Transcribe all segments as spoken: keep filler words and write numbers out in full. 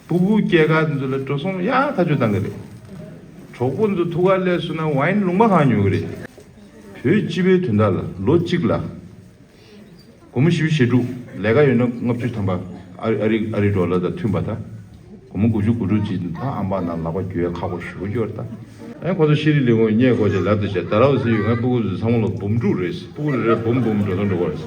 སྤུ་གུ་སྐྱེས་སྐར་འདི་ཚོ་ལ་འགྲོ་སོང་ཡག་ཐག་ཆོད་བཏང་གི་རེད། གྲོགས་པོ་འདི་ཚོ་ཐུག་གར་སླེབས་སོང་ན་ཝའིན་ལུང་པ་གང་ཉོ་གི་རེད། བོད་སྤྱི་པའི་དོན་དག་ལ་ལོ་གཅིག་ལ། སྒོར་མོ་བཞི་བཅུ་ཞེ་དྲུག་ལས་ཀ་ཡོད་ན་ལྔ་བཅུ་ཐམ་པ། ཨ་རི་ཨ་རི་ཨ་རི་ཌོ་ལར་དང་མཐུན་པ་དང་། སྒོར་མོ་དགུ་བཅུ་དགུ་དྲུག་ཅིག་ད་ཨམ་པ་ནང་ལག་པ་འགྱུར་ཡ་ཁག་པོ་ཞེ་པོ་ཡོད་རེད་ད། ཨེ་ཁོ་ཚོ་ཤེས་རིག་ལས་ཁུངས་སྙད་བཀོད་བྱས་ལབ་དེ་བྱས་ད་ར་བ་སི་ཡོད་ངའི་སྤུ་གུ་ཚོ་ཚང་མ་ལོ་འབུམ་དྲུག་རེད། སྤུ་གུ་རེ་རེ་འབུམ་འབུམ་འགྲོ་སོང་འགྲོ་གི་རེད།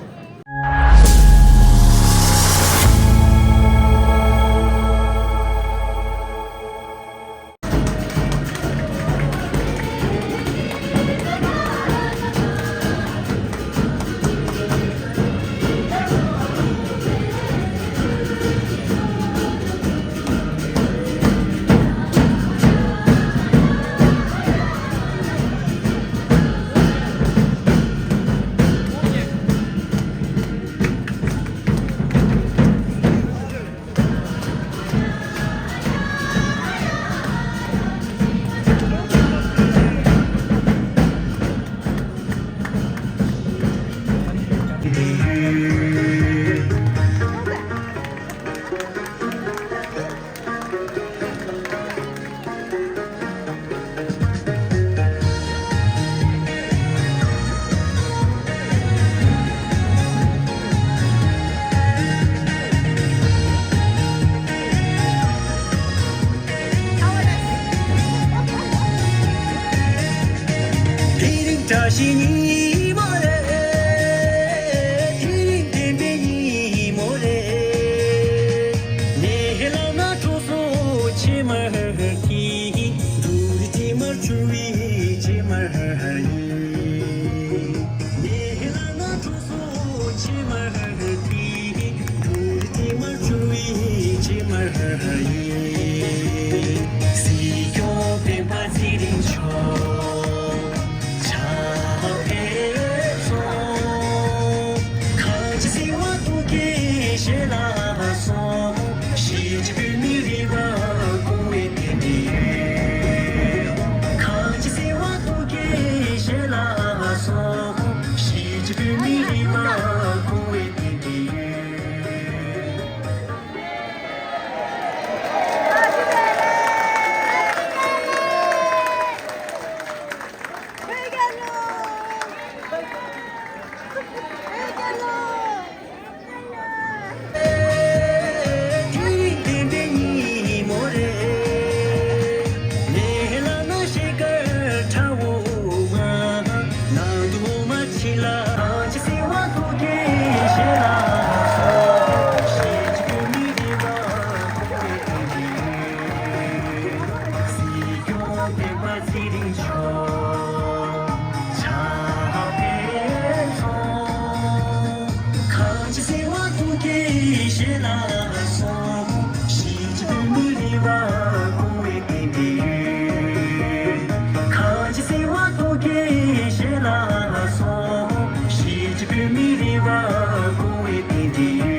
དེ་རིང་བཀྲ་ཤིས་ཉིན་མོ་རེད། དེ་རིང་བདེན་པའི་ཉིན་མོ་རེད། ངའི་ལག་ན་གྲོ་སོན་ཕྱེ་མར་གྱིས། འབྲུ་རིགས་དྲི་མར་བྱུགས་པའི་ཕྱེ་མར་ཡིན། ངའི་ལག་ན་གྲོ་སོན་ཕྱེ་མར་གྱིས། འབྲུ་རིགས་དྲི་མར་བྱུགས་པའི་ཕྱེ་མར་ཡིན། སྲིད་སྐྱོང་སྤེན་པ་ཚེ་རིང་མཆོག་ཕྱག་འཚལ་སོང་། གངས་ཅན་སྲིད་དབང་སྟོབས་ཀྱི་ཞལ་ལག་སོགས། གཞིས་བྱེས་བོད་མི་རིགས་པ་གོང་བའི་རྟེན་འབྲེལ་ཡོད། གངས་ཅན་སྲིད་དབང་སྟོབས་ཀྱི་ཞལ་ལག་སོགས། གཞིས་བྱེས་བོད་མི་རིགས་པ་གོང་བའི་རྟེན་འབྲེལ་ཡོད། དེ་རིང་བདེན་པའི་ཉིན་མོ་རེད། ངའི་ལག་ན་ཞལ་དཀར་ཁྲ་བོ་མ། ནང་དུ་འོ་མ་ཕྱིན་ལ། གངས་ཅན་སྲིད་དབང་སྟོབས་ཀྱི་ཞལ་ལག་སོགས། གཞིས་བྱེས་བོད་མི་རིགས་པ་གོང་བའི་རྟེན་འབྲེལ་ཡོད། སྲིད་སྐྱོང་སྤེན་པ་ཚེ་རིང་མཆོག་ཕྱག་འཚལ་སོང་། གངས་ཅན་སྲིད་དབང་སྟོབས་ཀྱི་ཞལ་ལག་སོགས། གཞིས་བྱེས་བོད་མི་རིགས་པ་གོང་བའི་རྟེན་འབྲེལ་ཡོད། གངས་ཅན་སྲིད་དབང་སྟོབས་ཀྱི་ཞལ་ལག་སོགས། གཞིས་བྱེས་བོད་མི་རིགས་པ་གོང་བའི་རྟེན་འབྲེལ་ཡོད།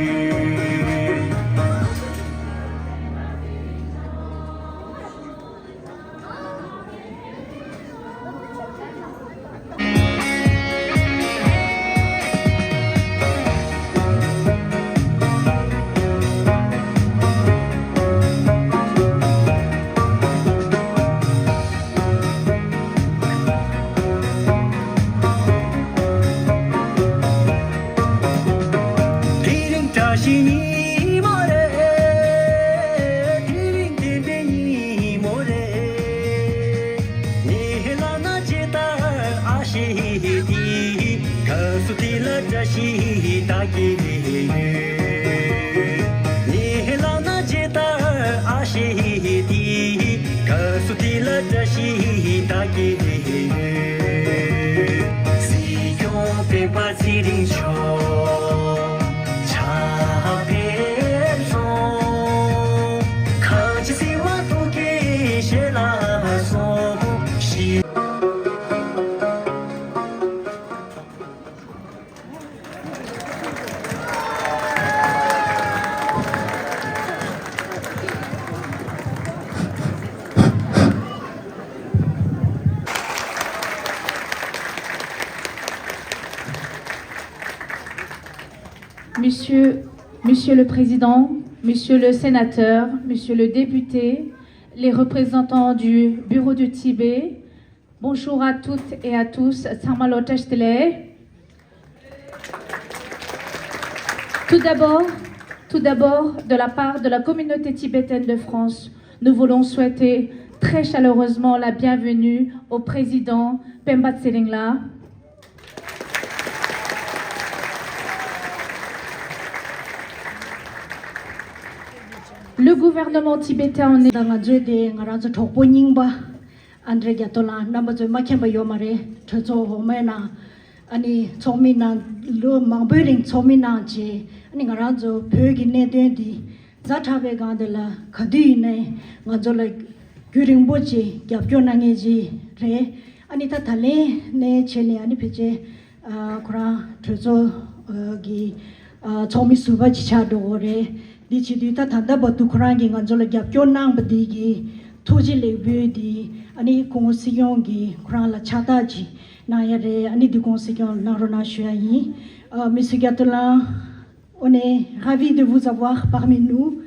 དེ་རིང་བཀྲ་ཤིས་ཉིན་མོ་རེད། དེ་རིང་བདེན་པའི་ཉིན་མོ་རེད། ངའི་ལག་ན་ཇི་ལྟར་ཨ་ཤེ་དེ། དགའ་བསུ་དེ་ལ་བཀྲ་ཤིས་རྟགས་བརྒྱད་ཡོད། ངའི་ལག་ན་ཇི་ལྟར་ཨ་ཤེ་དེ། དགའ་བསུ་དེ་ལ་བཀྲ་ཤིས་རྟགས་བརྒྱད་ཡོད། སྲིད་སྐྱོང་སྤེན་པ་ཚེ་རིང་མཆོག་ཕྱག་འཚལ་ Monsieur, Monsieur le Président, Monsieur le Sénateur, Monsieur le Député, les représentants du Bureau du Tibet, bonjour à toutes et à tous. ཚང་མ་ལ་བཀྲ་ཤིས་བདེ་ལེགས། Tout d'abord, tout d'abord, de la part de la communauté tibétaine de France, nous voulons souhaiter très chaleureusement la bienvenue au président Pemba Tsering la. Le gouvernement tibétain en est ད་ང་ཚོའི་དེ་ང་རང་ཚོ་གྲོགས་པོ་རྙིང་པ་ཨན་ཌྲེ་རྒྱ་ཏོ་ལགས་རྣམ་པ་ཚོས་མ་མཁྱེན་པ་ཡོད་མ་རེད། གྲོས་ཚོགས་འོག་མའི་ནང་ཨ་ནི་ཚོགས་མི་ནང་ལོ་མང་པོའི་རིང་ཚོགས་མི་གནང་རྗེས་ཨ་ནི་ང་རང་ཚོ་བོད་ཀྱི་གནད་དོན་འདི་ཛ་དྲག་པའི་སྒང་དེ་ལ་ག་དུས་ཡིན་ནའི་ང་ཚོ་ལ་རྒྱུན་རིང་པོ་ཅིག་རྒྱབ་སྐྱོར་གནང་མཁན་ཅིག་རེད། ཨ་ནི་ད་ད་ལན་ནས་བྱས་ནས་ཨ་ནི་ཕལ་ཆེར་ཨ་ཁོ་རང་གྲོས་ཚོགས་ཨ་གི་ཨ་ཚོགས་མི་ཟུར་པ་ཅིག་ཆགས་འགྲོ་གི་རེད། འདི་བྱེད་དུས་ད་ད་ལྟ་བར་དུ་ཁོ་རང་གིས་ང་ཚོ་ལ་རྒྱབ་སྐྱོར་གནང་པ་འདི་གི་ཐུགས་རྗེ་ལེགས་འབུལ་འདི་ཨ་ནི་སྐུ་ངོ་སྲིད་སྐྱོང་གིས་ཁོ་རང་ལ་ཕྱག་རྟགས་ཅིག་གནང་ཡ་རེད། ཨ་ནི་འདི་སྐུ་ངོ་སྲིད་སྐྱོང་གནང་རོགས་གནང་ཞུ་ཡ་ཡིན། ཨ་Monsieur Gattelan, on est ravi de vous avoir parmi nous,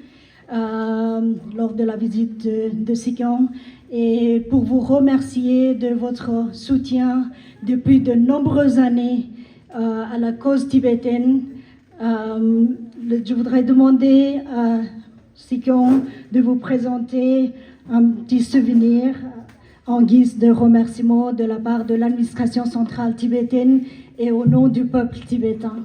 euh, lors de la visite de, de Sikyong et pour vous remercier de votre soutien depuis de nombreuses années, euh, à la cause tibétaine. Euh, le- je voudrais demander à Sikyong de vous présenter un petit souvenir en guise de remerciement de la part de l'administration centrale tibétaine et au nom du peuple tibétain.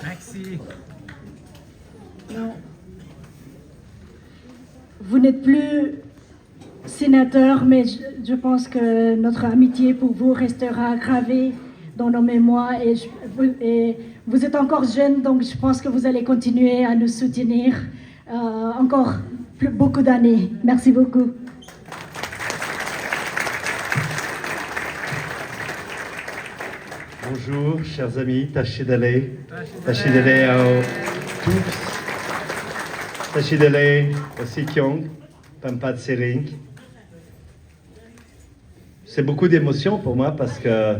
Merci. Non. Vous n'êtes plus sénateur, mais je, je pense que notre amitié pour vous restera gravée dans nos mémoires et, je- vous, et vous êtes encore jeune, donc je pense que vous allez continuer à nous soutenir euh, encore plus- beaucoup d'années. Merci beaucoup. Bonjour, chers amis, Tashi Delek. Tashi Delek à tous. Tashi Delek à Sikyong, Pampa Tsering. C'est beaucoup d'émotions pour moi parce que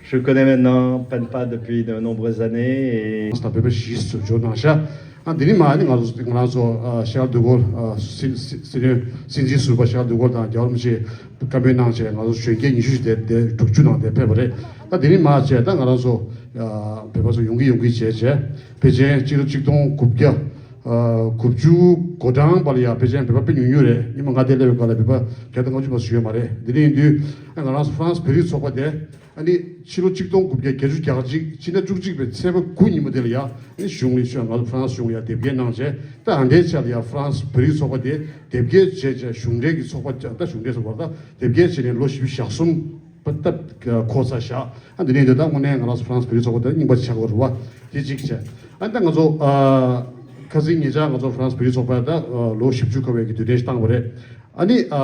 je connais maintenant Penpa depuis de nombreuses années et ད་བོད་པ་གཞིས་སུ་འཇོག་གནང་ཤག་ཨ་འདི་ནི་མ་ནི་ང་ཚོ་ང་རང་ཚོ་ཨ་ཤར་དུ་གོར་ཨ་སི་སི་སི་སྲིད་འཛིན་ཟུར་པ་ཤར་དུ་གོར་དང་རྒྱལ་བ་རིན་པོ་ཆེ་བཀའ་མོལ་གནང་བྱས་ང་ཚོ་གཞོན་སྐྱེས་ཉི་ཤུ་ཞིག་དེ་དེ་དྲུག་ཅུ་ནང་དེ་ཕེབས་པ་རེད། ད་འདི་ནི་མ་བྱས་ད་ང་རང་ཚོ་ཨ་བོད་པ་ཚོ་ཡོང་གི་ཡོང་གི་བྱས་བྱས་ཕལ་ཆེར་སྤྱི་ལོ་གཅིག་སྟོང་དགུ་བརྒྱ་ཨ་དགུ་བཅུ་གོ་གྲངས་བར་ལ་ཡ་ཕལ་ཆེར་བོད་པ་དཔེ་ཉུང་ཉུང་རེད། ཉི་མ་ང་དེ་སླེབས་པའི་སྐབས་ལ་བོད་པ་བརྒྱ་དང་ལྔ་བཅུ་བར་ཞུ་ཡོད་མ་རེད། འདི་འདྲ་ཡིན་དུས་ཨ་ང་རང་ཚོ་ཧྥ་རན་སི་བོད་རིགས་ཚོགས་པ་དེ་ཨ་ནི་ཕྱི་ལོ་གཅིག་སྟོང་དགུ་བརྒྱ་བརྒྱད་ཅུ་གྱ་གཅིག་ཕྱི་ཟླ་བཅུ་གཅིག་པའི་ཚེས་པ་དགུ་ཉིན་མོ་དེ་ལ་ཡ་ཨ་ནི་གཞུང་ལ་ཤོག་ང་ཚོ་ཧྥ་རན་སི་གཞུང་ལ་ཡ་དེབ་སྐྱེལ་གནང་བྱས་ད་ཨ་འདྲའི་ཆ་ལ་ཡ་ཧྥ་རན་སི་བོད་རིགས་ཚོགས་པ་དེ་དེབ་སྐྱེལ་བྱས་བྱས་གཞུང་འབྲེལ་གྱི་ཚོགས་པ་ད་གཞུང་འབྲེལ་ཚོགས་པ་ད་དེབ་སྐྱེལ་བྱས་ནས་ལོ་བཞི་བཅུ་ཞེ་གསུམ་པ་ད་འཁོར་ཚར་བཞག་ཨ་འདི་ནས་འདི་ད་དངོས་གནས་ང་རང་ཚོ་ཧྥ་རན་སི་བོད་རིགས་ཚོགས་པ་དེ་རྙིང་པ་ཆགས་ཡོད་རེད་བ། དེ་གཅིག་བྱས། ཨ་ནི་ད་ང་ཚོ་ཨ་ཁ་སང་ཉེ་ཆར་ང་ཚོ་ཧྥ་རན་སི་བོད་རིགས་ཚོགས་པ་ད་ཨ་ལོ་བཞི་བཅུ་འཁོར་བའི་གི་དུས་དྲན་ཞིག་བཏང་བ་རེད། ཨ་ནི་ཨ་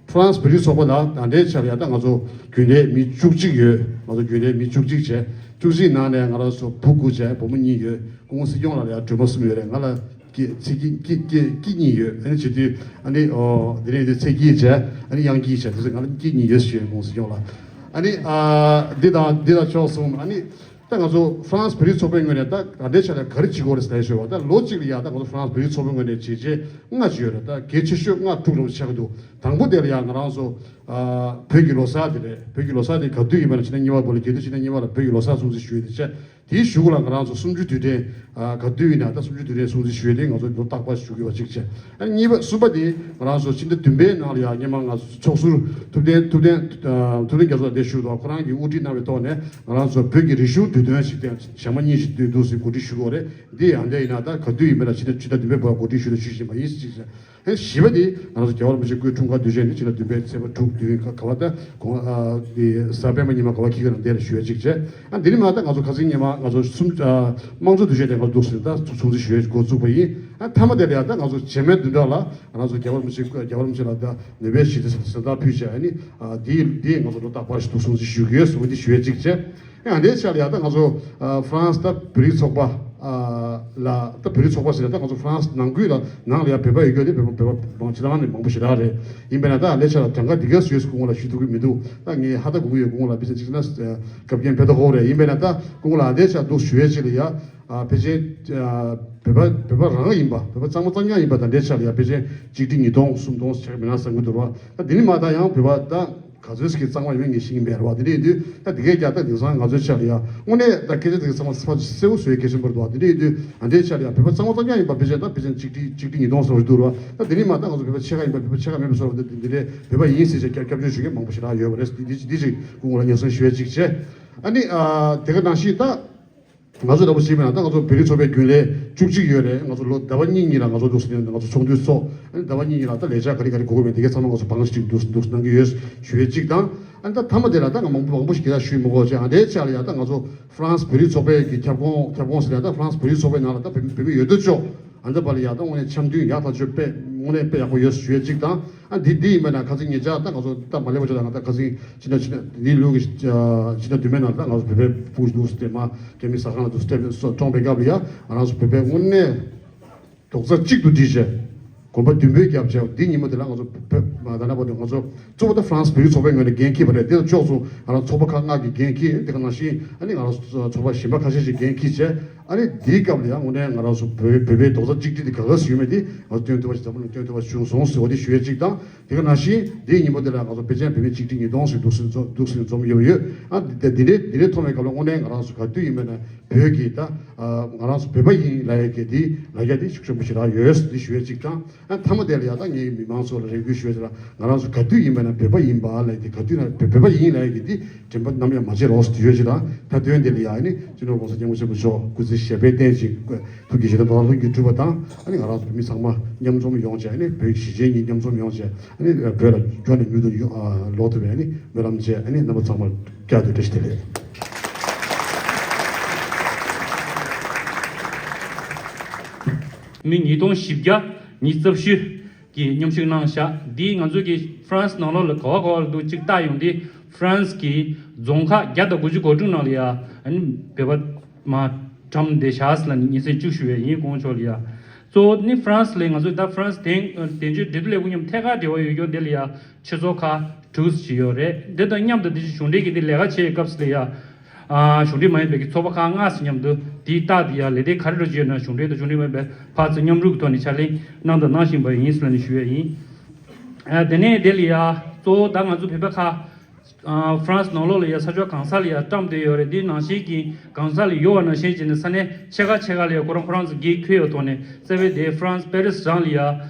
ཧྥ་རན་སི་བོད་རིགས་ཚོགས་པ་ལ་ད་ལྟའི་ཆར་ཡ་ད་ང་ཚོ་རྒྱུན་ལས་མི་བཅུ་གཅིག་ཡོད། ང་ཚོ་རྒྱུན་ལས་མི་བཅུ་གཅིག་བྱས། བཅུ་གཅིག་ནང་ནས་ང་རང་ཚོ་བུ་དགུ་བྱས་བུ་མོ་གཉིས་ཡོད། སྐུ་ངོ་སྲིད་སྐྱོང་ལགས་ལ་ཡ་སྒྲོལ་མ་གསུམ་ཡོད་རེད། ང་ལ་སྐྱེ་ཚེ་སྐྱེ་སྐྱེ་སྐྱེ་སྐྱེ་གཉིས་ཡོད། ཨ་ནི་བྱེད་དུས་ཨ་ནི་ཨོ་དེ་ནས་དེ་ཚེ་སྐྱིད་བྱས་ཨ་ནི་གཡང་སྐྱིད་བྱས་དེ་ཚོ་ང་ལ་སྐྱེ་གཉིས་ཡོད་ཞུས་ཡོད་སྐུ་ངོ་སྲིད་སྐྱོང་ལགས། ཨ་ནི་ཨ་འདི་དང་འདི་དང་ཕྱོགས་གསུམ་ཨ་ནི། ད་ང་ཚོ་ཧྥ་རན་སི་བོད་རིགས་ཚོགས་པའི་ངོས་ནས་ད་ད་ལྟའི་ཆ་ལ་ག་རེ་བྱེད་དགོས་རེད་ཟེར་ཞུས་པ་ད་ལོ་གཅིག་ལ་ཡ་ད་ང་ཚོ་ཧྥ་རན་སི་བོད་རིགས་ཚོགས་པའི་ངོས་ནས་བྱས་རྗེས་ལྔ་ཅིག་ཡོད་རེད། ད་གལ་ཆེ་ཤོས་ལྔ་དྲུག་ལོ་ཆགས་ཀྱི་འདུག་དང་པོ་དེ་ལ་ཡ་ང་རང་ཚོ་ཨ་བོད་ཀྱི་ལོ་གསར་དེ་རེད། བོད་ཀྱི་ལོ་གསར་དེ་ག་དུས་ཡིན་པ་ན་ཕྱི་ཟླ་གཉིས་པ་བར་ལ་རྒྱལ་སྟོན་ཕྱི་ཟླ་གཉིས་པ་ལ་བོད་ཀྱི་ལོ་གསར་སྲུང་བརྩི་ཞུ་ཡས་དེ་བྱས། དེའི་གཞུག་ལ་ང་རང་ཚོ་གསུམ་བཅུའི་དུས་དྲན་ཨ་ག་དུས་ཡིན་ན་ད་གསུམ་བཅུའི་དུས་དྲན་སྲུང་བརྩི་ཞུ་ཡས་དེ་ང་ཚོ་ལོ་རྟག་པར་ཞུ་དགོས་པ་གཅིག་བྱས། ཨ་ནི་གཉིས་པ་གསུམ་པ་དེ་ང་རང་ཚོ་ཕྱི་ཟླ་བདུན་པའི་ནང་ལ་ཡང་སྔོན་མ་ང་ཚོ་ཚོགས་ཟུར་ཐུབ་བསྟན་ཐུབ་བསྟན་ཨ་ཐུབ་བསྟན་རྒྱ་མཚོ་ལགས་དེ་བཞུགས་འདུག་ཁོ་རང་གིས་དབུ་ཁྲིད་གནང་བའི་ཐོག་ནས་ང་རང་ཚོ་བོད་ཀྱི་རིག་གཞུང་དུས་སྟོན་ཞིག་དེ་ཞག་མ་གཉིས་ཤིག་དུས་འདུག་ཟེར་གོ་སྒྲིག་ཞུ་དགོས་རེད། འདི་ཡང་འདྲ་ཡིན་ན་ད་ག་དུས་ཡིན་པ་ལ་ཕྱི་ཟླ་ཕྱི་ཟླ་བདུན་པའི་བར་གོ་སྒྲིག་ཞུ་དང་ཞུ་བཞིན་པ་ཡིན་ཟེར་ཅིག་བྱས། ཨ་ནི་བཞི་པ་དེ་ང་རང་ཚོ་རྒྱལ་བ་རིན་པོ་ཆེ་སྐུའི་འཁྲུངས་སྐར་དུས་ཆེན་ནི་ཕྱི་ཟླ་བདུན་པའི་ཚེས་པ་དྲུག་ དུས་ག་བ་ད་གོང་ཨ་དེ་གཟའ་སྤེན་པ་ཉི་མ་ག་བ་ཁྱི་ག་རང་དེ་ལ་ཞུ་ཡ་གཅིག་བྱས། ཨ་འདི་ནི་མ་ད་ང་ཚོ་ཁ་སང་ཉི་མ་ང་ཚོ་གསུམ་ཨ་དམངས་གཙོ་དུས་ཆེན་དེ་ང་ཚོ་འདུག་ཟིན་ད་ཚོགས་འདུ་ཞུ་ཡ་འགོ་བཙུགས་པ་ཡིན། ཨ་མཐའ་མ་དེ་ལ་ཡ་ད་ང་ཚོ་བྱེ་མའི་བདུན་ཕྲག་ལ་ང་ཚོ་རྒྱལ་བ་རིན་པོ་ཆེ་རྒྱལ་བ་རིན་པོ་ཆེ་ལ་ད་ནོ་བེལ་ཞི་བདེའི་གཟེངས་རྟགས་ཕུལ་བྱས། ཨ་ནི་ཨ་དེ་དེ་ང་ཚོ་ལོ་རྟག་པར་ཞིག་འདུག་སོང་ཅིག་ཞུ་གི་ཡོད་ཟེར་བ་འདི་ཞུ་ཡ་གཅིག་བྱས། ཨ་འདིའི་ཆ་ལ་ཡ་ད་ང་ཚོ་ཨ་ཧྥ་རན་སི་ད་བོད་རིགས་ཚོགས་པ་ཨ་ལ་ད་བོད་རིགས་ཚོགས་པ་ཟེར་ཡ་ད་ང་ཚོ་ཧྥ་རན་སི་ནང་ཁུལ་ལ་ནང་ལ་ཡ་བོད་པ་ཡོད་རྒྱུ་དེ་བོད་པ་བོད་པ་མང་ཕྱི་ནང་ནས་མང་པོ་ཞེ་དྲག་རེད། ཡིན་པས་ན་ད་ལས་ཆ་ལ་གྲངས་ཀ་འདི་ག་སུ་ཡོད་སྐུ་ངོ་ལ་ཞུ་ཐུབ་ཀྱི་མི་འདུག་ད་ངས་ཧ་ད་གོ་གི་ཡོད། སྐུ་ངོ་ལ་ཕལ་ཆེར་གཅིག་ན་སྐབས་རྒྱན་ཕེ་ད་ཧོ་རེད། ཡིན་པས་ན་ད་སྐུ་ངོ་ལ་ཨ་འདིའི་ཆ་འདུག་ཞུ་ཡས་ཅིག་ལ་ཡ་ཨ་ཕལ་ཆེར་ཨ་བོད་པ་བོད་པ་རང་ཡིན་པ་བོད་པ་གཙང་མ་གཙང་རྐྱང་ཡིན་པ་ད་འདིའི་ཆ་ལ་ཡ་ཕལ་ཆེར་གཅིག་ཁྲི་ཉིས་སྟོང་གསུམ་སྟོང་ཆགས་མི་ན་བསམ་གྱི་འདུག་ར། ད་འདི་ནི་མ་ད་ཡང་བོད་པ་ད་ག་ཚོད་ཀྱི་གཙང་མ་ཡོད་མེད་ངས་ཤེས་ཀྱི་མེད་ར་བ། འདི་འདྲ་ཡིན་དུས་ད་འདི་གས་ཀྱང་ད་དེང་སང་ང་ཚོའི་ཆ་ལ་ཡ་དངོས་གནས་ད་སྐད་ཆ་དེ་གས་ཚང་མ་ཕ་གསལ་པོ་བཟོས་གལ་ཆེན་པོ་རེད་འདུག་བ། འདི་འདྲ་ཡིན་དུས་ཨ་འདིའི་ཆ་ལ་ཡ་བོད་པ་གཙང་མ་གཙང་རྐྱང་ཡིན་པ་ཕལ་ཆེར་ད་ཕལ་ཆེར་གཅིག་ཁྲི་གཅིག་ཁྲི་ཉིས་སྟོང་ཟེར་བ་ཞིག་འདུག་ར་བ། ད་འདི་ནི་མ་ད་ང་ཚོ་བོད་པ་ཕྱེད་ཀ་ཡིན་པ་བོད་པ་ཕྱེད་ཀ་མེད་པ་བཟོ་ར་བ། ད་འདི་འདི་འདྲའི་བོད་པ་ཡིན་ཟེར་བྱས་སྐྱབས་སྐྱབས་བཅོལ་ཞུ་མཁན་མང་པོ་ཞེ་དྲག་ཡོད་པ་རེད། འདི་འདི་འདི་ཅིག་སྐུ་ངོ་ལ་སྙན་སེང་ཞུ་ཡས་ཅིག་བྱས། ཨ་ནི་ཨ་དེ་ག་ནང་བཞིན་ད། ང་ཚོ་འདྲ་པོ་ཞིག་མེད་ན་ད་ང་ཚོ་བོད་རིགས་ཚོགས་པའི་རྒྱུན་ལས་བཅུ་གཅིག་ཡོད་རེད། ང་ཚོ་ལོ་ཟླ་བ་གཉིས་གཉིས་ལ་ང་ཚོ་འདུག་སེ་ནས་ང་ཚོ་ཚོགས་འདུ་ཚོགས། ཨ་ནི་ཟླ་བ་གཉིས་གཉིས་ལ་ད་ལས་འཆར་ག་རེ་ག་རེ་དགོས་ཀྱི་མེད་དེ་གའི་ཚང་མ་ང་ཚོ་བང་ཞིག་འདུག་འདུག་གནང་གི་ཡོད་ཞུ་ཡས་གཅིག་དང་། ཨ་ནི་ད་མཐའ་མ་དེ་ལ་ད་ང་མང་པོ་མང་པོ་ཞིག་དེ་ལ་ཞུས་མི་དགོས་ཅེ། ཨ་འདྲའི་ཆ་ལ་ཡ་ད་ང་ཚོ་ཧྥ་རན་སི་བོད་རིགས་ཚོགས་པའི་གི་ཁྱབ་ཁོངས་ཁྱབ་ཁོངས་ཟེར་ཡ་ད་ཧྥ་རན་སི་བོད་རིགས་ཚོགས་པའི་ནང་ལ་ད་བོད་བོད་མི་ཡོད་དོ་ཅོག་ཨ་འདྲ་པ་ལ་ཡ་ད་དངོས་གནས་འཆམ་མཐུན་ཡག་ཐག་ཆོད་དཔེ་དངོས་གནས་དཔེ་ཡག་པོ་ཡོད་ཞུ་ཡས་གཅིག་དང་། ཨ་འདི་འདི་ཡིན་པ་ན་ཁ་སང་ཉེ་ཆར་ད་ང་ཚོ་ད་མ་ལེ་བ་ཅོ་ད་ང་ད་ཁ་སང་ཕྱི་ཟླ་ཕྱི་ཟླ་འདིའི་ལོའི་གི་ཕྱི་ཟླ་བདུན་པའི་ནང་ད་ང་ཚོ་བོད་པའི་ཕྲུ་གུ་འདུག་སྟེ་མ་རྒྱ་མི་ཟ་ཁང་ལ་འདུག་སྟེ་སོ་བཀྲོངས་པའི་སྐབས་ལ་ཡ་ང་རང་ཚོ་བོད་པའི་དངོས་གནས་རྡོག་རྩ་གཅིག་ཏུ་སྒྲིལ་བྱས་གོམ་པ་མདུན་སྤོས་བརྒྱབ་བྱས་འདི་ཉིན་མོ་དེ་ལ་ང་ཚོ་བོད་མ་ད་ན་པ་དེ་ང་ཚོ་གཙོ་བོ་ད་ཧྥ་རན་སི་བོད་རིགས་ཚོགས་པའི་ངོས་ནས་འགན་འཁྱེར་བ་རེད། དེ་དང་ཕྱོགས་སུ་ང་རང་ཚོགས་པ་ཁག་ལྔ་གི་འགན་འཁྱེར་དེ་ག་ནང་བཞིན་ཨ་ནི་ང་རང་ཚོ་ཚོགས་པ་གཞན་པ་ཁ་ཤས་ཤིག་འགན་འཁྱེར་བྱས། ཨ་ནི་འདིའི་སྐབས་ལ་ཡང་དངོས་གནས་ང་རང་ཚོ་བོད་བོད་པའི་རྡོག་རྩ་གཅིག་སྒྲིལ་དེ་ག་ག་སུ་ཡོད་མེད་དེ་ང་ཚོ་སྟོན་ཐུབ་པ་ཞིག་འཛམ་བུ་གླིང་སྟོན་ཐུབ་པ་བྱུང་སོང་ཟེར་བ་དེ་ཞུ་ཡས་གཅིག་དང་། དེ་ག་ནང་བཞིན་འདིའི་ཉིན་མོ་དེ་ལ་ང་ཚོ་ཕལ་ཆེར་བོད་མི་གཅིག་ཁྲི་ཉིས་སྟོང་ཞིག་འདུག་སེ་འཛོམས་འདུག་སེ་འཛོམས་ཡོད་ཡོད། ཨ་འདི་འདི་འདྲའི་འདི་འདྲའི་ཐོག་མའི་སྐབས་ལ་དངོས་གནས་ང་རང་ཚོ་ག་དུས་ཡིན་མེད་ན་བོད་ཀྱི་ད་ང་རང་ཚོ་བོད་པ་ཡིན་ལབ་ཡས་ཀྱི་དེ་ལབ་ཡ་དེ་ཤུགས་ཆེན་པོ་ཞེ་དྲག་ཡོད་ཟེར་འདི་ཞུ་ཡས་གཅིག་དང་། ཨ་མཐའ་མ་དེ་ལ་ཡ་ད་ངའི་མི་མང་ཚོ་ལ་རེ་སྐུལ་ཞུ་ཡས་དེ་ལ་ང་རང་ཚོ་ག་དུས་ཡིན་མེད་ན་བོད་པ་ཡིན་པ་ལབ་ཡས་དེ་ག་དུས་ན་བོད་བོད་པ་ཡིན་ལབ་ཡས་ཀྱི་དེ། དྲན་པ་ནམ་ཡང་མ་བརྗེད་རོགས་ཞེས་ཞུ་ཡ་ཅིག་དང་། མཐའ་དོན་དེ་ལ་ཡང་ཨ་ནི་སྤྱི་ནོར་༸གོང་ས་༸སྐྱབས་མགོན་ཆེན་པོ་མཆོག་སྐུ་ཚེ་ཞབས་པད་བརྟན་ཅིང་ཐུགས་ཀྱི་བཞེད་དོན་མདོར་བསྡུས་ཀྱིས་གྲུབ་པ་དང་། ཨ་ནི་ང་རང་ཚོ་བོད་མི་ཚང་མ་མཉམ་འཛོམས་ཡོང་བྱས། ཨ་ནི་བོད་ཀྱི་གཞིས་བྱེས་གཉིས་མཉམ་འཛོམས་ཡོང་བྱས། ཨ་ནི་བོད་ལ་མགྱོགས་ནས་མྱུར་དུ་ཡོང་ལོག་ཐུབ་པའི་ཨ་ནི་སྨོན་ལམ་བཅས། ཨ་ནི་རྣམ་པ་ཚང་མར་བསྐྱར་དུ་བཀྲ་ཤིས་བདེ་ལེགས། མི་ཉིས་སྟོང་བཞི་བརྒྱ་ཉི་ཤུ་རྩ་བཞི། གི་མཉམ་ཞུགས་གནང་བཞག་འདིས་ང་ཚོ་གི་ཧྥ་རན་སི་ནང་ལོགས་ལ་ག་བ་ག་བ་ལ་འདུག་གཅིག་བལྟ་ཡོང་དུས་ཧྥ་རན་སི་གི་རྫོང་ཁག་བརྒྱ་དང་དགུ་བཅུ་གོ་དྲུག་ནང་ལ་ཡ་ཨ་ནི་བོད་པ་མ་གྲམ་བསྡད་བཞག་ཟེར་ལབ་ནས་སྙན་སེང་བཅུག་ཞུ་བས་ཡིན། དཀོན་མཆོག་ལ་ཡ་གཙོ་བོ་ནི་ཧྥ་རན་སི་ལ་ང་ཚོ་ད་ཧྥ་རན་སི་དེང་དེང་དུས་འབྲེལ་གཏུག་ལས་ཁུངས་མཉམ་ཐད་ཀར་འབྲེལ་བ་ཡོད་སྐྱོར་དེ་ལ་ཡ་ཆོས་ཚོགས་ཁག་དྲུག་ཅིག་ཡོད་རེད། དེ་དང་མཉམ་དུ་དེ་བཞིན་གཞུང་འབྲེལ་གྱི་དེ་ལས་ཀ་བྱེད་སྐབས་སུ་ལ་ཡ། ཨ་གཞུང་འབྲེལ་མ་ཡིན་པའི་གི་ཚོགས་པ་ཁག་ལྔ་ཙམ་མཉམ་དུ་དེའི་རྟགས་དེ་ཡང་ལས་དེ་ག་རེ་འགྲོ་གི་ཡོད་ན་གཞུང་འབྲེལ་དང་གཞུང་འབྲེལ་མ་ཡིན་པའི་ཕར་ཚུར་མཉམ་རུབ་ཀྱི་ཐོག་ནས་ཕྱག་ལས་གནང་དང་གནང་བཞིན་པ་ཡིན་ཟེར་ནས་ཞུ་ཡས་ཡིན། ཨ་དེ་ནས་དེ་ལ་ཡ་གཙོ་བོ་ད་ང་ཚོ་བོད་པ་ཁག་ཨ་ཧྥ་རན་སི་ནང་ལོགས་ལ་ཡ་ས་ཕྱོགས་གང་ས་ལ་ཡ་བཀྲམ་བསྡད་ཡོད་རེད། དེ་ནང་བཞིན་གྱི་གང་ས་ལ་ཡོད་པ་ནང་བཞིན་བྱས་ནས་ས་གནས་ཆེ་ཁག་ཆེ་ཁག་ལ་ཡ་ཁོ་རང་ཁོ་རང་ཚོ་འགན་འཁུར་ཡོད་ཐོག་ནས་རྩ་བའི་དེ་ཧྥ་རན་སི་པེ་རི་སི་རང་ལ་ཡ།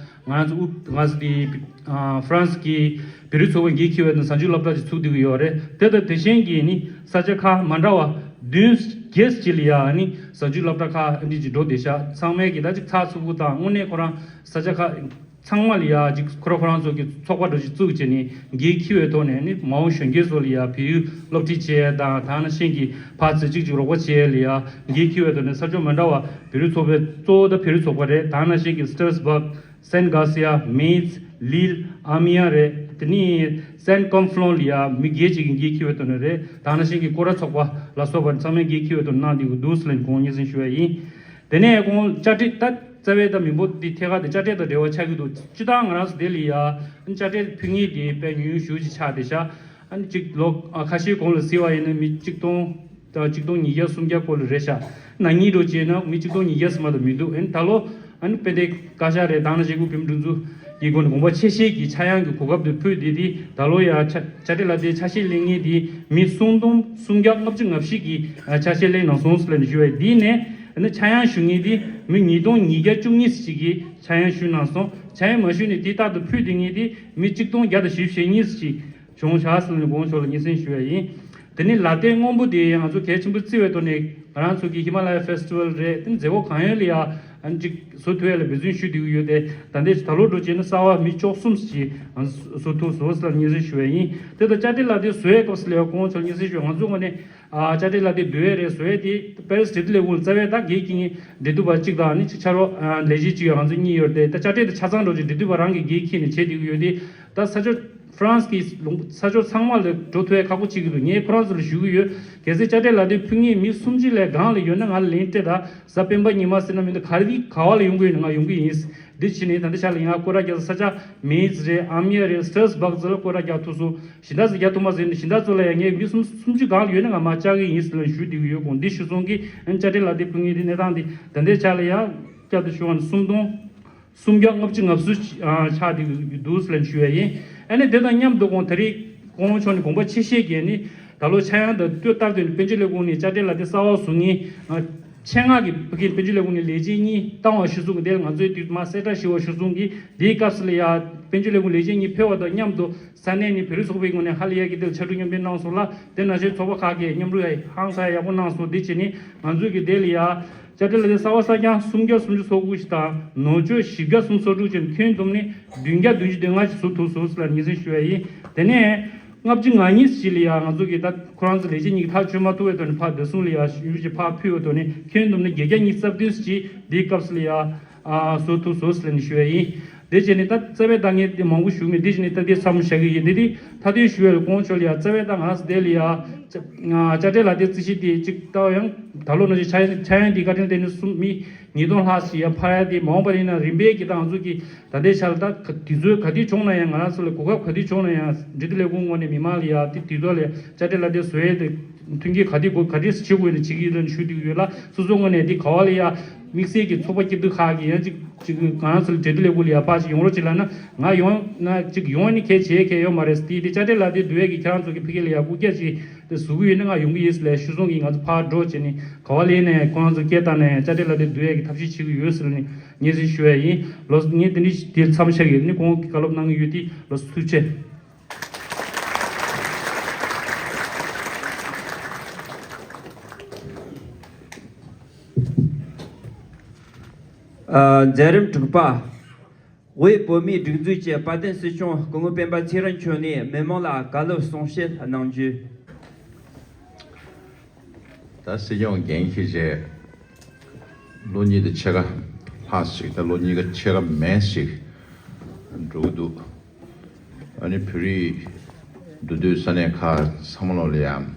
ང་ཚོ་དབུ་ང་ཚོ་དེ་ཨ་ཧྥ་རན་སི་གི་བོད་རིགས་ཚོགས་པའི་འགན་འཁྱེར་བའི་ནང་གཟའ་མཇུག་སློབ་གྲྭ་ཅིག་ཚུགས་བསྡད་ཀྱི་ཡོད་རེད། དེ་དང་དེ་བཞིན་གྱི་ནི་ས་ཆ་ཁག་མ་འདྲ་བ་བདུན་བརྒྱད་ཅིག་ལ་ཡ་ནི་གཟའ་མཇུག་སློབ་གྲྭ་ཁག་འདི་ཅིག་འགྲོ་བསྡད་ཤག་ཚང་མས་ཀྱི་ད་ཅིག་ཚགས་ཚུད་པོ་དང་དངོས་གནས་ཁོ་རང་ས་ཆ་ཁག་ཚང་མ་ལ་ཡ་ཅིག་ཁོ་རང་ཁོ་རང་ཚོ་གི་ཚོགས་པ་འདྲ་ཅིག་བཙུགས་བྱས་ནས་འགན་འཁྱེར་བའི་ཐོག་ནས་ནི་མ་འོངས་གཞོན་སྐྱེས་ཚོ་ལ་ཡ་བལ་ཡུལ་སློབ་ཁྲིད་བྱས་དང་ད་ནང་བཞིན་གྱི་ཕར་ཚུར་ཅིག་ཅིག་རོགས་པ་བྱས་ལ་ཡ་འགན་འཁྱེར་བའི་ཐོག་ནས་ས་ཕྱོགས་མ་འདྲ་བ་བོད་རིགས་ཚོགས་པའི་གཙོ་བོ་ད་བོད་རིགས་ཚོགས་པ་རེད། ད་ནང་བཞིན་གྱི་སི་ཏྲ་སི་སྦག་སན་གྷ་སི་ཡ། མེ་ཛི། ལིལ། ཨ་མི་ཡ་རེད། དེ་ནས་སན་ཀོན་ཧྥུ་ལོང་ལ་ཡ་མི་བརྒྱད་ཅིག་གིས་འགན་འཁྱེར་བའི་ཐོག་ནས་རེད། ད་ནང་བཞིན་གྱི་སྐོར་ར་ཚོགས་པ་ལ་སོགས་པ་ཚང་མས་འགན་འཁྱེར་བའི་ཐོག་ནས་གནང་བསྡད་ཀྱི་འདུག་ཟེར་ལབ་ནས་དགོངས་སྙན་སེང་ཞུ་བ་ཡིན། དེ་ནས་དགོངས་བཅར་འདྲི་ད་རྩ་བའི་ད་མི་འབོར་འདི་ཐད་ཀར་དེ་དཔྱ་ཁྲལ་དང་འབྲེལ་བ་ཆགས་ཀྱི་འདུག་སྤྱིར་བཏང་ང་རང་ཚོ་དེ་ལ་ཡ་དཔྱ་ཁྲལ་ཕུལ་མཁན་དེ་དཔེ་ཉུང་ཉུང་ཞེ་པོ་ཅིག་ཆགས་བསྡད་ཤག་ཨ་ནི་གཅིག་ལོ་ཁ་ཤས་གོང་ལ་གཟིགས་པ་ཡིན་ན་མི་གཅིག་སྟོང་དང་གཅིག་སྟོང་ཉིས་བརྒྱ་སུམ་བརྒྱ་སྐོར་ལ་རེད་ཤག་ནག་ཉེས་འདྲ་བྱས་ན་མི་གཅིག་སྟོང་ཉིས་བརྒྱ་ཙམ་མ་གཏོགས་མི་འདུག་ཨ་ནི་ད་ལོ་ཨ་ནི་དཔལ་ལྡན་བཀའ་ཤག་རེད། ད་ནང་བཞིན་སྐུ་བོད་མི་སྒྲིག་འཛུགས་ཀྱི་སྒོ་ནས་དགོངས་པ་ཆེ་བཞེས་ཀྱི་ཆག་ཡང་གི་གོ་སྐབས་དེ་ཕུལ་བསྡད་དེ་ད་ལོ་ཡ་དཔྱ་དཔྱ་ཁྲལ་ལ་དེ་ཆ་ཤས་ལེན་མཁན་དེ་མི་སུམ་སྟོང་སུམ་བརྒྱ་ལྔ་བཅུ་ང་བཞི་གིས་ཆ་ཤས་ལེན་གནང་སོང་ཟེར་ལབ་ནས་ཞུ་བ་ཡིན། དེ་ནས་ཨ་ནི་ཆག་ཡང་ཞུ་མཁན་དེ་མི་ཉིས་སྟོང་ཉིས་བརྒྱ་བཅུ་གཉིས་ཅིག་གིས་ཆག་ཡང་ཞུས་གནང་སོང་། ཆག་ཡང་མ་ཞུས་ནས་དེ་ལྟར་དུ་ཕུལ་བསྡད་མཁན་དེ་མི་གཅིག་སྟོང་བརྒྱ་དང་བཞི་བཅུ་ཞེ་གཉིས་ཅིག་བྱུང་བཞག་ཟེར་ནས་དགོངས་ཞོར་ལ་སྙན་སེང་ཞུ་བ་ཡིན། དེ་ནས་ལ་དྭགས་སྔོན་པོ་དེ་ང་ཚོ་གལ་ཆེན་པོ་བརྩི་བའི་ཐོག་ནས་ང་རང་ཚོ་གི་ཧི་མ་ལ་ཡ་ཕེ་སི་ཊི་ཝལ་རེད། དེ་ནས་མཛད་སྒོ་གང་ཡོད་ལ་ཡ་ ཨ་ནི་ཅིག་བཟོ་ཐུབ་ཡ་ལ་འབད་བརྩོན་ཞུ་བསྡད་ཀྱི་ཡོད་དེ། ད་ལྟའི་ད་ལོ་འགྲོ་བྱས་ན་གསར་པ་མི་བཅུ་གསུམ་ཞིག་ང་ཚོ་བཟོ་ཐུབ་སོང་ཟེར་ལ་སྙན་སེང་ཞུ་བ་ཡིན། དེ་དང་དཔྱ་ཁྲལ་ལག་དེབ་བཟོ་ཡའི་སྐབས་སུ་ལ་ཡང་གོང་ཆོག་སྙན་སེང་ཞུ་བ། ང་ཚོ་ངོས་ནས་ཨ་དཔྱ་ཁྲལ་ལག་དེབ་བཟོ་ཡ་རེད། བཟོ་ཡ་དེ་པེ་རིས་འབྲེལ་མཐུད་ལས་ཁུངས་ལ་རྩ་བའི་ད་སྒེར་གྱི་འབྲེལ་མཐུད་པ་གཅིག་དང་ནི་ཅིག་ཕྱག་རོགས་ཨ་ལས་བྱེད་གཅིག་ཡང་ང་ཚོ་གཉིས་ཡོད་རེད་དེ། ད་དཔྱ་ཁྲལ་དེ་ཆ་ཚང་འགྲོ་ཅིག་འབྲེལ་མཐུད་པ་རང་གིས་སྒེར་འཁྱེར་ནས་བྱེད་བསྡད་ཀྱི་ཡོད་དེ། ད་ས་ཕྱོགས་ཧྥ་རན་སི་གི་ལུང་ས་ཕྱོགས་ཚང་མ་ལ་འགྲོ་ཐུབ་ཡ་ཁག་པོ་ཆགས་ཀྱི་འདུག་ངས་ཁོ་རང་ཚོ་ལ་ཞུ་གི་ཡོད། གལ་སྲིད་དཔྱ་ཁྲལ་ལག་དེབ་ཕུལ་མཁན་མི་སུམ་ཅུ་ལས་སྒང་ལ་ཡོད་ན་ང་ལ་ལན་སྤྲད་དང་། གཟའ་སྤེན་པ་ཉི་མ་ཟེར་ན་མི་འདུག་ག་རེ་ག་བ་ལ་ཡོང་གི་ཡོད་ན་ང་ཡོང་གི་ཡིན། འདི་བྱས་ནས་ད་ལྟ་ཆ་ལ་ཡང་སྐོར་ར་རྒྱག་ས་ཆ་མེད་ཙི་རེད། ཨ་མི་ཡ་རེད། སི་ཊར་སི་སྦག་ཙི་ལ་སྐོར་ར་རྒྱག་ཐུབ་སོང་། གཞན་དག་ཚོ་རྒྱག་ཐུབ་མ་ཟེར་ནས་གཞན་དག་ཚོ་ལ་ཡང་ངས་མི་སུམ་སུམ་ཅུ་སྒང་ལ་ཡོད་ན་ང་མར་བཅར་གི་ཡིན་ཟེར་ལ་ཞུ་བསྡད་ཀྱི་ཡོད། དགོངས་འདི་ཞུ་སོང་གི། ཨ་ནི་དཔྱ་ཁྲལ་ལག་དེབ་ཕུལ་མཁན་དེ་གནས་སྟངས་དེ་ད་ལྟའི་ཆ་ལ་ཡང་བསྐྱར་དུ་ཞུ་བ་ན་སུམ་སྟོང་སུམ་བརྒྱ་ལྔ་བཅུ་ང་གསུམ་ཆགས་བསྡད་ཀྱི་འདུག་ཟེར་ལ་ཞུ་བ་ཡིན། ཨ་ནི་དེ་དང་མཉམ་དུ་དགོངས་ད་རེས་དགོངས་ཆོག་ནས་དགོངས་པ་ཆེ་ཤོས་ཀྱི་ནི་ད་ལོ་ཆག་ཡང་དང་ལྟོས་ལྟར་དུ་ནི་དཔལ་འབྱོར་ལས་ཁུངས་ནས་དཔྱ་ཁྲལ་ལག་དེབ་གསར་པ་བཟོ་མཁན་ཆེད་མངགས་ཀྱི་ཕ་གིའི་དཔལ་འབྱོར་ལས་ཁུངས་ནས་ལས་བྱེད་གཉིས་བཏང་བ་ཞུ་གསུང་གི། དེ་ལ་ང་ཚོའི་དུས་མ་གསལ་བསྒྲགས་ཞུ་བ་ཞུ་གསུང་གི། དེའི་སྐབས་སུ་ལ་ཡ་དཔལ་འབྱོར་ལས་ཁུངས་ལས་བྱེད་གཉིས་ཕེབས་པ་དང་མཉམ་དུ་ས་གནས་ནས་བོད་རིགས་ཚོགས་པའི་ངོས་ནས་ཧ་ལས་ཡ་གི་དེ་ལ་ཕྱག་གྲུ་མཉམ་འདེགས་གནང་སོང་ལ། དེ་ནང་བཞིན་ཚོགས་པ་ཁག་གིས་མཉམ་རུབ་ཡ་ཧང་སང་ཡག་པོ་གནང་སོང་། དེ་བྱས་ནས་ང་ཚོས་ཀྱི་དེ་ལ་ཡ་དཔྱ་ཁྲལ་ལག་དེབ་གསར་པ་གསར་རྐྱང་སུམ་བརྒྱ་སུམ་ཅུ་སོ་དགུ་ཞིག་དང་ནོར་བཅོས་བཞི་བརྒྱ་སུམ་ཅུ་སོ་དྲུག་བྱས་ནས་ཁྱོན་བསྡོམས་ནས་བདུན་བརྒྱ་བདུན་ཅུ་དོན་ལྔ་ཞིག་བཟོ་ཐུབ་སོང་ཟེར་ལ་སྙན་སེང་ཞུ་བ་ཡིན། དེ་ནས་ལྔ་བཅུ་ང་གཉིས་ཞིག་ལ་ཡ་ང་ཚོ་གི་ད་ཁོ་རང་ཚོ་ལས་བྱེད་གཉིས་ཀྱིས་ཐག་གཅོད་མ་ཐུབ་པའི་ཐོག་ནས་ཕར་བདེ་སྲུང་ལ་ཡ་ཞུ་ཞིག་ཕར་ཕུལ་བའི་ཐོག་ནས་ཁྱོན་བསྡོམས་ནས་བརྒྱད་བརྒྱ་ཉི་ཤུ་རྩ་བདུན་ཞིག་འདིའི་སྐབས་སུ་ལ་ཡ་ཨ་བཟོ་ཐུབ་སོང་ཟེར་ལ་ནི་ཞུ་བ་ཡིན། དེ་བྱས་ནས་ད་རྩ་བའི་ད་ངས་དེ་མང་པོ་ཞུ་མེད། དེ་བྱས་ནས་ད་དེ་མཚམས་བཞག་གི་ཡིན། དེ་དེ་མཐའ་དོན་ཞུ་བའི་དགོངས་ཆོག་ལ་ཡ་རྩ་བའི་ད་ང་ཚོ་དེ་ལ་ཡ་དཔྱ་ཁྲལ་ལག་དེབ་རྩིས་གཞི་དེ་གཅིག་ལྟ་བ་ཡང་ད་ལོ་ནང་བཞིན་ཆག་ཆག་ཡང་དེ་བཀའ་དྲིན་ལྡན་ནས་གསུམ་མི་ཉིས་སྟོང་ལྷག་ཞིག་ཡར་འཕར་ཡ་དེ་མ་འོངས་པ་ཡིན་ན་རིམ་པས་ཀྱི་ད་ང་ཚོ་གི་ད་ལྟའི་ཆར་ད་ག་དུས་ཚོད་ག་དུས་བྱུང་ན་ཡང་ང་རང་ཚོ་ལ་གོ་སྐབས་ག་དུས་བྱུང་ན་ཡང་འབྲེལ་མཐུད་ལས་ཁུངས་ངོས་ནས་མི་མང་ལ་ཡ་དེ་དུས་ཐོག་ལ་དཔྱ་ཁྲལ་ལག་དེབ་བཟོ་ཡས་དེ་མཐུན་རྐྱེན་ག་དུས་དགོས་ག་དུས་བྱེད་དགོས་ནས་བྱེད་ཀྱི་ཡོད་ལ་ཞུ་བསྡད་ཀྱི་ཡོད་ལ། སོ་སོ་ངོས་ནས་དེ་ག་བ་ལ་ཡ་དམིགས་བསལ་གྱི་ཚོགས་པ་སྐྱིད་སྡུག་ཁག་གི་ཡང་ཅིག་ཅིག་ང་རང་ཚོ་ལ་འབྲེལ་མཐུད་ལས་ཁུངས་ལ་ཡ་ཕར་ཅིག་ཡོང་རོགས་བྱེད་ལབ་ན་ང་ཡོང་ན་ཅིག་ཡོང་ནི་གལ་ཆེ་གལ་ཡོད་མ་རེད། དེ་དེ་དཔྱ་ཁྲལ་ལག་དེབ་བསྡུ་ཡས་ཀྱི་ཁྱེད་རང་ཚོ་གི་ཕ་གི་ལ་ཡ་སྐུ་རྒྱ་ཅིག་དེ་བཟོ་གི་ཡོད་ན་ང་ཡོང་གི་ཡིན་ཟེར་ལས་ཞུ་སོང་གི། ང་ཚོ་ཕར་འགྲོ་བྱས་ནས་ག་བ་ལ་ཡིན་ན་ཡང་ཁོ་རང་ཚོ་སྐད་བཏང་ན་ཡང་དཔྱ་ཁྲལ་ལག་དེབ་བསྡུ་ཡས་ཀྱི་ཐབས་ཤེས་བྱེད་ཀྱི་ཡོད་ཟེར་ནས་སྙན་སེང་ཞུ་ཡས་ཡིན། ལོ་ངས་དེ་འདྲའི་དེ་མཚམས་བཞག་གི་ཡོད། ནི་གོང་གི་བཀའ་སློབ་གནང་གི་ཡོད། དེ་ལོ་ཐུགས་རྗེ་ཆེ། ཨ། མཛད་རིམ་དྲུག་པ། དབུས་བོད་མིའི་སྒྲིག་འཛུགས་ཀྱི་དཔལ་ལྡན་སྲིད་སྐྱོང་སྐུ་ངོ་སྤེན་པ་ཚེ་རིང་མཆོག་ནས་མི་མང་ལ་བཀའ་སློབ་གསུང་བཤད་གནང་རྒྱུ། ད་སྲིད་སྐྱོང་འགན་འཁྱེར་རྗེས་ལོ་གཉིས་དང་ཕྱེད་ཀ་ལྷག་ཞིག་ད་ལོ་གཉིས་ཀ་ཕྱེད་ཀ་མན་ཞིག་འགྲོ་གི་འདུག་ཨ་ནི་བོད་རིགས་འདུས་སྡོད་ས་གནས་ཁག་ཚང་མ་ལོག་ལ་ཡང་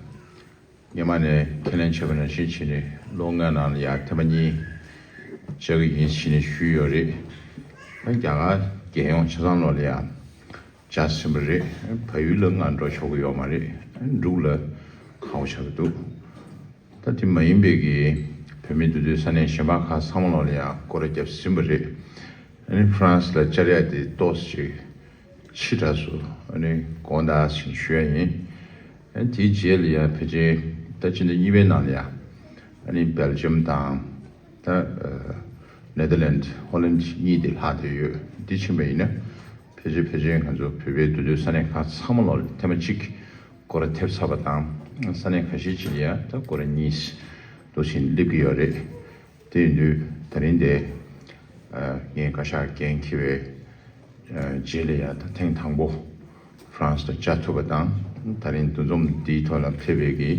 སྔོན་མ་ནས་ཁས་ལེན་བྱས་པ་ནང་བཞིན་བྱས་ནས་ལོ་ལྔའི་ནང་ལ་ཡང་ཐེངས་མ་གཉིས་བཅར་གི་ཡིན་ཞེས་ནས་ཞུས་ཡོད་རེད། ཨ་རྒྱ་གར་རྒྱལ་ཡོངས་ཆ་ཚང་ལོག་ལ་ཡང་བཅར་ཟིན་པ་རེད། བལ་ཡུལ་ལ་ང་འགྲོ་ཆོག་གི་ཡོད་མ་རེད། འབྲུག་ལ་ཁག་པོ་ཆགས་ཀྱི་འདུག་ད་དེ་མ་ཡིན་པའི་གི་བོད་མི་འདུས་སྡོད་ས་གནས་གཞན་པ་ཁག་ཚང་མ་ལོག་ལ་ཡང་སྐོར་ར་བརྒྱབ་ཟིན་པ་རེད། ཨ་ནི་ཧྥ་རན་སི་ལ་བཅར་ཡ་དེ་ཏོག་ཙམ་ཕྱི་དྲགས་སོང་། ཨ་ནི་དགོངས་དག་ཞེས་ཞུ་ཡ་ཡིན། ཨ་ནི་དེའི་རྗེས་ལ་ཡང་ཕལ་ཆེར་ད་ཕྱི་ཟླ་གཉིས་པའི་ནང་ལ་ཡང་ཨ་ནི་སྦེལ་ཇམ་དང་ད་ཨ་ནེ་དར་ལེནཌ་ཧོ་ལན་གཉིས་དེ་ལྷག་བསྡད་ཡོད། འདི་ཕྱིན་པ་ཡིན་ན་ཕལ་ཆེར་ཕལ་ཆེར་ང་ཚོ་བོད་པའི་འདུས་སྡོད་ས་གནས་ཁག་ཚང་མ་ལོག་ལ་ཐེངས་མ་གཅིག་སྐོར་ར་ཐེབས་ཚར་བ་དང་། ས་གནས་ཁ་ཤས་ཅིག་ལ་ཡང་ད་སྐོར་ར་གཉིས་འདུག་སེ་སླེབས་ཀྱི་ཡོད་རེད། དེ་ཡིན་དུས་ད་རིང་འདི་ཨ་ངས་བཀའ་ཤག་འགན་འཁྱེར་བའི་ཨ་རྗེས་ལ་ཡང་ད་ཐེངས་དང་པོ་ཧྥ་རན་སི་དུ་བཅར་ཐུབ་པ་དང་། ད་རིང་འདུ་འཛོམས་འདིའི་ཐོག་ལ་ཕེབས་པའི་གི་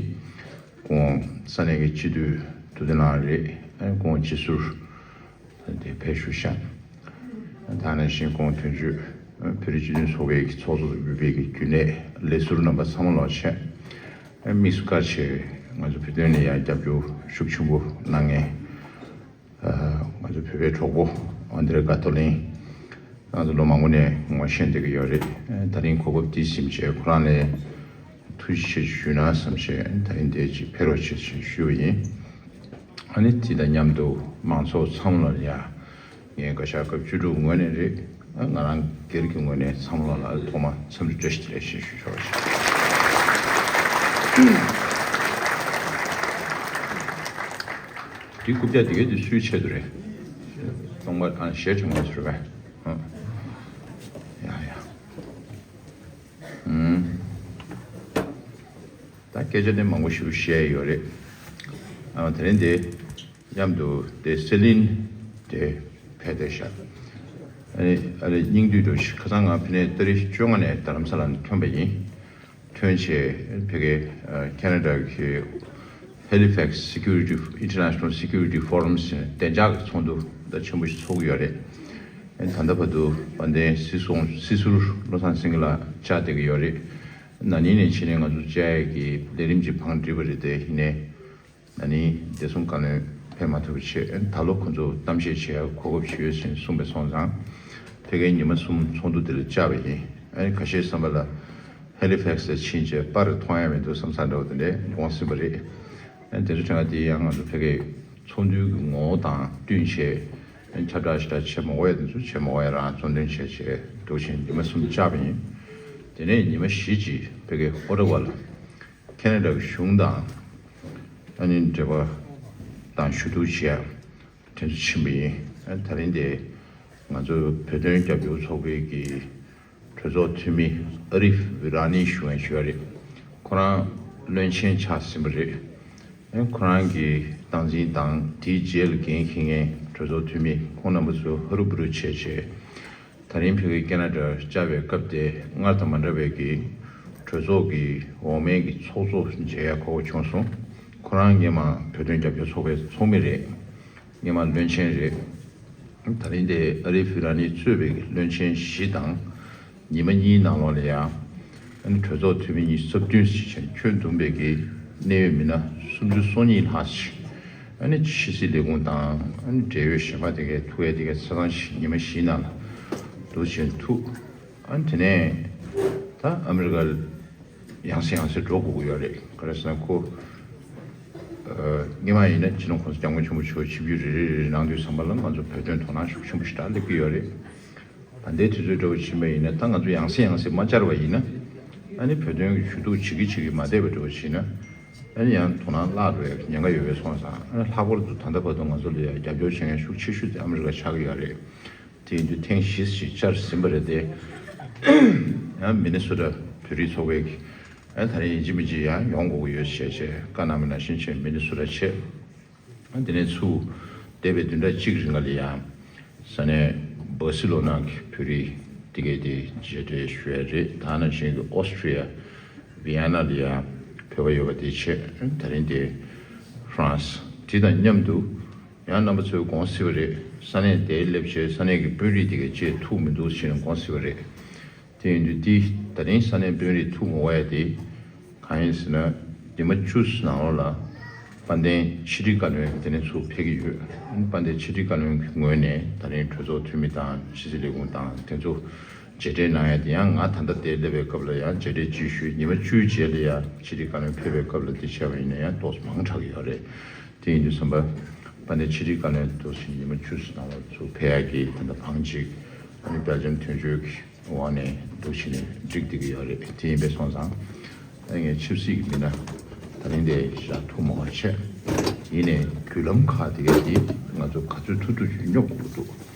སྐུ་ངོ་ས་གནས་ཀྱི་སྤྱི་འཐུས་ཐུབ་བསྟན་ལགས་རེད། ཨ་སྐུ་ངོ་སྤྱི་ཟུར་དེ་ཕེབས་བཞུགས་ཤག་ད་ནང་བཞིན་སྐུ་ངོ་དོན་གཅོད་བོད་རིགས་སྤྱི་མཐུན་ཚོགས་པའི་གི་ཚོགས་གཙོ་དབུས་པའི་གི་རྒྱུན་ལས་ལས་ཟུར་རྣམ་པ་ཚང་མ་ལོག་བྱས། དམིགས་སུ་བཀར་བྱས་ང་ཚོ་བོད་དོན་ལ་ཡང་རྒྱབ་སྐྱོར་ཤུགས་ཆེན་པོ་གནང་མཁན་ང་ཚོ་བོད་པའི་གྲོགས་པོ་ཨན་དྲེ་ག་ཏོ་ལིན། ང་ཚོ་ལོ་མང་པོ་ནས་ངོ་ཤེས་བསྡད་ཀྱི་ཡོད་རེད། ད་རིང་གོ་སྐབས་འདི་ཟིན་བྱས་ཁོ་རང་ལ་ཐུགས་རྗེ་ཆེ་ཞུས་ན་བསམ་བྱས་ད་རིང་འདིར་ཅིག་ཕེབས་རོགས་བྱེད་ཅེས་ཞུས་པ་ཡིན། ཨ་ནི་དེ་དང་མཉམ་དུ་མང་ཚོགས་ཚང་མ་ལ་ཡང་ངས་བཀའ་ཤག་སྐབས་བཅུ་དྲུག་ངོས་ནས་རེད། ང་རང་སྒེར་གྱི་ངོས་ནས་ཚང་མ་ལ་ཐོག་མ་འཚམས་འདྲི་བཀྲ་ཤིས་བདེ་ལེགས་ཞེས་ཞུ་ཆོག་པ་ཞིག་འདི་རྐུབ་བཀྱག་འདི་གའི་འདི་སུའི་ཆེད་དུ་རེད། སྟོང་པར་གང་ཞེ་དྲག་ངོས་སུ་རེད་པས། ཡ་ཡ། ད་སྐད་ཆ་དེ་མང་པོ་ཞིག་བཤད་ཡོད་རེད། ཨ་དེ་རིང་དེ་མཉམ་དུ་དེ་སེ་ལིན་ དེ་ཕེབས་བསྡད་ཤག་ཨ་ནི་ཨ་རེ་སྙིང་བསྡུས་འགྲོ་ཞིག་ཁ་སང་ང་ཕ་ནས་ཏ་རིག་བཅོ་ལྔ་ནས་རྡ་རམ་ས་ལ་ནས་ཐོན་པ་ཡིན། ཐོན་བྱས་ཕ་གི་ཨ་ཁེ་ན་ཌ་གི་Halifax Security International Security Forum ཟེར་བདེ་འཇགས་ཀྱི་ཚོགས་འདུ་ད་ཆེན་པོ་ཞིག་ཚོགས་ཀྱི་ཡོད་རེད། ཨ་ནི་ད་ལྟ་བར་དུ་དཔལ་ལྡན་སྲིད་སྐྱོང་སྲིད་ཟུར་བློ་བཟང་སེང་གེ་ལགས་བཅར་བསྡད་ཀྱི་ཡོད་རེད། ན་ནིང་ནས་ཕྱི་ནས་ང་ཚོ་བཅར་ཡས་ཀྱི་ལས་རིམ་གྱི་བང་བསྒྲིགས་པ་རེད་དེ། ཡིན་ནའི་ན་ནིང་བདེ་སྲུང་བཀའ་བློན་ཕེབས་མ་ཐུབ་པ་བྱས། ཨ་ནི་ད་ལོ་ཁོ་ཚོ་གཏམ་བཤད་བྱེད་ཡ་གོ་སྐབས་ཞིག་ཡོད་ཟེར་གསུངས་པས་སོང་ཙང་། ཕ་གིའི་ཉི་མ་གསུམ་ཚོགས་འདུ་དེ་ལ་བཅར་བ་ཡིན། ཨ་ནི་ཁ་ཤས་བསམ་པ་ལ་ཧེ་ལི་ཕེག་སི་ལ་ཕྱིན་བྱས་པར་མཐོང་ཡ་མི་འདུག་བསམ་ས་འདྲ་བོ་དེ་འདྲས་འོང་སྲིད་པ་རེད། ཨ་ནི་དེ་ཚོ་དྲན་པ་དེ་ཡང་ང་ཚོ་ཕ་གིའི་ཚོགས་འདུའི་གི་ངོ་བོ་དང་བསྟུན་བྱས། ཨ་ནི་ཁྱབ་བསྒྲགས་ཞེ་དྲག་བྱེད་མ་དགོས་ཡ་དེ་ཚོ་བྱེད་མ་དགོས་ཡ་རང་གཙོ་འདོན་བྱས་བྱས་འདུག་བཞིན་ཉི་མ་གསུམ་བཅར་བ་ཡིན། དེ་ནས་ཉི་མ་བཞི་ཅིག་ཕ་གིའི་ཨོ་ཊ་ཝ་ལ་ཁེ་ན་ཌ་གི་གཞུང་དང་ཨ་ནི་འབྲེལ་བ་དང་ཞུ་གཏུག་བྱས་དེ་ཚོ་ཕྱིན་པ་ཡིན། ཨ་ནི་ད་རིང་དེ་ང་ཚོ་བོད་དོན་རྒྱབ་སྐྱོར་ཚོགས་པའི་གི་གྲོས་ཚོགས་འཐུས་མི་ཨ་རིབ་ཝི་ར་ནི་ཞུ་མཁན་ཞུ་བ་རེད། ཁོ་རང་བློན་ཆེན་ཆགས་ཟིན་པ་རེད། ཨ་ནི་ཁོ་རང་གི་སྟངས་འཛིན་དང་དེའི་རྗེས་ལ་འགན་འཁྱེར་མཁན་གྲོས་ཚོགས་འཐུས་མི་ཁོང་རྣམ་པ་ཚོ་ཧ་རུ་བུ་རུ་བྱས་བྱས། ད་རིང་ཕ་གིའི་ཁེ་ན་ཌར་བཅར་བའི་སྐབས་དེ་སྔར་དང་མ་འདྲ་བའི་གི་གྲོས་ཚོགས་ཀྱི་འོག་མའི་གི་ཚོགས་གཙོ་མཇལ་ཡ་གོ་བ་བྱུང་སོང་། ཁོ་རང་སྔོན་མ་བོད་དོན་རྒྱབ་སྐྱོར་ཚོགས་པའི་ཚོགས་མི་རེད། སྔོན་མ་བློན་ཆེན་རེད། ད་རིང་དེ་ཨ་རི་ཕི་ར་ནི་གཙོས་པའི་གི་བློན་ཆེན་བཞི་དང་། ཉི་མ་གཉིས་ནང་ལོགས་ལ་ཡང་། ཨ་ནི་གྲོས་ཚོགས་འཐུས་མི་ཉི་ཤུ་རྩ་བདུན་ཞིག་བྱས་ཁྱོན་བསྡོམས་པའི་གི་གནད་ཡོད་མི་སྣ་སུམ་ཅུ་སོ་གཉིས་ལྷག་ཞིག་ཨ་ནི་ཕྱི་སྲིད་ལས་ཁུངས་དང་ཨ་ནི་འབྲེལ་ཡོད་གཞན་པ་དེ་གའི་ཐུག་ཡས་དེ་གའི་ཆ་ཚང་ཞིག་ཉི་མ་བཞིའི་ནང་ལ་འདུ་བྱས་ཐུག་ཨ་ནི་དེ་ནས་ད་ཨ་མི་རི་ཀ་ཡང་སེ་ཡང་སེ་འགྲོ་དགོས་ཀྱི་ཡོད་རེད། ག་རེ་ཟེར་ན་ཁོ་ཨ་སྔོན་མ་ཡིན་ན་སྤྱི་ནོར་གོང་ས་སྐྱབས་མགོན་ཆེན་པོ་མཆོག་ཆིབས་བསྒྱུར་རེ་རེ་རེ་རེ་གནང་དུས་ཙམ་པ་ལ་ང་ཚོ་བོད་དོན་དོ་སྣང་ཤུགས་ཆེན་པོ་ཞེ་དྲག་སླེབས་ཀྱི་ཡོད་རེད། ད་ལྟའི་དུས་ཚོད་འདྲ་བོ་ཕྱིན་པ་ཡིན་ན། ད་ང་ཚོ་ཡང་སེ་ཡང་སེ་མ་བཅར་བ་ཡིན་ན། ཨ་ནི་བོད་དོན་གྱི་ཞུ་གཏུག་བྱེད་ཀྱི་བྱེད་ཀྱི་མ་བསྡད་པ་འདྲ་བོ་ཕྱིན་ན། ཨ་ནི་ཡང་དོ་སྣང་བརླག་འགྲོ་ཡ་ཉེན་ཁ་ཡོད་པའི་སོང་ཙང་། ཨ་ནི་ལྷག་པར་དུ་ད་ལྟ་བར་དུ་ང་ཚོ་ལ་ཡ་རྒྱབ་སྐྱོར་བྱེད་མཁན་ཤུགས་ཆེ་ཤོས་དེ་ཨ་མི་རི་ཀ་ཆགས་ཀྱི་ཡོད་རེད། དེ་ཡིན་དུས་ཐེངས་བཞི་ཞིག་བཅར་ཟིན་པ་རེད་དེ། ཡང་མི་ནི་སོ་ཊ་བོད་རིགས་ཚོགས་པའི་གི་ཨ་ནི་ད་རེས་ཡིན་གཅིག་མིན་གཅིག་ཡང་ཡོང་དགོས་ཀྱི་ཡོད་ཞེས་བྱས་བཀའ་གནང་བ་ནང་བཞིན་བྱས་མི་ནི་སོ་ཊ་བྱས། དེ་ནས་ཚུར་འདས་པའི་བདུན་ཕྲག་གཅིག་རིང་ལ་ཡང་ས་གནས་སྦར་སི་ལོ་ན་གི་བོད་རིགས་དེ་གས་དེ་མཇལ་འཕྲད་ཞུ་ཡ་རེད། ད་ནང་བཞིན་གྱི་ཨོ་སི་ཀྲི་ཡ་ཝི་ཡ་ན་ལ་ཡང་བོད་པ་ཡོད་པ་དེ་བྱས། ད་རིང་དེ་ཧྥ་རན་སི། དེ་དང་མཉམ་དུ་ཡང་རྣམ་པ་ཚོས་དགོངས་སྲིད་པ་རེད། ས་གནས་དེའི་སླེབས་བྱས་ས་གནས་ཀྱི་དཔོན་རིགས་དེ་གས་བཅས་ཐུག་མི་འདུག་ཟེར་ནས་དགོངས་སྲིད་པ་རེད། དེ་ཡིན་དུས་འདི་ད་རིང་ས་གནས་དཔོན་རིགས་ཐུག་མ་དགོས་ཡ་དེ་གང་ཡིན་ཟེར་ན། ཉི་མ་བཅུ་ནང་ལོགས་ལ་དཔལ་ལྡན་ཕྱི་དྲིལ་བཀའ་བློན་དེ་ནས་ཚུར་ཕེབས་ཀྱི་ཡོད། དཔལ་ལྡན་ཕྱི་དྲིལ་བཀའ་བློན་གྱི་ངོས་ནས་ད་རིང་གྲོས་ཚོགས་འཐུས་མི་དང་ཕྱི་སྲིད་ལས་ཁུངས་དང་དེ་ཚོ་མཇལ་འཕྲད་གནང་ཡ་དེ། ཡང་ང་ད་ལྟ་དེ་སླེབས་པའི་སྐབས་ལ་ཡང་མཇལ་འཕྲད་ཅིག་ཞུས། ཉི་མ་བཅུའི་རྗེས་ལ་ཡང་ཕྱི་དྲིལ་བཀའ་བློན་ཕེབས་པའི་སྐབས་ལ་དེ་བྱས་པ་ཡིན་ན་ཡང་ཏོག་ཙམ་མང་དྲགས་ཀྱི་ཡོད་རེད། དེ་ཡིན་དུས་ཙམ་པ་དཔལ་ལྡན་ཕྱི་དྲིལ་བཀའ་བློན་དུ་ཕྱིན་ཉི་མ་བཅུ་ཙམ་ནང་ལ་ཚུར་ཕེབས་ཡག་གི་ད་ལྟ་བང་གཅིག་ཨ་ནི་སྦེལ་ཇམ་དོན་གཅོད་ཀྱི་འོག་ནས་འདུག་བྱས་ནས་འགྲིག་བསྡད་ཀྱི་ཡོད་རེད། དེ་ཡིན་པས་སོང་ཙང་ཨ་ངས་ཆབ་སྲིད་ཀྱི་མི་སྣ་ད་རིང་དེ་ཞག་ཐུག་མ་བ་བྱས། ཡིན་ནའི་བརྒྱུད་ལམ་ཁག་དེ་ག་དེ་ང་ཚོ་ག་ཚོད་ཐུབ་ཐུབ་ཅིག་སྙོབ་དགོས་འདུག་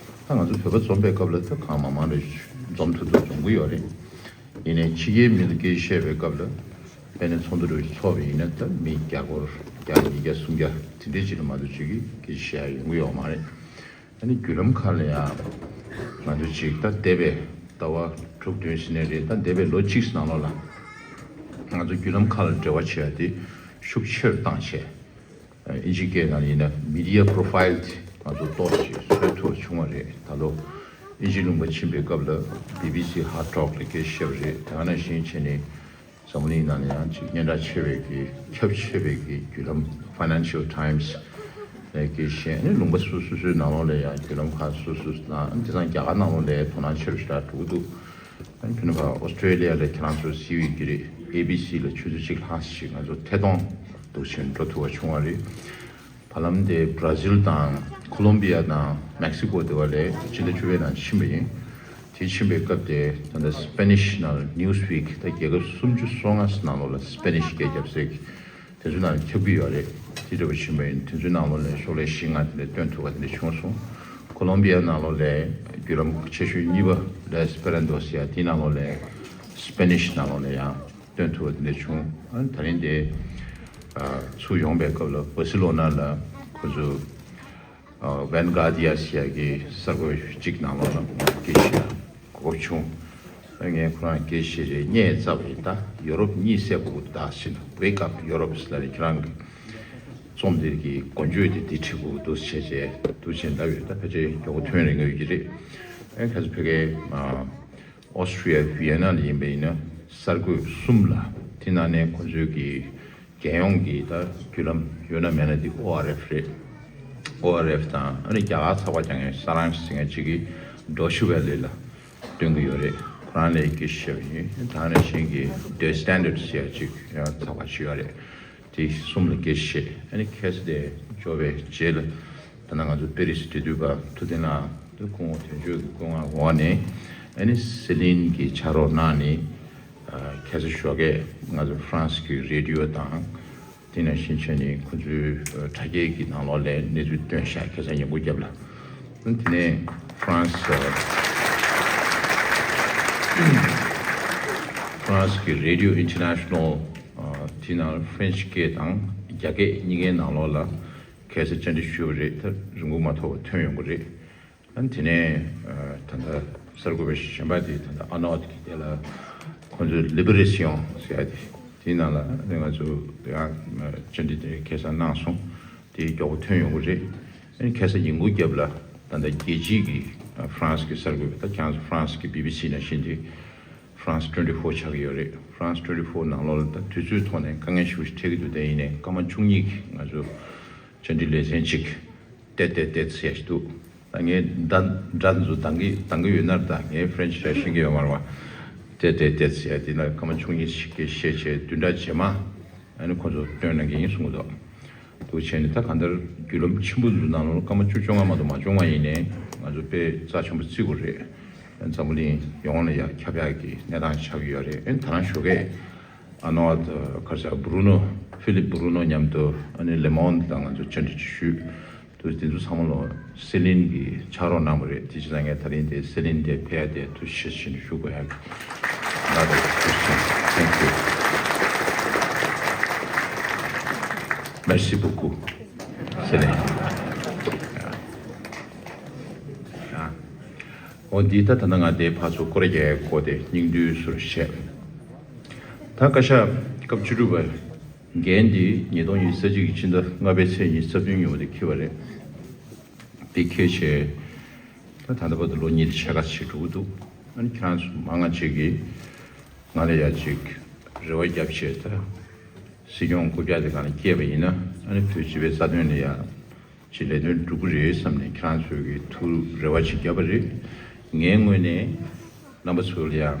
ད་ང་ཚོ་བོད་པ་འཛོམས་པའི་སྐབས་ལ་ད་གང་མང་མང་རེ་འཛོམས་ཐུབ་ཐུབ་འཛོམས་ཀྱི་ཡོད་རེད། ཡིན་ནའི་ཕྱི་རྒྱལ་མི་ལ་སྐད་ཆ་བཤད་པའི་སྐབས་ལ་དཔེར་ན་ཚོགས་འདུ་རེ་ཚོགས་པ་ཡིན་ན་ད་མི་བརྒྱ་སྐོར་བརྒྱ་ཉིས་བརྒྱ་སུམ་བརྒྱ་དེ་འདྲའི་ཅིག་ལ་མ་གཏོགས་ཅིག་གིས་སྐད་ཆ་བཤད་ཡ་ཡོང་གི་ཡོད་མ་རེད། ཨ་ནི་བརྒྱུད་ལམ་ཁག་ལ་ཡང་ང་ཚོ་ཅིག་ད་འདས་པའི་ཟླ་བ་དྲུག་བདུན་ཟིན་ནའི་རེད། ད་འདས་པའི་ལོ་གཅིག་ནང་ལོགས་ལ་ང་ཚོ་བརྒྱུད་ལམ་ཁག་ལ་འབྲེལ་བ་བྱེད་ཡ་དེ་ཤུགས་ཆེ་རུ་བཏང་བྱས། ཨིན་ཇི་སྐད་ནང་ཡིན་ན་མི་ཌི་ཡ་པོ་རོ་ཕའིལ་དེ་ང་ཚོ་ཏོག་ཙམ་བཟོ་ཐུབ་པ་བྱུང་བ་རེད། ད་ལོ་ཨིན་ཇི་ལུང་པ་ཕྱིན་པའི་སྐབས་ལ་བི་བི་སི་ཧར་ཊོག་ལ་སྐད་ཆ་བཤད་པ་རེད། དེ་ག་ནང་བཞིན་བྱས་ནས་འཛམ་གླིང་ནང་ལ་ཡང་ཅིག་སྙན་གྲགས་ཆེ་བའི་གི་ཁྱབ་ཆེ་བའི་གི་བརྒྱུད་ལམ་ཕའི་ནན་ཤལ་ཊའིམ་སི་ལ་སྐད་ཆ་བཤད། ཨ་ནི་ལུང་པ་སོ་སོ་སོ་སོའི་ནང་ལོགས་ལ་ཡང་བརྒྱུད་ལམ་ཁག་སོ་སོ་སོ་ནང་དེང་སང་རྒྱ་གར་ནང་ལོགས་ལ་དོ་སྣང་ཆེ་རུ་ཞེ་དྲག་འགྲོ་གི་འདུག་ཨ་ནི་ཕྱི་ནས་ཕར་ཨོ་སི་ཀྲེ་ལི་ཡ་ལ་ཁྱེད་རང་ཚོ་གཟིགས་ཡོད་ཀྱི་རེད། ཨེ་བི་སི་ལ་ཆུ་ཚོད་གཅིག་ལྷག་ཞིག་ང་ཚོ་ཐད་གཏོང་འདུག་བྱས་འགྲོ་ཐུབ་པ་བྱུང་བ་རེད། བར་ལམ་དེ་བྷ་ར་ཟིལ་དང་ཁོ་ལོམ་བི་ཡ་དང་མེག་སི་ཀོ་དེ་བ་ལས་སྤྱི་ཟླ་བཅུ་པའི་ནང་ཕྱིན་པ་ཡིན། དེ་ཕྱིན་པའི་སྐབས་དེ་ད་ལྟ་སི་པེ་ནིཤ་ནང་ནིའུ་སི་ཝིག་ད་རྒྱལ་ཁབ་སུམ་ཅུ་སོ་ལྔ་ནང་ལོགས་ལ་སི་པེ་ནིཤ་སྐད་རྒྱབ་སའི་དེ་ཚོའི་ནང་ཁྱབ་ཀྱི་ཡོད་རེད། དེ་འདྲ་བ་ཕྱིན་པ་ཡིན། དེ་ཚོའི་ནང་ལོགས་ལ་ཤོག་ལྷེ་བཞི་ལྔ་དེ་འདྲ་སྟོན་ཐུབ་པ་དེ་འདྲ་བྱུང་སོང་། ཁོ་ལོམ་བི་ཡ་ནང་ལོགས་ལ་བརྒྱུད་ལམ་ཆེ་ཤོས་གཉིས་པ་ལ་སི་པེ་རན་ཏོ་ཟེར་ཡ་དེའི་ནང་ལོགས་ལ་སི་པེ་ནིཤ་ནང་ལོགས་ལ་ཡང་སྟོན་ཐུབ་པ་དེ་འདྲ་བྱུང་། ཨ་ནི་ད་རིང་དེ་ཨ་ཚུར་ཡོང་པའི་སྐབས་ལ་བྷ་སི་ལོ་ན་ལ་ཁོ་ཚོ་ ཝན་གྷར་ཌི་ཡ་ཟེར་ཡག་གི་གསར་འགོད་ཅིག་ནང་ལོགས་ལ་སྐད་ཆ་གོ་སྐབས་བྱུང་། ངས་ཁོ་རང་སྐད་ཆ་རེ་བརྙན་བཙལ་བ་ཡིན། ད་ཡོ་རོབ་གཉིད་སད་པོ་ད་ཟེར་ན། Wake up Europe ཟེར་ལ་རེད། ཁྱེད་རང་གི་རྩོམ་འདི་གི་མགོ་བརྗོད་དེ་འདི་བྲིས་དགོས་འདུག་ཟེར་བྱས་འདུག་བྱས་ལབ་ཡོད། ད་ཕལ་ཆེར་མགྱོགས་པོ་ཐོན་རེ་ངེས་ཀྱི་རེད། ཨེ་ཁ་ས་ཕ་གིའི་ཨོ་སི་ཊི་རི་ཡ་ཝི་ཡེ་ན་ལ་ཡིན་པ་ཡིན་ན་གསར་འགོད་གསུམ་ལ། དེ་ནང་ནས་ཁོ་ཚོའི་གི་རྒྱལ་ཡོངས་ཀྱི་ད་བརྒྱུད་ལམ་ཡོད་ན་མེད་ན་དེ་ཨོ་ཨར་ཨེཕ་རེད། ཨོ་ཨར་ཨེཕ་དང་ཨ་ནི་རྒྱ་གར་ཚགས་པར་རྒྱག་མཁན་ས་རང་ཟེར་མཁན་ཅིག་གིས་ཌོ་ཆུ་ཝེ་ལེ་ལ་སྟོན་གྱི་ཡོད་རེད། ཁོ་རང་ལ་སྐད་ཆ་བཤད་པ་ཡིན། ད་ནང་བཞིན་གྱི་ཌེ་སི་ཊན་ཌར་ཟེར་ཡ་ཅིག་ཡང་ཚགས་པར་ཅིག་ཡོད་རེད། དེ་གསུམ་ལ་སྐད་ཆ་བཤད། ཨ་ནི་ཁ་ས་དེ་འབྱོར་བའི་རྗེས་ལ་ད་ནང་ང་ཚོ་པེ་རི་སི་འབྲེལ་མཐུད་པ་ཐུབ་བསྟན་ལགས་དེ་སྐུ་ངོ་དོན་གཅོད་ཀྱི་སྐུ་ངོ་འོག་ནས་ཨ་ནི་སི་ལིན་གྱིས་ཕྱག་རོགས་གནང་ནས། ཁ་ས་ཞོགས་ཀས་ང་ཚོ་ཧྥ་རན་སི་གི་རེ་ཌི་ཡོ་དང་། དེ་ནང་བཞིན་བྱས་ནས་ཁོ་ཚོའི་དྲ་རྒྱའི་གི་ནང་ལོགས་ལ་གནས་ཚུལ་བཏོན་ཤག་ཁ་སང་ཉིན་གུང་རྒྱབ་ལ། དེ་ནས་ཧྥ་རན་སི་ཧྥ་རན་སི་གི་རེ་ཌི་ཡོ་ཨིན་ཊར་ནེ་ཤ་ནལ་དེ་ནང་ཧྥ་རན་སི་སྐད་དང་རྒྱ་སྐད་གཉིས་ཀའི་ནང་ལོགས་ལ་ཁ་སང་བཅར་འདྲི་ཞུས་པ་རེད། ད་རིང་པོ་མ་ཐོགས་པ་ཐོན་ཡོང་གི་རེད། ཨ་ནི་དེ་ནས་ད་ལྟ་གསར་འགོད་པ་གཞན་པ་དེ་ད་ལྟ་ཨ་ནོ་ཨོ་ཊི་གི་དེ་ལ་ཁོང་ཚོས་ལི་བེ་རེ་སི་ཡོང་ཟེར་ཡ་དེ། དེའི་ནང་ལ་ང་ཚོ་ཡང་བཅར་འདྲི་དེ་ཁ་སང་གནང་སོང་། དེ་མགྱོགས་པོ་ཐོན་ཡོང་གི་རེད། ཨ་ནི་ཁ་སང་ཉིན་གུང་རྒྱབ་ལ་ད་ལྟ་རྒྱལ་སྤྱིའི་གི་ཧྥ་རན་སི་གི་གསར་འགོད་པ། ད་ཁྱེད་རང་ཚོ་ཧྥ་རན་སི་གི་བི་བི་སི་ནང་བཞིན་དེ་ཧྥ་རན་སི་ཊུ་ཝེན་ཊི་ཕོར་ཆགས་ཀྱི་ཡོད་རེད། ཧྥ་རན་སི་ཊུ་ཝེན་ཊི་ཕོར་ནང་ལོགས་ལ་ད་དུས་ཚོད་ཐོག་ནས་དཀའ་ངལ་ཞེ་པོ་ཞིག་འཕྲད་ཀྱི་འདུག་དེ་ཡིན་ནའི་སྐར་མ་བཅུ་གཉིས་ཀྱི་ང་ཚོ་བཅར་འདྲི་ལེ་ཚན་གཅིག་ཏེ་ཏེ་ཏེ་ཟེར་ཞིག་འདུག་ད་ངས་འདྲ་འདྲ་འཛུ་འདང་གི་འདང་གི་ཡོད་ན་ར། ད་ངས་ཧྥ་རན་སི་ར་ཤེས་ཀྱི་ཡོད་མ་རེད་བ། ཏེ་ཏེ་ཏེ་ཟེར་ཡ་དེ་ན་སྐར་མ་བཅུ་གཉིས་ཤིག་གི་བཤད་བྱས་བདུན་ཕྲག་རྗེས་མ་ཨ་ནི་ཁོ་ཚོ་སྟོན་གནང་གི་ཡིན་གསུང་གི་འདུག་འདུག་བྱས་ནས་ད་གང་ལྟར་བརྒྱུད་ལམ་ཆེན་པོ་འཛུ་ནང་ལོགས་སྐར་མ་བཅུ་བཅོ་ལྔ་མ་གཏོགས་མ་བྱུང་བ་ཡིན་ནའི་ང་ཚོ་དཔེ་རྩ་ཆེན་པོ་བརྩི་དགོས་རེད། འཛམ་བུ་གླིང་ཡོངས་ལ་ཡ་ཁྱབ་ཡག་གི་གནས་སྟངས་ཆགས་ཀྱི་ཡོད་རེད། ཨ་ནི་ད་རང་ཞོགས་ཀས་ཨ་ནོ་ཨ་ཁར་ཆག་བུ་རུ་ནོ་ཧྥི་ལིབ་བུ་རུ་ནོ་མཉམ་དུ་ཨ་ནི་ལེ་མོན་དང་ང་ཚོ་བཅར་འདྲི་ཅིག་ཞུས། དུ་དེ་ཚོ་ཚང་མ་ལོ་སི་ལིན་གྱིས་ཕྱག་རོགས་གནང་བ་རེད། དེ་བྱས་ཙང་ངས་ད་རིང་དེ་སི་ལིན་དེ་ཕེབས་ཡ་དེ་ཐུགས་རྗེ་ཆེ་ཞུ་དགོས་ཡ་གི་ང་དང་ཐུགས་རྗེ་ཆེ། Thank you. Merci beaucoup. སི་ལིན། འོ་འདི་ད་ད་ནང་ང་དེ་ཕར་ཚུར་སྐོར་རྒྱག་ཡ་སྐོར་དེ་སྙིང་བསྡུས་ཟུར་བཤད། ད་བཀའ་ཤག་སྐབས་བཅུ་དྲུག་པའི་འགན་འདི་ཉིས་སྟོང་ཉི་ཤུ་རྩ་གཅིག་གི་ཕྱི་ཟླ་ལྔ་པའི་ཚེས་ཉི་ཤུ་རྩ་བདུན་ཉིན་མོ་དེ་འཁྱེར་བ་རེད། དེ་འཁྱེར་བྱས་ད་ད་ལྟ་བར་དུ་ལོ་གཉིས་དང་ཕྱེད་ཀ་ཅིག་འགྲོ་གི་འདུག་ཨ་ནི་ཁྱེད་རང་ཚོ་མང་ང་ཅིག་གིས་ང་ལ་ཡ་ཅིག་རེ་བ་བརྒྱབ་བྱས། ད་སྲིད་སྐྱོང་རྐུབ་བཀྱག་དེ་སྒང་ལ་སྐྱེས་པ་ཡིན་ན་ཨ་ནི་བོད་སྤྱི་པའི་རྩ་དོན་ལ་ཡ་ཅིག་ལས་དོན་འགྲུབ་ཀྱི་རེད་བསམ་ནས་ཁྱེད་རང་ཚོས་ཀྱི་ཐུགས་རེ་བ་ཅིག་བརྒྱབ་པ་རེད། ངའི་ངོས་ནས་རྣམ་པ་ཚོ་ལ་ཡང་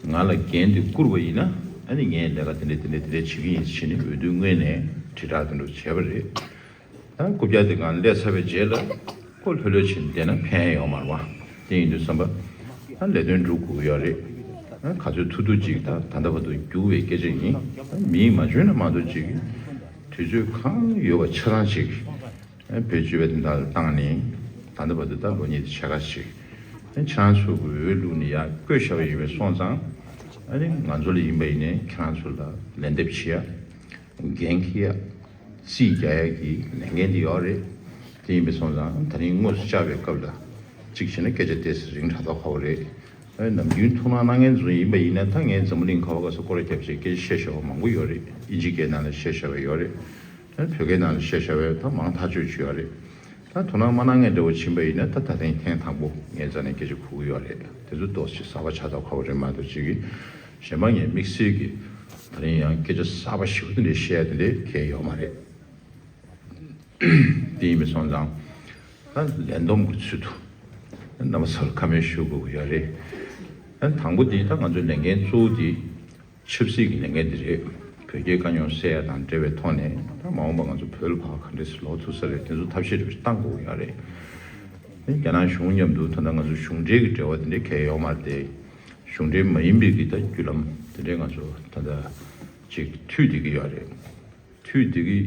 ང་ལ་འགན་དེ་བསྐུར་བ་ཡིན་ན་ཨ་ནི་ངས་ལས་ཀ་དེ་འདྲས་དེ་འདྲས་དེ་འདྲས་བྱེད་ཀྱི་ཡིན་ཟེར་ནས་འོས་བསྡུའི་སྔོན་ནས་དྲིལ་བསྒྲགས་དེ་འདྲ་བྱས་པ་རེད། ད་རྐུབ་བཀྱག་དེ་སྒང་སླེབས་ཚར་བའི་རྗེས་ལ་ཁོ་ལྷོད་ལྷོད་བྱས་ནས་བསྡད་ན་ཕན་ཡོད་མ་རེད་བ། དེ་ཡིན་དུས་བསམ་པ་ད་ལས་དོན་སྒྲུབ་དགོས་ཀྱི་ཡོད་རེད། ད་ག་ཚོད་ཐུབ་ཐུབ་ཅིག་ད་ད་ལྟ་བར་དུ་རྒྱུག་པའི་སྐད་ཆ་ཡིན། ད་མིས་མ་འཇོན་ན་མ་གཏོགས་ཅིག་དུས་ཚོད་གང་ཡོད་པ་ཆ་ཚང་ཅིག་བེད་སྤྱོད་པའི་དོན་དག་ལ་བཏང་ནས་ད་ལྟ་བར་དུ་ད་ལོ་གཉིས་དང་ཕྱེད་ཀ་ཅིག་ཁྱེད་རང་ཚོ་གི་འོས་བླུགས་ནས་ཡར་བསྐོས་བཞག་པ་ཡིན་པས་སོང་ཙང་། ཨ་ནི་ང་ཚོ་ལ་ཡིན་པ་ཡིན་ནའི་ཁྱེད་རང་ཚོ་ལ་ལན་འདེབས་བྱེད་ཡ། འགན་འཁྱེར་ཡ། རྩིས་རྒྱག་ཡ་གི་ལས་འགན་དེ་ཡོད་རེད། དེ་ཡིན་པས་སོང་ཙང་ད་རིང་དངོས་སུ་བཅར་བའི་སྐབས་ལ་གཅིག་བྱས་ན་སྐད་ཆ་ཏོག་ཙམ་རིང་དྲགས་མདོག་ཁ་པོ་རེད། ཨ་ནམ་རྒྱུན་ཐུགས་སྣང་གནང་མཁན་ཚོ་ཡིན་པ་ཡིན་ན་ད་ངས་འཛམ་བུ་གླིང་ག་བ་ག་ས་སྐོར་ར་བརྒྱབ་བྱས་སྐད་ཆ་བཤད་བཞག་པ་མང་པོ་ཡོད་རེད། ཨིན་ཇི་སྐད་ནང་ལ་བཤད་བཞག་པ་ཡོད་རེད། ཨ་བོད་སྐད་ནང་ལ་བཤད་བཞག་པ་ད་མང་ཐག་ཆོད་ཅིག་ཡོད་རེད། ད་དོ་སྣང་མ་གནང་མཁན་འདྲ་བོ་ཕྱིན་པ་ཡིན་ན་ད་ད་ཐེངས་ཐེངས་དང་པོ་ངའི་རྩ་ནས་སྐད་ཆ་གོ་གི་ཡོད་རེད། དེ་ཚོ་ཏོག་ཙམ་གསར་པ་ཆགས་མདོག་ཁ་པོ་རེད་མ་གཏོགས་ཅིག་གི་གཞན་པ་ངས་དམིགས་བསལ་གྱི་ད་རིང་ཡང་སྐད་ཆ་གསར་པ་ཞེ་པོ་དེ་འདྲ་བཤད་ཡ་དེ་འདྲ་གང་ཡང་ཡོད་མ་རེད། དེ་ཡིན་པས་སོང་ཙང་ད་ལས་བསྡོམས་ཀྱི་ཚུལ་དུ་རྣམ་པ་ཚོར་ཁ་སྣོན་ཞུ་དགོས་ཀྱི་ཡོད་རེད། ད་དང་པོ་དེ་ད་ང་ཚོའི་ལས་འགན་གཙོ་བོ་དེ་ཆབ་སྲིད་ཀྱི་ལས་འགན་དེ་རེད། བོད་རྒྱའི་དཀའ་རྙོག་སེལ་ཡ་དང་འབྲེལ་བའི་ཐོག་ནས་ད་མ་འོངས་པ་ང་ཚོ་བོད་ལ་ཕར་ག་འདྲས་སེ་ལོག་ཐུབ་ས་རེད། དེ་ཚོ་ཐབས་ཤེས་རེ་བཏང་དགོས་ཀྱི་ཡོད་རེད། རྒྱ་ནག་གཞུང་མཉམ་དུ་ད་ལྟ་ང་ཚོ་གཞུང་འབྲེལ་གྱི་འབྲེལ་བ་དེ་འདྲ་གང་ཡང་ཡོད་མ་རེད་དེ། གཞུང་འབྲེལ་མ་ཡིན་པའི་གི་ད་བརྒྱུད་ལམ་དེ་འདྲས་ང་ཚོ་ད་ལྟ་ཅིག་མཐུད་བསྡད་ཀྱི་ཡོད་རེད། མཐུད་བསྡད་ཀྱི་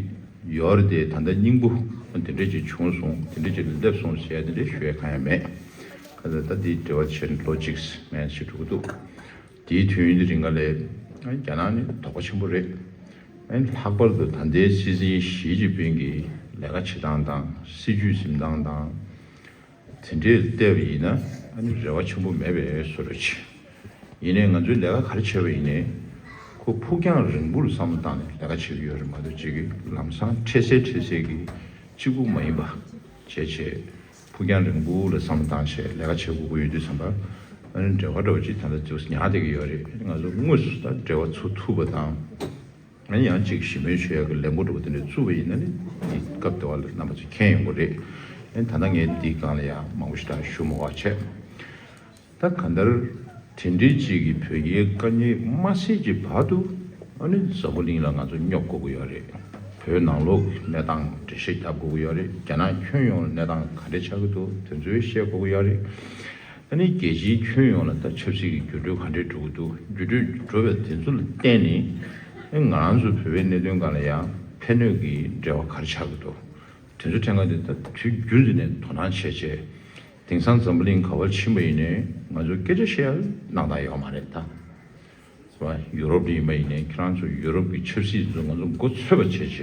ཡོད་རེད་དེ། ད་ལྟ་སྙིང་པོ་དེ་འདྲས་ཅིག་བྱུང་སོང་དེ་འདྲས་ཅིག་སླེབས་སོང་ཟེར་ཡ་དེ་འདྲས་ཞུ་ཡ་གང་ཡང་མེད། ཁ་ཚ་ད་འདི་འབྲེལ་བ་བྱས་ནས་ལོ་གཅིག་མན་ཞིག་འགྲོ་གི་འདུག་དེའི་དུས་ཡུན་དེ་རིང་ག་ལས་རྒྱ་ནག་ནི་དོགས་པ་ཆེན་པོ་རེད། ལྷག་པར་དུ་ད་ལྟའི་སྲིད་འཛིན་ཞི་ཅིན་ཕིང་གི་ ལས་ཀ་བྱེད་སྟངས་དང་སྲིད་ཇུས་འཛིན་སྟངས་དང་། དེ་འདྲས་བལྟས་པ་ཡིན་ན་ཨ་ནི་རེ་བ་ཆེན་པོ་མེད་པའི་བཟོ་འདྲ་ཅིག་ཡིན་ནའི་ང་ཚོའི་ལས་ཀ་ག་རེ་བྱས་པ་ཡིན་ནའི་ཁོ་ཕུགས་རྒྱང་རིང་པོ་ལ་བསམ་བློ་བཏང་ནས་ལས་ཀ་བྱེད་ཀྱི་ཡོད་རེད་མ་གཏོགས་ཅིག་གི་ལམ་སང་འཕྲལ་སེལ་འཕྲལ་སེལ་གྱི་གཅིག་པུ་མ་ཡིན་པ་བྱས་བྱས་ཕུགས་རྒྱང་རིང་པོ་ལ་བསམ་བློ་བཏང་བྱས་ལས་ཀ་བྱེད་དགོས་ཀྱི་ཡོད་དུས་ཙམ་པ་ཨ་ནི་འབྲེལ་བ་འདྲ་བོ་ཅིག་ད་ལྟ་ཅིག་ཉར་བསྡད་ཀྱི་ཡོད་རེད། ང་ཚོ་དངོས་སུ་ད་འབྲེལ་བ་ཚུགས་ཐུབ་པ་དང་། ཨ་ནི་ཡང་ཅིག་ཞི་མོལ་ཞུ་ཡག་གི་ལས་འགུལ་འདྲ་པོ་དེ་འདྲ་བཙུགས་པ་ཡིན་ན་ནི་དེ་སྐབས་དེ་བ་ལ་རྣམ་པ་ཚོས་མཁྱེན་ཡོང་གི་རེད། ཨ་ནི་ད་ལྟ་ངས་འདིའི་སྒང་ལ་ཡང་མང་པོ་ཞིག་ད་ཞུ་མ་དགོས་པ་བྱས། ད་གང་ལྟར་དེ་འདྲའི་ཅིག་གི་བོད་རྒྱའི་དཀའ་ངལ་མ་སེལ་གྱི་བར་དུ་ཨ་ནི་འཛམ་བུ་གླིང་ལ་ང་ཚོ་སྙོབ་དགོས་ཀྱི་ཡོད་རེད། བོད་ནང་ལོགས་ཀྱི་གནས་སྟངས་འགྲེལ་བཤད་རྒྱབ་དགོས་ཀྱི་ཡོད་རེད། རྒྱ་ནག་ཁྱོན་ཡོངས་ལ་གནས་སྟངས་ག་འདྲ་ཆགས་ཀྱི་འདུག་དེ་ཚོའི་བཤད་དགོས་ཀྱི་ཡོད་རེད། ཨ་ནི་རྒྱལ་སྤྱིའི་ཁྱོན་ཡོངས་ལ་ད་ཆབ་སྲིད་ཀྱི་འགྱུར་འགྲོས་ག་འདྲས་འགྲོ་གི་འདུག་འགྱུར་འགྲོས་འགྲོ་བའི་དེ་ཚོ་ལ་བརྟེན་ནས་ཨ་ང་རང་ཚོ་བོད་པའི་གནད་དོན་སྒང་ལ་ཡང་ཕན་གནོད་ཀྱི་འབྲེལ་བ་ག་རེ་ཆགས་ཀྱི་འདུག་དེ་ཚོ་ཐད་ཀ་དེ་ད་དུས་རྒྱུན་དུ་ནས་དོ་སྣང་བྱས་བྱས། དེང་སང་འཛམ་བུ་གླིང་ག་པར་ཕྱིན་པ་ཡིན་ནའི་ང་ཚོ་སྐད་ཆ་བཤད་ཡ་སྣང་དག་ཡོད་མ་རེད་ད། ཡུ་རོབ་ལ་ཡིན་པ་ཡིན་ནའི་ཁྱེད་རང་ཚོ་ཡུ་རོབ་ཀྱི་ཆབ་སྲིད་ཚོ་ང་ཚོ་མགོ་ཚོད་པ་བྱས་བྱས་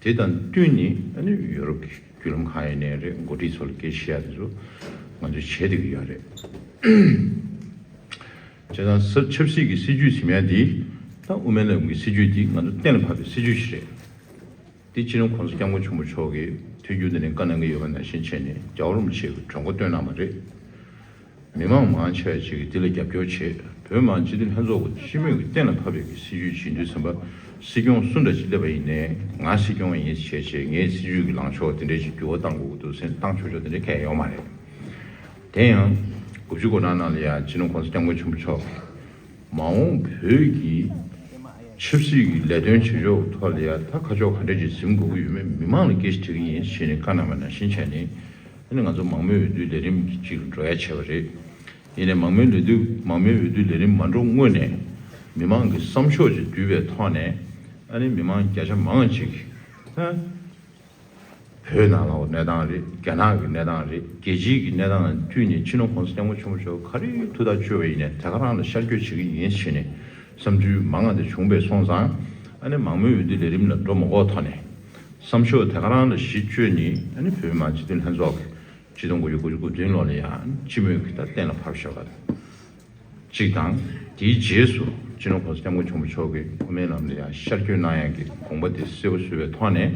དེ་དང་བསྟུན་ནས་ཨ་ནི་ཡུ་རོབ་ཀྱི་བརྒྱུད་ལམ་གང་ཡིན་ནའི་རེད། འགོ་ཁྲིད་ཚོ་ལ་སྐད་ཆ་བཤད་ཡ་དེ་ཚོ་ང་ཚོས་བྱས་བསྡད་ཀྱི་ཡོད་རེད། བྱས་ཙང་ས་ཆབ་སྲིད་ཀྱི་སྲིད་ཇུས་ཟིན་ཡ་དེ་ད་དབུ་མའི་ལམ་གྱི་སྲིད་ཇུས་དེ་ང་ཚོ་གཏན་ལ་ཕབ་པའི་སྲིད་ཇུས་ཤིག་རེད། དེ་སྤྱི་ནོར་༸གོང་ས་༸སྐྱབས་མགོན་ཆེན་པོ་མཆོག་གིས་དུས་རྒྱུན་དུ་ནས་བཀའ་གནང་གི་ཡོད་པ་ནང་བཞིན་བྱས་ནས་རྒྱལ་བ་རིན་པོ་ཆེ་གི་གྲོས་འགོ་བཏོན་གནང་བ་རེད། མི་མང་མང་ཆེ་བ་ཞིག་གིས་འདི་ལ་རྒྱབ་སྐྱོར་བྱས། བོད་མི་མང་སྤྱི་འཐུས་ལྷན་ཚོགས་ཀྱིས་སྤྱི་མོས་ཀྱི་གཏན་ལ་ཕབ་པའི་གི་སྲིད་ཇུས་བྱེད་དུས་ཙམ་པ་སྲིད་སྐྱོང་སུ་འདྲ་ཞིག་སླེབས་པ་ཡིན་ནའི་ང་སྲིད་སྐྱོང་ཡིན་ཞེས་བྱས་ངའི་སྲིད་ཇུས་ཀྱི་ལངས་ཕྱོགས་དེ་འདྲ་ཞིག་འགྱུར་བ་གཏང་དགོས་ཀྱི་འདུག་ཟེར་བཏང་ཆོག་ཆོག་དེ་འདྲ་གང་ཡང་ཡོད་མ་རེད། དེ་ཡང་དགུ་བཅུ་གོ་གྲངས་ནང་ལ་ཡང་སྤྱི་ནོར་༸གོང་ས་༸སྐྱབས་མགོན་ཆེན་པོ་མཆོག་མ་འོངས་བོད་ཀྱི་ཆབ་སྲིད་ཀྱི་ལས་དོན་བྱེད་ཕྱོགས་ཐོག་ལ་ཡང་ད་ཁ་ཕྱོགས་ག་འདྲ་ཅིག་འཛིན་དགོས་ཀྱི་ཡོད་མེད་མི་མང་ལ་སྐད་ཆ་དྲི་གི་ཡིན་ཞེས་ནས་བཀའ་གནང་བ་ནང་བཞིན་བྱས་ནས་ཨ་ནི་ང་ཚོ་མང་མོས་འོས་བསྡུའི་ལས་རིམ་གཅིག་ལ་འགྲོ་ཡ་བྱས་པ་རེད། ཡིན་ནའི་མང་མོས་འོས་བསྡུ་མང་མོས་འོས་བསྡུའི་ལས་རིམ་མ་འགྲོ་སྔོན་ནས་མི་མང་གི་བསམ་ཤོག་ཅིག་བསྡུས་པའི་ཐོག་ནས་ཨ་ནི་མི་མང་བརྒྱ་ཆ་མང་ཅིག་ད། བོད་ནང་ལ་གནས་སྟངས་རེད། རྒྱ་ནག་གི་གནས་སྟངས་རེད། རྒྱལ་སྤྱིའི་གི་གནས་སྟངས་ལ་བསྟུན་ནས་སྤྱི་ནོར་༸གོང་ས་༸སྐྱབས་མགོན་ཆེན་པོ་མཆོག་ག་རེ་ཐུགས་ཐག་གཅོད་པ་ཡིན་ནའི་དེ་ག་རང་ལ་ཤར་བསྐྱོད་བྱེད་ཀྱི་ཡིན་ཞེས་ནས་བསམ་ཚུལ་མང་ང་དེ་བྱུང་བས་སོང་ཙང་ཨ་ནི་མང་མོས་འོས་བསྡུ་ལས་རིམ་ལ་འགྲོ་མ་དགོས་ཐོག་ནས་བསམ་ཤོག་དེ་ག་རང་ལ་གཞི་བཅོལ་ནས་ཨ་ནི་བོད་མི་མང་སྤྱི་འཐུས་ལྷན་ཚོགས་ཀྱི་ཆིག་སྟོང་དགུ་བརྒྱ་དགུ་བཅུ་གོ་བདུན་ལོ་ལ་ཡང་སྤྱི་མོས་ཀྱི་ད་གཏན་ལ་ཕབ་བཞག་པ་དང་། གཅིག་དང་། དེའི་རྗེས་སུ་སྤྱི་ནོར་༸གོང་ས་༸སྐྱབས་མགོན་ཆེན་པོ་མཆོག་གིས་དབུ་མའི་ལམ་ལ་ཡང་ཤར་བསྐྱོད་གནང་ཡག་གི་དགོངས་པ་དེ་གསལ་པོ་བཟོས་པའི་ཐོག་ནས་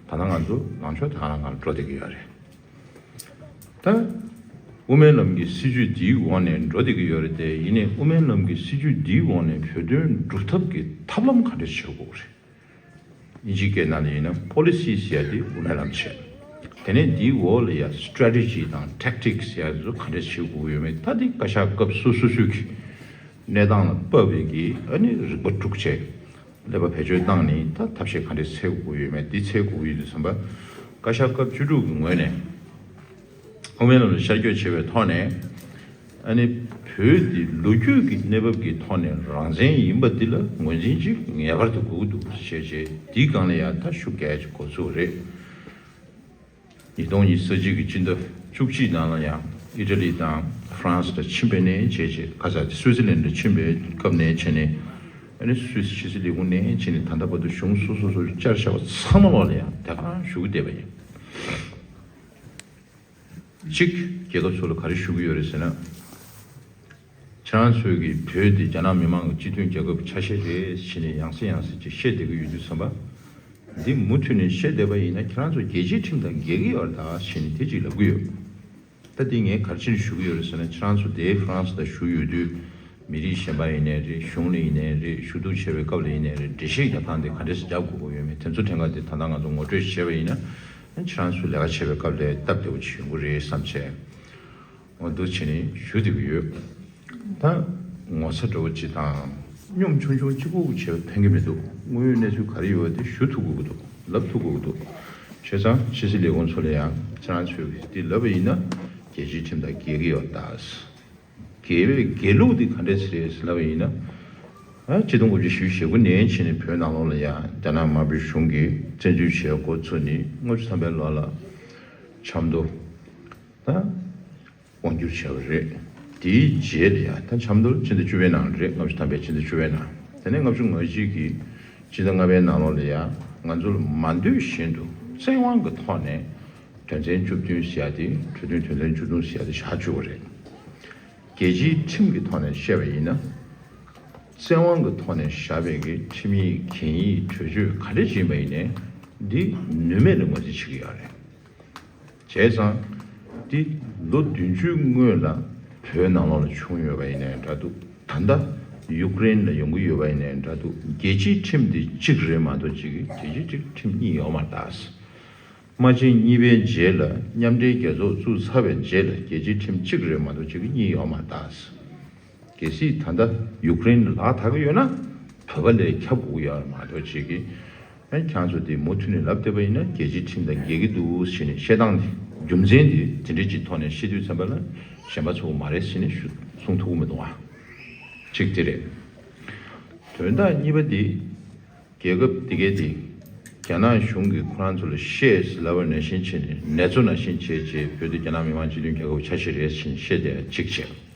ད་ལྟ་ང་ཚོ་ལངས་ཕྱོགས་དེ་ག་རང་སྒང་ལ་འགྲོ་བསྡད་ཀྱི་ཡོད་རེད། ད་དབུ་མའི་ལམ་གྱི་སྲིད་བྱུས་འདིའི་འོག་ནས་འགྲོ་བསྡད་ཀྱི་ཡོད་རེད་དེ། ཡིན་ནའི་དབུ་མའི་ལམ་གྱི་སྲིད་བྱུས་འདིའི་འོག་ནས་བོད་དོན་སྒྲུབ་ཐབས་ཀྱི་ཐབས་ལམ་ག་འདྲ་བྱེད་དགོས་རེད། དབྱིན་ཇིའི་སྐད་ནང་ལ་ཡིན་ན་པོ་ལི་སི་ཟེར་ཡ་དེ་དབུ་མའི་ལམ་བྱས། དེ་ནས་འདིའི་འོག་ལ་ཡ་སི་ཊེ་རེ་ཊི་ཇི་དང་ཊེག་ཊིག་སི་ཟེར་ཡ་དེ་ཚོ་ག་འདྲས་བྱེད་དགོས་ཡོད་མེད་ད་དེ་བཀའ་ཤག་སྐབས་སོ་སོ་སོའི་གི་གནས་སྟངས་ལ་དཔག་པའི་གི་ཨ་ནི་རིག་པ་དྲུག་བྱས། ཀླད་པ་བེད་སྤྱོད་བཏང་ནས་ད་ཐབས་ཤེས་ག་འདྲས་འཚོལ་དགོས་ཡོད་མེད་འདི་འཚོལ་དགོས་ཡོད་དུས་ཙམ་པ་བཀའ་ཤག་སྐབས་བཅུ་དྲུག་གི་ངོས་ནས། དབུ་མའི་ལམ་ལ་ཤར་བསྐྱོད་བྱས་པའི་ཐོག་ནས། ཨ་ནི་བོད་འདི་ལོ་རྒྱུས་ཀྱི་གནས་བབ་ཀྱི་ཐོག་ནས་རང་བཙན་ཡིན་པ་འདི་ལ་ངོས་འཛིན་ཅིག་ངེས་པར་དུ་དགོས་ཀྱི་འདུག་ཞེས་བྱས་འདིའི་སྒང་ལ་ཡང་ད་ཤུགས་རྒྱག་ཡ་ཅིག་འགོ་ཚུགས་རེད། ཉིས་སྟོང་ཉི་ཤུ་རྩ་གཅིག་གི་སྤྱི་ཟླ་བཅུ་གཅིག་ནང་ལ་ཡང་ཨི་ཊ་ལི་དང་ཧྥ་རན་སི་དང་ཕྱིན་པའི་ནས་བྱས་བྱས་ཁ་ས་དེ་སུའི་ཙི་ལན་དུ་ཕྱིན་པའི་སྐབས་ནས་བྱས་ནས་ཨ་ནི་སུད་སི་ཕྱི་སྲིད་ལས་ཁུངས་ནས་བྱས་ནས་ད་ལྟ་བར་དུ་གཞུང་སོ་སོ་སོ་བཅར་བཞག་པ་ཚང་མ་ལོག་ལ་ཡང་དེ་ག་རང་ཞུ་གི་བསྡད་པ་ཡིན། གཅིག་རྒྱལ་ཁབ་ཚོ་ལ་ག་རེ་ཞུ་གི་ཡོད་རེད་ཟེར་ན། ཁྱེད་རང་ཚོས་ཀྱིས་བོད་འདི་རྒྱ་ནག་མི་དམངས་ཀྱི་སྤྱི་མཐུན་རྒྱལ་ཁབ་ཆ་ཤས་རེད་ཟེར་ནས་ཡང་སེ་ཡང་སེ་ཅིག་བཤད་བསྡད་ཀྱི་ཡོད་དུས་ཙམ་པ། འདི་མུ་མཐུད་ནས་བཤད་བསྡད་པ་ཡིན་ན་ཁྱེད་རང་ཚོ་རྒྱལ་སྤྱིའི་ཁྲིམས་དང་འགལ་གྱི་ཡོད་རེད་ད་ཟེར་ནས་དེ་ཅིག་ལབ་ཀྱི་ཡོད། ད་འདི་ངས་ག་རེ་བྱས་ནས་ཞུ་གི་ཡོད་རེད་ཟེར་ན་ཁྱེད་རང་ཚོ་དེ་ཧྥ་རན་སི་ལ་བཞུགས་ཡོད་དུས། མི་རིགས་གཞན་པ་ཡིན་ནའི་རེད། གཞུང་ལ་ཡིན་ནའི་རེད། ཞུ་གཏུག་བྱས་པའི་སྐབས་ལ་ཡིན་ནའི་རེད། འགྲེལ་བཤད་རྒྱག་སྟངས་དེ་ག་འདྲས་སེ་རྒྱབ་དགོས་ཀྱི་ཡོད་མེད་དེ་ཚོ་ཐད་ཀར་དེ་ད་ལྟ་ང་ཚོ་ངོ་སྤྲོད་བྱས་པ་ཡིན་ན་ཁྱེད་རང་ཚོའི་ལས་ཀ་བྱེད་པའི་སྐབས་ལ་སྟབས་བདེ་བོ་ཅིག་ཡོང་གི་རེད་བསམ་བྱས། འོ་འདུག་བྱས་ནས་ཞུ་བསྡད་ཀྱི་ཡོད། ད་ངོ་ཚ་འདྲ་བོ་ཅིག་དང་སྙོམས་ཆུང་ཆུང་གཅིག་པུ་བྱས་པ་ཕན་གྱི་མི་འདུག་དངོས་ཡོད་གནས་ཚུལ་ག་རེ་ཡོད་པ་དེ་ཞུ་ཐུབ་དགོས་ཀྱི་འདུག་ལབ་ཐུབ་དགོས་ཀྱི་འདུག་བྱས་ཙང་ཕྱི་སྲིད་ལས་ཁུངས་ཚོ་ལ་ཡང་ཁྱེད་རང་ཚོས་འདི་ལབ་པ་ཡིན་ན་རྒྱལ་སྤྱིའི་ཁྲིམས་དང་འགལ་གྱི་ཡོད་ད། འགལ་བའི་འགལ་ལུགས་འདི་ག་འདྲས་རེད་ལབ་པ་ཡིན་ན། ཨ་ཆིག་སྟོང་དགུ་བརྒྱ་བཞི་བཅུ་ཞེ་དགུ་ནས་བྱས་ནས་བོད་ནང་ལོགས་ལ་ཡང་རྒྱ་ནག་དམར་པོའི་གཞུང་གིས་བཙན་འཛུལ་བྱས་འགོ་ཚུགས་ནས་ལྔ་བཅུ་ཐམ་པའི་ལོ་ལ་ཆབ་མདོ་ད་དབང་བསྒྱུར་བྱས་པ་རེད། དེའི་རྗེས་ལ་ཡང་ད་ཆབ་མདོ་ཕྱི་ཟླ་བཅུ་པའི་ནང་རེད། ལྔ་བཅུ་ཐམ་པའི་ཕྱི་ཟླ་བཅུ་པའི་ནང་། དེ་ནས་ལྔ་བཅུ་ང་གཅིག་གི་ཕྱི་ཟླ་ལྔ་པའི་ནང་ལོགས་ལ་ཡང་ང་ཚོ་ལ་མ་འདོད་བཞིན་དུ་ བཙན་དབང་གི་ཐོག་ནས་དོན་ཚན་བཅུ་བདུན་ཟེར་ཡ་དེ། གྲོས་མཐུན་དོན་ཚན་བཅུ་བདུན་ཟེར་ཡ་དེ་བཞག་བཅུག་པ་རེད། རྒྱལ་སྤྱིའི་ཁྲིམས་ཀྱི་ཐོག་ནས་བཤད་པ་ཡིན་ན། བཙན་དབང་གི་ཐོག་ནས་བཞག་པའི་གི་ཁྲིམས་ཡིག་གན་ཡིག་གྲོས་ཆོད་ག་འདྲ་ཞིག་ཡིན་པ་ཡིན་ནའི་འདི་ནུས་མེད་ལ་ངོས་འཛིན་བྱེད་ཀྱི་ཡོད་རེད། བྱས་ཙང་། འདི་ལོ་བདུན་ཅུའི་སྔོན་ལ་བོད་ནང་ལོགས་ལ་བྱུང་ཡོད་པ་ཡིན་ནའི་འདྲ་འདུག་ད་ལྟ་ཡུཀ་རེན་ལ་ཡོང་གི་ཡོད་པ་ཡིན་ནའི་འདྲ་འདུག་རྒྱལ་སྤྱིའི་ཁྲིམས་འདི་གཅིག་རེད་མ་གཏོགས་གཅིག་གི་རྒྱལ་སྤྱིའི་ཁྲིམས་གཉིས་ཡོད་མ་རེད་ད། དམག་ཆེན་གཉིས་པའི་རྗེས་ལ་མཉམ་འབྲེལ་རྒྱལ་ཚོགས་བཙུགས་ཚར་བའི་རྗེས་ལ་རྒྱལ་སྤྱིའི་ཁྲིམས་གཅིག་རེད་མ་གཏོགས་གཅིག་གི་གཉིས་ཡོད་མ་རེད་ད། གལ་སྲིད་ད་ལྟ་ཡུཀ་རེན་ལ་ལག་ཐག་གི་ཡོད་ན་བོད་པ་ལ་ཁྱབ་དགོས་ཀྱི་ཡོད་རེད་མ་གཏོགས་གཅིག་གི། ཨ་ཁྱེད་ཚོ་དེ་མུ་མཐུད་ནས་ལབ་བསྡད་པ་ཡིན་ན་རྒྱལ་སྤྱིའི་ཁྲིམས་དང་འགལ་གྱི་འདུག་ཟེར་ནས་བཤད་སྟངས་དེ་རྒྱུ་མཚན་དེ་དེ་འདྲ་ཅིག་ཐོག་ནས་བཤད་དུས་ཙམ་པ་ལ་གཞན་པ་ཚོ་མ་རེད་ཟེར་ནས་ཞུ་གསུང་ཐུབ་ཀྱི་མི་འདུག་ཨ། གཅིག་དེ་རེད། དོན་དག་གཉིས་པ་དེ། རྒྱལ་ཁབ་དེ་གས་དེ། རྒྱ་ནག་གཞུང་གིས་ཁོ་རང་ཚོ་ལ་བཤད་ཟེར་ལབ་པ་ནང་བཞིན་བྱས་ནས་ནེ་ཙོ་ནང་བཞིན་བྱས་བྱས་བོད་དེ་རྒྱ་ནག་མི་དམངས་སྤྱི་མཐུན་རྒྱལ་ཁབ་ཆ་ཤས་རེད་ཟེར་བཤད་དེ་གཅིག་བྱས།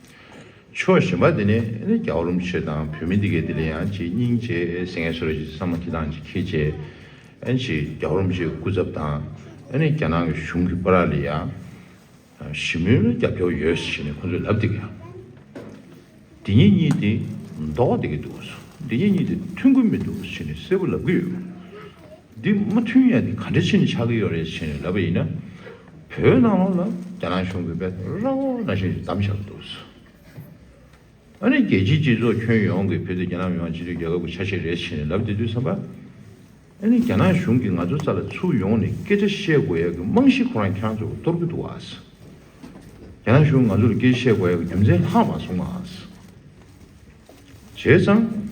ཕྱོགས་གཞན་པ་དེ་ནས་ཨ་ནི་རྒྱལ་བ་རིན་པོ་ཆེ་དང་བོད་མི་འདི་གས་དེ་ལ་ཡང་ཅིག་སྙིང་རྗེ་སེང་གེ་སོ་ར་ཅིག་བསམ་བློ་འཁྱེར་སྟངས་ཅིག་འཁྱེར་བྱས། ཨ་ནི་ཅིག་རྒྱལ་བ་རིན་པོ་ཆེའི་སྐུ་ཚབ་དང་ཨ་ནི་རྒྱ་ནག་གི་གཞུང་གི་བར་ལ་ཡང་ཞི་མོལ་ལ་རྒྱབ་སྐྱོར་ཡོད་ཟེར་ནས་ཁོ་ཚོས་ལབ་བསྡད་ཀྱི་ཡོད། འདི་གཉིས་གཉིས་དེ་འདོགས་བསྡད་ཀྱི་འདུག་འདི་གཉིས་གཉིས་དེ་མཐུན་གྱི་མི་འདུག་ཟེར་ནས་གསལ་པོ་ལབ་ཀྱི་ཡོད། འདི་མ་མཐུན་ཡ་དེ་ག་འདྲ་བྱས་ནས་ཆགས་ཀྱི་ཡོད་རེད་ཟེར་ནས་ལབ་པ་ཡིན་ན། བོད་ནང་ལོགས་ལ་རྒྱ་ནག་གཞུང་གིས་དཔེ་ར་བ་ནང་བཞིན་བསྡམས་བཞག་གི་འདུག་ཨ་ནི་རྒྱལ་སྤྱིའི་སྤྱི་ཚོགས་ཁྱོན་ཡོངས་ཀྱིས་བོད་དེ་རྒྱ་ནག་མི་དམངས་སྤྱི་མཐུན་རྒྱལ་ཁབ་ཀྱི་ཆ་ཤས་རེད་ཟེར་ནས་ལབ་བསྡད་དུས་ཙམ་པ། ཨ་ནི་རྒྱ་ནག་གཞུང་གིས་ང་ཚོ་རྩ་ལ་ཚུར་ཡོང་ནས་སྐད་ཆ་བཤད་དགོས་ཡ་གི་རྨང་གཞི་ཁོ་རང་ཁྱེད་རང་ཚོར་གཏོར་གྱི་འདུག་ཨ། རྒྱ་ནག་གཞུང་ང་ཚོར་སྐད་ཆ་བཤད་དགོས་ཡ་གི་རྒྱུ་མཚན་ལྷག་མ་སོང་ཨ། བྱས་ཙང་།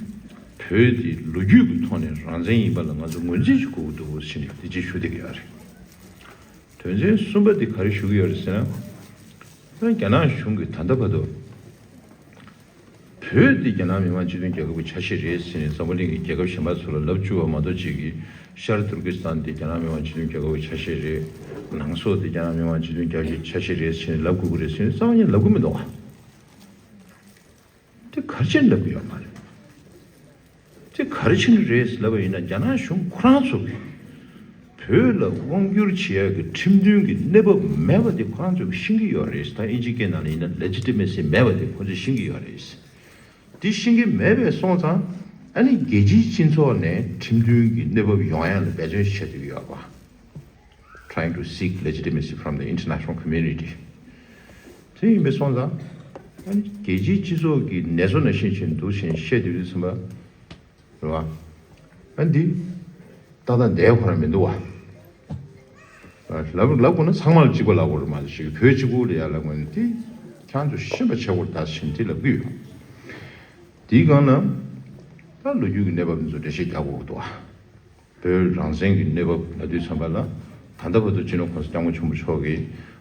བོད་འདི་ལོ་རྒྱུས་ཀྱི་ཐོག་ནས་རང་བཙན་ཡིན་པ་ལ་ང་ཚོ་ངོས་འཛིན་ཞིག་དགོས་ཀྱི་འདུག་ཟེར་ནས་དེ་ཅིག་ཞུ་བསྡད་ཀྱི་ཡོད་རེད། དོན་ཚན་གསུམ་པ་འདི་ག་རེ་ཞུ་གི་ཡོད་རེད་ཟེར་ན། ད་རྒྱ་ནག་གཞུང་གིས་ད་ལྟ་བར་དུ། བོད་འདི་རྒྱ་ནག་མི་དམངས་སྤྱི་མཐུན་རྒྱལ་ཁབ་ཀྱི་ཆ་ཤས་རེད་ཟེར་ནས་འཛམ་བུ་གླིང་གི་རྒྱལ་ཁབ་གཞན་པ་ཚོ་ལ་ལབ་བཅུག་པ་མ་གཏོགས་ཅིག་གིས་ཤར་ཏུར་ཀི་སི་ཐན་འདི་རྒྱ་ནག་མི་དམངས་སྤྱི་མཐུན་རྒྱལ་ཁབ་ཀྱི་ཆ་ཤས་རེད། ནང་སོག་འདི་རྒྱ་ནག་མི་དམངས་སྤྱི་མཐུན་རྒྱལ་ཁབ་ཀྱི་ཆ་ཤས་རེད་ཟེར་ནས་ལབ་དགོས་ཀྱི་རེད་ཟེར་ནས་རྩ་བ་ཉིད་ལབ་ཀྱི་མི་འདུག་ག་དེ་ག་རེ་བྱས་ནས་ལབ་ཀྱི་ཡོད་མ་རེད། དེ་ག་རེ་བྱས་ནས་རེད་ལབ་པ་ཡིན་ན་རྒྱ་ནག་གཞུང་ཁོ་རང་ཚོ་གིས་བོད་ལ་དབང་བསྒྱུར་བྱེད་ཡག་གི་ཁྲིམས་མཐུན་གྱི་གནས་བབ་མེད་པ་དེ་ཁོ་རང་ཚོ་གིས་ཤེས་ཀྱི་ཡོད་རེད། ད་དབྱིན་ཇིའི་སྐད་ནང་ལ་ཡིན་ན་ལེ་ཇི་ཊི་མེ་སི་མེད་པ་དེ་ཁོ་ཚོས་ཤེས་ཀྱི་ཡོད་རེད། དེ་ཤེས་ཀྱི་མེད་པས་སོང་ཙང་ཨ་ནི་རྒྱལ་སྤྱིའི་སྤྱི་ཚོགས་ནས་ཁྲིམས་མཐུན་གྱི་གནས་བབ་ཡོང་ཡག་ལ་འབད་བརྩོན་བྱེད་བསྡད་ཀྱི་ཡོད་པ། Trying to seek legitimacy from the international community. དེ་ཡིན་པས་སོང་ཙང་། ཨ་ནི་རྒྱལ་སྤྱིའི་སྤྱི་ཚོགས་ཀྱི་ནེ་ཙོ་ནང་བཞིན་བྱས་འདུག་བཞིན་བཤད་དུས་ཙམ་པ། རེད་བ། ཨ་འདི། ཏག་ཏག་བསྡད་ཁོ་རང་མི་འདུག་བ། ལབ་ལབ་དགོས་ན་ཚང་མ་ལ་གཅིག་པ་ལབ་དགོས་རེད་མ་གཏོགས་ཞིག་བོད་གཅིག་པུ་ལ་ཡ་ལབ་དགོས་ན་དེ། ཁྱེད་ཚོ་ཤེས་པ་བྱེད་དགོས་རེད་ད་བཞིན་དེ་ལབ་ཀྱི་ཡོད། དེའི་སྒང་ལ། ད་ལོ་རྒྱུས་ཀྱི་གནས་བབ་འདི་ཚོ་འགྲེལ་བཤད་རྒྱག་དགོས་ཀྱི་འདུག་བ། བོད་རང་བཙན་གྱི་གནས་བབ་ལབ་དུས་ཙམ་པ་ལ། ད་ལྟ་བར་དུ་སྤྱི་ནོར་༸གོང་ས་༸སྐྱབས་མགོན་ཆེན་པོ་མཆོག་གིས་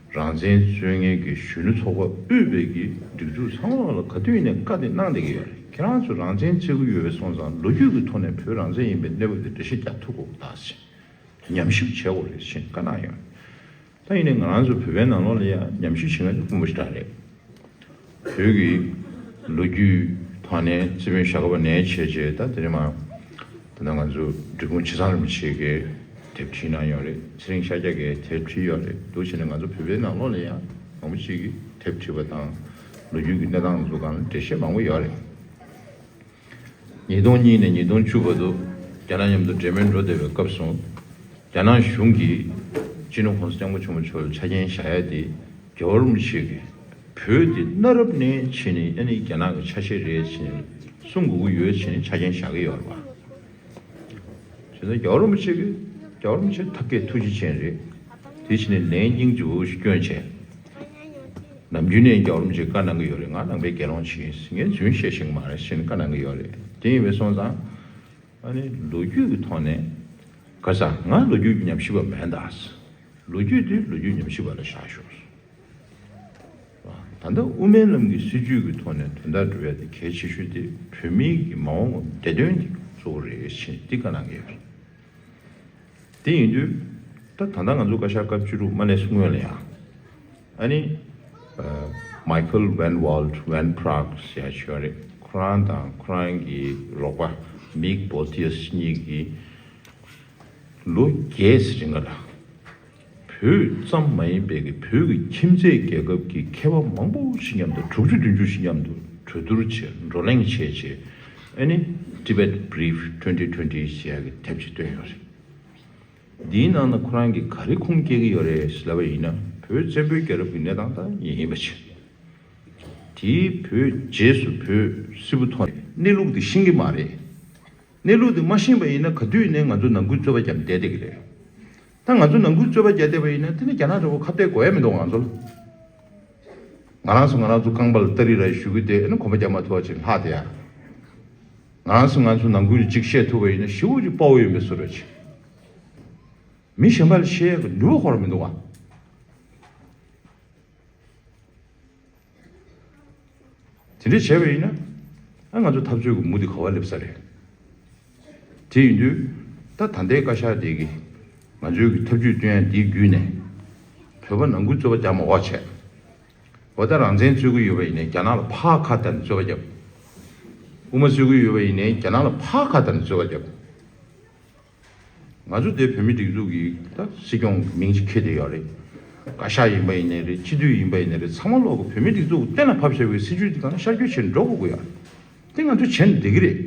རང་བཙན་རྩོད་མཁན་གྱི་གཞོན་ནུ་ཚོགས་པ་དབུས་པའི་གི་སྒྲིག་འཛུགས་ཚང་མ་ལ་ག་དུས་ཡིན་ནའི་བཀའ་དེ་གནང་བསྡད་ཀྱི་ཡོད་རེད། ཁྱེད་རང་ཚོ་རང་བཙན་རྩོད་ཀྱི་ཡོད་པའི་སོང་ཙང་ལོ་རྒྱུས་ཀྱི་ཐོག་ནས་བོད་རང་བཙན་ཡིན་པའི་གནས་བབ་དེ་འགྲེལ་བཤད་རྒྱག་ཐུབ་དགོས་ད་ཟེར། ཉམས་ཞིབ་བྱེད་དགོས་རེད་ཟེར་བཀའ་གནང་ཡོད། ད་ཡིན་ནའི་ང་རང་ཚོ་བོད་པའི་ནང་ལོགས་ལ་ཡང་ཉམས་ཞིབ་བྱེད་མཁན་དེ་དཀོན་པོ་ཞེ་དྲག་རེད། བོད་ཀྱི་ལོ་རྒྱུས་ཐོག་ནས་རྩིས་དཔོན་ཞྭ་སྒབ་པ་ནས་བྱས་བྱས་ད་དེ་རིང་མ། ད་ལྟ་ང་ཚོ་འབྲི་གུང་ཆེ་ཚང་རིན་པོ་ཆེ་གིས་དེབ་བྲིས་གནང་ཡོད་རེད། ཚེ་རིང་ཤཱཀྱ་གིས་དེབ་བྲིས་ཡོད་རེད། འདུག་བྱས་ནས་ང་ཚོ་བོད་པའི་ནང་ལོགས་ལ་ཡང་མང་པོ་ཞིག་གིས་དེབ་བྲིས་པ་དང་། ལོ་རྒྱུས་ཀྱི་གནས་སྟངས་ཚོ་སྒང་ལ་འགྲེལ་བཤད་མང་པོ་ཡོད་རེད། ཉིས་སྟོང་གཉིས་ནས་ཉིས་སྟོང་བཅུ་བར་དུ་རྒྱ་ནག་མཉམ་དུ་འབྲེལ་མོལ་འགྲོ་བསྡད་པའི་སྐབས་སུ། རྒྱ་ནག་གཞུང་གིས་སྤྱི་ནོར་༸གོང་ས་༸སྐྱབས་མགོན་ཆེན་པོ་མཆོག་ལ་ཆ་རྐྱེན་བཞག་ཡ་དེ། རྒྱལ་བ་རིན་པོ་ཆེ་གིས་བོད་དེ་གནའ་རབས་ནས་བྱས་ནས་ཨ་ནི་རྒྱ་ནག་གི་ཆ་ཤས་རེད་ཟེར་ནས་གསུང་དགོས་ཀྱི་ཡོད་ཟེར་ནས་ཆ་རྐྱེན་བཞག་གི་ཡོད་རེད་པ། བྱས་ཙང་རྒྱལ་བ་རིན་པོ་ཆེ་གིས། རྒྱལ་བ་རིན་པོ་ཆེ་ཐབས་མཁས་ཐུགས་རྗེ་ཅན་རེད། དེ་བྱས་ནས་ལན་སྙིང་རྗེ་པོ་ཞིག་བསྐྱོན་བྱས། ནམ་རྒྱུན་ནས་རྒྱལ་བ་རིན་པོ་ཆེས་བཀའ་གནང་གི་ཡོད་རེད། ང་ནང་པའི་དགེ་སློང་ཞིག་ཡིན། ངས་རྫུན་བཤད་ཤེས་ཀྱི་མ་རེད་ཟེར་ནས་བཀའ་གནང་གི་ཡོད་རེད། དེ་ཡིན་པས་སོང་ཙང་། ཨ་ནི་ལོ་རྒྱུས་ཀྱི་ཐོག་ནས། ག་ས་ང་ལོ་རྒྱུས་ཀྱི་ཉམས་ཞིབ་པ་མེད་ད། ལོ་རྒྱུས་དེ་ལོ་རྒྱུས་ཉམས་ཞིབ་པ་ལ་བཞག་ཤོག་ད་ལྟ་དབུ་མའི་ལམ་གྱི་སྲིད་བྱུས་ཀྱི་ཐོག་ནས་དོན་དག་སྒྲུབ་ཡ་དེ་གལ་ཆེ་ཤོས་དེ་བོད་མིའི་གི་མ་འོངས་པ་བདེ་དོན་དེ་གཙོ་བོ་རེད་ཟེར་ནས་འདི་བཀའ་གནང་གི་ཡོད་རེད། དེ་ཡིན་དུས། ད་ད་ལྟ་ང་ཚོ་བཀའ་ཤག་སྐབས་བཅུ་དྲུག་མ་སླེབས་སྔོན་ལ་ཡང་། ཨ་ནི། མའི་ཁལ་ཝན་ཝོལ་ཝན་པྲག་ཟེར་ཡ་ཅིག་ཡོད་རེད། ཁོ་རང་དང་ཁོ་རང་གི་རོགས་པ་མིག་བོ་ཐི་ཡས་གཉིས་ཀྱིས་ལོ་བརྒྱད་ཙམ་རིང་ལ། བོད་ཙམ་མ་ཡིན་པའི་གི་བོད་ཀྱི་ཁྱིམ་མཚེས་རྒྱལ་ཁབ་ཀྱི་མཁས་པ་མང་པོ་ཞིག་མཉམ་དུ་དྲུག་ཅུ་བདུན་ཅུ་ཞིག་མཉམ་དུ་གྲོས་བསྡུར་བྱས། བགྲོ་གླེང་བྱས་བྱས། ཨ་ནི་Tibet Brief twenty twenty ཞེས་ཡག་གི་དེབ་ཅིག་བཏོན་ཡོད་རེད། འདིའི་ནང་ན་ཁོ་རང་གིས་ག་རེ་ཁུངས་སྐྱེལ་གྱི་ཡོད་རེད་ལབ་པ་ཡིན་ན། བོད་བཙན་པོའི་རྒྱལ་རབས་ཀྱི་གནས་སྟངས་ད་ཡིན་པ་བྱས། དེའི་བོད་རྗེས་སུ་བོད་སིལ་བུ་ཐོག་ནས་གནས་ལུགས་དེ་ཤེས་ཀྱི་མ་རེད། གནས་ལུགས་དེ་མ་ཤེས་པ་ཡིན་ན་ག་དུས་ནས་ང་ཚོ་ནང་ཁུལ་རྩོད་པ་བརྒྱབ་བསྡད་བསྡད་ཀྱི་རེད། ད་ང་ཚོ་ནང་ཁུལ་རྩོད་པ་བརྒྱབ་བསྡད་པ་ཡིན་ན་དེ་ནི་རྒྱ་ནག་འདྲ་བོ་ཁ་གཏད་དགོས་ཡ་མི་འདུག་ང་ཚོ་ལ། ང་རང་ཚོ་ང་རང་ཚོ་རྐང་པ་ལ་སྟ་རི་ར་ཞུ་གི་དེ་ནི་གོམ་པ་རྒྱག་མ་ཐུབ་པ་ཅིག་ལྷག་དེ་ཡ། ང་རང་ཚོ་ང་ཚོ་ནང་ཁུལ་གཅིག་བཤད་ཐུབ་པ་ཡིན་ན་ཞེ་པོ་ཅིག་དཔའ་བོ་ཡིན་པའི་བཟོ་འདྲ་ཅིག་མི་གཞན་པ་ལ་བཤད་ཡ་གི་ནུས་པ་ཁོ་རང་མི་འདུག་ག་དེ་འདྲ་བྱས་པ་ཡིན་ན། ཨ་ང་ཚོ་འཐབ་རྩོད་ཀྱི་མུ་དེ་ག་བ་སླེབས་ས་རེད། དེ་ཡིན་དུས། ད་ད་ལྟའི་བཀའ་ཤག་དེ་གིས་ང་ཚོའི་གི་ཐབས་ཇུས་སྟོན་ཡ་དེའི་བརྒྱུད་ནས། བོད་པ་ནང་ཁུལ་རྩོད་པ་རྒྱག་མ་འོག་བྱས། འོ་ད་རང་བཙན་རྩོད་ཀྱི་ཡོད་པ་ཡིན་ནའི་རྒྱ་ནག་ལ་ཕར་ཁ་གཏད་ནས་རྩོད་པ་རྒྱབ། དབུ་མ་རྩོད་ཀྱི་ཡོད་པ་ཡིན་ནའི་རྒྱ་ནག་ལ་ཕར་ཁ་གཏད་ནས་རྩོད་པ་རྒྱབ། ང་ཚོ་དེ་བོད་མི་སྒྲིག་འཛུགས་ཀྱི་ད་སྲིད་སྐྱོང་མིང་ཅིག་འཁྱེར་བསྡད་ཡོད་རེད། བཀའ་ཤག་ཡིན་པ་ཡིན་ནའི་རེད། སྤྱི་འཐུས་ཡིན་པ་ཡིན་ནའི་རེད། ཚང་མ་ལོག་གི་བོད་མི་སྒྲིག་འཛུགས་གཏན་ལ་ཕབ་བཞག་པའི་སྲིད་ཇུས་དེ་གང་ཤར་བསྐྱོད་བྱེད་འགྲོ་དགོས་ཀྱི་ཡོད་རེད། དེ་ང་ཚོ་བྱེད་ན་བསྡད་ཀྱི་རེད། རེད་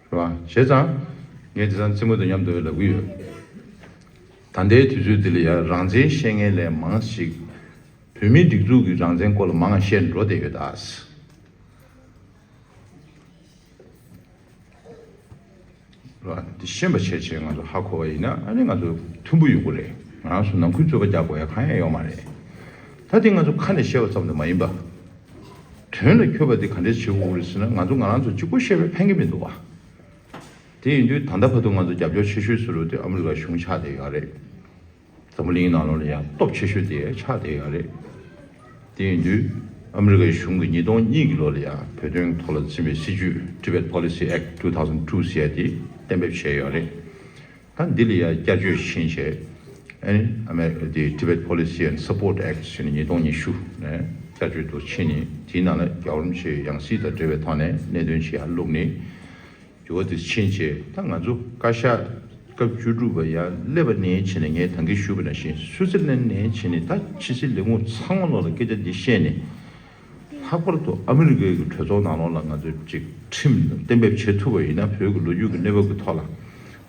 བ། བྱས་ཙང་། ངས་དེང་སང་རྩེད་མོ་དང་མཉམ་དུ་ལབ་ཀྱི་ཡོད། ད་ལྟའི་དུས་ཚོད་འདི་ལ་ཡང་རང་བཙན་བཤད་མཁན་ལས་མང་ཞིག་བོད་མིའི་སྒྲིག་འཛུགས་ཀྱི་རང་བཙན་སྐོར་ལ་མང་བ་བཤད་འགྲོ་བསྡད་ཡོད་ད། རེད་བ། འདི་ཤེས་པ་བྱས་བྱས་ང་ཚོ་ཧ་གོ་བ་ཡིན་ན་ཨ་ནི་ང་ཚོ་མཐུན་པོ་ཡོང་གི་རེད། ང་རང་ཚོ་ནང་ཁུལ་རྩོད་པ་རྒྱག་དགོས་ཡ་གང་ཡང་ཡོད་མ་རེད། ད་དེ་ང་ཚོ་ཁ་ནས་བཤད་པ་ཙམ་དུ་མ་ཡིན་པ། དོན་ལ་འཁྱོལ་བ་དེ་ག་འདྲས་བྱེད་དགོས་རེད་ཟེར་ན། ང་ཚོ་ང་རང་ཚོ་གཅིག་པོ་བཤད་པས་ཕན་གྱི་མི་འདུག་བ། དེ་ཡིན་དུས་ད་ལྟ་བར་དུ་ང་ཚོ་རྒྱབ་སྐྱོར་ཆེ་ཤོས་སུ་རུ་དེ་ཨ་མི་རི་ཀ་གཞུང་ཆགས་བསྡད་ཡོད་རེད། འཛམ་བུ་གླིང་ནང་ལོགས་ལ་ཡང་སྟོབས་ཆེ་ཤོས་དེ་ཆགས་བསྡད་ཡོད་རེད། དེ་ཡིན་དུས་ཨ་མི་རི་ཀའི་གཞུང་གིས་ཉིས་སྟོང་གཉིས་ཀྱི་ལོ་ལ་ཡང་བོད་དོན་ཐོག་ལ་འཛིན་པའི་སྲིད་ཇུས་Tibet Policy Act two thousand two ཟེར་ཡ་དེ་གཏན་འབེབས་བྱས་ཡོད་རེད། ད་འདི་ལ་ཡང་བསྐྱར་བཅོས་ཕྱིན་བྱས། ཨ་ནི་ཨ་མེ་དེ་Tibet Policy and Support Act ཟེར་ནས་ཉིས་སྟོང་ཉི་ཤུ་ནས་བསྐྱར་བཅོས་འདུག་ཕྱིན་ནས། དེའི་ནང་ལ་རྒྱལ་བ་རིན་པོ་ཆེའི་ཡང་སྲིད་དང་འབྲེལ་བའི་ཐོག་ནས་གནད་དོན་ཞིག་ཡར་བླུགས་ནས། འགྱུར་བ་དེ་ཕྱིན་བྱས། ད་ང་ཚོ་བཀའ་ཤག་སྐབས་བཅུ་དྲུག་པ་ཡར་སླེབས་པ་ནས་བྱས་ནས། ངས་ད་གིན་ཞུས་པ་ནང་བཞིན་སུའུ་ཙེར་ལན་ནས་བྱས་ནས་ད་ཕྱི་སྲིད་ལས་ཁུངས་ཚང་མ་ལོག་ལ་སྐད་ཆ་འདི་བཤད་ནས། ལྷག་པར་དུ་ཨ་མི་རི་ཀའི་གི་གྲོས་ཚོགས་ནང་ལོགས་ལ་ང་ཚོས་ཅིག་ཁྲིམས་གཏན་འབེབས་བྱེད་ཐུབ་པ་ཡིན་ན། བོད་ཀྱི་ལོ་རྒྱུས་ཀྱི་གནས་བབ་ཀྱི་ཐོག་ལ་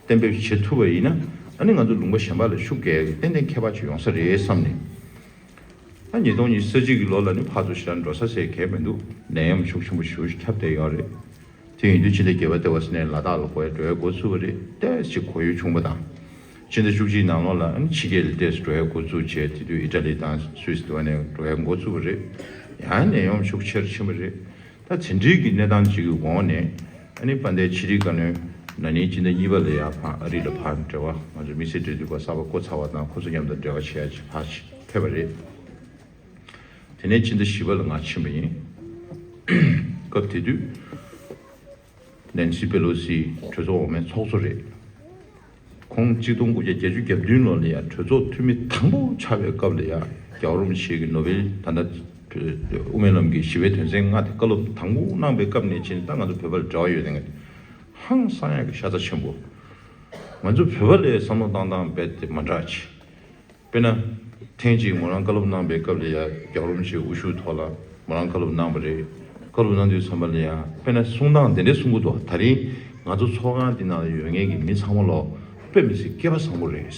གཏན་འབེབས་བྱེད་ཐུབ་པ་ཡིན་ན། ཨ་ནི་ང་ཚོ་ལུང་པ་གཞན་པ་ལ་ཤུགས་རྒྱག་ཡ་གི་ཏན་ཏན་ཁྱད་པར་ཅིག་ཡོང་ས་རེད་བསམ་ནས། ད་ཉིས་སྟོང་ཉི་ཤུ་རྩ་གཅིག་གི་ལོ་ལ་ནི་ཕར་ཚུར་ཞེ་དྲག་འགྲོ་ས་ཟེར་གང་ཡང་མི་འདུག་ནད་ཡམས་ཤུགས་ཆེན་པོ་ཞེ་པོ་ཅིག་ཁྱབ་བསྡད་ཡོད་རེད། དེ་ཡིན་དུས་ཕྱི་ཟླ་བརྒྱད་པ་དེ་བ་ཟེར་ནས་ལ་དྭགས་ལ་འགོ་ཡ་འགྲོ་ཡ་འགོ་ཚུགས་པ་རེད། ཏོག་ཙམ་གོ་ཡུལ་བྱུང་བ་དང་། ཕྱི་ཟླ་བཅུ་གཅིག་ནང་ལོགས་ལ་ཨ་ནི་ཕྱི་རྒྱལ་ལ་ཏོག་ཙམ་འགྲོ་ཡ་འགོ་ཚུགས་བྱས། དེ་དུས་ཨི་ཊ་ལི་དང་སུད་སི་དེ་བ་ནས་འགྲོ་ཡ་འགོ་ཚུགས་པ་རེད། ཡང་ནད་ཡམས་ཤུགས་ཆེ་རུ་ཕྱིན་པ་རེད། ད་དེ་འདྲའི་གི་གནས་སྟངས་ཅིག་གི་འོག་ནས། ཨ་ནི་དཔལ་ལྡན་ཕྱི་དྲིལ་བཀའ་བློན་ན་ནིང་སྤྱི་ཟླ་གཉིས་པ་ལ་ཡར་ཕར་ཨ་རི་ལ་ཕར་འབྲེལ་བ། ང་ཚོ་དམིགས་བསལ་འབྲེལ་མཐུད་པ་གསར་པ་བསྐོ་ཚར་བ་དང་། ཁོ་ཚོ་མཉམ་དུ་འབྲེལ་བ་བྱེད་ཡ་ཅིག་ཕར་ཕེབས་པ་རེད། དེ་ནས་ཕྱི་ཟླ་བཞི་པ་ལ་ང་ཕྱིན་པ་ཡིན། སྐབས་དེ་དུས་ནན་སི་པེ་ལོ་སི་གྲོས་ཚོགས་འོག་མའི་ཚོགས་གཙོ་རེད། ཁོང་གཅིག་སྟོང་དགུ་བརྒྱ་བརྒྱད་ཅུ་གྱ་བདུན་ལོ་ལ་ཡ་གྲོས་ཚོགས་འཐུས་མི་དང་པོ་ཆགས་པའི་སྐབས་ལ་ཡ། རྒྱལ་བ་རིན་པོ་ཆེ་གིས་ནོ་བེལ་ད་ལྟ་དབུ་མའི་ལམ་གྱི་ཞི་བའི་དོན་ཚན་ལྔ་དེ་བཀའ་སློབ་དང་པོ་གནང་པའི་སྐབས་ནས་བྱས་ནས་ད་ང་ཚོ་བོད་པ་ལ་འབྲེལ་བ་ཡོད་མཁན་ཧང་སང་ཡག་གི་ཤ་ཚ་ཆེན་པོ། ང་ཚོ་བོད་པ་ལ་བསམ་བློ་བཏང་སྟངས་རྦད་དེ་མ་འདྲ་ཅིག་དཔེར་ན། ཐེངས་གཅིག་མོ་རང་བཀའ་སློབ་གནང་པའི་སྐབས་ལ་ཡ། རྒྱལ་བ་རིན་པོ་ཆེའི་དབུ་བཞུགས་ཐོག་ལ་མོ་རང་བཀའ་སློབ་གནང་པ་རེད། བཀའ་སློབ་གནང་དུས་ཙམ་པ་ལ་ཡ། དཔེར་ན་གསུང་སྟངས་དེ་འདྲས་གསུང་གི་འདུག་ད་རིང་ང་ཚོ་ཚོགས་ཁང་འདི་ནང་ལ་ཡོད་མཁན་གྱི་མི་ཚང་མ་ལོ་དཔེ་མི་སྲིད་སྐལ་པ་བཟང་པོ་རེད།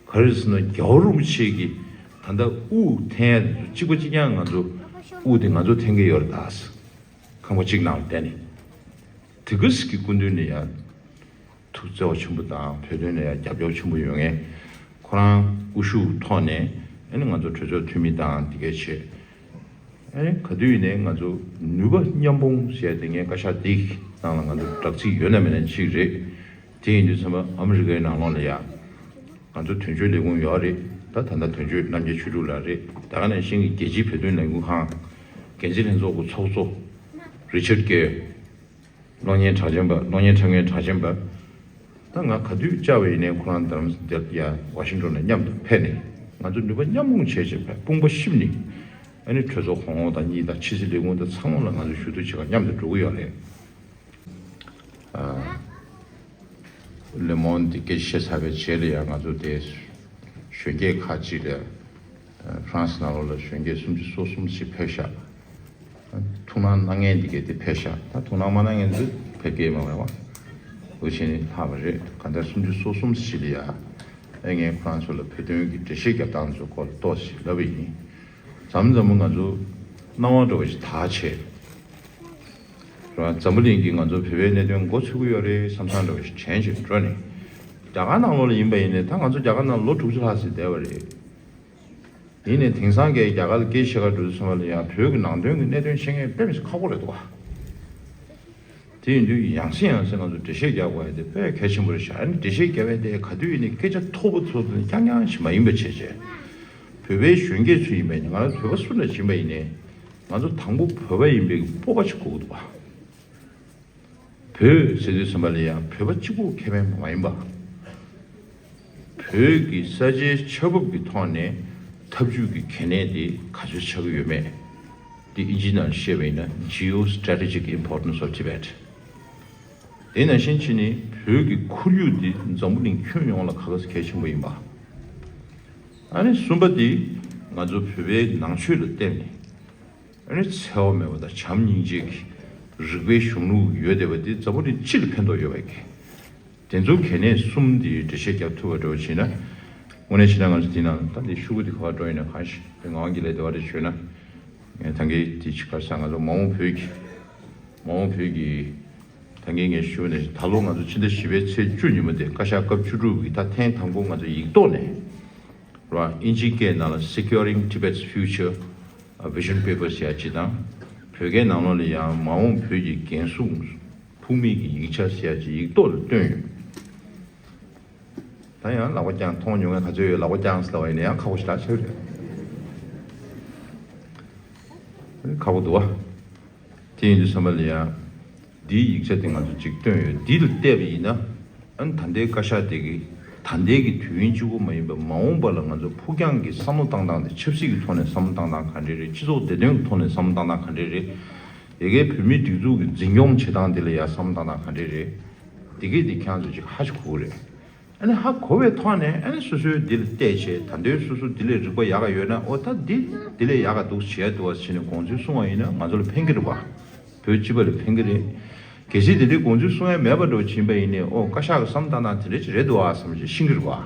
ག་རེ་ཟེར་ན། རྒྱལ་བ་རིན་པོ་ཆེ་གིས་ད་ལྟ་དབུ་འཐེན་ཡ་དེ་ཚོ་གཅིག་པ་གཅིག་རྐྱང་ང་ཚོ་དབུ་དེ་ང་ཚོ་འཐེན་གྱི་ཡོད་རེད་ད། ཁང་པ་གཅིག་ནང་ལ་བསྡད་ནས། དེ་ག་ཟིག་གི་སྐུ་མདུན་ནས་ཡ། ཐུགས་བརྩེ་བ་ཆེན་པོ་དང་བོད་དོན་ལ་ཡང་རྒྱབ་སྐྱོར་ཆེན་པོ་ཡོད་མཁན། ཁོ་རང་དབུ་བཞུགས་ཐོག་ནས་ཨ་ནི་ང་ཚོ་གྲོས་ཚོགས་འཐུས་མི་དང་དེ་གས་བྱས། ཨ་ནི་ག་དུས་ཡིན་ནའི་ང་ཚོ་ནུས་པ་མཉམ་སྤུངས་ཟེར་དེ་ངའི་བཀའ་ཤག་འདི་ནང་ལ་ང་ཚོ་དྲག་ཚིག་ཡོད་ན་མེད་ན་གཅིག་རེད། དེ་ཡིན་དུས་ཙམ་པ་ཨ་མི་རི་ཀའི་ནང་ལོགས་ལ་ཡ། ང་ཚོ་དོན་གཅོད་ལས་ཁུངས་ཡོད་རེད། ད་ད་ལྟ་དོན་གཅོད་རྣམ་རྒྱལ་ཆོས་དྲུག་ལགས་རེད། ད་ག་ནང་བཞིན་གྱི་རྒྱལ་སྤྱིའི་བོད་དོན་ལས་འགུལ་ཁང་། འགན་འཛིན་ལྷན་ཚོགས་ཀྱི་ཚོགས་གཙོ་རི་ཆར་ཀེ། གློག་བརྙན་གྲགས་ཅན་པ། གློག་བརྙན་འཁྲབ་མཁན་གྲགས་ཅན་པ། ད་ང་ག་དུས་བཅར་བ་ཡིན་ནའི་ཁོ་རང་རྡ་རམ་ས་ལ་ཡ་ཝ་ཤིང་ཊོན་ལ་མཉམ་དུ་ཕེབས་ནས། ང་ཚོ་ནུས་པ་མཉམ་སྤུངས་བྱས་བྱས་ཕར་དཔུང་པ་གཤིབས་ནས། ཨ་ནི་གྲོས་ཚོགས་གོང་འོག་དང་གཉིས་དང་ཕྱི་སྲིད་ལས་ཁུངས་དང་ཚང་མ་ལ་ང་ཚོ་ཞུ་གཏུག་བྱེད་གར་མཉམ་དུ་འགྲོ་གི་ཡོད་རེད། ཨ། ལེ་མོན་དེ་སྐད་ཆ་བཤད་ཚར་བའི་རྗེས་ལ་ཡང་ང་ཚོ་དེ་ གཞོན་སྐྱེས་ཁག་ཅིག་ལ་ཨ་ཧྥ་རན་སི་ནང་ལོགས་ལ་གཞོན་སྐྱེས་སུམ་ཅུ་སོ་གསུམ་ཞིག་ཕེབས་ཤག་ཐུགས་སྣང་གནང་མཁན་འདི་གས་དེ་ཕེབས་ཤག་ད་ཐུགས་སྣང་མ་གནང་མཁན་ཚོ་ཕེབས་ཀྱི་མ་རེད་བ། འུ་ཆེ་ནི་ལྷག་པ་རེད། གང་ལྟར་སུམ་ཅུ་སོ་གསུམ་ཞིག་ལ་ཡ་ཨེ་ངས་ཁོ་རང་ཚོ་ལ་བོད་དོན་གྱི་འགྲེལ་བཤད་རྒྱབ་སྟངས་ཚོའི་སྐོར་ལ་ཏོག་ཙམ་ལབ་པ་ཡིན། མཚམས་མཚམས་ང་ཚོ་སྣང་བ་འདྲ་བ་ཞིག་དག་བྱས། རང་འཛམ་བུ་གླིང་གིས་ང་ཚོ་བོད་པའི་གནད་དོན་མགོ་ཚོད་ཀྱི་ཡོད་རེད་བསམ་བསམ་འདྲ་བ་ཞིག་དྲན་བྱས་འགྲོ་ནས། རྒྱ་གར་ནང་ལོགས་ལ་ཡིན་པ་ཡིན་ནའི་ད་ང་ཚོ་རྒྱ་གར་ནང་ལོ་དྲུག་ཅུ་ལྷག་ཙམ་བསྡད་པ་རེད། ཡིན་ནའི་དེང་སང་གི་རྒྱ་གར་ལ་སྐད་ཆ་བཤད་ག་འགྲོ་དུས་ཙམ་པ་ལ་ཡང་བོད་ཀྱི་ནང་དོན་གྱི་གནད་དོན་བཤད་མཁན་དཔེ་མི་སྲིད་ཁག་པོ་རེད་འདུག་ག་དེ་ཡིན་དུས་ཡང་སེ་ཡང་སེ་ང་ཚོ་འགྲེལ་བཤད་རྒྱག་དགོས་ཡ་དེ་དཔེ་གལ་ཆེན་པོ་རེད་ཤག་ཨ་ནི་འགྲེལ་བཤད་རྒྱག་པ་དེ་ག་དུས་ཡིན་ནའི་སྐད་ཆ་མཐོ་པོ་ཚོ་དེ་རྐྱང་རྐྱང་ཞིག་མ་ཡིན་པ་བྱས་བྱས། བོད་པའི་གཞོན་སྐྱེས་ཚོ་ཡིན་པ་ཡིན་ནའི་ང་རང་བོད་པ་སུ་འདྲ་ཞིག་ཡིན་པ་ཡིན་ནའི་ང་ཚོ་དང་པོ་བོད་པ་ཡིན་པའི་སྤོབས་པ་ཞིག་དགོས་ཀྱི་འདུག་ག་བོད་ཟེར་དུས་ཙམ་པ་ལ་ཡང་བོད་པ་གཅིག་པུ་ཁེ་ཕན་མ་ཡིན་པ། བོད་ཀྱི་ས་ཆའི་ཆ་བབ་ཀྱི་ཐོག་ནས་འཐབ་ཇུས་ཀྱི་གལ་གནད་དེ་ག་ཚོད་ཆགས་ཀྱི་ཡོད་མེད་དེ་ཨིན་ཇིའི་ནང་བཤད་པ་ཡིན་ན་Geostrategic Importance of Tibet། དེ་ནང་བཞིན་བྱས་ནས་བོད་ཀྱི་ཁོར་ཡུག་འདི་འཛམ་བུ་གླིང་ཁྱོན་ཡོངས་ལ་ག་ག་ཚོད་གལ་ཆེན་པོ་ཡིན་པ། ཨ་ནི་གསུམ་པ་འདི་ང་ཚོ་བོད་པའི་ནང་ཆོས་ལ་བརྟེན་ནས། ཨ་ནི་འཚེ་བ་མེད་པ་དང་བྱམས་སྙིང་རྗེ་གི་རིག་པའི་གཞུང་ལུགས་ཡོད་བསྡད་པ་འདི་འཛམ་བུ་གླིང་སྤྱི་ལ་ཕན་ཐོགས་ཡོད་པ་གི། དེ་ཚོ་གལ་གནད་གསུམ་འདི་འགྲེལ་བཤད་རྒྱབ་ཐུབ་པ་འདྲ་བོ་བྱས་ན། དངོས་གནས་བྱས་ན་ང་ཚོ་འདི་ནང་ད་འདི་ཤོག་གུ་འདི་ག་པར་འགྲོ་ཡིན་ན་གང་ཞིག་ངག་དབང་དགེ་ལེགས་འདི་བ་རེ་བྱོས་ན། ངས་ད་གིན་འདི་ཅིག་ག་རེ་ཟ་ང་ཚོ་མ་འོངས་བོད་ཀྱི། མ་འོངས་བོད་ཀྱི། ད་གིན་ངས་ཞུ་ནས་ད་ལོ་ང་ཚོ་ཕྱི་ཟླ་བཞི་པའི་ཚེས་བཅུ་ཉིན་མོ་དེ་བཀའ་ཤག་སྐབས་བཅུ་དྲུག་གི་ད་ཐེངས་དང་པོ་ང་ཚོ་ཡིག་ཐོག་ནས། ར་ཨིན་ཇིའི་སྐད་ནང་ལ་Securing Tibet's Future Vision Papers ཟེར་ཡ་ཅིག་དང་། བོད་སྐད་ནང་ལོགས་ལ་ཡང་མ་འོངས་བོད་ཀྱི་འགན་སྲུང་ཕུགས་དམིགས་ཀྱི་ཡིག་ཆ་ཟེར་ཡ་ཅིག་ཡིག་ཐོག་ལ་བཏོན་ཡོད། ད་ཡང་ལག་པ་བརྐྱངས་མཐོང་མྱོང་མཁན་ག་ཚོད་ཡོད་ལག་པ་བརྐྱངས་ཟེར་ལབ་པ་ཡིན་ན་ཡང་ཁག་པོ་ཞེ་དྲག་ཆགས་ཀྱི་རེད། ཁག་པོ་འདུག་བ། དེ་ཡིན་དུས་ཙམ་པ་ལ་ཡང་། འདིའི་ཡིག་ཆ་དེ་ང་ཚོ་གཅིག་བཏོན་ཡོད། འདི་ལ་བལྟས་པ་ཡིན་ན། ཨ་ནི་ད་ལྟའི་བཀའ་ཤག་དེ་གི་ད་ལྟའི་གི་དུས་ཡུན་གཅིག་པོ་མ་ཡིན་པར་མ་འོངས་པ་ལ་ང་ཚོ་ཕུགས་རྒྱང་གི་བསམ་བློ་བཏང་སྟངས་དེ་ཆབ་སྲིད་ཀྱི་ཐོག་ནས་བསམ་བློ་བཏང་སྟངས་ག་འདྲས་རེད། སྤྱི་ཚོགས་བདེ་དོན་གྱི་ཐོག་ནས་བསམ་བློ་བཏང་སྟངས་ག་འདྲས་རེད། ཡ་གིའི་བོད་མིའི་སྒྲིག་འཛུགས་ཀྱི་འཛིན་སྐྱོང་བྱེད་སྟངས་དེ་ལ་ཡ་བསམ་བློ་བཏང་སྟངས་ག་འདྲས་རེད། དེ་གས་དེ་ཁྱེད་རང་ཚོ་ཅིག་ཧ་ཅིག་གོ་གི་རེད། ཨ་ནི་ཧ་གོ་བའི་ཐོག་ནས་ཨ་ནི་སོ་སོའི་འདི་ལ་བལྟས་བྱས་ད་ལྟའི་སོ་སོ་འདི་ལས་རིག་པ་ཡག་ག་ཡོད་ན་ཨོ་ད་འདི་འདི་ལས་ཡག་ག་འདུག་བྱས་འདུག་བ་བྱས་ནས་དགོངས་ཚུལ་གསུང་བ་ཡིན་ན་ང་ཚོ་ལ་ཕན་གི་རེད་བ། བོད་སྤྱི་པ་ལ་ཕན་གི་རེད། གལ་སྲིད་དེ་འདྲའི་དགོངས་ཚུལ་གསུང་ཡ་མེད་པ་འདྲ་བོ་ཅིག་ཡིན་པ་ཡིན་ནའི་ཨོ་བཀའ་ཤག་གི་བསམ་བཏང་སྟངས་དེ་འདྲ་ཅིག་རེད་འདུག་བ་བསམ་བྱས་ཤེས་གི་རེད་བ།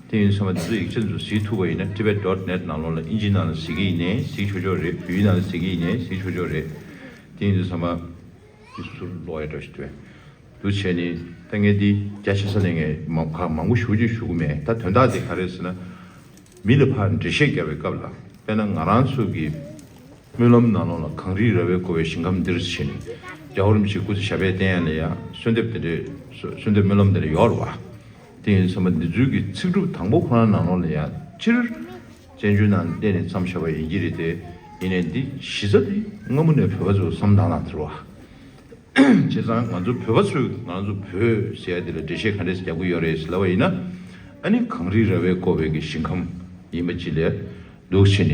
དེ་ཡིན་ཙང་འདི་ཚོ་ཡིག་ཆ་འདི་ཚོ་གཟིགས་ཐུབ་པ་ཡིན་ན་Tibet dot net ནང་ལོགས་ལ་ཨིན་ཇིའི་ནང་ལ་གཟིགས་གི་ཡིན་ནའི་གཟིགས་ཆོག་ཆོག་རེད། བོད་ཡིག་ནང་ལ་གཟིགས་གི་ཡིན་ནའི་གཟིགས་ཆོག་ཆོག་རེད། དེ་ཡིན་དུས་ཙམ་པ། དེ་ཚུར་ཀློག་ཡ་འདྲ་ཞིག་འདུག་འདུག་བྱས་ནས་ད་ངས་འདི་རྒྱ་ཆེ་ས་ནས་ངས་མང་ཁག་མང་པོ་ཞེ་པོ་ཅིག་ཞུ་གི་མེད། ད་དོན་དག་དེ་ག་རེ་ཟེར་ན། མི་ལ་ཕར་འགྲེལ་བཤད་རྒྱབ་པའི་སྐབས་ལ་དཔེར་ན་ང་རང་ཚོ་གི་སྨོན་ལམ་ནང་ལོགས་ལ་གངས་རི་ར་བས་བསྐོར་བའི་ཞིང་ཁམས་འདིར་ཟེར་ནས་རྒྱལ་བ་རིན་པོ་ཆེ་སྐུ་ཚེ་ཞབས་པད་བརྟན་ཡ་ལ་ཡ་གསོལ་འདེབས་དེ་འདྲའི་གསོལ་འདེབས་སྨོན་ལམ་དེ་འདྲ་ཡོད་རེད་བ། དེ་ཡིན་ཙང་འདི་ཚོའི་གི་ཚིག་གྲུབ་དང་པོ་ཁོ་རང་ནང་ལོགས་ལ་ཡ་སྤྱིར། བཙན་བྱོལ་ནང་གཏན་ནས་བརྩམས་བཞག་པ་ཡིན་གྱི་རེད་དེ། ཡིན་ནའི་འདི་གཞི་རྩ་དེ་སྔ་མོ་ནས་བོད་པ་ཚོས་བསམ་བཏང་སྟངས་དེ་རེད་བ། བྱས་ཙང་ང་ཚོ་བོད་པ་ཚོས་ང་ཚོ་བོད་ཟེར་ཡ་དེ་ལ་འགྲེལ་བཤད་ག་འདྲས་རྒྱག་གི་ཡོད་རེད་ཟེར་ལབ་པ་ཡིན་ན། ཨ་ནི་གངས་རི་ར་བས་བསྐོར་བའི་གི་ཞིང་ཁམས་ཡིན་པ་ཅིག་ལ་འདུག་བྱས་ནས་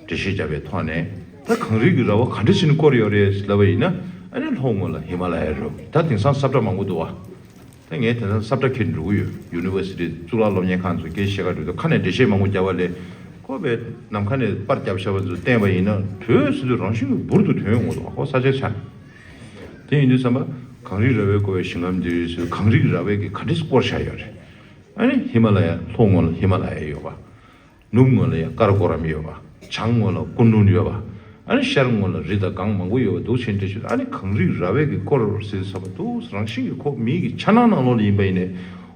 འགྲེལ་བཤད་བརྒྱབ་པའི་ཐོག་ནས་ད་གངས་རི་གི་ར་བ་ག་འདྲ་བྱས་ནས་བསྐོར་ཡོད་རེད་ཟེར་ལབ་པ་ཡིན་ན། ཨ་ནི་ལྷོ་ངོས་ལ་ཧི་མ་ལ་ཡ་རེད། ད་དེང་སང་ས་བཀྲ་མང་པོ་འདུག་བ། ད་ངས་དེང་སང་ས་བཀྲ་འཁྱེར་འགྲོ་གི་ཡོད། ཡུ་ནི་ཝར་སི་ཊི་གཙུག་ལག་སློབ་གཉེར་ཁང་ཚོ་སྐད་ཆ་བཤད་ག་འགྲོ་དུས་ཁ་ནས་འགྲེལ་བཤད་མང་པོ་བརྒྱབ་པ་ལས། ཁོ་པས་ནམ་མཁའ་ནས་པར་བརྒྱབ་བཞག་པ་ཚོ་བསྟན་པ་ཡིན་ན་བོད་ཟེར་དུས་རང་བཞིན་གྱིས་འབུར་དུ་ཐོན་ཡོང་གི་འདུག་ཁོ་ས་ཆ་ཆ། དེ་ཡིན་དུས་ཙམ་པ་གངས་རི་ར་བས་བསྐོར་བའི་ཞིང་ཁམས་འདིར་ཟེར་གངས་རི་ར་བས་ཀྱིས་ག་འདྲས་བསྐོར་བཞག་ཡོད་རེད། ཨ་ནི་ཧི་མ་ལ་ཡ་ལྷོ་ངོས་ལ་ཧི་མ་ལ་ཡ་ཡོད་པ། ནུབ་ངོས་ལ་ཡ་ཀ་ར་ཀོ་རམ་ཡོད་པ། བྱང་ངོས་ལ་ཀུན་ལུན་ཡོད་པ། ཨ་ནི་ཤར་ངོས་ལ་རི་དང་སྒང་མང་པོ་ཡོད་པ་འདུག་བྱས་འདྲ་ཞིག་ཨ་ནི་གངས་རི་ར་བས་ཀྱིས་བསྐོར་ཟེར་ས་པ་འདུག་རང་བཞིན་གྱིས་ཁོ་མིའི་གི་འཆར་སྣང་ནང་ལོགས་ལ་ཡིན་པ་ཡིན་ནའི།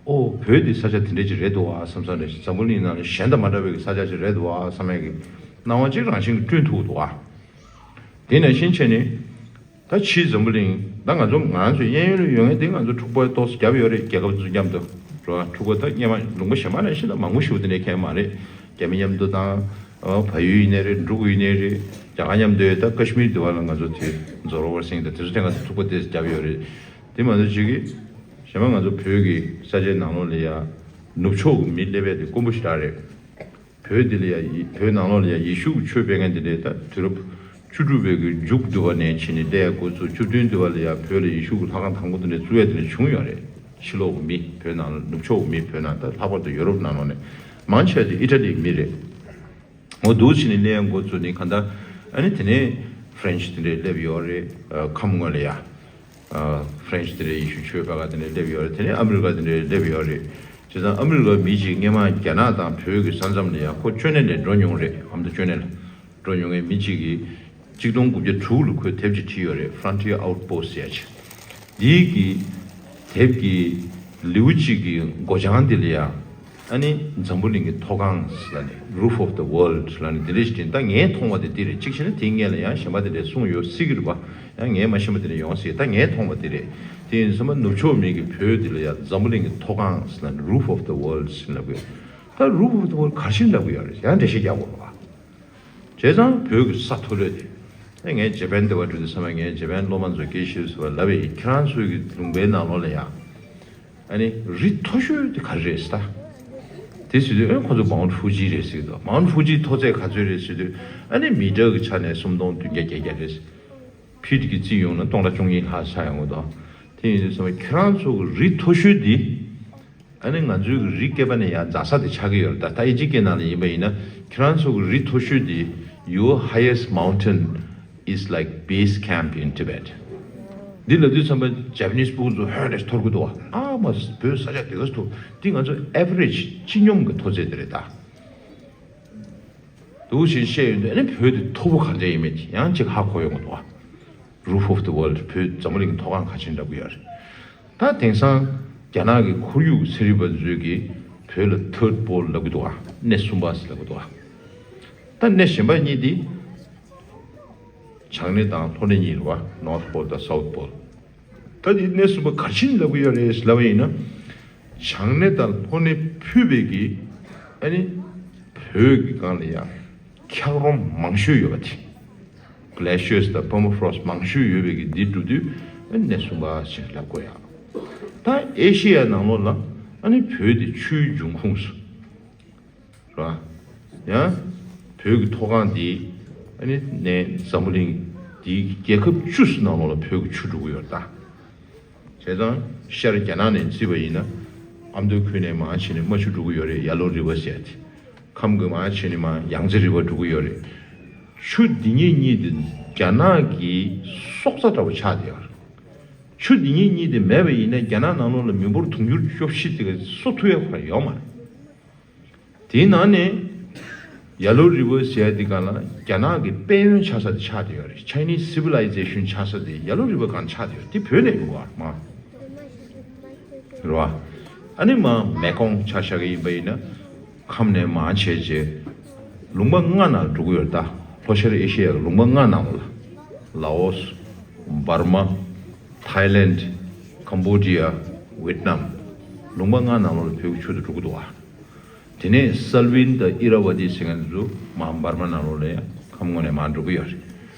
ཨོ་བོད་འདི་ས་ཆ་དེ་འདྲ་ཅིག་རེད་འདུག་ཨ་བསམ་བསམ་འདྲ་ཞིག་འཛམ་བུ་གླིང་ནང་ལ་གཞན་དང་མ་འདྲ་བའི་གི་ས་ཆ་ཅིག་རེད་འདུག་ཨ་བསམ་ཡས་གི་སྣང་བ་ཅིག་རང་བཞིན་གྱིས་བསྐྲུན་ཐུབ་འདུག་ཨ། དེ་ནང་བཞིན་བྱས་ནས། ད་ཕྱིའི་འཛམ་བུ་གླིང་ད་ང་ཚོ་ང་ཚོའི་གཡས་གཡོན་ལ་ཡོད་མཁན་དེ་ང་ཚོ་འཁྲུག་པ་ཏོག་ཙམ་བརྒྱབ་ཡོད་རེད། རྒྱལ་ཁབ་ཚོ་མཉམ་དུ་རེད་བ། འཁྲུག་པ་ད་སྔོན་མ་ལུང་པ་གཞན་པ་ནང་བཞིན་ད་མང་པོ་ཞིག་དེ་འདྲ་ཁེལ་མ་རེད། རྒྱ་མི་མཉམ་དུ་དང་ཨ་བལ་ཡུལ་ཡིན་ནའི་རེད། འབྲུག་ཡིན་ནའི་རེད། རྒྱ་གར་མཉམ་དུ་ད་ཀ་ཤི་མིར་དེ་བ་ལ་ང་ཚོ་དེ་ཛོ་རོ་ཝར་སིང་དང་དེ་ཚོ་དེ་ང་ཚོ་འཁྲུག་པ་དེ་བརྒྱབ་ཡོད་རེད། དེ་མ་གཏོགས་ཅིག་གི་གཞན་པ་ང་ཚོ་བོད་ཀྱི་ས་ཆའི་ནང་ལོགས་ལ་ཡ་ནུབ་ཕྱོགས་ཀྱི་མི་སླེབས་ཡ་དེ་དཀོན་པོ་ཞེ་དྲག་རེད། བོད་འདི་ལ་ཡ་ཡི་བོད་ནང་ལོགས་ལ་ཡ་ཡེ་ཤུ་གི་ཆོས་སྤེལ་མཁན་དེ་འདྲས་ད་དུས་རབས་བཅུ་དྲུག་པའི་གི་མཇུག་བསྡུ་བ་ནས་ཕྱིན་ནས་ད་ཡ་འགོ་བཙུགས་བཅུ་བདུན་བསྡུ་བ་ལ་ཡ་བོད་ལ་ཡེ་ཤུ་གི་ལྷ་ཁང་དང་པོ་དེ་འདྲས་བཙུགས་ཡ་དེ་འདྲས་བྱུང་ཡོད་རེད། ཕྱི་ལོགས་གི་མི་བོད་ནང་ལ་ནུབ་ཕྱོགས་གི་མི་བོད་ནང་ད་ལྷག་པར་དུ་ཡོ་རོབ་ནང་ལོགས་ནས་ མང་ཆེ་བ་དེ་ཨི་ཊ་ལིའི་མི་རེད། འོ་འདུག་བྱས་ནས་གླེང་འགོ་བཙུགས་ནས་གང་ལྟར་ཨ་ནི་དེ་ནས་ཧྥ་རན་ཆི་དེ་འདྲས་སླེབས་ཡོད་རེད། ཨ་ཁམས་སྔོན་ལ་ཡ། ཨ་ཧྥ་རན་ཆི་དེ་འདྲས་ཡེ་ཤུ་ཆོས་པ་ག་དེ་འདྲས་སླེབས་ཡོད་རེད། དེ་ནས་ཨ་མི་རི་ཀ་དེ་འདྲས་སླེབས་ཡོད་རེད། བྱས་ཙང་ཨ་མི་རི་ཀ་མི་གཅིག་སྔས་མ་རྒྱ་ནག་དང་བོད་ཀྱི་ས་མཚམས་ལ་ཡ་ཁོ་ཅོ་ནེ་ལ་འགྲོ་མྱོང་རེད། ཨ་མདོ་ཅོ་ནེ་ལ་འགྲོ་མྱོང་མཁན་མི་གཅིག་གིས་གཅིག་སྟོང་དགུ་བརྒྱ་དྲུག་ལ་ཁོས་དེབ་ཅིག་བྲིས་ཡོད་རེད། Frontier Outpost ཟེར་ཡ་ཅིག་འདིའི་གི་དེབ་ཀྱི་ལེའུ་གཅིག་གི་མགོ་བྱང་འདི་ལ་ཡ། ཨ་ནི་འཛམ་བུ་གླིང་གི་མཐོ་སྒང་ལ་ནི་Roof of the World ལ་ནི་འདི་འདྲ་ཞིག་བྲིས། ད་ངས་མཐོང་བ་དེ་འདི་རེད། གཅིག་བྱས་ན་དེའི་སྔོན་ལ་ཡང་གཞན་པ་དེ་འདྲས་གསུངས་ཡོད་སྲིད་ཀྱི་རེད་པ། ཡང་ངས་མ་ཤེས་པ་དེ་འདྲས་ཡོང་སྲིད། ད་ངས་མཐོང་བ་དེ་རེད། དེ་ཡིན་ཙང་ནུབ་ཕྱོགས་མི་གི་བོད་འདི་ལ་ཡང་འཛམ་བུ་གླིང་གི་མཐོ་སྒང་ལ་ནི་Roof of the World ཟེར་ལབ་གི་ཡོད། ད་Roof of the World ག་རེ་བྱས་ནས་ལབ་གི་ཡོད་རེད། ཡང་འགྲེལ་བཤད་རྒྱག་དགོས་རེད་པ། བྱས་ཙང་བོད་ཀྱི་ས་མཐོ་ལོས་དེ། ཨེ་ངས་ཇེ་པན་དེ་བ་འགྲོ་དུས་ཙམ་པ་ངས་ཇེ་པན་སློབ་མ་ཚོ་སྐད་ཆ་ཞུས་སོང་བ་ལབ་པས། ཁྱེད་རང་ཚོའི་གི་ལུང་པའི་ནང་ལོགས་ལ་ཡ། ཨ་ནི་རི་མཐོ་ཤོས་དེ་ག་རེ་རེད་ཟེར་ད། དེ་ཟེར་དུས་ཨེ་ཁོ་ཚོ་མའུན་ཧྥུ་ཇི་རེད་ཟེར་གི་འདུག་མའུན་ཧྥུ་ཇིའི་མཐོ་ཚད་ག་ཚོད་རེད་ཟེར་དུས་ཨ་ནི་མི་ཊར་གྱི་ཆ་ནས་སུམ་སྟོང་བདུན་བརྒྱ་བརྒྱད་བརྒྱ་རེད། ཕིཊ་ཀྱིས་བརྩིས་ཡོང་ན་སྟོང་ཕྲག་བཅུ་གཉིས་ལྷག་ཆགས་ཡོང་གི་འདུག་དེ་ཡིན་དུས་ཙམ་པ་ཁྱེད་རང་ཚོ་གི་རི་མཐོ་ཤོས་འདི། ཨ་ནི་ང་ཚོའི་གི་རི་སྐེད་པ་ནས་ཡར་འཛེག་ས་དེ་ཆགས་ཀྱི་ཡོད་རེད། ད་ད་ཨི་ཇིབ་སྐད་ནང་ལ་ཡིན་པ་ཡིན་ན་ཁྱེད་རང་ཚོ་གི་རི་མཐོ་ཤོས་དེ། Your highest mountain is like base camp in Tibet. འདི་ལབ་དུས་ཙམ་པ་ཇ་པ་ནིས་ཕྲུ་གུ་ཚོ་ཧོན་རེ་འཐོར་གི་འདུག་བ། ཨ་མ་བོད་ས་ཆ་དེ་ག་ཚོད་མཐོ། འདི་ང་ཚོ་average སྤྱི་སྙོམས་ཀྱི་མཐོ་ཚད་དེ་རེད་ད། འདུག་ཞེས་བཤད་ཡོང་དུས་ཨ་ནི་བོད་དེ་མཐོ་པོ་ག་འདྲ་ཡིན་མིན་དེ་ཡང་གཅིག་ཧ་གོ་ཡོང་གི་འདུག་བ། Roof of the World བོད་འཛམ་བུ་གླིང་མཐོ་སྒང་ག་ཅིག་འདྲ་པོ་ཡོད་རེད། ད་དེང་སང་རྒྱ་ནག་གི་ཁོར་ཡུག་ཚན་རིག་པ་ཚོས་ཀྱིས་བོད་ལ་Third Pole ལབ་ཀྱི་འདུག་བ། སྣེ་གསུམ་པ་ཟེར་ལབ་ཀྱི་འདུག་བ། ད་སྣེ་གཞན་པ་གཉིས་འདི། བྱང་སྣེ་དང་ལྷོ་སྣེ་གཉིས་རེད་བ། North Pole དང་South Pole། ད་འདི་སྣེ་གསུམ་པ་ག་རེ་བྱས་ནས་ལབ་ཀྱི་ཡོད་རེད་ལབ་པ་ཡིན་ན། བྱང་སྣེ་དང་ལྷོ་སྣེ་ཕུད་པའི་གི་ཨ་ནི་བོད་ཀྱི་སྒང་ལ་ཡང་འཁྱགས་རོམ་མང་ཤོས་ཡོད་པ་དེ། Glaciers དང་Permafrost མང་ཤོས་ཡོད་པའི་གི་འདི་འགྲོ་དུས་ཨ་ནི་སྣེ་གསུམ་པ་ཞེས་ལབ་དགོས་ཡ། ད་ཨེ་ཤེ་ཡ་ནང་ལོགས་ལ་ཨ་ནི་བོད་དེ་ཆུའི་འབྱུང་ཁུངས་སུ། རེད་བ། ཡང་། བོད་ཀྱི་མཐོ་སྒང་འདི། ཨ་ནི་ནས་འཛམ་བུ་གླིང་འདིའི་རྒྱལ་ཁབ་བཅུ་ཙམ་ནང་ལོགས་ལ་བོད་ཀྱི་ཆུ་འགྲོ་གི་ཡོད་རེད་ད། བྱས་ཙང་ཤར་རྒྱ་ནག་ནས་བརྩིས་པ་ཡིན་ན། ཨ་མདོ་ཁུལ་ནས་མར་ཕྱིན་ནས་རྨ་ཆུ་འགྲོ་གི་ཡོད་རེད། Yellow River ཟེར་ཏེ། ཁམས་ཀྱི་མར་ཕྱིན་ནས་མར་Yangtze River འགྲོ་གི་ཡོད་རེད། ཆུ་འདི་གཉིས་གཉིས་དེ་རྒྱ་ནག་གི་སྲོག་རྩ་འདྲ་བོ་ཆགས་བསྡད་ཡོད་རེད། ཆུ་འདི་གཉིས་གཉིས་དེ་མེད་པ་ཡིན་ན་རྒྱ་ནག་ནང་ལོགས་ལ་མི་འབོར་དུང་ཕྱུར་བཅུ་བཞི་དེ་ག་གསོ་ཐུབ་ཡ་ཁོ་རང་ཡོད་མ་རེད། དེའི་ནང་ནས་Yellow River ཟེར་ཡ་དེ་ག་ལ་རྒྱ་ནག་གི་དཔལ་ཡོན་ཆགས་ས་དེ་ཆགས་བསྡད་ཡོད་རེད། Chinese civilization ཆགས་ས་དེ་Yellow River སྒང་ཆགས་བསྡད་ཡོད་རེད། དེ་བོད་ནས་ཡོང་བ་མ་རེད་བ། ཨ་ནི་མར་མེ་ཀོང་ཆ་བཞག་གི་ཡིན་པ་ཡིན་ན། ཁམས་ནས་མར་བྱས་རྗེས། ལུང་པ་ལྔ་ནང་འགྲོ་གི་ཡོད་རེད་ད། ལྷོ་ཤར་ཨེ་ཤེ་ཡ་གི་ལུང་པ་ལྔ་ནང་ལ། Laos། Burma། Thailand། Cambodia། Vietnam། ལུང་པ་ལྔ་ནང་ལོགས་ལ་བོད་ཀྱི་ཆུ་དེ་འགྲོ་གི་འདུག་བ། དེ་ནས་Salween་དང་Irrawaddy་ཟེར་མཁན་དེ་ཚོ་མར་འབར་མ་ནང་ལོགས་ལ་ཡང་ཁམས་ངོས་ནས་མར་འགྲོ་གི་ཡོད་རེད།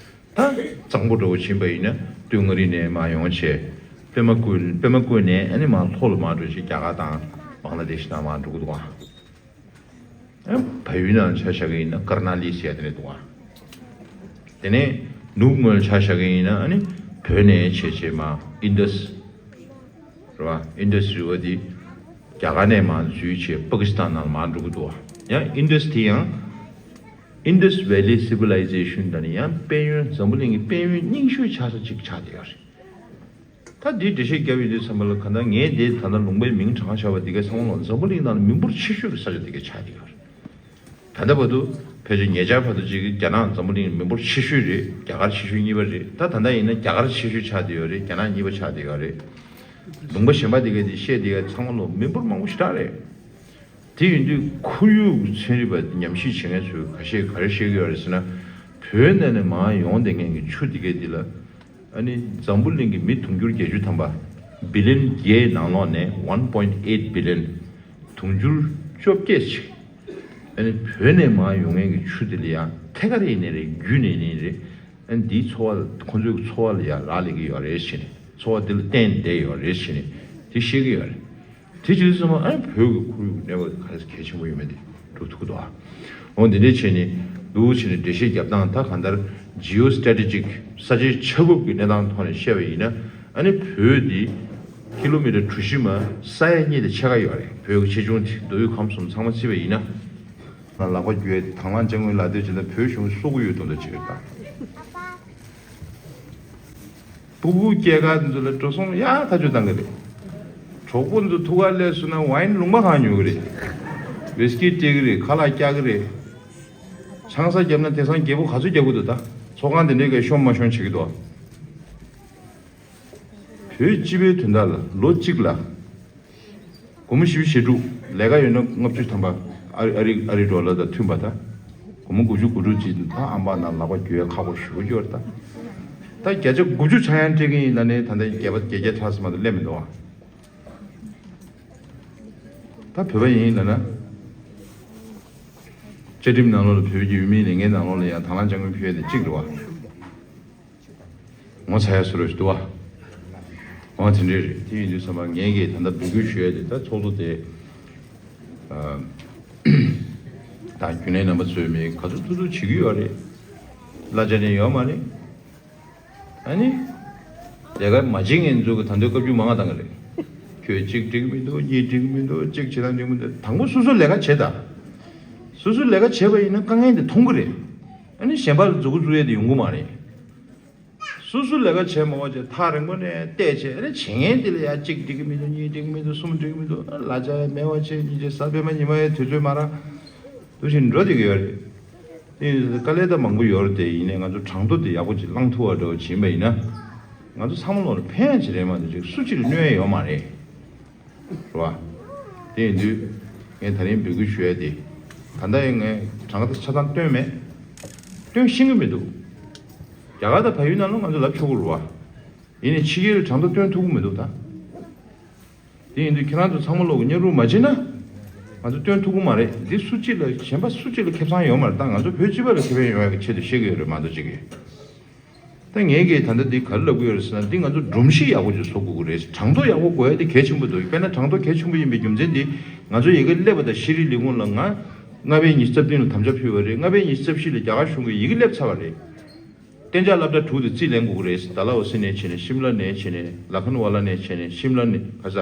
ད་གཙང་པོ་འདྲ་བོ་ཕྱིན་པ་ཡིན་ན་སྟོད་མངའ་རིས་ནས་མར་ཡོང་བྱས། པད་མ་བཀོད་པད་མ་བཀོད་ནས་ཨ་ནི་མར་ལྷོ་ལ་མར་འགྲོ་བྱས་རྒྱ་གར་དང་བང་ལ་དེ་ཤི་ནང་མར་འགྲོ་གི་འདུག་ཨ། ཨ་བལ་ཡུལ་ནང་ཆ་བཞག་གི་ཡིན་ན་ཀར་ན་ལི་ཟེར་ཡ་དེ་འདྲ་འདུག་ཨ། དེ་ནས་ནུབ་ངོས་ལ་ཆ་བཞག་གི་ཡིན་ན་ཨ་ནི་བོད་ནས་བྱས་བྱས་མར་ཨིན་དཱས། རེད་བ། Indus River་དེ་རྒྱ་གར་ནས་མར་འཛུལ་བྱས་པ་ཀི་སི་ཐན་ནང་ལ་མར་འགྲོ་གི་འདུག་བ། ཡང་Indus་དེ་ཡང་Indus Valley Civilization་དང་ནི་ཡང་དཔལ་ཡོན་འཛམ་བུ་གླིང་གི་དཔལ་ཡོན་རྙིང་ཤོས་ཆགས་ས་གཅིག་ཆགས་བསྡད་ཡོད་རེད། ད་འདི་འགྲེལ་བཤད་བརྒྱབ་ཡོང་དུས་ཙམ་པ་ལ་གང་ལྟར་ངས་འདི་ད་ལྟ་ལུང་པའི་མིང་དྲངས་བཞག་པ་འདི་གའི་ཚང་མ་ལོ་འཛམ་བུ་གླིང་ནང་ལ་མི་འབོར་ཆེ་ཤོས་ཀྱི་ས་ཆ་འདི་གའི་ཆགས་བསྡད་ཡོད་རེད། ད་ལྟ་བར་དུ་ཕལ་ཆེར་ཉེ་ཆར་བར་དུ་ཅིག་རྒྱ་ནག་འཛམ་བུ་གླིང་མི་འབོར་ཆེ་ཤོས་རེད། རྒྱ་གར་ཆེ་ཤོས་གཉིས་པ་རེད། ད་ད་ལྟ་ཡིན་ན་རྒྱ་གར་ཆེ་ཤོས་ཆགས་བསྡད་ཡོད་རེད། རྒྱ་ནག་གཉིས་པ་ཆགས་བསྡད་ཡོད་རེད། ལུང་པ་གཞན་པ་དེ་གའི་དེ་བཤད་དེ་གའི་ཚང་མ་ལོ་མི་འབོར་མང་པོ་ཞེ་དྲག་རེད། དེ་ཡིན་དུས་ཁོར་ཡུག་ཚན་རིག་པ་ཉམས་ཞིབ་བྱེད་མཁན་ཚོས་ཁ་ཤས་ག་རེ་བཤད་ཀྱི་ཡོད་རེད་ཟེར་ན། བོད་ནས་ནས་མར་ཡོང་བསྡད་མཁན་གྱི་ཆུ་དེ་གའི་དེ་ལ། ཨ་ནི་འཛམ་བུ་གླིང་གི་མི་དུང་ཕྱུར་བརྒྱད་ཅུ་ཐམ་པ། བི་ལི་ཡན་བརྒྱད་ནང་ལོགས་ནས་one point eight billion། དུང་ཕྱུར་བཅོ་བརྒྱད་ཅིག་ཨ་ནི་བོད་ནས་མར་ཡོང་མཁན་གྱི་ཆུ་དེ་ལ་ཡང་ཐད་ཀར་ཡིན་ནའི་རེད། བརྒྱུད་ནས་ཡིན་ནའི་རེད། ཨ་ནི་འདིའི་འཚོ་བ་ལ་ཁོང་ཚོའི་འཚོ་བ་ལ་ཡང་རག་ལས་ཀྱི་ཡོད་རེད་ཟེར་ནས། འཚོ་བ་འདི་ལ་བརྟེན་བསྡད་ཡོད་རེད་ཟེར་ནས་དེ་བཤད་ཀྱི་ཡོད་རེད། དེ་བྱས་ཙང་ཨ་ནི་བོད་ཀྱི་ཁོར་ཡུག་གནས་བབ་དེ་ག་རེ་གལ་ཆེན་པོ་ཡོད་མེད་དེ་སྒྲུབ་ཐུབ་ཀྱི་འདུག་ཨ། འོ་འདི་འདྲས་བྱས་ནས་འདུག་བྱས་ནས་འགྲེལ་བཤད་རྒྱབ་སྟངས། ད་གང་ལྟར་Geostrategic ས་ཆའི་ཆགས་བབ་ཀྱི་གནས་སྟངས་ཐོག་ནས་བཤད་པ་ཡིན་ན། ཨ་ནི་བོད་འདི་ ཀི་ལོ་མི་ཊར་གྲུ་བཞི་མ་ས་ཡ་གཉིས་དང་ཕྱེད་ཀ་ཡོད་རེད། བོད་ཀྱི་ཆེ་ཆུང་དེ་མདོ་དབུས་ཁམས་གསུམ་ཚང་མ་བརྩིས་པ་ཡིན་ན། ལག་པ་བརྒྱུད་དེ་དང་བླངས་སྤྱི་དངུལ་ལག་དེབ་བྱས་ན་བོད་གཞུང་གི་སོ་དགུ་ཡོད་མདོག་མདོག་ཅིག་རེད་ད། སྤུ་གུ་སྐྱེས་སྐར་འདི་ཚོ་ལ་འགྲོ་སོང་ཡག་ཐག་ཆོད་བཏང་གི་རེད། གྲོགས་པོ་འདི་ཚོ་ཐུག་གར་སླེབས་སོང་ན་ཝའིན་ལུང་པ་གང་ཉོ་གི་རེད། ཝིས་ཀི་སྤྲད་གི་རེད། ཁ་ལག་བཀྱག་གི་རེད། ཆང་ས་བརྒྱབ་ན་དེང་སང་རྒྱལ་པོ་ག་ཚོད་རྒྱག་གི་འདུག་ད་ཚོགས་ཁང་དེ་འདྲའི་ག་ཤོམ་མ་ཤོམ་བྱེད་ཀྱི་འདུག་བོད་སྤྱི་པའི་དོན་དག་ལ་ལོ་གཅིག་ལ། སྒོར་མོ་བཞི་བཅུ་ཞེ་དྲུག་ལས་ཀ་ཡོད་ན་ལྔ་བཅུ་ཐམ་པ། ཨ་རི་ཨ་རི་ཨ་རི་ཌོ་ལར་དང་མཐུན་པ་ད། སྒོར་མོ་དགུ་བཅུ་གོ་དྲུག་ཅིག་ད་ཨམ་པ་ནང་ལག་པ་རྒྱུ་ཡ་ཁག་པོ་ཞེ་པོ་ཅིག་ཡོད་རེད་ད། ད་བརྒྱ་ཆ་དགུ་བཅུ་ཆག་ཡང་སྤྲད་ཀྱི་ཡིན་ལབ་ནས་ད་ལྟ་བརྒྱད་པ་བརྒྱད་བརྒྱ་ཕྲག་ཙམ་མ་གཏོགས་སླེབས་མི་འདུག་ཨ། ད་བོད་པ་ཡིན་ལབ་ན། བཅའ་ཁྲིམས་ནང་ལོགས་ལ་བོད་ཀྱི་ཡུལ་མིའི་ལས་འགན་ནང་ལོགས་ལ་ཡང་དང་བླངས་སྤྱི་དངུལ་ཕུལ་ཡ་དེ་གཅིག་རེད་བ། ངོ་ཚ་ཡ་བཟོ་འདྲ་ཞིག་འདུག་བ། འོ་དེ་འདྲས་རེད། དེ་ཡིན་དུས་ཙམ་པ་ངས་ཀྱིས་ད་ལྟ་འབོད་སྐུལ་ཞུ་ཡ་དེ་ད་ཚོགས་གཙོ་དེ། ཨ། ད་རྒྱུན་ལས་རྣམ་པ་ཚོས་མི་ག་ཚོད་ཐུབ་ཐུབ་བྱེད་ཀྱི་ཡོད་རེད། གླ་ཆ་ནི་ཡོད་མ་རེད། ཨ་ནི། ལས་ཀ་མ་བྱེད་མཁན་ཚོ་གི་ད་འདོད་བཀའ་བཀྱོན་མང་བ་བཏང་གི་རེད། ཁྱོད་གཅིག་འགྲིག་མི་འདུག་གཉིས་འགྲིག་མི་འདུག་གཅིག་བྱེད་སྟངས་འགྲིག་མི་འདུག་དང་པོ་སོ་སོ་ལས་ཀ་བྱེད་དང་། སོ་སོ་ལས་ཀ་བྱེད་པ་ཡིན་ན་དཀའ་ངལ་དེ་མཐོང་གི་རེད། ཨ་ནི་གཞན་པ་ལ་མཛུབ་གུ་བཙུགས་ཡས་དེ་ཡོང་གི་མ་རེད། སོ་སོ་ལས་ཀ་བྱས་མ་བ་བྱས་ཐག་རིང་པོ་ནས་བལྟས་བྱས་ཨ་ནི་བྱེད་མཁན་དེ་ལ་ཡ་གཅིག་འགྲིག་གི་མི་འདུག་གཉིས་འགྲིག་གི་མི་འདུག་གསུམ་འགྲིག་གི་མི་འདུག་གླ་ཆ་ཡ་མེད་པ་བྱས་གཉིས་བྱས་གཟའ་སྤེན་པ་ཉི་མ་ཡ་དུས་ཚོད་མ་རག་འདུག་བཞིན་འགྲོ་བསྡད་ཀྱི་ཡོད་རེད། དེ་ཡིན་དུས་དཀའ་ལས་ད་མང་པོ་ཡོད་རེད་དེ་ཡིན་ནའི་ང་ཚོ་གྲངས་ཐོ་དེ་ཡག་པོ་ཅིག་བླང་ཐུབ་པ་འདྲ་བོ་བྱིན་པ་ཡིན་ན། ང་ཚོ་ཚང་མ་ལོག་ལ་ཕན་ཡ་ཅིག་རེད་མ་གཏོགས་ཅིག་སུ་གཅིག་ལ་གནོད་ཡ་ཡོད་མ་རེད། རེད་བ། དེ་ཡིན་དུས། ངས་ད་རིང་འབོད་སྐུལ་ཞུ་ཡ་དེ། ད་ལྟ་ཡང་ངས་གྲངས་ཀ་ཆ་ཚང་བཏོན་མེད། བཏོན་ཤེས་ཀྱི་མི་འདུག་རྒྱ་གར་དང་བལ་ཡུལ་ནང་ལ་ང་ཚོ་ལབ་ཆོག་གི་རེད་བ། ཡིན་ནའི་ཕྱི་རྒྱལ་ལ་གྲངས་ཐོ་བཏོན་ཐུབ་ཀྱི་མི་འདུག་ད། དེ་ཡིན་དུས་ཁྱེད་རང་ཚོ་ཚང་མ་ལོག་གི་མཉམ་རུབ་མ་བྱེད་ན། ང་ཚོ་བཏོན་ཐུབ་ཀྱི་མ་རེད། འདི་སུ་གཅིག་ལ་གཞན་པ་སུ་གཅིག་ལ་ཁེ་བཟང་ཡོད་མ་རེད། ད་ང་ཚོ་བོད་སྤྱི་པ་ལ་ཁེ་ཕན་ཡོང་ཡ་གི་ཆེད་དུ་བཤད་ཀྱི་ཡོད་རེད་མ་གཏོགས་ཅིག་གིས། ད་ངས་ཀྱིས་ད་ལྟ་འདི་ག་རེ་ལབ་ཀྱི་ཡོད་རེད་ཟེར་ན་འདི་ང་ཚོ་སྒྲོམ་གཞི་ཡག་པོ་ཅིག་བཟོ་དགོས་ཀྱི་རེད། གྲངས་ཐོ་ཡག་པོ་དགོས་ཡ་དེ་གལ་ཆེན་པོ་འདུག་དཔེར་ན་གྲངས་ཐོ་གལ་ཆེན་པོ་ཡིན་པའི་རྒྱུ་མཚན་འདི་ང་ཚོ་ཡི་གེ་སླེབས་པ་དང་ཤེས་རིག་ལས་ཁུངས་ལ་ང་ལྔ་པའི་ཉི་ཤུ་རྩ་བདུན་ལ་དམ་བཅའ་ཕུལ་བ་རེད། ལྔ་པའི་ཉི་ཤུ་རྩ་བཞི་ལ་རྒྱ་གར་གཞུང་གིས་ཡི་གེ་སླེབས་ཚར་བ་རེད། གཏན་འཇགས་སློབ་གྲྭ་དྲུག་དེ་རྩིས་ལེན་དགོས་ཀྱི་རེད། ཌལ་ཧོ་སི་ནས་བྱས་ནས་ཤིམ་ལ་ནས་བྱས་ནས་ལ་ཁན་ཝ་ལ་ནས་བྱས་ནས་ཤིམ་ལ་ནས་ག་ས།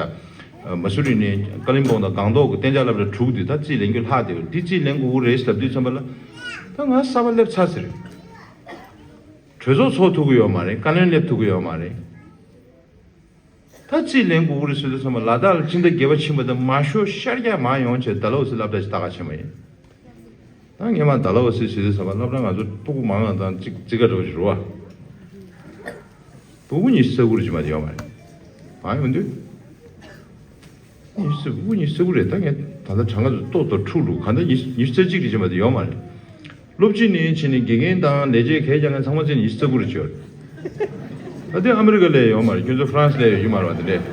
མ་སུ་རི་ནས་ཀ་ལིམ་པོང་དང་སྒང་ཏོག་གི་གཏན་འཇགས་སློབ་གྲྭ་དྲུག་དེ་ད་རྩིས་ལེན་རྒྱུ་ལྷག་བསྡད་ཡོད། འདི་རྩིས་ལེན་དགོས་ཀྱི་རེད་ཟེར་དུས་ཙམ་པ་ལ། ད་ང་གསར་པ་སླེབས་ཚར་ཟེར། གྲོས་ཚོགས་ཚོགས་ཐུབ་ཀྱི་ཡོད་མ་རེད། བཀའ་བློན་སླེབས་ཐུབ་ཀྱི་ཡོད་མ་རེད། ད་རྩིས་ལེན་དགོས་ཀྱི་རེད་ཟེར་དུས་ཙམ་པ་ལ་དྭགས་ལ་སྤྱི་ཟླ་བརྒྱད་པ་ཕྱིན་པ་དང་མ་ཤོར་ཤར་རྒྱག་མ་ཡོང་བྱས་ཌལ་ཧོ་སི་སློབ་གྲྭ་ཞིག་ལྟ་ག་ཕྱིན་པ་ཡིན། ད་ངས་མ་ཌལ་ཧོ་སི་ཟེར་དུས་ཙམ་པ་སློབ་གྲྭ་ང་ཚོ་སྤུ་གུ་མང་ང་དང་གཅིག་རྩིས་ཀ་འགྲོ་བཞིན་རུ་བ། སྤུ་གུ་ཉི་ཤུ་རྩ་དགུ་རེ་ཅིག་མ་གཏོགས་ཡོད་མ་རེད། མ་ཡོང་དུས། ཉི་ཤུ་རྩ་དགུ་ཉི་ཤུ་རྩ་དགུ་རེད། ད་ངས་ད་ལྟ་གྲངས་ཀ་ཚོ་ཏོག་ཏོག་འཁྲུག་འདུག་གང་ལྟར་ཉི་ཉི་ཤུ་རྩ་གཅིག་རེ་ཅིག་མ་གཏོགས་ཡོད་མ་རེད། སློབ་སྤྱི་ནས་བྱས་ནས་དགེ་རྒན་དང་ལས་བྱེད་གལ་རྐྱང་ངན་ཚང་མ་བྱས་ནས་ཉི་ཤུ་རྩ་དགུ་རེ་ཅིག་ཡོད་རེད། ད་དེ་ཨ་མི་རི་ཀ་ལ་ཡོད་མ་རེད། ཁྱོད་ཚོ་ཧྥ་རན་སི་ལ་ཡོད་ཀྱི་མ་རེད་བ་དེ་འདྲས།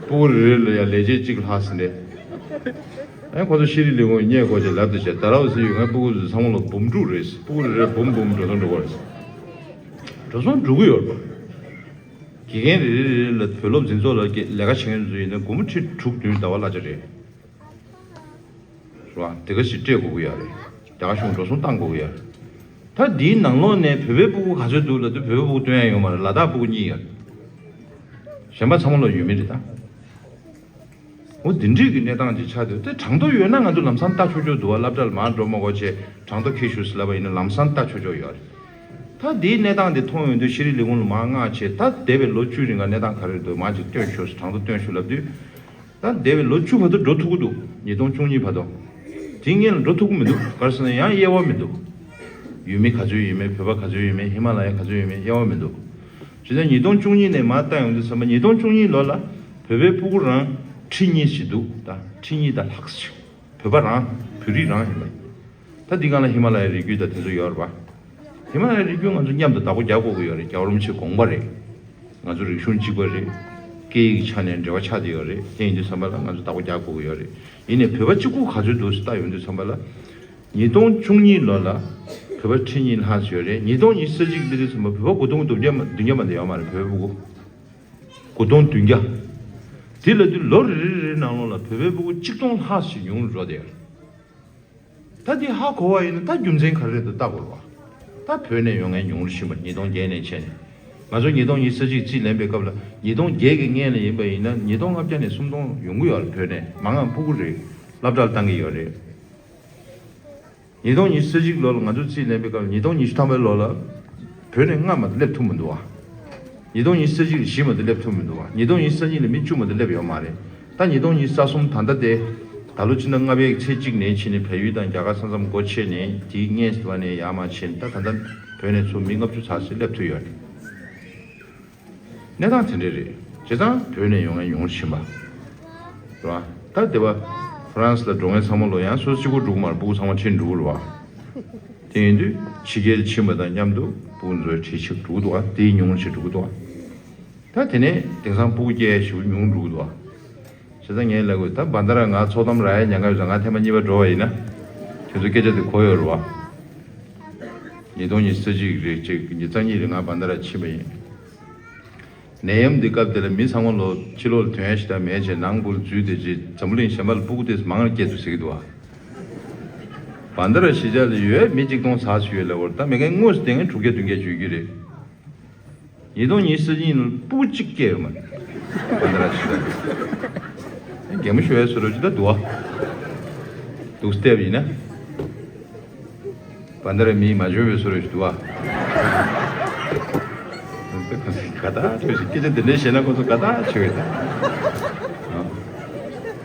སྤུ་གུ་རེ་རེ་ལ་ཡང་ལས་བྱེད་གཅིག་ལྷག་ཟིན་རེད། ཨ་ཁོ་ཚོ་ཤེས་རིག་ལས་ཁུངས་སྙད་སྐོར་ཅིག་ལབ་དེ་བྱས་ད་ར་བ་སི་ཡོད་ངའི་སྤུ་གུ་ཚོ་ཚང་མ་ལ་འབུམ་དྲུག་རེད། སྤུ་གུ་རེ་རེ་འབུམ་འབུམ་འགྲོ་སོང་འགྲོ་གི་རེད། འགྲོ་སོང་འགྲོ་གི་ཡོད་རེད་པ། དགེ་རྒན་རེ་རེ་རེ་ལ་བུ་སློབ་འཛིན་ཚོགས་ལ་ལས་ཀ་བྱེད་མཁན་ཚོ་ཡིན་ན་སྒོར་མོ་ཁྲི་དྲུག་བདུན་ཟླ་བ་གླ་ཆ་རེད། རེད་བ། དེ་ག་ཞིག་སྤྲད་དགོས་ཀྱི་ཡོད་རེད། རྒྱ་གར་གཞུང་འགྲོ་སོང་བཏང་དགོས་ཀྱི་ཡོད་རེད། ད་འདིའི་ནང་ལོགས་ནས་བོད་པའི་སྤུ་གུ་ག་ཚོད་འདུག་ལབ་དུས་བོད་པའི་སྤུ་གུ་སྟོན་ཡ་ཡོད་མ་རེད། ལ་དྭགས་སྤུ་གུ་གཉིས་ཡོད་རེད། གཞན་པ་ཚང་མ་ལོག་ཡུལ་མི་རེད་ད། འོ་འདི་འདྲའི་གི་གནས་སྟངས་ཅིག་ཆགས་འདུག་དེ་གྲངས་ཐོ་ཡོད་ན་ང་ཚོ་ལམ་སང་ལྟ་ཆོག་ཆོག་འདུག་བ། སློབ་གྲྭ་ལ་མར་འགྲོ་མ་དགོས་བྱས་གྲངས་ཐོ་འཁྱེར་ཤོག་ཟེར་ལབ་པ་ཡིན་ན་ལམ་སང་ལྟ་ཆོག་ཆོག་ཡོད་རེད། ད་འདིའི་གནས་སྟངས་འདི་མཐོང་ཡོང་དུས་ཤེས་རིག་ལས་ཁུངས་ལ་མར་མངགས་བྱས་ད་འདས་པའི་ལོ་བཅུ་རིང་ག་གནས་སྟངས་ག་རེ་འདུག་མར་ཅིག་སྟོན་ཤོག་གྲངས་ཐོ་སྟོན་ཤོག་ལབ་དུས། ད་འདས་པའི་ལོ་བཅུ་བར་དུ་འགྲོ་ཐུབ་ཀྱི་འདུག་ཉིས་སྟོང་བཅུ་གཉིས་བར་དུ། དེ་སྔོན་ལ་འགྲོ་ཐུབ་ཀྱི་མི་འདུག་ག་རེ་ཟེར་ན་ཡང་དབྱེ་བ་མི་འདུག་ཡུལ་མི་ག་ཚོད་ཡོད་མེད། བོད་པ་ག་ཚོད་ཡོད་མེད། ཧི་མ་ལ་ཡ་ག་ཚོད་ཡོད་མེད་དབྱེ་བ་མི་འདུག་བྱས་ཙང་ཉིས་སྟོང་བཅུ་གཉིས་ནས་མར་བལྟ་ཡོང་དུས་ཙམ་པ་ཉིས་སྟོང་བཅུ་གཉིས་ལོ་ལ་བོད་པའི་སྤུ་གུ་རང་ཁྲི་གཉིས་ཤིག་འདུག་ད་ཁྲི་གཉིས་དང་ལྷག་ཞིག་བོད་པ་རང་། བོད་རིགས་རང་ཡིན་པ། ད་འདི་སྒང་ལ་ཧི་མ་ལ་ཡའི་རི་རྒྱུད་དང་དེ་ཚོ་ཡོད་རེད་པ། ཧི་མ་ལ་ཡའི་རི་རྒྱུད་ང་ཚོ་མཉམ་དུ་བདག་པོ་རྒྱག་དགོས་ཀྱི་ཡོད་རེད། རྒྱལ་བ་རིན་པོ་ཆེའི་དགོངས་པ་རེད། ང་ཚོ་རིག་གཞུང་གཅིག་པ་རེད། སྐད་ཡིག་གི་ཆ་ནས་འབྲེལ་བ་ཆགས་བསྡད་ཡོད་རེད། དེ་ཡིན་དུས་ཙམ་པ་ལ་ང་ཚོ་བདག་པོ་རྒྱག་དགོས་ཀྱི་ཡོད་རེད། ཡིན་ནའི་བོད་པ་གཅིག་པུ་ག་ཚོད་འདུག་ཟེར་ལྟ་ཡོང་དུས་ཙམ་པ་ལ། ཉིས་སྟོང་བཅུ་གཉིས་ལོ་ལ་བོད་པ་ཁྲི་གཉིས་ལྷག་ཙམ་ཡོད་རེད། ཉིས་སྟོང་ཉི་ཤུ་རྩ་གཅིག་འདི་དུས་ཙམ་པ་བོད་པ་དགུ་སྟོང་བདུན་བརྒྱ་མ་བདུན་བརྒྱ་མ་གཏོགས་ཡོད་མ་རེད། བོད་པ་སྤུ་གུ་དགུ་སྟོང་བདུན་བརྒྱ། དེ་ལབ་དུས་ལོ་རེ་རེ་རེའི་ནང་ལོགས་ལ་བོད་པའི་སྤུ་གུ་གཅིག་སྟོང་ལྷག་ཙམ་ཉུང་རུ་འགྲོ་བསྡད་ཡོད་རེད། ད་འདི་ཧ་གོ་བ་ཡིན་ན་ད་རྒྱུ་མཚན་ག་རེ་རེད་འདུག་ལྟ་དགོས་རེད་བ། ད་བོད་ནས་ཡོང་མཁན་ཉུང་རུ་ཕྱིན་པ་ཉིས་སྟོང་བརྒྱད་ནས་བྱས་ནས། ང་ཚོ་ཉིས་སྟོང་ཉི་ཤུ་རྩ་གཅིག་རྩིས་ལེན་པའི་སྐབས་ལ་ཉིས་སྟོང་བརྒྱད་ཀྱི་སྔོན་ལ་ཡིན་པ་ཡིན་ན་ཉིས་སྟོང་ལྔ་བརྒྱ་ནས་སུམ་སྟོང་ཡོང་གི་ཡོད་རེད། བོད་ནས་མང་ང་ཕྲུ་གུ་རེད། སློབ་གྲྭར་བཏང་གི་ཡོད་རེད། ཉིས་སྟོང་ཉི་ཤུ་རྩ་གཅིག་ལོ་ལ་ང་ཚོ་རྩིས་ལེན་པའི་སྐབས་ཉིས་སྟོང་ཉི་ཤུ་ཐམ་པའི་ལོ་ལ་བོད་ནས་ལྔ་མ་གཏོགས་སླེབས་ཐུབ་མི་འདུག་བ། ཉིས་སྟོང་ཉི་ཤུ་རྩ་གཅིག་ལ་བཞི་མ་གཏོགས་སླེབས་ཐུབ་མི་འདུག་བ། ཉིས་སྟོང་ཉི་ཤུ་རྩ་གཉིས་ལ་མི་བཅུ་མ་གཏོགས་སླེབས་ཡོད་མ་རེད། ད་ཉིས་སྟོང་ཉི་ཤུ་རྩ་གསུམ་ད་ལྟ་དེ་ད་ལོ་ཕྱི་ཟླ་ལྔ་པའི་ཚེས་གཅིག་ནས་ཕྱིན་ནས་བལ་ཡུལ་དང་རྒྱ་གར་ས་མཚམས་སྒོ་ཕྱེ་ནས་དེའི་སྔས་སུ་བ་ནས་ཡར་མར་ཕྱིན་ད་ད་ལྟ་བོད་ནས་ཚུར་མི་ལྔ་བཅུ་ཙམ་ཞིག་སླེབས་ཐུབ་ཡོད་རེད། གནས་སྟངས་དེ་འདྲ་རེད། བྱས་ཙང་བོད་ནས་ཡོང་མཁན་ཡོང་ཕྱིན་པ། རེད་བ། ད་དེ་བ་ཧྥ་རན་སི་ལ་འགྲོ་མཁན་ཚང་མ་ལོ་ཡང་སོ་སོ་གཅིག་པོ་འགྲོ་གི་མ་རེད། སྤུ་གུ་ཚང་མ་ཁྲིད་འགྲོ་གི་རེད་བ། དེ་ཡིན་དུས་ཕྱི་རྒྱལ་ཕྱིན་པ་དང་མཉམ་དུ་སྤུ་གུ་ཚོའི་ཁྲིད་ཕྱིར་འགྲོ་གི་འདུག་བ། དེའི་ཉུང་ཕྱིར་འགྲོ་གི་འདུག་བ། ད་དེ་ནས་དེང་སང་སྤུ་གུ་སྐྱེ་ཡ་ཞེ་པོ་ཉུང་འགྲོ་གི་འདུག་བ། བྱས་ཙང་ངས་ལབ་དགོས། ད་བན་ད་ར་ང་ཚོགས་གཏམ་རག་ཡ་ཉན་ག་ཡོད་ཙང་ང་ཐེངས་མ་གཉིས་པ་འགྲོ་བ་ཡིན་ན། ཁྱོད་ཚོ་སྐད་ཆ་དེ་གོ་ཡོད་རེད་བ། ཉིས་སྟོང་ཉི་ཤུ་རྩ་གཅིག་རེད་ཅིག་ཉི་ཤུ་རྩ་གཉིས་རེད། ང་བན་ད་ར་ཕྱིན་པ་ཡིན། ནད་ཡམས་འདི་སྐབས་དེ་ལ་མི་ཚང་མ་ལོ་ཕྱི་ལོགས་ལ་ཐོན་ཡ་ཞིག་ད་མེད་བྱས་ནང་སྒོ་ལ་འཛུལ་བསྡད་རྗེས་འཛམ་བུ་གླིང་གཞན་པ་ལ་སྤུ་གུ་དེ་མང་རུ་སྐྱེས་འདུག་ཟེར་གྱི་འདུག་བ། བན་ད་ར་གཞིས་ཆགས་ལ་ཡོད་མི་གཅིག་སྟོང་ཙམ་ཞིག་ཡོད་ལབ་པ་རེད། ད་མེད་མཁན་དངོས་སུ་བསྡད་མཁན་དྲུག་བརྒྱ་བདུན་བརྒྱ་བརྗོད་ཀྱི་རེད། ཉིས་སྟོང་ཉི་ཤུ་རྩ་གཉིས་ལ་སྤུ་གུ་གཅིག་སྐྱེས་ཡོད་མ་རེད། བན་ད་ར་གཞིས་ཆགས། གད་མོ་ཤོར་ཡ་བཟོ་འདྲ་ཅིག་ད་འདུག་བ། འདུག་སེ་བལྟས་པ་ཡིན་ན། བན་ད་ར་མིས་མ་འཇོན་པའི་བཟོ་འདྲ་ཅིག་འདུག་བ། དགའ་ཐག་ཆོད་ཅིག་སྐད་ཆ་འདི་འདྲ་བཤད་ན་ཁོ་ཚོ་དགའ་ཐག་ཆོད་ཡོད་ད།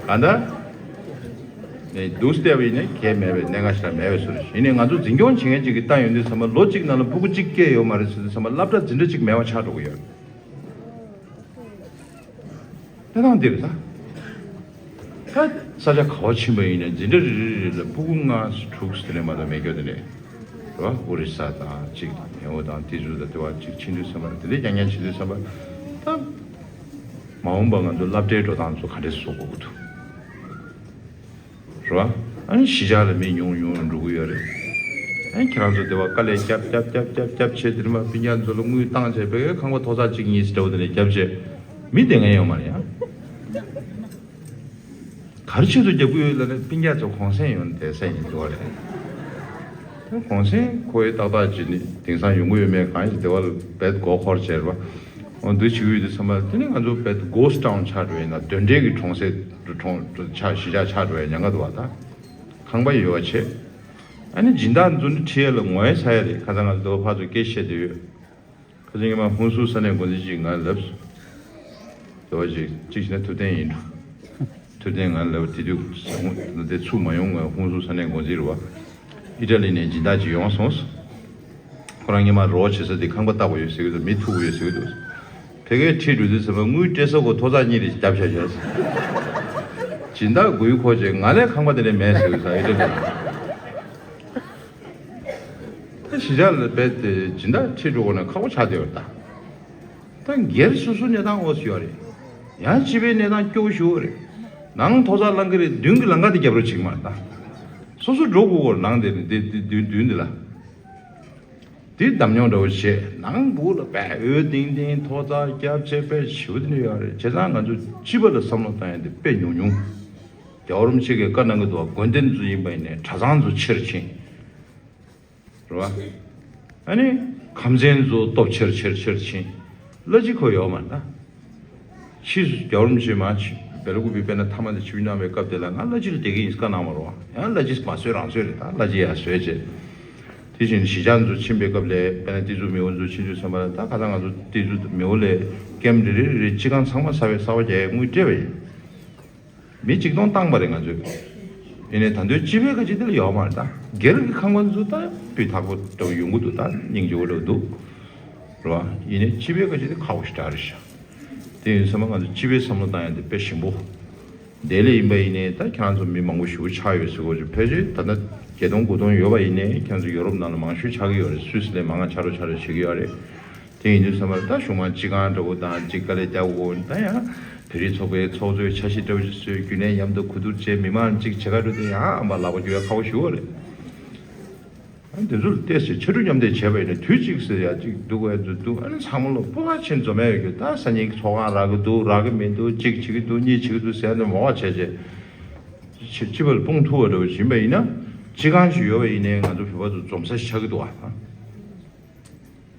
གང་ལྟར། ནས་འདུག་སེ་བལྟས་པ་ཡིན་ན་གལ་མེད་པའི་གནད་འགག་ཞིག་ལ་མེད་པའི་བཟོ་འདྲ་ཞིག་ཡིན་ནའི་ང་ཚོ་འཛིན་སྐྱོང་བྱེད་མཁན་ཅིག་གིས་ལྟ་ཡོང་དུས་ཚང་མ་ལོ་གཅིག་ནང་ལ་སྤུ་གུ་གཅིག་སྐྱེས་ཡོད་མ་རེད་ཟེར་དུས་ཚང་མ་སློབ་གྲྭ་འཛིན་གྲྭ་གཅིག་མེད་པ་ཆགས་འགྲོ་གི་ཡོད་རེད། གནས་སྟངས་འདི་རེད་ད། ད་ས་ཆ་ག་བ་ཕྱིན་པ་ཡིན་ནའི་འཛིན་གྲྭ་རེ་རེ་རེ་ལ་སྤུ་གུ་ལྔ་དྲུག་དེ་ནས་མ་གཏོགས་མེད་རྒྱུ་དེ་འདྲས་རེད་བ། ཨོ་རི་ས་དང་གཅིག་དང་མེའོ་དང་དེ་ཚོ་དང་དེ་བ་གཅིག་ཕྱིན་དུས་ཙམ་པ་དེ་འདྲས་རྐྱང་རྐྱང་བྱེད་དུས་ཙམ་པ་ད། མ་འོངས་པ་ང་ཚོ་སློབ་གྲྭའི་འགྲོ་སྟངས་ཚོ་ག་འདྲས་བཟོ་དགོས་ཀྱི་འདུག་རེད་བ། ཨ་ནི་གཞིས་ཆགས་ལ་མི་ཉུང་ཉུང་འགྲོ་གི་ཡོད་རེད། ཨ་ནི་ཁྱེད་རང་ཚོ་དེ་བ་དཀའ་ལས་རྒྱབ་རྒྱབ་རྒྱབ་རྒྱབ་རྒྱབ་བྱས་དེ་རིང་མ་སྤུན་ཀྱག་ཚོ་ལ་དངུལ་བཏང་བྱས་པའི་ཁང་པ་ཐོག་ས་གཅིག་གཉིས་འདྲ་བོ་དེ་ནས་རྒྱབ་བྱས་མི་བསྡད་མཁན་ཡོད་མ་རེད་ཡ། ག་རེ་ཆེད་དུ་རྒྱབ་ཀྱི་ཡོད་ལབ་ན་སྤུན་ཀྱག་ཚོ་གུང་སེང་ཡོང་བསྡད་ས་ཡིན་འདུག་བ་རེད། གུང་སེང་ཁོ་ཡི་ཏག་ཏག་ཅིག་ནི་དེང་སང་ཡོང་གི་ཡོད་མེད་གང་ཡིན་དེ་བ་ལ་རྦད་མགོ་འཁོར་བྱས་རེད་བ། འོ་འདུག་བྱེད་ཀྱི་ཡོད་དུས་ཙམ་པ་དེ་ནི་ང་ཚོ་རྦད་གྷོ་སི་ཊི་ཊའུན་ཆགས་འགྲོ་ཡིན་ན་གདོན་འདྲེ་གི་གྲོང་གསེབ་གྲོང་ཆགས་གཞིས་ཆགས་ཆགས་འགྲོ་ཡ་ཉེན་ཁ་འདུག་བ། ད་ཁང་པ་ཡོད་བ་བྱས། ཨ་ནི་སྦྱིན་བདག་ཚོ་ནི་ཁྲིད་ཡ་ལ་ངོ་ཡ་ཚ་ཡ་རེད། ཁ་སང་ང་ཚོ་དེ་བ་ཕར་ཚུར་སྐད་བཤད་བསྡད་ཡོད། ཁ་སང་ཉི་མ་ཧུན་སུར་ས་གནས་འགོ་འཛིན་གཅིག་ང་ལ་ལབ་སོང་། དེ་བ་ཅིག་གཅིག་བྱས་ན་ཐུབ་བསྟན་ཡིན་འགྲོ། ཐུབ་བསྟན་ང་ལ་ལབ་དེ་དུས་དེ་ཚུར་མ་ཡོང་ང་ཧུན་སུར་ས་གནས་འགོ་འཛིན་རེད་བ། ཨི་ཊ་ལི་ནས་སྦྱིན་བདག་ཅིག་ཡོང་སོང་། ཁོ་རང་ཉི་མ་རོགས་བྱེད་ས་དེ་ཁང་པ་བཏབ་དགོས་ཡོད་ཟེར་གི་འདུག་མི་ཐུག་གི་ཡོད་ཟེར་གི་འདུག་ཕ་གིར་ཁྲིད་འགྲོ་དུས་ཙམ་པ་དངུལ་སྤྲད་ས་གོ་ཐོག་ཚད་གཉིས་རེ་བརྒྱབ་བཞག་བཞག་སྦྱིན་བདག་དགོས་ཁོ་ཅེས་ང་ལས་ཁང་པ་དེ་ནས་མེད་ཟེར་གི་ས་ཨི་ཊ་ལི། ད་གཞིས་ཆགས་ལ་རྦད་དེ་སྦྱིན་བདག་ཁྲིད་འགྲོ་དགོས་ན་ཁག་པོ་ཆགས་བསྡད་ཡོད་ད། ད་སྒེར་སོ་སོ་གནས་སྟངས་འོ་ཟེར་ཡོད་རེད། ཡང་སྤྱི་པའི་གནས་སྟངས་སྐྱོ་བོ་ཞིག་ཡོད་རེད། ནང་ཐོག་ཚད་བླང་གི་རེད། མདུན་གྱི་ལམ་ཁ་དེ་རྒྱབ་རོགས་བྱེད་ཀྱི་མ་རེད་ད། སོ་སོ་འགྲོ་དགོས་གོ་ནང་དེ་རེད་དེ་དེ་མདུན་མདུན་དེ་ལ། དེ་འདམ་ཉོག་འདྲ་བོ་བྱས་ནང་སྦུག་ལ་བས་འོད་ལྡིང་ལྡིང་ཐོག་ཚད་རྒྱབ་བྱས་དཔེ་ཞེ་པོ་དེ་འདྲ་ཡོད་རེད། བྱས་ཙང་ང་ཚོ་སྤྱི་པ་ལ་བསམ་བློ་བཏང་ཡ་དེ་དཔེ་ཉུང་ཉུང་། རྒྱལ་བ་རིན་པོ་ཆེ་གིས་བཀའ་གནང་གི་འདུག་བ། དགོན་སྡེ་ཚོ་ཡིན་པ་ཡིན་ནའི་གྲྭ་ཚང་ཚོ་ཆེར་ཕྱིན། རེད་བ། ཨ་ནི་ཁམས་ཚན་ཚོ་སྟོབས་ཆེར་ཆེར་ཆེར་ཕྱིན། གླ་སྤྱི་ཁོ་ཡོད་མ་རེད་ད། ཕྱིས་སུ་རྒྱལ་བ་རིན་པོ་ཆེ་མ་ཕྱིན་བེ་ལ་ཀུ་པི་དཔེར་ན་ཐ་མ་དེ་ཆིབས་བསྒྱུར་གནང་བའི་སྐབས་དེ་ལ་ང་གླ་སྤྱི་ལ་བསྡད་ཀྱི་ཡིན་བཀའ་གནང་བ་རེད་བ། ཡང་གླ་སྤྱི་མ་བཟོས་རང་བཟོས་རེད་ད། གླ་སྤྱི་ཡར་བཟོས་བྱས། དེ་བཞིན་གཞིས་ཆགས་ཚོ་ཕྱིན་པའི་སྐབས་ལ་དཔེར་ན་ཏི་ཛུ་མེས་དབོན་ཚོ་ཕྱིན་དུས་ཙམ་པ་ལ་ད་ཁ་སང་ང་ཚོ་ཏི་ཛུ་མེས་དབོན་ལས་ཀེམ་རེ་རེ་རེ་རེ་སྤྱི་ཁང་ཚང་མ་གསར་པའི་གསར་པ་རྒྱག་ཡའི་དངུལ་སྤྲད་པ་ཡིན། མི་གཅིག་སྟོང་བཏང་པ་རེད་ང་ཚོས། ཡིན་ནའི་ད་དུང་སྤྱི་པའི་ཁ་ཆེ་དེ་ལ་ཡོད་མ་རེད་ད། སྒེར་གྱི་ཁང་པ་ཚོ་ད་སྤུས་དག་པོ་འདྲ་བོ་ཡོང་གི་འདུག་ད་སྙིང་རྗེ་བོ་འདྲ་བོ་འདུག་རེད་བ། ཡིན་ནའི་སྤྱི་པའི་ཁ་ཆེ་དེ་ཁག་པོ་ཞིག་འདྲ་རེད་ཤག་དེ་ཡིན་ཙང་ང་ཚོ་སྤྱི་པའི་བསམ་བློ་བཏང་ཡ་དེ་དཔེ་ཞིམ་པོ། དེ་ལས་ཡིན་པ་ཡིན་ནའི་ད་ཁྱེད་རང་ཚོ་མི་མང་པོ་ཞེ་པོ་ཆགས་ཡོད་ཟེར་གོ་ཅིག་ཕལ་ཆེར་ད་ལྟ་བརྒྱད་སྟོང་དགུ་སྟོང་ཡོད་པ་ཡིན་ནའི་ཁྱེད་རང་ཚོ་ཡོ་རོབ་ནང་ལ་མང་ཤོས་ཆགས་ཀྱི་ཡོད་རེད། སུད་སི་ལས་མང་ང་ཆགས་རོགས་ཆགས་རོགས་བྱེད་ཀྱི་ཡོད་རེད། དེ་ཡིན་དུས་ཙམ་པར་ད་གཞུང་མང་སྤྱི་ཁང་འདྲ་བོ་དང་གཅིག་དཀའ་ལས་རྒྱག་དགོས། ད་ཡང་བོད་རིགས་ཚོགས་པའི་ཚོགས་གཙོའི་འཆར་གཞི་འདྲ་བོ་ཞིག་བཟོས་རྒྱུན་ལས་མཉམ་དུ་གོ་བསྡུར་བྱས་མི་མང་གཅིག་བྱེད་ག་འགྲོ་དུས་ཡང་ཨམ་པ་ལག་པ་འགྱུར་ཡ་ཁག་པོ་ཞིག་ཡོད་རེད། ཨ་འདི་ཚོ་ལ་བལྟས་ཚེ་ཕྱར་གྲུ་མཉམ་འདེགས་བྱས་པ་ཡིན་ན་དུས་གཅིག་ཟེར་ཡ་གཅིག་འདུག་གས་འདུག་ཨ་ནི་ཚང་མ་ལོ་སྤོ་བ་ཕྱིན་འཛོམས་ཡ་ཡོད་རྒྱུ་ད་སང་ཉིན་ཚོགས་ཁང་རག་གི་འདུག་རག་གི་མི་འདུག་གཅིག་བྱེད་ཀྱི་འདུག་གཉིས་བྱེད་ཀྱི་འདུག་ཟེར་ནས་མོ་བ་བྱས་རྗེས་ཕྱི་ཕྱི་པ་ལ་དཔུང་ཐུག་པ་འདྲ་བོ་ཡིན་པ་ཡིན་ན་སྤྱི་ཁང་ཞིག་ཡོད་པ་ཡིན་ནའི་ང་ཚོ་བོད་པ་ཚོ་འཛོམས་ས་ཞིག་ཆགས་ཀྱི་འདུག་ཨ།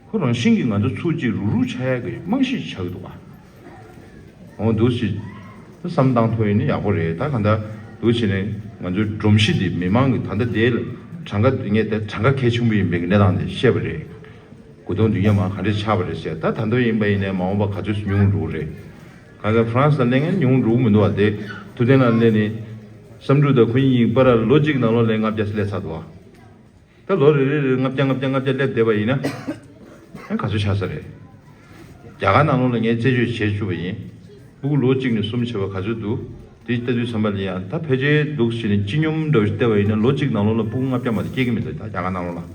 ཁོ་རང་བཞིན་གྱིས་ང་ཚོ་ཚུར་གཅིག་རུག་རུག་ཆགས་ཡག་གི་རྨང་གཞི་ཆགས་ཀྱི་འདུག་བ། འོ་འདུག་སེ་བསམ་བཏང་ཐུབ་ཡིན་ན་ཡག་པོ་རེད། ད་གང་ལྟར་འདུག་བྱས་ནས་ང་ཚོའི་སྒྲོམ་གཞི་འདི་མི་མང་གི་ད་ལྟ་དེ་ལ་གྲངས་ཀ་ངས་དེ་གྲངས་ཀ་གལ་ཆེན་པོ་ཡིན་པའི་གནས་སྟངས་དེ་བཤད་པ་རེད། དགུ་སྟོང་བདུན་བརྒྱ་མང་ག་འདྲས་ཆགས་པ་རེད་ཟེར། ད་ད་དུང་ཡིན་པ་ཡིན་ནའི་མ་འོངས་པ་ག་ཚོད་ཉུང་འགྲོ་གི་རེད། གང་ལྟར་ཧྥ་རན་སི་ལ་སླེབས་མཁན་ཉུང་འགྲོ་གི་མི་འདུག་བ། དེ་ཐུབ་བསྟན་ལགས་སླེབས་ནས་བསམ་གྲུབ་དང་ཁོ་གཉིས་གཉིས་བར་ལ་ལོ་གཅིག་ནང་ལོགས་ལ་ལྔ་བརྒྱ་སླེབས་ཚར་འདུག་བ། ད་ལོ་རེ་རེ་རེ་ལྔ་བརྒྱ་ལྔ་བརྒྱ་ལྔ་བརྒྱ་སླེབས་བསྡད་པ་ཡིན་ན། ཨ་ག་ཚོད་ཆགས་ས་རེད། རྒྱ་གར་ནང་ལོགས་ལ་ངས་རྩད་གཅོད་བྱས་བཅུག་པ་ཡིན། སྤུ་གུ་ལོ་གཅིག་ནས་གསུམ་བྱས་པ་ག་ཚོད་འདུག་དེ་ལྟ་དུས་ཙམ་པ་ལ་ཡང་ད་ཕལ་ཆེར་འདུག་བྱས་ནས་སྤྱི་སྙོམས་འདྲ་བོ་ཞིག་བལྟས་པ་ཡིན་ན་ལོ་གཅིག་ནང་ལོགས་ལ་སྤུ་གུ་ལྔ་བརྒྱ་མ་གཏོགས་སྐྱེ་གི་མི་འདུག་ད་རྒྱ་གར་ནང་ལོགས་ལ།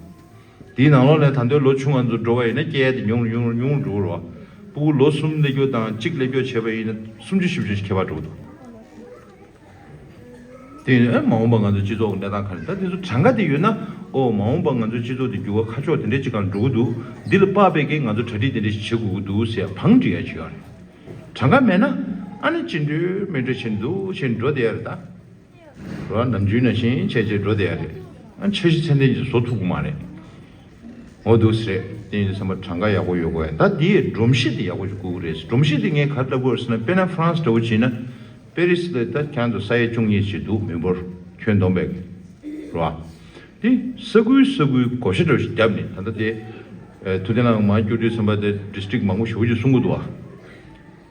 དེའི་ནང་ལོགས་ལ་ད་དུང་ལོ་ཆུང་བ་ཚོ་འགྲོ་བ་ཡིན་ན་སྐྱེ་ཡ་དེ་ཉུང་རུ་ཉུང་རུ་ཉུང་རུ་འགྲོ་གི་རེད་བ། སྤུ་གུ་ལོ་གསུམ་སླེབས་རྒྱུ་དང་གཅིག་སླེབས་རྒྱུ་བྱས་པ་ཡིན་ན་སུམ་ཅུ་བཞི་བཅུ་ཞིག་ཁྱད་པར་འགྲོ་གི་འདུག་དེ་ཡིན་ན་ཨེ་མ་འོངས་པ་ང་ཚོའི་སྤྱི་ཚོགས་ཀྱི་གནས་སྟངས་ག་རེ། ད་དེ་ཚོ་གྲངས་ཀ་དེ་ཡོད་ན། ཨོ་མ་འོངས་པ་ང་ཚོའི་སྤྱི་ཚོགས་དེ་འགྱུར་བ་ཁ་ཕྱོགས་དེ་འདྲའི་ཅིག་གང་འགྲོ་གི་འདུག་འདི་ལ་དཔག་པའི་གི་ང་ཚོ་གྲ་སྒྲིག་དེ་འདྲ་ཞིག་བྱེད་དགོས་ཀྱི་འདུག་ཟེར་བང་སྒྲིག་ཡ་ཅིག་ཡོད་རེད། གྲངས་ཀ་མེད་ན་ཨ་ནི་ཅི་འདྲ་མི་འདྲ་བྱེད་འདུག་བྱེད་འགྲོ་བསྡད་ཡ་རེད་ད། རོ་ནམ་རྒྱུན་ནང་བཞིན་བྱས་བྱས་འགྲོ་བསྡད་ཡ་རེད། ཨ་འཆར་གཞི་ཚད་ལྡན་ཅིག་བཟོ་ཐུབ་ཀྱི་མ་རེད། འོ་འདུག་སེ་རེད། དེ་ཡིན་དུས་ཙམ་པ་གྲངས་ཀ་ཡག་པོ་ཡོད་དགོས། ད་འདི་ཡི་སྒྲོམ་གཞི་དེ་ཡག་པོ་ཞིག་དགོས་ཀྱི་རེད། སྒྲོམ་གཞི་དེ་ངས་ག་རེ་ལབ་དགོས་རེད་ཟེར་ན། དཔེར་ན་ཧྥ་རན་སི་འདྲ་བོ་བྱས་ན། པེ་རི་སི་ལ་ད་ཁྱེད་རང་ཚོ་ས་ཡ་བཅུ་གཉིས་ཅིག་འདུག་མི་འབོར་ཁྱོན་བསྡོམས་པས། རེད་བ། དེ་ས་ཁུལ་ས་ཁུལ་བགོ་བཤའ་འདྲ་བོ་ཞིག་བརྒྱབ་ནས་ད་ལྟ་དེ། ཨ་ཐུབ་བསྟན་ལགས་མར་བསྐྱུར་དུས་ཙམ་པ་དེ་ཌི་སི་ཊིག་མང་པོ་ཞེ་པོ་ཅིག་གསུང་གི་འདུག་བ།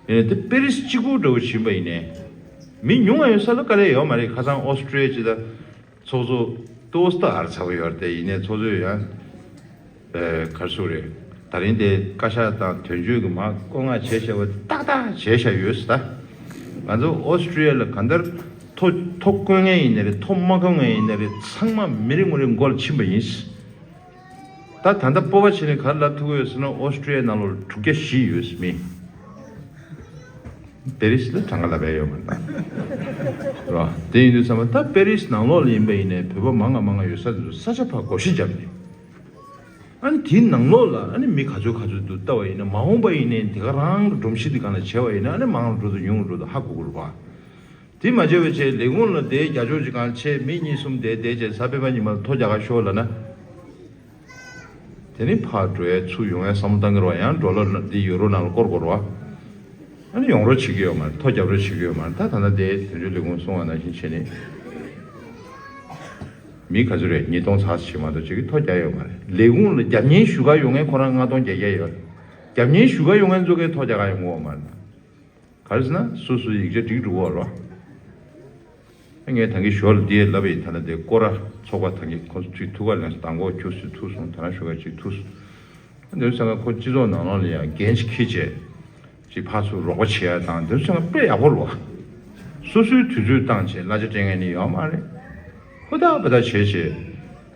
ཡིན་ནའི་དེ་པེ་རི་སི་གཅིག་པུ་འདྲ་བོ་ཞིག་ཡིན་པ་ཡིན་ནའི། མི་ཉུང་བ་ཡོད་ས་ལ་དཀའ་ལས་ཡོད་མ་རེད། ཁ་སང་ཨོ་སི་ཀྲི་ཡ་ཅིག་ད། ཚོགས་གཙོ་ཏོག་ཙམ་ཨར་ཚ་པོ་ཡོད་རེད་དེ། ཡིན་ནའི་ཚོགས་གཙོས་ཡང་། ཨེ་ག་རེ་ཟེར་དགོས་རེད། ད་རིང་དེ་བཀའ་ཤག་དང་དོན་གཅོད་ཀྱི་མར་བསྐོ་མངགས་བྱས་བྱས་པ་ཏག་ཏག་བྱས་བཞག་ཡོད་ཟེར་ད། ང་ཚོ་ཨོ་སི་ཀྲི་ཡ་ལ་གང་ལྟར་ཐོ་ཐོ་བཀོད་མཁན་ཡིན་ནའི་རེད། ཐོ་མ་བཀོད་མཁན་ཡིན་ནའི་རེད། ཚང་མ་མི་རེ་ངོ་རེ་མགོ་ལ་ཕྱིན་པ་ཡིན། ད་ད་ལྟ་སྤོབས་པ་བྱས་ནས་ག་རེ་ལབ་ཐུབ་ཀྱི་ཡོད་ཟེར་ན། ཨོ་སི་ཀྲི་ཡ་ནང་ལོགས་ལ་དྲུག་བརྒྱ་བཞི་ཡོད་ཟེར་མི། པེ་རི་སི་ལ་གྲངས་ཀ་ལབ་ཡ་ཡོད་མ་རེད་ད། རེད་བ། དེ་ཡིན་དུས་ཙམ་པ་ད་པེ་རི་སི་ནང་ལོགས་ལ་ཡིན་པ་ཡིན་ནའི་བོད་པ་མང་ང་མང་ང་ཡོད་ས་དེ་ཚོ་ས་ཆ་ཕར་བགོ་བཤའ་བརྒྱབ་ནས། ཨ་ནི་དེའི་ནང་ལོགས་ལ་ཨ་ནི་མི་ག་ཚོད་ག་ཚོད་འདུག་ལྟ་བ་ཡིན་ན། མ་འོངས་པ་ཡིན་ནའི་དེ་ག་རང་གི་སྒྲོམ་གཞི་དེ་སྒང་ལ་བྱས་པ་ཡིན་ན་ཨ་ནི་མང་རུ་འགྲོ་དང་ཉུང་རུ་འགྲོ་དང་ཧ་གོ་གི་རེད་བ། དེ་མ་བྱས་པ་བྱས་ལས་ཁུངས་ལ་དེ་རྒྱ་ཕྱོགས་ཀྱི་སྒང་ཆེ་མི་གཉིས་གསུམ་དེ་དེ་བྱས་གཟའ་སྤེན་པ་ཉི་མ་ལ་ཐོ་རྒྱག་ག་ཤོག་ལབ་ན། དེ་ནི་ཕར་འགྲོ་ཡའི་ཚུར་ཡོང་ཡའི་བསམ་བློ་བཏང་གི་རེད་བ། ཡང་ཌོ་ལར་འདི་ཡུ་རོ་ནང་ལ་བསྐོར་དགོས་རེད་བ། ཨ་ནི་ཡོང་རོགས་བྱེད་ཀྱི་ཡོད་མ་རེད། ཐོ་རྒྱབ་རོགས་བྱེད་ཀྱི་ཡོད་མ་རེད། ད་ད་ལྟ་དེ་དོན་གཅོད་ལས་ཁུངས་གསུང་བ་ནང་བཞིན་བྱས་ནས། མི་ག་ཚོད་རེད། ཉིས་སྟོང་ཙམ་ཞིག་མ་གཏོགས་ཅིག་གིས་ཐོ་རྒྱག་ཡོད་མ་རེད། ལས་ཁུངས་ལ་རྒྱབ་གཉེར་ཞུ་ག་ཡོང་མཁན་ཁོ་རང་ལྔ་སྟོང་བརྒྱད་བརྒྱ་ཡོད་རེད། རྒྱབ་གཉེར་ཞུ་ག་ཡོང་མཁན་ཚོ་གིས་ཐོ་རྒྱག་ག་ཡོང་གི་ཡོད་མ་རེད། ག་རེ་ཟེར་ན་སོ་སོའི་ཡིག་ཆ་སྒྲིག་འགྲོ་གི་ཡོད་རེད། ངས་ད་གིན་ཞོར་ལ་འདི་ལབ་པ་ཡིན། ད་ལྟ་དེ་སྐོར་ར་ཚོགས་པ་ད་གིན་ཁོང་ཚོ་ཅིག་ཐུག་ག་ལན་དང་པོ་ཁྱུག་ཙམ་ཐུག་སོང་། ད་ནང་ཞོགས་ཀ་ཅིག་ཐུག་སོང་། འདིར་སེང་གེ་ཁོ་སྤྱི་ཚོགས་ནང་ལོགས་ལ་ཡང་འགན་ཅིག་འཁྱེར་བྱས་ཅིག་ཕར་ཚུར་རོགས་པ་བྱེད་ཡ་དང་འདིར་སེང་གེ་དཔེ་ཡག་པོ་རེད་བ། སོ་སོའི་དུས་ཚོད་བཏང་བྱས་གླ་ཆ་སྤྲད་མཁན་ནི་ཡོད་མ་རེད། ཧུར་ཐག་འབད་ཐག་བྱས་བྱས།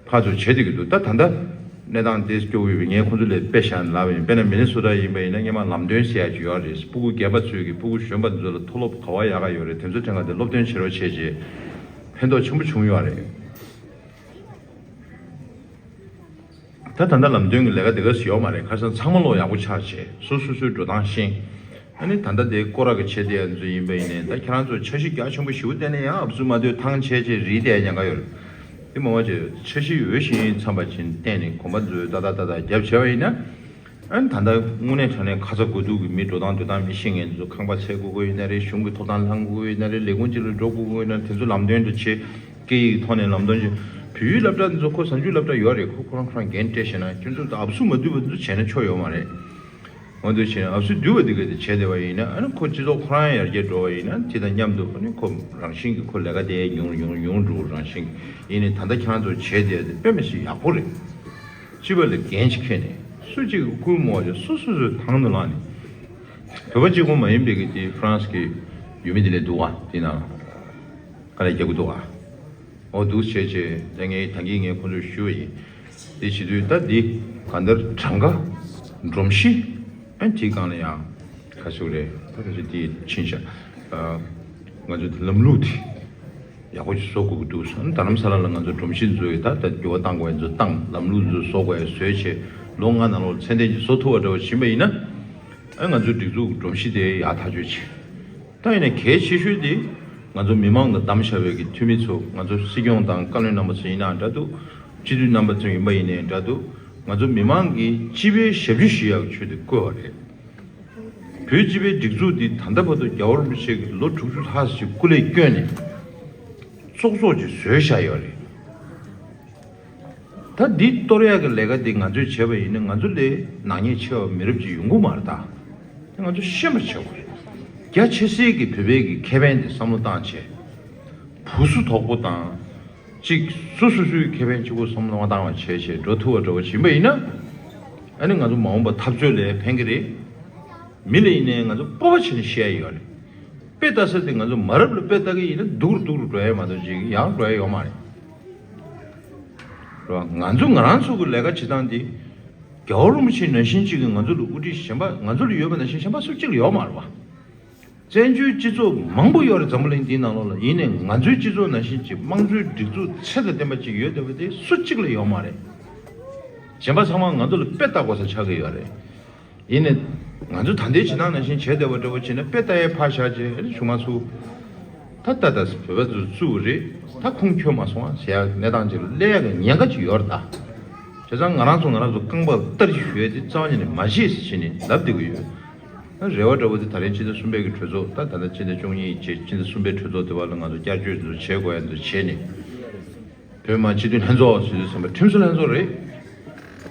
ཕར་ཚུར་བྱེད་བསྡད་ཀྱི་འདུག་ད་ད་ལྟ་གནས་སྟངས་དེ་སྐྱོ་བོ་ཡོད་པས་ངས་ཁོང་ཚོ་ལ་དཔེ་བཞག་ནས་ལབ་པ་ཡིན། དཔེར་ན་མི་ནི་སོ་ཊ་ཡིན་པ་ཡིན་ན་སྔོན་མ་ལམ་སྟོན་ཟེར་ཡ་ཅིག་ཡོད་རེད། སྤུ་གུ་རྒན་པ་ཚོས་ཀྱི་སྤུ་གུ་གཞོན་པ་ཚོ་ལ་མཐོ་སློབ་ག་པར་ཡག་ག་ཡོད་རེད། དེ་ཚོ་ཐད་ཀར་དེ་སློབ་སྟོན་བྱེད་རོགས་བྱས་རྗེས་ཕན་ཐོགས་ཆེན་པོ་བྱུང་ཡོད་རེད། ད་ད་ལྟ་ལམ་སྟོན་གྱི་ལས་ཀ་དེ་ག་སུ་ཡོད་མ་རེད། ཁ་སང་ཚང་མ་ལོག་ཡག་པོ་ཆགས་བྱས་སོ་སོ་སོའི་འགྲོ་སྟངས་ཤེས། ཨ་ནི་ད་ལྟ་དེ་སྐོར་ར་གི་བྱེད་དེ་ཡ་ཚོ་ཡིན་པ་ཡིན་ནའི་ད་ཁྱེད་རང་ཚོ་འཆར་གཞི་རྒྱ་ཆེན་པོ་ཞེ་པོ་བཏོན་ནས་ཡང་ཨབ་སུ་མ་སྡོད་ཐང་ཆད་ཆད་རིལ་བསྡད་ཉེན་ཁ་ཡོད་རེད། དེ་མ་བ་ཅེ་འཆར་གཞི་འོས་ཤིང་འཚམས་པ་ཅིག་བཏོན་ནས་གོམ་པ་མཛོད་ཏག་ཏག་ཏག་ཏག་རྒྱབ་བྱས་པ་ཡིན་ན། ཨ་ནི་ད་ལྟ་དངོས་གནས་དྲང་གནས་ཁ་ཚ་དགོས་གཏུག་གི་མི་འགྲོ་སྟངས་སྡོད་སྟངས་མི་ཤེས་མཁན་ཚོ་ཁང་པ་བཙལ་དགོས་དགོས་ཡིན་ན་རེད། གཞུང་གི་ཐོབ་ཐང་བླང་དགོས་ཡིན་ན་རེད། ལས་ཁུངས་གཅིག་ལ་འགྲོ་དགོས་དགོས་ཡིན་ན་དེ་ཚོ་ལམ་སྟོན་དུ་བྱེད། སྐད་ཡིག་ཐོག་ནས་ལམ་སྟོན་བྱེད། བོད་ཡིག་སློབ་གྲྭ་འདི་ཚོ་ཁོ་བཟང་སྤྱོད་སློབ་གྲྭ་ཡོད་རེད། ཁོ་ཁོ་རང་ཁོ་རང་འགན་སྤྲད་ཤེས་ན་ཁྱོད་ཚོ་ད་ཨབ་སུ་མ་སྡུད་པ་འདི་ཚོ་བྱས་ན་ཆོ་ཡོད་མ་རེད། འོ་འདུག་བྱས་ནས་ཨབ་སུ་སྡུད་པ་འདི་ག་དེ་བྱས་བསྡད་པ་ཡིན་ན་ཨ་ནི་ཁོ་སྤྱི་ཚོགས་ཁོ་རང་ཡར་རྒྱས་འགྲོ་བ་ཡིན་ན་དེ་དང་མཉམ་དུ་ཨ་ནི་ཁོ་རང་བཞིན་གྱིས་ཁོ་ལས་ཀ་དེ་ཉུང་ཉུང་ཉུང་འགྲོ་རང་བཞིན་གྱིས། ཡིན་ནའི་ད་ལྟ་ཁྱེད་རང་ཚོ་བྱས་བསྡད་དེ་དཔེ་མི་སྲིད་ཡག་པོ་རེད། སྤྱི་པ་ལ་འགན་ཞིག་འཁྱེར་ནས་སུ་གཅིག་གི་བཀུར་མོ་བ་སུ་སོ་སོའི་ཐང་དུ་ལངས་ནས། བོད་པ་གཅིག་པོ་མ་ཡིན་པའི་གི་དེ་ཧྥ་རན་སི་གི་ཡུལ་མི་དེ་ལས་འདུག་བ་དེ་ན་དཀའ་ལས་རྒྱག་གི་འདུག་བ། འོ་འདུག་བྱས་བྱས་ད་ངས་ད་གིན་ངས་ཁོང་ཚོར་ཞུས་པ་ཡིན། དེ་བྱེད་དུས་ད་འདི་གང་ལྟར་གྲངས་ཀ་སྒྲོམ་གཞི་ཨ་དེའི་སྒང་ལ་ཡང་ག་ཚོད་རེད། ད་ག་ཚོད་དེ་ཕྱིན་ཤག་ང་ཚོ་དེ་ལམ་ལུགས་དེ་ཡག་པོ་ཞིག་བཟོ་དགོས་ཀྱི་འདུག་ཟེར། རྡ་རམ་ས་ལ་ལ་ང་ཚོ་སྒྲོམ་གཞི་བཟོས་ཡོད། ད་ད་འགྱུར་བ་གཏང་དགོས་ཡ་ཚོ་བཏང་། ལམ་ལུགས་ཚོ་བཟོ་དགོས་ཡ་བཟོས་བྱས་ལོ་ལྔ་ནང་ལོགས་ཚད་ལྡན་ཅིག་བཟོ་ཐུབ་པ་འདྲ་བོ་ཕྱིན་པ་ཡིན་ན། ཨ་ང་ཚོའི་སྒྲིག་འཛུགས་སྒྲོམ་གཞི་དེ་ཡར་ཐག་གཅོད་བྱས། ད་ཡིན་ན་གལ་ཆེ་ཤོས་དེ་ང་ཚོ་མི་མང་དང་བདམས་བཞག་པའི་གི་འཐུས་མི་ཚོ། ང་ཚོ་སྲིད་སྐྱོང་དང་བཀའ་བློན་རྣམ་པ་ཚོ་ཡིན་ན་འདྲ་འདུག་སྤྱི་འཐུས་རྣམ་པ་ཚོ་ཡིན་པ་ཡིན་ནའི་འདྲ་འདུག་ང་ཚོ་མི་མང་གིས་སྤྱི་པའི་ཞབས་ཕྱི་ཞུ་ཡག་ཆེད་དུ་བསྐོས་པ་རེད། བོད་སྤྱི་པའི་སྒྲིག་འཛུགས་འདི་ད་ལྟ་བར་དུ་རྒྱལ་བ་རིན་པོ་ཆེ་གིས་ལོ་དྲུག་ཅུ་ལྷག་ཙམ་ཞིག་སྐུ་ལས་བསྐྱོན་ནས་ཙོག་ཙོག་ཅིག་བཟོས་བཞག་ཡོད་རེད། ད་འདི་གཏོར་ཡག་གི་ལས་ཀ་འདི་ང་ཚོས་བྱས་པ་ཡིན་ན་ང་ཚོ་ལས་ནག་ཉེས་ཆེ་བ་མི་རབས་ཅིག་ཡོང་གི་མ་རེད་ད། དེ་ང་ཚོ་ཤེས་པ་བྱེད་དགོས་རེད། རྒྱ་ཆེ་སའི་གི་བོད་པའི་གི་ཁེ་ཕན་དེ་བསམ་བློ་བཏང་བྱས། བུ་སུ་དོག་པོ་དང་། གཅིག་སུ་སུ་སུའི་ཁེ་ཕན་གཅིག་པོ་བསམ་བློ་མ་བཏང་བ་བྱས་བྱས་འགྲོ་ཐུབ་པ་འདྲ་བོ་ཕྱིན་པ་ཡིན་ན། ཨ་ནི་ང་ཚོ་མ་འོངས་པ་འཐབ་རྩོད་ལ་ཕན་གི་རེད། མི་ལ་ཡིན་ནའི་ང་ཚོ་སྤོབས་པ་བྱས་ནས་བཤད་ཡ་ཡོད་རེད། དཔེ་ལྟ་ས་དེ་ང་ཚོ་མ་རབས་ལ་དཔེ་ལྟ་གི་ཡིན་ན་སྡུག་རུ་སྡུག་རུ་འགྲོ་ཡ་མ་གཏོགས་ཅིག་ཡག་འགྲོ་ཡ་ཡོད་མ་རེད། རེད་བ། ང་ཚོ་ང་རང་ཚོ་གི་ལས་ཀ་བྱེད་སྟངས་དེ། རྒྱལ་བ་རིན་པོ་ཆེ་ནང་བཞིན་གཅིག་གིས་ང་ཚོ་ལ་དབུ་ཁྲིད་གཞན་པ་ང་ཚོ་ལ་ཡོད་པ་ནང་བཞིན་གཞན་པ་སུ་གཅིག་ལ་ཡོད་མ་རེད་བ། བཙན་བྱོལ་སྤྱི་ཚོགས་མང་པོ་ཡོད་རེད་འཛམ་བུ་གླིང་འདིའི་ནང་ལོགས་ལ། ཡིན་ནའི་ང་ཚོའི་སྤྱི་ཚོགས་ནང་བཞིན་གྱི་དམངས་གཙོའི་སྒྲིག་འཛུགས་ཚད་དང་ལྡན་པ་ཅིག་ཡོད་བསྡད་པ་དེ་སུ་གཅིག་ལ་ཡོད་མ་རེད། གཞན་པ་ཚང་མ་ང་ཚོ་ལ་དཔེ་ལྟ་དགོས་ས་ཆགས་ཀྱི་ཡོད་རེད། ཡིན་ནའི་ང་ཚོ་ད་ལྟའི་བྱེད་སྟངས་ནང་བཞིན་བྱས་བསྡད་པ་འདྲ་བོ་བྱས་ན་དཔེ་ལྟ་ཡའི་ཕར་བཞག་བྱས་ཨ་ནི་གཞུག་མ་ཚུགས། ད་ལྟ་ད་བོད་པ་ཚོ་བཙུགས་རེད། ད་ཁུངས་འཁྱོལ་མ་སོང་ཨ་ཟེར་ཡ་གནས་སྟངས་ཅིག་ལ་སླེབས་ཡ་གི་ཉེན་ཁ་ཅིག་ཡོད་རེད་ད། བྱས་ཙང་ང་རང་ཚོ་ང་རང་ཚོ་རྐང་པར་སྟར་གཞི་ཞུ་ཡ་དེ་རྩ་བ་ཉིད་ནས་མ་བྱེད་ཟེར་བྱས་ནས་ལབ་བསྡད་ཀྱི་ཡོད། ད་རེ་བ་འདྲ་བོ་དེ་ད་རེས་སྤྱི་ཟླ་གསུམ་པའི་གི་གྲོས་ཚོགས་ད་ད་ལྟ་སྤྱི་ཟླ་བཅུ་གཉིས་བྱས་སྤྱི་ཟླ་གསུམ་པའི་གྲོས་ཚོགས་དེ་བར་ལ་ང་ཚོ་བསྐྱར་བཅོས་དེ་ཚོ་བྱེད་དགོས་ཡ་དེ་ཚོ་བྱས་ནས། བོད་མི་མང་སྤྱི་འཐུས་ལྷན་ཚོགས་ཟེར་དུས་ཙམ་པ་ཁྲིམས་བཟོ་ལྷན་ཚོགས་རེད།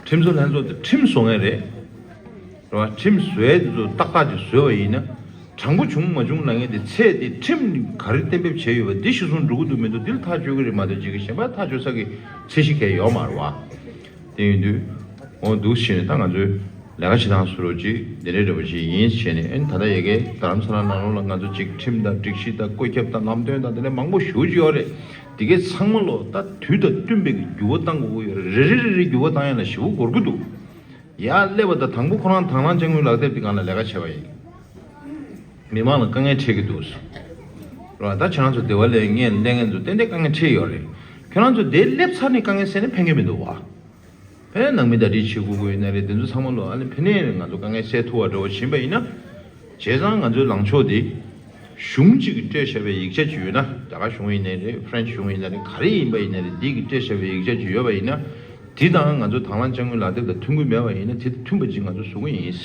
ཁྲིམས་བཟོ་ལྷན་ཚོགས་དེ་ཁྲིམས་བཟོ་མཁན་རེད། རེད་བ། ཁྲིམས་བཟོ་ཡས་དེ་ཚོ་ཏག་ཏག་ཅིག་བཟོས་པ་ཡིན་ན། དྲང་པོ་བྱུང་མ་བྱུང་ལབ་མཁན་དེ་ཚད་དེ་ཁྲིམས་ག་རེ་གཏན་འབེབས་བྱས་ཡོད་པ་འདི་གཞིར་བཟུང་འགྲོ་གི་འདུག་མི་འདུག་འདི་ལ་ཐག་གཅོད་ཀྱི་རེད་མ་གཏོགས་ཅིག་གཞན་པ་ཐག་གཅོད་ས་གི་ཚད་གཞི་གང་ཡང་ཡོད་མ་རེད་བ། དེ་ཡིན་དུས། འོ་འདུག་བྱས་ནས་ད་ང་ཚོའི་ལས་ཀ་བྱེད་སྟངས་བཟོ་རོགས་གྱིས་འདི་འདྲའི་འདྲ་བོ་ཞིག་ཡིན་བྱས་ནས་ཨ་ནི་ད་ལྟ་ཡ་གི་རྡ་རམ་ས་ལ་ནང་ལོགས་ལ་ང་ཚོ་ཅིག་ཁྲིམས་དང་སྒྲིག་གཞི་དང་བཀོད་ཁྱབ་དང་ལམ་སྟོན་དང་དེ་འདྲ་མང་པོ་ཞེ་པོ་ཅིག་ཡོད་རེད། དེ་གའི་ཚང་མ་ལོ་ད་དུས་དང་བསྟུན་པའི་འགྱུར་བ་གཏང་དགོས་ཀྱི་ཡོད་རེད། རེ་རེ་རེ་རེ་འགྱུར་བ་གཏང་ཡ་ལ་ཞེ་པོ་འགོར་གྱི་འདུག་ཡར་སླེབས་པ་དང་དང་པོ་ཁོ་རང་དང་བླངས་དཔྱ་དངུལ་ལག་དེབ་དེ་སྒང་ལ་ལས་ཀ་བྱས་པ་ཡིན། མི་མང་ལ་དཀའ་ངལ་འཕྲད་ཀྱི་འདུག་རེད་བ། ད་ཁྱེད་རང་ཚོ་སྡེ་བ་ལས་ངས་ལས་ངན་ཚོ་ཏན་ཏན་དཀའ་ངལ་འཕྲད་ཡོད་རེད། ཁྱེད་རང་ཚོ་དེ་སླེབས་ཚར་ནས་དཀའ་ངལ་སེལ་ན་ཕན་གྱི་མི་འདུག་བ། ཕན་ནང་མི་ཟླ་སྒྲིལ་བྱེད་དགོས་ཀྱི་ཡོད་ན་རེད། དེ་ཚོ་ཚང་མ་ལོ་ཨ་ནི་ཕན་ནས་ང་ཚོ་དཀའ་ངལ་སེལ་ཐུབ་པ་འདྲ་བོ་ཕྱིན་པ་ཡིན་ན། བྱས་ཙང་ང་ཚོའི་ལངས་ཕྱོགས་དེ། གཞུང་གཅིག་གིས་སྤྲད་བཞག་པའི་ཡིག་ཆ་ཅིག་ཡོད་ན། རྒྱ་གར་གཞུང་ཡིན་ན་རེད། ཧྥ་རན་སི་གཞུང་ཡིན་ན་རེད། ག་རེ་ཡིན་པ་ཡིན་ན་རེད། འདི་གིས་སྤྲད་བཞག་པའི་ཡིག་ཆ་ཅིག་ཡོད་པ་ཡིན་ན། དེ་དང་ང་ཚོ་དང་བླངས་དཔྱ་དངུལ་ལག་དེབ་དང་མཐུན་གྱི་མེད་པ་ཡིན་ན་དེ་དང་མཐུན་པ་ཅིག་ང་ཚོ་བཟོ་གི་ཡིན།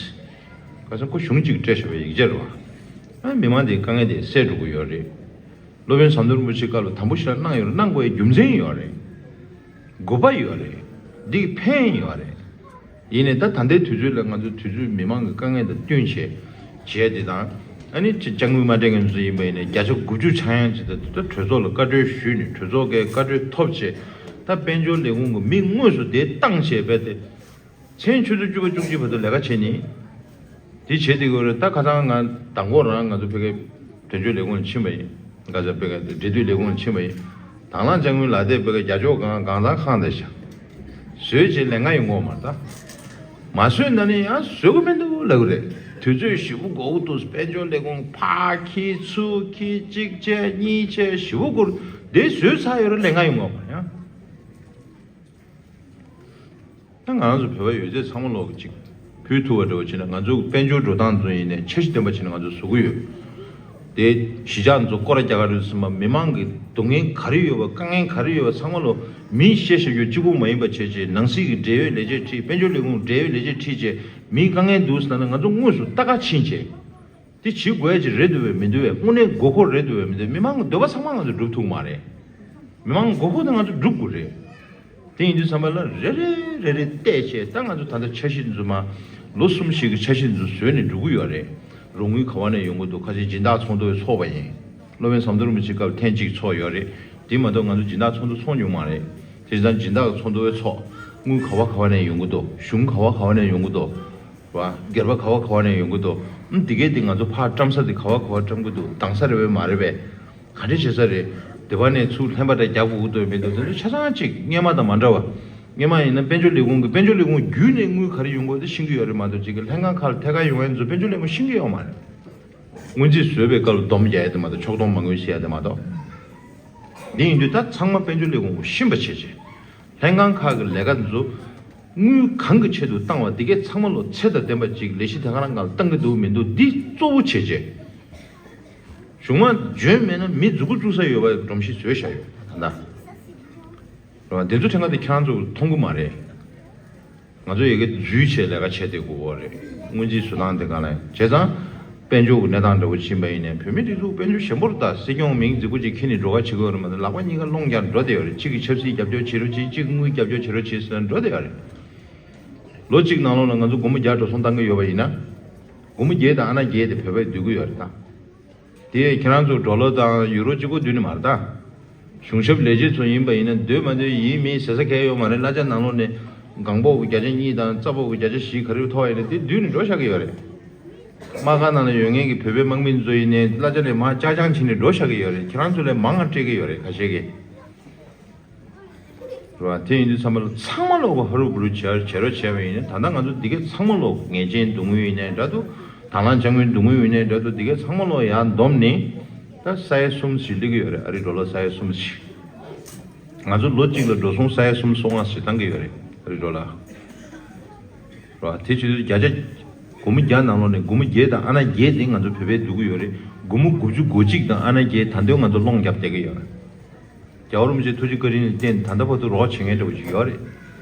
ཁ་སང་ཁོ་གཞུང་གཅིག་གིས་སྤྲད་བཞག་པའི་ཡིག་ཆ་རེད་བ། ཨ་མི་མང་དེའི་དཀའ་ངལ་དེ་སེལ་འགྲོ་གི་ཡོད་རེད། སློབ་དཔོན་ཟམ་གདོང་རིན་པོ་ཆེའི་སྐབས་ལ་དམ་པོ་ཞེ་དྲག་གནང་ཡོད་རེད། གནང་དགོས་ཡའི་རྒྱུ་མཚན་ཡོད་རེད། དགོས་པ་ཡོད་རེད། འདི་གི་ཕན་ཡོད་རེད། ཡིན་ནའི་ད་ད་ལྟའི་དུས་ཚོད་ལ་ང་ཚོ་དུས་ཚོད་མི་མང་གི་དཀའ་ངལ་དང་བསྟུན་བྱས། བྱས་དེ་དང་། ཨ་ནི་ཅིག་དཔྱ་དངུལ་མ་སྤྲད་མཁན་ཚོ་ཡིན་པ་ཡིན་ནའི་བརྒྱ་ཆ་དགུ་བཅུ་ཆག་ཡང་ཅིག་ད་ད་གྲོས་ཚོགས་ལ་བཀའ་འཁྲོལ་ཞུས་ནས་གྲོས་ཚོགས་ཀྱི་བཀའ་འཁྲོལ་ཐོབ་བྱས། ད་དཔལ་འབྱོར་ལས་ཁུངས་ཀྱི་མི་དངོས་སུ་དེ་བཏང་བྱས་རྦད་དེ། མཚན་ཆུ་ཚོད་བཅུ་པ་བཅུ་གཅིག་བར་དུ་ལས་ཀ་བྱས་ནི། དེ་བྱེད་དེ་དགོས་རེད། ད་ཁ་སང་ང་མདང་དགོང་རང་ང་ཚོ་ཕ་གིའི་དོན་གཅོད་ལས་ཁུངས་ལ་ཕྱིན་པ་ཡིན། ག་ཚ་ཕ་གིའི་འབྲེལ་མཐུད་ལས་ཁུངས་ལ་ཕྱིན་པ་ཡིན། དང་བླངས་དཔྱ་དངུལ་ལག་དེབ་ཕ་གིའི་རྒྱ་ཕྱོགས་གང་གང་ཚང་ཁང་དེ་བཞག་བཟོས་བྱས་ལས་ཀ་ཡོང་གི་ཡོད་མ་རེད་ད། མ་བཟོས་ན་ནི་ཡང་བཟོ་གི་མི་འདུག་ལབ་གི་རེད། དུས་ཚོད་ཞེ་པོ་འགོར་གི་འདུག་དཔལ་འབྱོར་ལས་ཁུངས་ཕར་འཁྱེར་ཚུར་འཁྱེར་གཅིག་བྱས་གཉིས་བྱས་ཞེ་པོ་འགོར། དེ་བཟོས་ཚར་ཡོད་རེད། ལས་ཀ་ཡོང་གི་ཡོད་མ་རེད་ཡང་། ད་ང་རང་ཚོ་བོད་པ་ཡོད་ཚད་ཚང་མ་ལོག་གི་ཅིག་ཕུལ་ཐུབ་པ་འདྲ་བོ་བྱས་ན་ང་ཚོ་དཔལ་འབྱོར་འགྲོ་སྟངས་ཚོ་ཡིན་ནའི་འཆར་གཞི་ལྡན་པ་བྱས་ན་ང་ཚོ་བཟོ་གི་ཡོད། དེ་གཞིས་ཆགས་ཚོ་སྐོར་ར་རྒྱག་ག་རེད་ཟེར་མ་མི་མང་གི་སྡུག་བསྔལ་ག་རེ་ཡོད་པ་དཀའ་ངལ་ག་རེ་ཡོད་པ་ཚང་མ་ལོ་མིས་བཤད་བཤད་རྒྱུ་གཅིག་པོ་མ་ཡིན་པ་བྱས་བྱས་ནང་སྲིད་ཀྱི་འབྲེལ་ཡོད་ལས་བྱེད་ཁྲིད། དཔལ་འབྱོར་ལས་ཁུངས་འབྲེལ་ཡོད་ལས་བྱེད་ཁྲིད་བྱས་མིའི་དཀའ་ངལ་འདུག་ཟེར་ན་ང་ཚོ་དངོས་སུ་ལྟ་ག་ཕྱིན་བྱས། དེ་བྱེད་དགོས་ཡ་ཅིག་རེད་འདུག་བས་མི་འདུག་བས། དངོས་གནས་དགོས་མཁོ་རེད་འདུག་བས་མི་འདུག་མི་མང་གི་འདོད་པ་ཚང་མ་ང་ཚོ་སྒྲུབ་ཐུབ་མ་རེད། མི་མང་གི་དགོས་མཁོ་དེ་ང་ཚོ་སྒྲུབ་དགོས་རེད། དེ་ཡིན་དུས་ཙམ་པ་ལ་རེ་རེ་རེ་རེ་བལྟས་བྱས་ད་ང་ཚོ་ད་ལྟ་འཆར་གཞི་འདི་ཚོ་མ་ལོ་གསུམ་བཞི་གི་འཆར་གཞི་འདི་ཚོ་བཟོས་ནས་འགྲོ་གི་ཡོད་རེད། རོགས་དངུལ་ག་བ་ནས་ཡོང་གི་འདུག་ཁ་ཤས་སྦྱིན་བདག་ཚོགས་འདུ་བའི་ཚོགས་པ་ཡིན། སློབ་དཔོན་ཟམ་གདོང་རིན་པོ་ཆེའི་སྐབས་ཐེངས་གཅིག་ཚོགས་ཡོད་རེད། དེ་མ་གཏོགས་ང་ཚོ་སྦྱིན་བདག་ཚོགས་འདུ་ཚོགས་མྱོང་མ་རེད། དེ་བཞིན་སྦྱིན་བདག་གི་ཚོགས་འདུ་བའི་ཚོགས་དངུལ་ག་བ་ག་བ་ནས་ཡོང་གི་འདུག་གཞུང་ག་བ་ག་བ་ནས་ཡོང་གི་འདུག་བ། སྒེར་པ་ག་བ་ག་བ་ནས་ཡོང་གི་འདུག་ཨ་འདི་གས་འདི་ང་ཚོ་ཕར་བཀྲམ་ས་འདི་ག་བ་ག་བ་བཀྲམ་གི་འདུག་འདང་ས་རེད་པས་མ་རེད་པས། ག་འདྲ་བྱེད་ས་རེད། སྡེ་བ་ནས་ཚུར་ལྷན་པ་འདྲ་རྒྱག་དགོས་ཀྱི་འདུག་མི་འདུག་དེ་ཚོ་ཆ་ཚང་གཅིག་སྔོན་མ་དང་མ་འདྲ་བ། སྔོན་མ་ཡིན་ན་དཔལ་འབྱོར་ལས་ཁུངས་ཀྱི་དཔལ་འབྱོར་ལས་ཁུངས་བརྒྱུད་ནས་དངུལ་ག་རེ་ཡོང་དགོས་དེ་ཤེས་ཀྱི་ཡོད་རེད་མ་གཏོགས་གཅིག་གི་ལྷན་ཁང་ཁག་ལ་ཐད་ཀར་ཡོང་ཡ་ཚོ་དཔལ་འབྱོར་ལས་ཁུངས་ཤེས་ཀྱི་ཡོད་མ་རེད། སྔོན་རྩིས་བཟོས་པའི་སྐབས་ལ་སྡོམ་རྒྱག་ཡ་དེ་མ་གཏོགས་ཕྱོགས་སྡོམ་མ་དངུལ་ཟེར་ཡ་དེ་མ་གཏོགས། འདི་ཡིན་དུས་ད་ཚང་མ་དཔལ་འབྱོར་ལས་ཁུངས་ཀྱིས་ཤེས་པ་བྱེད་བྱེད། ལྷན་ཁང་ཁག་གི་ལས་ཀ་འདི་ཚོ་དངུལ་གང་གི་ཆེད་དུ་བཏང་བ་འདི་གས་ཚང་མ་ལོ་ཚད་དང་ལྡན་པ་ཅིག་ལས་གཞི་དེ་ག་རང་སྒང་ལ་བཏང་གི་འདུག་མི་འདུག་འདི་གཙོ་བོ་བྱེད་བྱེད། གཞུང་མ་འཇོན་མེད་ན་མི་མཛུ་གུ་བཙུགས་ས་ཡོད་པ་སྒྲོམ་གཞི་བཟོས་བཞག་ཡོད་ད་ལྟ། རེད་བ། འདི་ཚོ་ཕྲན་ཁ་དེ་ཁྱེད་རང་ཚོ་མཐོང་གི་མ་རེད། ང་ཚོ་ཡ་གི་འཛུལ་བྱས་ལས་ཀ་བྱས་བསྡད་དགོས་ཀྱི་རེད། སྔོན་རྩིས་བཟོ་སྟངས་དེ་ག་ལ་བྱས་ཙང་། དཔལ་འབྱོར་གྱི་གནས་སྟངས་འདྲ་བོ་ཕྱིན་པ་ཡིན་ནའི་བོད་མི་སྒྲིག་འཛུགས་དཔལ་འབྱོར་ཞན་པོ་རེད། ད་སྲིད་སྐྱོང་མིང་རྫིག་པོ་ཅིག་འཁྱེར་ནས་འགྲོ་ཁ་བྱེད་ཀྱི་ཡོད་རེད་མ་གཏོགས། ལག་པ་གཉིས་ཀ་སློང་རྒྱག་འགྲོ་བསྡད་ཡོད་རེད། གཅིག་གིས་ཆབ་སྲིད་རྒྱབ་སྐྱོར་བྱེད་རོགས་བྱེད། གཅིག་དངུལ་རྒྱབ་སྐྱོར་བྱེད་རོགས་བྱེད་ཟེར་ན་འགྲོ་བསྡད་ཡོད་རེད། ལོ་གཅིག་ནང་ལོགས་ལ་ང་ཚོ་སྒོར་མོ་བརྒྱ་འགྲོ་སོང་བཏང་གི་ཡོད་པ་ཡིན་ན། སྒོར་མོ་བརྒྱད་དང་ཨ་ན་བརྒྱད་དེ་བོད་པས་བསྡུ་གི་ཡོད་རེད་ད། དེ་ཁྱེད་རང་ཚོ་ཌོ་ལར་དང་ཡུ་རོ་གཅིག་པོ་བསྡུ་ནི་མ་རེད་ད། གཞུང་ཞབས་ལས་བྱེད་ཚོ་ཡིན་པ་ཡིན་ན་སྡོད་མ་སྡོད་ཡིན་མིན་ཟེར་ས་གང་ཡང་ཡོད་མ་རེད། གླ་ཆ་ནང་ལོགས་ནས་གང་པོ་གི་བརྒྱ་ཆ་གཉིས་དང་རྩ་པོ་གི་བརྒྱ་ཆ་བཞི་ག་རེ་ཐོགས་ཡིན་ན་དེ་བསྡུས་ནས་འགྲོ་བཞག་གི་ཡོད་རེད། དམག་སྒར་ནང་ལ་ཡོད་མཁན་གྱི་བོད་པའི་དམག་མི་ཚོ་ཡིན་ནའི་གླ་ཆ་ལས་མང་ཅག་ཅང་བྱིན་ནས་འགྲོ་བཞག་གི་ཡོད་རེད། ཁྱེད་རང་ཚོ་ལས་མང་ང་སྤྲད་ཀྱི་ཡོད་རེད་ཁ་ཤས་ཀྱིས། རེད་བ། དེ་ཡིན་དུས་ཚང་མ་ལ་ཚང་མ་ལོག་གི་ཧ་རུ་བུ་རུ་བྱེད་བྱེད་རོགས་བྱས་པ་ཡིན་ན། ད་ལྟ་ང་ཚོ་འདི་གའི་ཚང་མ་ལོག་ངེས་ཅན་སྡུག་བསྔལ་ཡིན་ནའི་འདྲ་འདུག་དང་བླངས་དཔྱ་དངུལ་སྡུག་བསྔལ་ཡིན་ནའི་འདྲ་འདུག་འདི་གའི་ཚང་མ་ལོག་ཡར་བསྡོམས་ནས་ད་ས་ཡ་གསུམ་ཞིག་སླེབས་ཀྱི་ཡོད་རེད། ཨ་རི་ཌོ་ལར་ས་ཡ་གསུམ་ཞིག་ང་ཚོ་ལོ་གཅིག་ལ་འགྲོ་སོང་ས་ཡ་གསུམ་སོ་ལྔ་ཞིག་བཏང་གི་ཡོད་རེད། ཨ་རི་ཌོ་ལར། རེད་བ། དེ་བྱེད་དུས་བརྒྱ་ཆ་སྒོར་མོ་བརྒྱ་ནང་ལོགས་ནས་སྒོར་མོ་བརྒྱད་དང་ཨ་ན་བརྒྱད་དེ་ང་ཚོ་བོད་པས་བསྡུ་གི་ཡོད་རེད། སྒོར་མོ་དགུ་བཅུ་གོ་གཅིག་དང་ཨ་ན་བརྒྱད་ད་དུང་ང་ཚོ་སློང་རྒྱབ་བསྡད་ཀྱི་ཡོད་རེད། རྒྱལ་བ་རིན་པོ་ཆེ་ཐུགས་རྗེ་བཀའ་དྲིན་ལ་བརྟེན་ད་ལྟ་བར་དུ་རོགས་བྱེད་མཁན་འདྲ་བོ་ཞིག་ཡོད་རེད།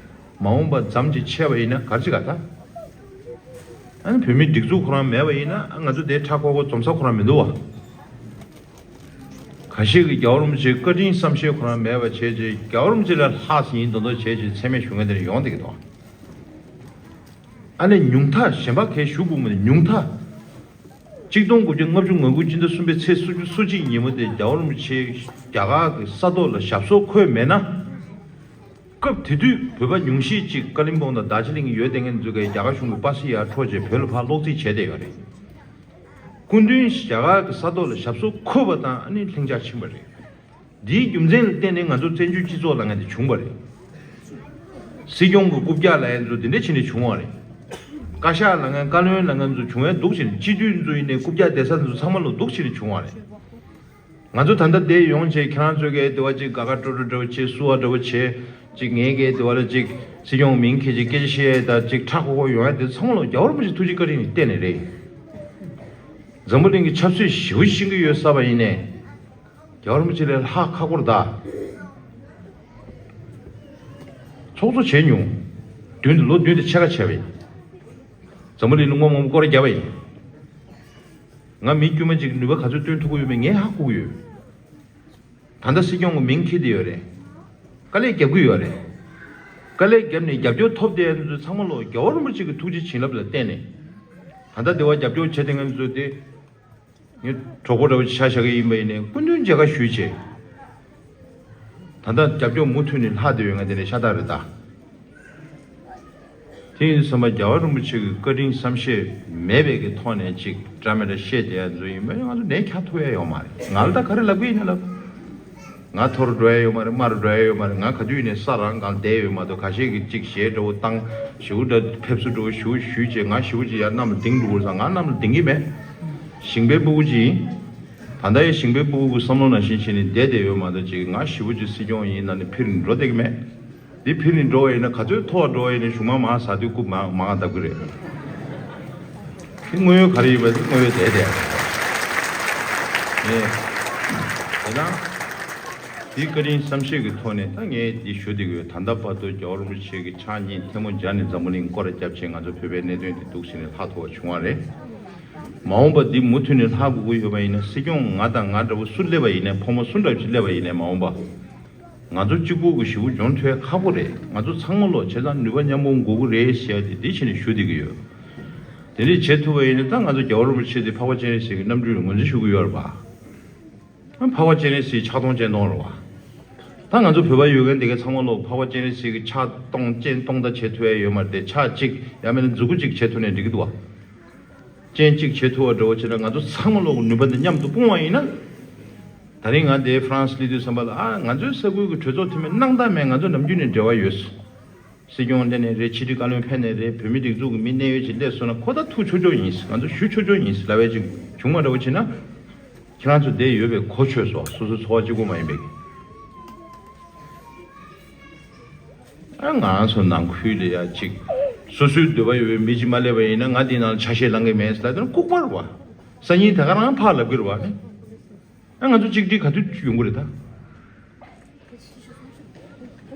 མ་འོངས་པ་མཚམས་ཅིག་ཆད་པ་ཡིན་ན་ག་རེ་བྱེད་ག་ད། ཨ་ནི་བོད་མིའི་སྒྲིག་འཛུགས་ཁོ་རང་མེད་པ་ཡིན་ན་ང་ཚོ་དེ་ཁྲ་ཁོག་ཁོག་འཛོམས་ས་ཁོ་རང་མི་འདུག་བ། ཁ་ཤས་ཀྱིས་རྒྱལ་བ་རིན་པོ་ཆེའི་བཀའ་དྲིན་བསམ་ཤེས་ཁོ་རང་མེད་པ་བྱས་རྗེས་རྒྱལ་བ་རིན་པོ་ཆེ་ལས་ལྷག་ཟིན་ཡིན་མདོག་མདོག་བྱས་རྗེས་མཚན་སྨད་ཞུ་མཁན་དེ་འདྲ་ཡོང་བསྡད་ཀྱི་འདུག་ཨ་ནི་ཉུང་མཐའ་གཞན་པ་གས་ཞུ་དགོས་མ་རེད། ཉུང་མཐའ། གཅིག་སྟོང་དགུ་བརྒྱ་ལྔ་བཅུ་ང་དགུ་སྤྱི་ཟླ་གསུམ་པའི་ཚེས་སོ་གཅིག་ཉིན་མོ་དེ་རྒྱལ་བ་རིན་པོ་ཆེ་རྒྱ་གར་གྱི་ས་ཐོག་ལ་ཞབས་སོར་འཁོད་མེད་ན། སྐབས་དེ་དུས་བོད་པ་ཉུང་ཤས་ཅིག་ཀ་ལིམ་པོང་དང་རྡོ་རྗེ་གླིང་ཡོད་དེ་ངན་ཚོ་གས་རྒྱ་གར་གཞུང་གི་པ་སེ་ཡར་འཕྲོག་བྱས་བོད་ལ་ཕར་སློག་རྩིས་བྱས་བསྡད་ཡོད་རེད། སྐུ་མདུན་རྒྱ་གར་གྱི་ས་ཐོག་ལ་ཞབས་སོར་འཁོད་པ་དང་ཨ་ནི་ལྷིང་འཇགས་ཕྱིན་པ་རེད། འདིའི་རྒྱུ་མཚན་ལ་བརྟེན་ནས་ང་ཚོ་བཙན་བྱོལ་སྤྱི་ཚོགས་ལ་ངན་དེ་བྱུང་བ་རེད། སྲིད་སྐྱོང་གི་རྐུབ་བཀྱག་ལ་ཡན་ཚོ་འདི་འདྲ་ཕྱིན་ནས་བྱུང་བ་རེད། བཀའ་ཤག་ལ་ངན་བཀའ་བློན་ལ་ངན་ཚོ་བྱུང་བའི་འདུག་ཕྱིན་སྤྱི་འཐུས་ཚོ་ཡིན་ནས་རྐུབ་བཀྱག་བསྡད་ས་ཚོ་ཚང་མ་ལ་འདུག་ཕྱིན་ནས་བྱུང་བ་རེད། ང་ཚོ་ད་ལྟ་བསྡད་ཡོང་བྱས་ཁྱེད་རང་ཚོ་གས་དེ་བ་ཅིག་དགའ་དགའ་སྤྲོ་སྤྲོ་འདྲ་བོ་བྱས་བསུ་བ་འདྲ་བོ་བྱས་ཅིག་ངས་གས་དེ་བ་ལ་ཅིག་སྲིད་སྐྱོང་མིང་འཁྱེར་ཅིག་སྐད་ཆ་བཤད་ཡས་ད་ཅིག་ཁྲ་ཁོ་ཁོ་ཡོང་ཡས་དེ་ཚང་མ་ལ་རྒྱལ་བ་རིན་པོ་ཆེ་ཐུགས་རྗེ་བཀའ་དྲིན་ནས་བརྟེན་ནས་རེད། འཛམ་བུ་གླིང་གི་ཆབ་སྲིད་ཞི་བོ་ཤིང་གི་ཡོད་ས་བ་ཡིན་ནས། རྒྱལ་བ་རིན་པོ་ཆེ་ལས་ལྷག་ཁག་པོ་རེད་ད། ཚོགས་གཙོ་བྱས་མྱོང་། མདུན་དུ་ལོ་བདུན་དང་ཕྱེད་ཀ་བྱས་པ་ཡིན། འཛམ་བུ་གླིང་ལ་སྔོན་མ་སྐོར་ར་བརྒྱབ་པ་ཡིན། ང་མི་དཀྱུས་མ་ཅིག་ནུས་པ་ག་ཚོད་བཏོན་ཐུབ་ཀྱི་ཡོད་མེད་ངས་ཧ་གོ་གི་ཡོད། ད་ལྟ་སྲིད་སྐྱོང་གི་མིང་འཁྱེར་བསྡད་ཡོད་རེད། དཀའ་ལས་རྒྱབ་ཀྱི་ཡོད་རེད། དཀའ་ལས་བརྒྱབ་ནས་རྒྱབ་སྐྱོར་ཐོབ་བསྡད་ཡ་ཚོ་ཚང་མ་ལོ་རྒྱལ་བ་རིན་པོ་ཆེ་གི་ཐུགས་རྗེ་བྱིན་རླབས་ལ་བརྟེན་ནས། ད་ལྟ་དེ་བ་རྒྱབ་སྐྱོར་བྱེད་བསྡད་མཁན་ཚོ་དེ། ངས་གྲོགས་པོ་འདྲ་བོ་ཆ་བཞག་གི་ཡིན་པ་ཡིན་ནའི་སྐུ་མདུན་མཇལ་ཁ་ཞུས་བྱས། ད་ལྟ་རྒྱབ་སྐྱོར་མུ་མཐུད་ནས་ལྷག་བསྡད་ཡོད་ང་དེ་ནས་ཤ་སྟག་རེད་ད། དེ་ཡིན་དུས་ཙམ་པ་རྒྱལ་བ་རིན་པོ་ཆེ་གི་བཀའ་དྲིན་བསམ་ཤེས་མེད་པའི་གི་ཐོག་ནས་ཅིག་འདྲ་མི་འདྲ་བཤད་བསྡད་ཡ་ཚོ་ཡིན་པ་ཡིན་ན་ང་ཚོ་ནས་ཁྱབ་ཐུབ་ཡ་ཡོད་མ་རེད། ང་ལ་ད་ག་རེ་ལབ་གི་ཡིན་ན་ལབ། ང་ཐོར་འགྲོ་ཡ་ཡོད་མ་རེད། དམའ་རུ་འགྲོ་ཡ་ཡོད་མ་རེད། ང་ག་དུས་ཡིན་ནའི་ས་རང་སྒང་བསྡད་ཡོད་མ་གཏོགས་ཁ་ཤས་ཀྱིས་ཅིག་གཞས་འདྲ་བོ་བཏང་ཞེ་པོ་འདྲ་ཕེབས་བསུ་འདྲ་བོ་ཞེ་པོ་ཞུས་བྱས་ང་ཞེ་པོ་ཅིག་ཡར་གནམ་ལ་ལྡིང་འགྲོ་དགོས་ས་ང་གནམ་ལ་ལྡིང་གི་མེད། ཞིང་པའི་སྤུ་གུ་ཅིག་ཡིན། ད་ལྟ་ཡང་ཞིང་པའི་སྤུ་གུ་གི་བསམ་བློ་ནང་བཞིན་བྱས་ནས་བསྡད་བསྡད་ཡོད་མ་གཏོགས་ཅིག་ང་ཞེ་པོ་ཅིག་སྲིད་སྐྱོང་ཡིན་ལབ་ནས་འཕིར་ནས་འགྲོ་བསྡད་ཀྱི་མེད། འདི་འཕིར་ནས་འགྲོ་བ་ཡིན་ན་ག་ཚོད་མཐོ་བ་འགྲོ་བ་ཡིན་ན་གཞུག་མ་མར་ཟག་དུས་རྐུབ་མ་མ་ང་བརྡབ་གི་རེད། དེ་དངོས་ཡོད་ག་རེ་ཡིན་པ་དེ་དངོས་ཡོད་བསྡད་བསྡད། ངས་དེ་དང་། དེའི་བཀའ་དྲིན་བསམ་ཤེས་ཀྱི་ཐོག་ནས་ད་ངས་འདི་ཞུ་བསྡད་ཀྱི་ཡོད། ད་ལྟ་བར་དུ་རྒྱལ་བ་རིན་པོ་ཆེ་གི་ཕྱག་གཉིས་ཐལ་མོ་སྦྱར་ནས་འཛམ་བུ་གླིང་སྐོར་ར་བརྒྱབ་བྱས་ང་ཚོ་བོད་པའི་གནད་དོན་དེ་འདུག་ཟེར་ནས་ལྷག་ཐུབ་པ་བྱུང་བ་རེད། མ་འོངས་པ་འདི་མུ་མཐུད་ནས་ལྷག་དགོས་ཀྱི་ཡོད་པ་ཡིན་ན་སྲིད་སྐྱོང་ང་དང་ང་འདྲ་བོ་སུ་སླེབས་པ་ཡིན་ནའི་ཕོ་མོ་སུ་འདྲ་ཞིག་སླེབས་པ་ཡིན་ནའི་མ་འོངས་པ། ང་ཚོ་གཅིག་པུ་གི་ཞེ་པོ་འཇོན་ཐུབ་ཡ་ཁག་པོ་རེད། ང་ཚོ་ཚང་མ་ལོ་བྱས་ཙང་ནུས་པ་མཉམ་སྤུངས་དགོས་ཀྱི་རེད་ཟེར་ཡ་དེ་འདི་བྱས་ནས་ཞུ་བསྡད་ཀྱི་ཡོད། དེ་འདྲས་བྱེད་ཐུབ་པ་ཡིན་ན་ད་ང་ཚོ་རྒྱལ་བ་རིན་པོ་ཆེ་དེ་འཕགས་པ་སྤྱན་རས་གཟིགས་ཀྱི་རྣམ་སྤྲུལ་ལ་ངོས་འཛིན་ཞུ་གི་ཡོད་རེད་པ། འཕགས་པ་སྤྱན་རས་གཟིགས་ཕྱག་སྟོང་སྤྱན་སྟོང་རེད་པ། ད་ང་ཚོ་བོད་པ་ཡོད་མཁན་དེ་གའི་ཚང་མ་ལོ་འཕགས་པ་སྤྱན་རས་གཟིགས་ཀྱི་ཕྱག་སྟོང་སྤྱན་སྟོང་ད་བྱེད་ཐུབ་ཡ་ཡོད་མ་རེད་དེ་ཕྱག་གཅིག་ཡང་མིན་ན་མཛུ་གུ་གཅིག་བྱེད་ཐུབ་ནས་འགྲིག་གི་འདུག་བ། སྤྱན་གཅིག་བྱེད་ཐུབ་པ་འདྲ་བོ་བྱས་ན་ང་ཚོ་ཚང་མ་ལོག་གི་ནུས་པ་འདི་མཉམ་དུ་སྤུངས་པ་ཡིན་ན། ད་རིང་ང་འདིར་ཧྥ་རན་སི་སླེབས་དུས་ཙམ་པ་ལ་ཨ་ང་ཚོའི་ས་ཁུལ་གྱི་གྲོས་ཚོགས་འཐུས་མི་གནང་སྟངས་མེད། ང་ཚོ་ནམ་རྒྱུན་ནས་འབྲེལ་བ་ཡོད། སྲིད་སྐྱོང་སླེབས་ནས་རེད། ཕྱི་དྲིལ་བཀའ་བློན་ཕེབས་ནས་རེད། བོད་མི་སྒྲིག་འཛུགས་ཀྱི་མི་གནད་ཡོད་ཅིག་སླེབས་སོང་ན་ཁོ་ད་ཐུགས་ཆོས་ཕྱོགས་ཡིན། ང་ཚོ་ཞུ་ཆོས་ཕྱོགས་ཡིན་ལབ་ཡ་ཅིག་བྱུང་བ་འདྲ་བོ་བྱས་ན། ཁྱེད་རང་ཚོ་འདིར་ཡོད་པའི་གོ་ཆོད་སོང་། སོ་སོའི་འཚོ་བ་གཅིག་པོ་མ་ཡིན་པའི། ཨ་ང་རང་ཚོ་ནང་ཁུལ་ལ་ཡ་ཅིག་སོ་སོའི་འདོད་པ་ཡོད་པའི་མི་གཅིག་མ་སླེབས་པ་ཡིན་ན་ང་འདི་ནང་ལ་ཆ་ཤས་ལངས་གི་མེད་ཟེར་ལབ་དེ་ལྐུགས་པ་རེད་བ། སང་ཉིན་ད་ག་རང་ཕར་ལབ་གི་རེད་བ་ནི། ཨ་ང་ཚོ་གཅིག་སྒྲིལ་ག་དུས་ཡོང་གི་རེད་ད།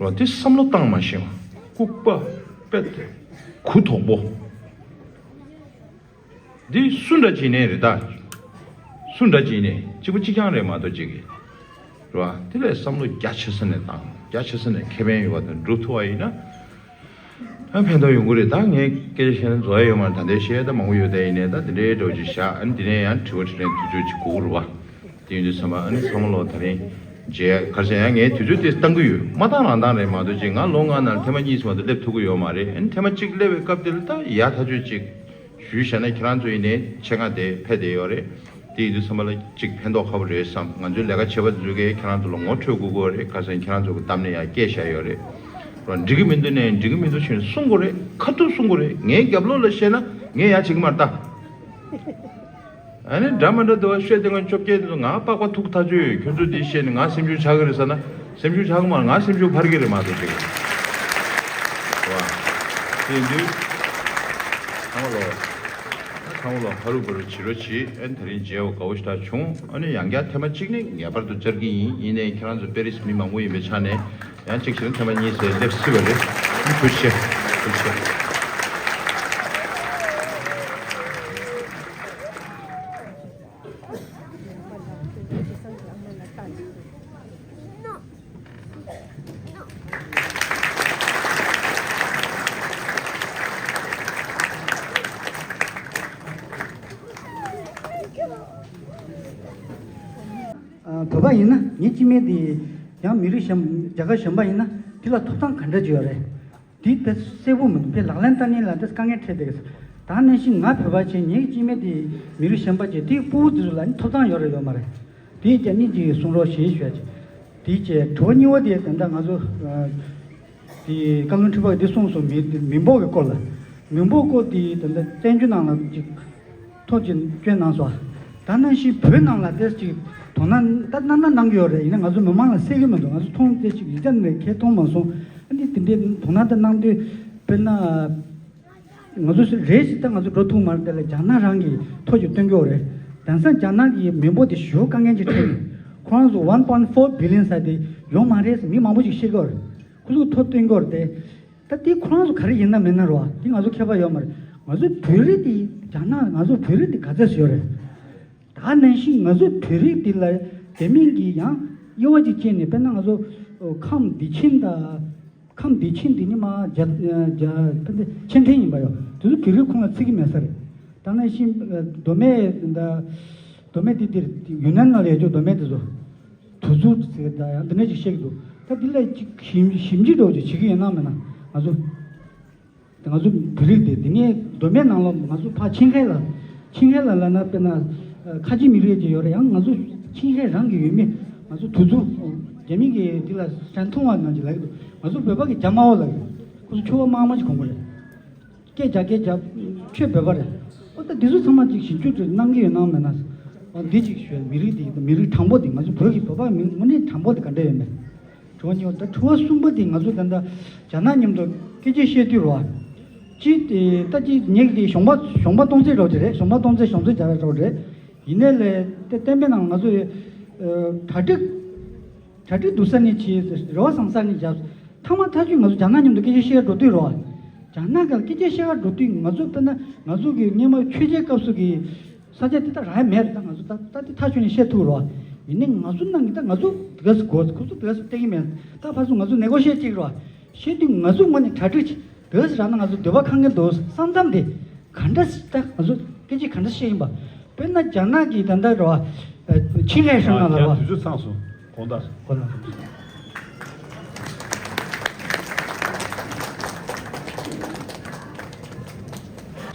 རོ་དེ་བསམ་བློ་བཏང་མ་ཤེས་པ། ལྐུགས་པ་དཔེ་དེ། གུ་དོག་པོ། འདི་སུ་འདྲ་ཅིག་ནས་རེད་ད། སུ་འདྲ་ཅིག་ནས་གཅིག་པ་གཅིག་རྐྱང་རེད་མ་གཏོགས་གཅིག་གི། རེད་བ། དེ་ལས་བསམ་བློ་རྒྱ་ཆེ་ས་ནས་བཏང་། རྒྱ་ཆེ་ས་ནས་ཁེ་ཕན་ཡོད་པ་དང་སྒྲུབ་ཐུབ་པ་ཡིན་ན། ཨ་ཕན་ཐོགས་ཡོང་གི་རེད། ད་ངས་སྐད་ཆ་བཤད་ན་རྫོགས་ཡ་ཡོད་མ་རེད། ད་ལྟའི་བཤད་ད་མང་པོ་ཡོད། ད་ཡིན་ནའི་ད་དེ་འདྲའི་འདྲ་བོ་ཅིག་བཞག་ཨ་ནི་དེ་ནས་ཡང་དྲི་བ་དྲིས་ལན་དུས་ཚོད་ཅིག་དགོས་ཀྱི་རེད་བ། དེ་ཡིན་དུས་ཚང་མ་ཨ་ནི་ཚང་མ་ལོ་ད་རིང་མཇལ་གར་བྱས་ཡང་ངས་དུས་ཚོད་དེ་བཏང་གི་ཡོད། མ་བཏང་རང་བཏང་རེད་མ་གཏོགས་ཅིག་ང་ལོ་ལྔ་ནང་ཐེངས་མ་གཉིས་ཙམ་མ་གཏོགས་སླེབས་ཐུབ་ཀྱི་ཡོད་མ་རེད། ཨ་ནི་ཐེངས་མ་གཅིག་སླེབས་པའི་སྐབས་དེ་ལ་ད་ཡ་ཐག་ཆོད་ཅིག་ཞུས་བཞག་ན་ཁྱེད་རང་ཚོ་ཡིན་ནའི་ཆེད་མངགས་དེ་ཕེབས་བསྡད་ཡོད་རེད། དེ་ཡིན་དུས་ཚང་མ་ལ་ཅིག་ཕན་ཐོགས་ཁ་པོ་རེད་བསམ། ང་ཚོའི་ལས་ཀ་བྱེད་པ་ཚོས་ཀྱིས་ཁྱེད་རང་ཚོ་ལ་ངོ་འཕྲོད་དགོས་ཀྱི་ཡོད་རེད། ཁ་སང་ཁྱེད་རང་ཚོ་གི་གཏམ་ནས་ཡང་སྐད་བཞག་ཡོད་རེད། འགྲིག་གི་མི་འདུག་ནས་འགྲིག་གི་མི་འདུག་ཞེས་གསུང་དགོས་རེད། ཁ་ཐུག་གསུང་དགོས་རེད། ངའི་རྒྱབ་ལོགས་ལ་བཤད་ན་ངས་ཡ་བྱེད་ཀྱི་མ་རེད་ད། ཨ་ནི་འདྲ་མ་འདྲ་འདུག་བ། བཤད་དེ་ང་བཅོ་བརྒྱད་དེ་ཚོ་ང་པགས་པ་ཐུག་ཐག་ཆོད་ཡོད། ཁྱོད་ཚོ་འདི་བཤད་ནས་ང་སེམས་ཤུགས་ཆག་གི་རེད་ཟེར་ན་སེམས་ཤུགས་ཆག་གི་མ་རེད། ང་སེམས་ཤུགས་འཕར་གི་རེད་མ་གཏོགས་ཅིག་རེད་བ། དེ་ཡིན་དུས་ཚང་མ་ལོ། ཚང་མ་ལོ་ཧ་རུ་བ་རུ་བྱེད་རོགས་བྱེད། ཨ་ནི་དེ་རིང་མཇལ་བ་དགའ་བོ་ཞེ་དྲག་བྱུང་། ཨ་ནི་ཡང་བསྐྱར་ཐེངས་མ་གཅིག་ནི་ངེས་པར་དུ་བཅར་གྱི་ཡིན། ཡིན་ནའི་ཁྱེད་རང་ཚོ་པེ་རིས་མི་མང་པོ་ཡིན་པའི་ཆ་ནས་ཡང་གཅིག་བྱས་ན་ཐེངས་མ་གཉིས་ཙམ་སླེབས་སྲིད་པ་རེད། ཨ་ནི་ཐུགས་རྗེ་ཆེ། ཐུགས་རྗེ་ཆེ། ཨ། བོད་པ་ཡིན་ན་ངའི་སྐྱེ་དམན་དེ་ཡང་མི་རིགས་གཞན། རྒྱལ་ཁབ་གཞན་པ་ཡིན་ན་དེ་ལ་ཐོབ་ཐང་ག་འདྲ་ཅིག་ཡོད་རེད། དེ་དཔེ་གསལ་པོ་མི་འདུག་དཔེ་ལག་ལེན་བསྟར་ནི་ལ་དེ་དཀའ་ངལ་འཕྲད་བསྡད་ཀྱི་ཟེར། ད་ནང་བཞིན་ང་བོད་པ་བྱས། ངའི་སྐྱེ་དམན་དེ་མི་རིགས་གཞན་པ་བྱས། དེའི་ཕྲུ་གུ་དེ་ཚོ་ལ་ནི་ཐོབ་ཐང་ཡོད་རེད་ཡོད་མ་རེད། དེ་རྒྱ་མི་གཅིག་གིས་གསུང་རོགས་ཞེས་ཞུ་ཡ་བྱས། དེ་བྱས་དྲི་བ་གཉིས་པ་དེ་ད་ལྟ་ང་ཚོ་དེ་བཀའ་བློན་ཁྲི་པ་གིས་དེ་གསུངས་སོང་། མི་མི་འབོར་གྱི་སྐོར་ལ། མི་འབོར་སྐོར་དེ་ད་ལྟ་བཙན་བྱོལ་ནང་ལ་ཅིག་ཐོ་ཅིག་བསྐྱོན་གནང་སོང་། ད་ནང་བཞིན་བོད་ནང་ལ་དེ་ཅིག་དོ་སྣང་ད་གནང་ན་གནང་གི་ཡོད་རེད། ཡིན་ན་ང་ཚོ་མི་མང་ལ་གསལ་གི་མི་འདུག་ང་ཚོ་མཐོང་དེ་ཅིག་ཡིག་ཆ་ནས་ཁས་མཐོང་མ་སོང་། ཨ་ནི་དེ་འདྲའི་དོ་སྣང་ད་གནང་དུས་དཔེར་ན། ང་ཚོ་རེ་ཞིག་ད་ང་ཚོ་འགྲོ་ཐུབ་མ་རེད། དེ་ལ་རྒྱ་ནག་རང་གིས་ཐོ་ཅིག་སྟོན་གྱི་ཡོད་རེད། དེང་སང་རྒྱ་ནག་གི་མི་འབོར་དེ་ཞེ་པོ་དཀའ་ངལ་ཅིག་འཕྲད་ནས། ཁོ་རང་ཚོ་one point four billion ཟེར་དེ་ཡོད་མ་རེད་ཟེར་མི་མང་པོ་ཞིག་བཤད་ཀྱི་ཡོད་རེད། ཁོ་ཚོས་ཐོ་སྟོན་གྱི་ཡོད་རེད་དེ། ད་དེ་ཁོ་རང་ཚོ་ག་རེ་ཡིན་ན་མིན་ན་རེད་བ། དེ་ང་ཚོ་ཁྱད་པར་ཡོད་མ་རེད། ང་ཚོ་བོད་རིགས་དེ་རྒྱ་ནག་ང་ཚོ་བོད་རིགས་དེ་ག་ཚད་ཡོད་རེད། ད་ནང་བཞིན་ང་ཚོ་བོད་རིགས་དེ་ལ་རྒྱ་མི་གིས་ཡང་དབྱེ་བ་ཅིག་བྱས་ནས། དཔེར་ན་ང་ཚོ་ཁམས་བདེ་ཆེན་དང་། ཁམས་བདེ་ཆེན་དེ་ནི་མ་རྒྱ་རྒྱ་ཕན་ཚུན་ཕྱེད་འབྲེལ་ཡིན་པ་ཡོད། དེ་ཚོ་བོད་རིགས་ཁོངས་ལ་ཚུད་ཀྱི་མེད་ས་རེད། ད་ནང་བཞིན་མདོ་སྨད་ད། མདོ་སྨད་དེ་དེར་ཡུན་ནན་ནང་ལ་ཡོད་ཆོག་མདོ་སྨད་དེ་ཚོ། དུ་ཟུར་ཟེར་ད་ཡང་འདི་འདྲ་ཞིག་བཤད་ཀྱི་འདུག་ད་འདི་ལ་ཅིག་ཞིབ་ཞིབ་འཇུག་འདྲ་བོ་ཅིག་བྱེད་ཀྱི་ཡོད་ན་མེད་ན། ང་ཚོ་ང་ཚོ་བོད་རིགས་དེ་འདི་ངའི་མདོ་སྨད་ནང་ལ་ང་ཚོ་ཕར་ཆིང་ཧའེ་ལ། ཆིང་ཧའེ་ལ་ལབ་ན་དཔེར་ན་ཁ་ཆེ་མི་རིགས་ཅིག་ཡོད་རེད། ཡང་ང་ཚོ་ཆིང་ཧའེ་རང་གི་ཡུལ་མི་ང་ཚོ་དུ་ཟུར། རྒྱ་མི་གིས་འདི་ལ་ཧྲན་ཐུང་བ་ནང་ཅིག་ལབ་ཀྱི་འདུག་ང་ཚོ་བོད་པ་གིས་རྒྱ་དམར་པོ་ལབ་ཀྱི་འདུག་ཁོ་ཚོ་ཕྱུ་པ་དམར་དམར་ཅིག་གོན་གྱི་རེད། སྐད་རྒྱག་སྐད་རྒྱག་ཆོས་བོད་པ་རེད། ཨོ་ད་འདི་ཚོ་ཚང་མ་ཅིག་ཞིབ་འཇུག་ཅིག་གནང་གི་ཡོད་ནའང་མེད་ན། ཨོ་འདི་ཅིག་ཞུ། མི་རིགས་འདི་མི་རིགས་དྲང་པོ་འདི་ང་ཚོ་བོད་ཀྱི་བོད་པ་མི་དངོས་གནས་དྲང་པོ་འདི་ག་འདྲ་ཡོད་མེད། དྲི་བ་གཉིས་པ། ད་དྲི་བ་གསུམ་པ་འདི་ང་ཚོ་ད་ལྟ་རྒྱ་ནག་མཉམ་དུ་སྐད་ཆ་བཤད་དུས་རོ། ཅི་སྟེ་ད་ཅི་ཉེག་དེ་གཞོང་པ་གཞོང་པ་སྟོང་ཚད་རོ་དེ་རེད། གཞོང་པ་སྟོང་ཚད་གཞོང་ཚད་རྒྱ་ར་རོ་རེད། ཡིན་ནའི་ལས་དེ་བསྟན་པའི་ནང་ང་ཚོ་ཡི་གྲ་སྒྲིག་གྲ་སྒྲིག་སྡུག་ས་ནས་བྱས། རེ་བ་བཟང་ས་ནས་བརྒྱབ། ཐ་མ་ཐག་ཆོད་ང་ཚོ་རྒྱ་ནག་མཉམ་དུ་སྐད་ཆ་བཤད་ག་འགྲོ་དུས་རོ། རྒྱ་ནག་ག་ལ་སྐད་ཆ་བཤད་ག་འགྲོ་དུས་ང་ཚོ་དཔེར་ན་ང་ཚོ་གི་སྔོན་མ་ཆོས་རྒྱལ་སྐབས་སུ་གི་ས་ཆ་དེ་དག་རག་མེད་རེད། ད་ང་ཚོ་ད་ད་དེ་ཐག་ཆོད་ནས་བཤད་ཐུབ་རོ། ཡིན་ནའི་ང་ཚོ་ནང་གི་ད་ང་ཚོ་དེ་ག་སུ་གོ། ཁོ་ཚོ་དེ་ག་སུ་བལྟ་གི་མེད། ད་ཕར་ཚུར་ང་ཚོ་ནེ་གོ་ཤེ་ཊི་ཅིག་རོ། བཤད་དུས་ང་ཚོ་ངོས་ནས་གྲ་སྒྲིག་བྱས། དེ་ག་སུ་རག་ན་ང་ཚོ་འདོད་པ་ཁེངས་ཀྱི་འདུག་བསམ་བསམ་དེ། ག་འདྲ་ད་ང་ཚོ་སྐད་ཆ་ག་འདྲ་བཤད་ཡིན་པ། དཔེར་ན་རྒྱ་ནག་གི་ད་ལྟ་རོ། ཆིང་ཧའེ་ཧྲན་ནང་ལ་རོ། དུས་ཚོད་ཚང་སོང་། དགོངས་དག། དགོངས་དག།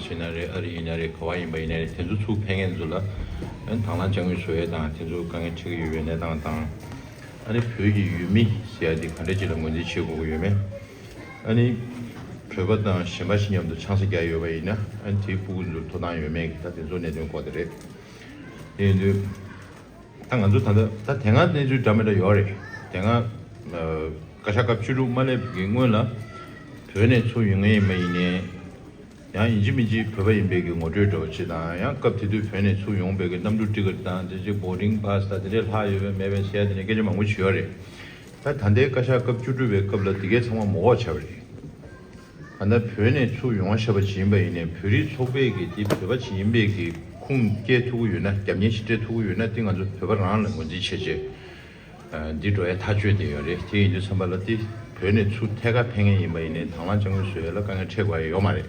ཕྱི་ནང་རེད། ཨ་རི་ཡིན་ན་རེད། ག་བ་ཡིན་པ་ཡིན་ན་རེད། དེ་ཚོ་ཚུར་ཕེབས་མཁན་ཚོ་ལ་དང་བླངས་དཔྱ་དངུལ་བཟོ་ཡས་དང་། དེ་ཚོ་དཀའ་ངལ་འཕྲད་ཀྱི་ཡོད་པའི་གནས་སྟངས་དང་། ཨ་ནི་བོད་ཀྱི་ཡུལ་མི་ཟེར་ཡ་དེ་ག་འདྲ་ཅིག་ལ་ངོས་འཛིན་བྱེད་དགོས་ཀྱི་ཡོད་མེད། ཨ་ནི་བོད་པ་དང་གཞན་པ་ཞིག་མཉམ་དུ་ཆང་ས་རྒྱག་ཡོད་པ་ཡིན་ན། ཨ་ནི་དེའི་ཕྲུ་གུ་ཚོར་ཐོབ་ཐང་ཡོད་མེད་ཀྱི་ད་དེ་ཚོ་གནད་དོན་སྐོར་དེ་རེད། དེ་ཡིན་དུས་ད་ང་ཚོ་ད་ལྟ་ད་དེ་སྔ་གནས་ཚུལ་འདྲ་མི་འདྲ་ཡོད་རེད། དེ་སྔ་བཀའ་ཤག་སྐབས་བཅུ་དྲུག་མ་སླེབས་ཀྱི་སྔོན་ལ་བོད་ནས་ཚུར་ཡོང་མཁན་ཡིན་པ་ཡིན་ནའི། ཡང་ཡིན་གཅིག་མིན་གཅིག་བོད་པ་ཡིན་པའི་གི་ངོ་སྤྲོད་འདྲ་བོ་ཅིག་དང་། ཡང་སྐབས་དེ་དུས་བོད་ནས་ཚུར་ཡོང་བའི་གི་གནམ་གྲུ་ཊི་ཀེ་ཊི་དང་། དེ་རྗེས་བོར་ཌིང་པཱ་སི་དང་། དེ་འདྲའི་ལྷག་ཡོད་པའི་མེད་པའི་ཟེར་ཡ་དེ་འདྲའི་སྐད་ཆ་མང་པོ་ཞིག་ཡོད་རེད། ད་ད་ལྟའི་བཀའ་ཤག་སྐབས་བཅུ་དྲུག་པའི་སྐབས་ལ་དེ་གའི་ཚང་མ་མ་འོངས་བྱས་པ་རེད། ད་ལྟ་བོད་ནས་ཚུར་ཡོང་བ་ཤ་བ་ཅིག་ཡིན་པ་ཡིན་ནའི་བོད་རིགས་ཚོགས་པས་ཀྱི་དེ་བོད་པ་ཅིག་ཡིན་པའི་གི་ཁུངས་སྐྱེལ་ཐུབ་ཀྱི་ཡོད་ན། རྒྱབ་གཉེར་ཞིག་སྤྲད་ཐུབ་ཀྱི་ཡོད་ན། དེ་ང་ཚོ་བོད་པ་རང་ལ་ངོས་འཛིན་བྱས་བྱས། ཨ། འདི་འགྲོ་ཡ་ཐག་ཆོད་དེ་ཡོད་རེད། དེ་ཡིན་དུས་ཙམ་པ་ལ་དེ་བོད་ནས་ཚུར་ཐད་ཀར་ཕེབས་མཁན་ཡིན་པ་ཡིན་ནའི་དང་བླངས་དཔྱ་དངུལ་བཟོ་ཡ་ལ་དཀའ་ངལ་འཕྲད་དགོས་ཡ་ཡོད་མ་རེད།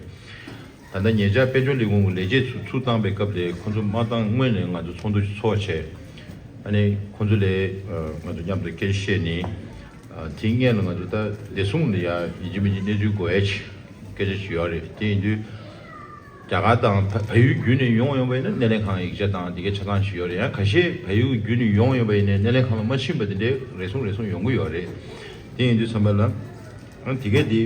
ད་ལྟ་ཉེ་ཆར་དཔལ་འབྱོར་ལས་ཁུངས་ཀྱི་ལས་བྱེད་ཚོ་ཚུར་བཏང་པའི་སྐབས་ལ་ཁོ་ཚོ་མ་བཏང་སྔོན་ནས་ང་ཚོ་ཚོགས་འདུ་ཞིག་ཚོགས་བྱས། ཨ་ནི་ཁོ་ཚོ་ལས་ང་ཚོ་མཉམ་དུ་སྐད་ཆ་བཤད་ནས། ཨ། དེའི་སྔོན་ལ་ང་ཚོ་ད་བདེ་སྲུང་ལ་ཡ་ཡིན་གཅིག་མིན་གཅིག་གནས་ཚུལ་དགོས་ཡ་ཅིག་སྐད་ཆ་ཞིག་ཡོད་རེད། དེ་ཡིན་དུས། རྒྱ་གར་དང་བལ་བལ་ཡུལ་བརྒྱུད་ནས་ཡོང་ཡོང་བ་ཡིན་ན་སྣེ་ལེན་ཁང་ཡིག་ཆ་དང་དེ་གའི་ཆ་ཚང་ཞིག་ཡོད་རེད། ཡང་ཁ་ཤས་བལ་ཡུལ་བརྒྱུད་ནས་ཡོང་ཡོང་བ་ཡིན་ནའི་སྣེ་ལེན་ཁང་ལ་མ་ཕྱིན་པ་དེ་འདྲའི་རེ་ཟུང་རེ་ཟུང་ཡོང་གི་ཡོད་རེད། དེ་ཡིན་དུས་ཙམ་པ་ལ། ཨ། དེ་གའི་དེ།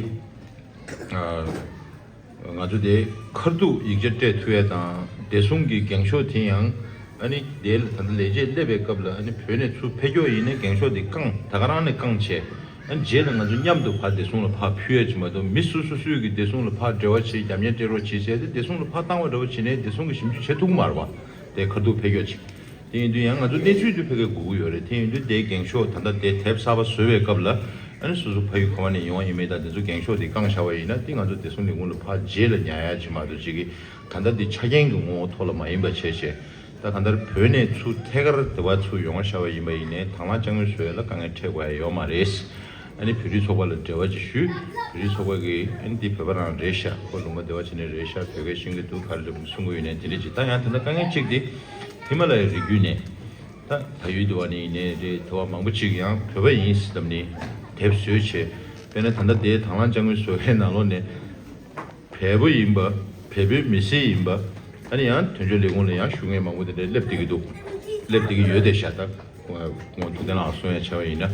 ཨ། ང་ཚོ་དེ་ཁ་ཐུག་ཡིག་ཆ་སྤྲད་ཐུབ་ཡ་དང་བདེ་སྲུང་གི་འགེངས་ཤོག་དེ་ཡང་། ཨ་ནི་དེ་ལ་ད་ལྟ་ལས་བྱེད་སླེབས་པའི་སྐབས་ལ། ཨ་ནི་བོད་ནས་ཚུར་ཕེབས་ཀྱོག་ཡིན་ན་འགེངས་ཤོག་དེ་བཀང་། ད་ག་རང་ནས་བཀང་བྱས། ཨ། རྗེས་ལ་ང་ཚོ་མཉམ་དུ་ཕར་བདེ་སྲུང་ལ་ཕར་ཕུལ་ཡ་ཅིག་མ་གཏོགས། མི་སོ་སོ་སོས་ཀྱི་བདེ་སྲུང་ལ་ཕར་འབྲེལ་བ་བྱེད། རྒྱབ་གཉེར་སྤྲད་རོགས་བྱེད་ཟེར་ཏེ་བདེ་སྲུང་ལ་ཕར་བཏང་བ་འདྲ་བོ་བྱེད་ནས་བདེ་སྲུང་གི་ཞིབ་འཇུག་བྱེད་ཐུབ་ཀྱི་མ་རེད་པ། དེ་ཁ་ཐུག་ཕེབས་ཀྱོག་ཅིག་དེ་ཡིན་དུས་ཡང་ང་ཚོ་གནས་ཚུལ་དེ་ཕ་གིར་དགོས་ཀྱི་ཡོད་རེད། དེ་ཡིན་དུས་དེའི་འགེངས་ཤོག་ད་ལྟ་དེ་དེབ་གསར་པ་བཟོ་བའི་སྐབས་ལ། ཨ་ནི་སོ་སོ་ཕ་ཡུལ་ག་བ་ནས་ཡོང་བ་ཡིན་མིན་དང་དེ་ཚོ་འགེངས་ཤོག་དེ་བཀང་བཞག་པ་ཡིན་ན། དེ་ང་ཚོ་བདེ་སྲུང་ལས་ཁུངས་ལ་ཕར་རྗེས་ལ་ཉར་ཡ་ཅིག་མ་གཏོགས་ཅིག་གི། ད་ལྟ་འདི་ཆ་རྐྱེན་གྱི་ངོ་བོ་ཐོག་ལ་མ་ཡིན་པ་བྱས་བྱས། ད་གང་ལྟར་བོད་ནས་ཚུར་ཐད་ཀར་འདི་བ་ཚུར་ཡོང་བ་ཤར་བ་ཡིན་པ་ཡིན་ནའི་དང་བླངས་དཔྱ་དངུལ་བཟོ་ཡ་ལ་དཀའ་ངལ་འཕྲད་དགོས་ཡ་ཡོད་མ་རེད། ཨ་ནི་བོད་རིགས་ཚོགས་པ་ལ་འབྲེལ་བ་ཅིག་ཞུས། བོད་རིགས་ཚོགས་པ་གིས་ཨ་ནི་འདི་བོད་པ་རང་རེད་ཤག་ཁོ་ལུང་པ་འདི་བ་བྱས་ནས་རེད་ཤག་བོད་སྐད་ཤེས་ཀྱི་འདུག་ག་རེ་རེད་གསུང་གི་ཡོད་ནའི་དེ་འདྲ་ཅིག་ད་ཡང་དེ་འདྲ་དཀའ་ངལ་གཅིག་དེ་ཧི་མ་ལ་ཡའི་རི་རྒྱུད་ནས། ད་བལ་ཡུལ་འདི་བ་ནས་ཡིན་ནའི་རེད། དེ་བ་མང་པོ་ཅིག་ཡང་བོད་པ་ཡིན་ཟེར་ལབ་ནས་དེབ་བཟོས་བྱས། དཔེར་ན་ད་ལྟ་དེའི་དང་བླངས་དཔྱ་དངུལ་བཟོ་མཁན་ནང་ལོགས་ནས། བལ་པོ་ཡིན་པ། བལ་པོའི་མི་སེར་ཡིན་པ། ཨ་ནི་ཡང་དོན་གཅོད་ལས་ཁུངས་ལ་ཡང་ཞུ་མཁན་མང་པོ་དེ་འདྲ་སླེབས་བསྡད་ཀྱི་འདུག་སླེབས་བསྡད་ཀྱི་ཡོད་དེ་ཤག་ད་ངོ་ཐུབ་བསྟན་ལགས་གསུང་ཡ་བྱས་པ་ཡིན་ན།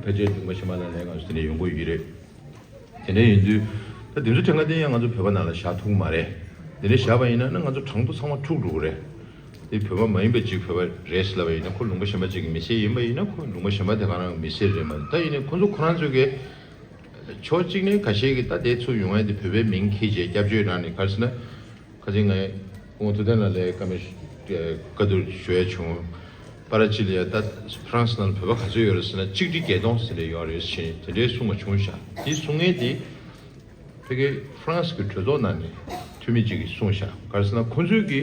ཕལ་ཆེར་ལུང་པ་གཞན་པ་ལ་ལས་ང་ཚོ་དེ་འདྲ་ཡོང་གི་ཡོད་རེད། དེ་འདྲ་ཡིན་དུས་ད་དེ་ཚོ་གྲངས་ཀ་དེ་ཡང་ང་ཚོ་བོད་པ་ནང་ལ་བཞག་ཐུབ་ཀྱི་མ་རེད། དེ་འདྲ་བཞག་པ་ཡིན་ན་ན་ང་ཚོ་གྲངས་ཐོ་ཚང་མ་འཁྲུག་འགྲོ་གི་རེད། དེ་བོད་པ་མ་ཡིན་པ་ཅིག་བོད་པ་རེད་ཟེར་ལབ་པ་ཡིན་ན། ཁོ་ལུང་པ་གཞན་པ་ཅིག་གི་མི་སེར་ཡིན་པ་ཡིན་ན། ཁོ་ལུང་པ་གཞན་པ་དེ་ག་རང་གི་མི་སེར་རེད་མ་གཏོགས། ད་ཡིན་ནའི་ཁོ་ཚོ་ཁོ་རང་ཚོ་གི་ཕྱོགས་གཅིག་ནས་ཁ་ཤས་ཀྱིས་ད་དེ་ཚུར་ཡོང་ཡ་དེ་བོད་པའི་མིང་འཁྱེར་བྱས་སྐྱབས་བཅོལ་རང་ནས། ག་རེ་ཟེར་ན། ཁ་ཅིག་ངས་སྐུ་ངོ་ཐུབ་བསྟན་ལགས་ལ་བཀའ་མོལ་བཀའ་བསྡུར་ཞུ་ཡ་བྱུང་། པ་ར་ཅི་ལ་ཡ་ད་ཧྥ་རན་སི་ནང་ལ་བོད་པ་ག་ཚོད་ཡོད་རེད་ཟེར་ན། གཅིག་ཁྲི་བརྒྱད་སྟོང་ཟེར་ནས་ཡོད་རེད་ཟེར་དེ་འདྲའི་གསུང་བ་བྱུང་ཤག་དེ་གསུང་མཁན་དེ་ཕ་གི་ཧྥ་རན་སི་གི་གྲོས་ཚོགས་ནང་ནས་འཐུས་མི་གཅིག་གིས་གསུངས་ཤག་ག་རེ་ཟེར་ན། ཁོང་ཚོའི་གི་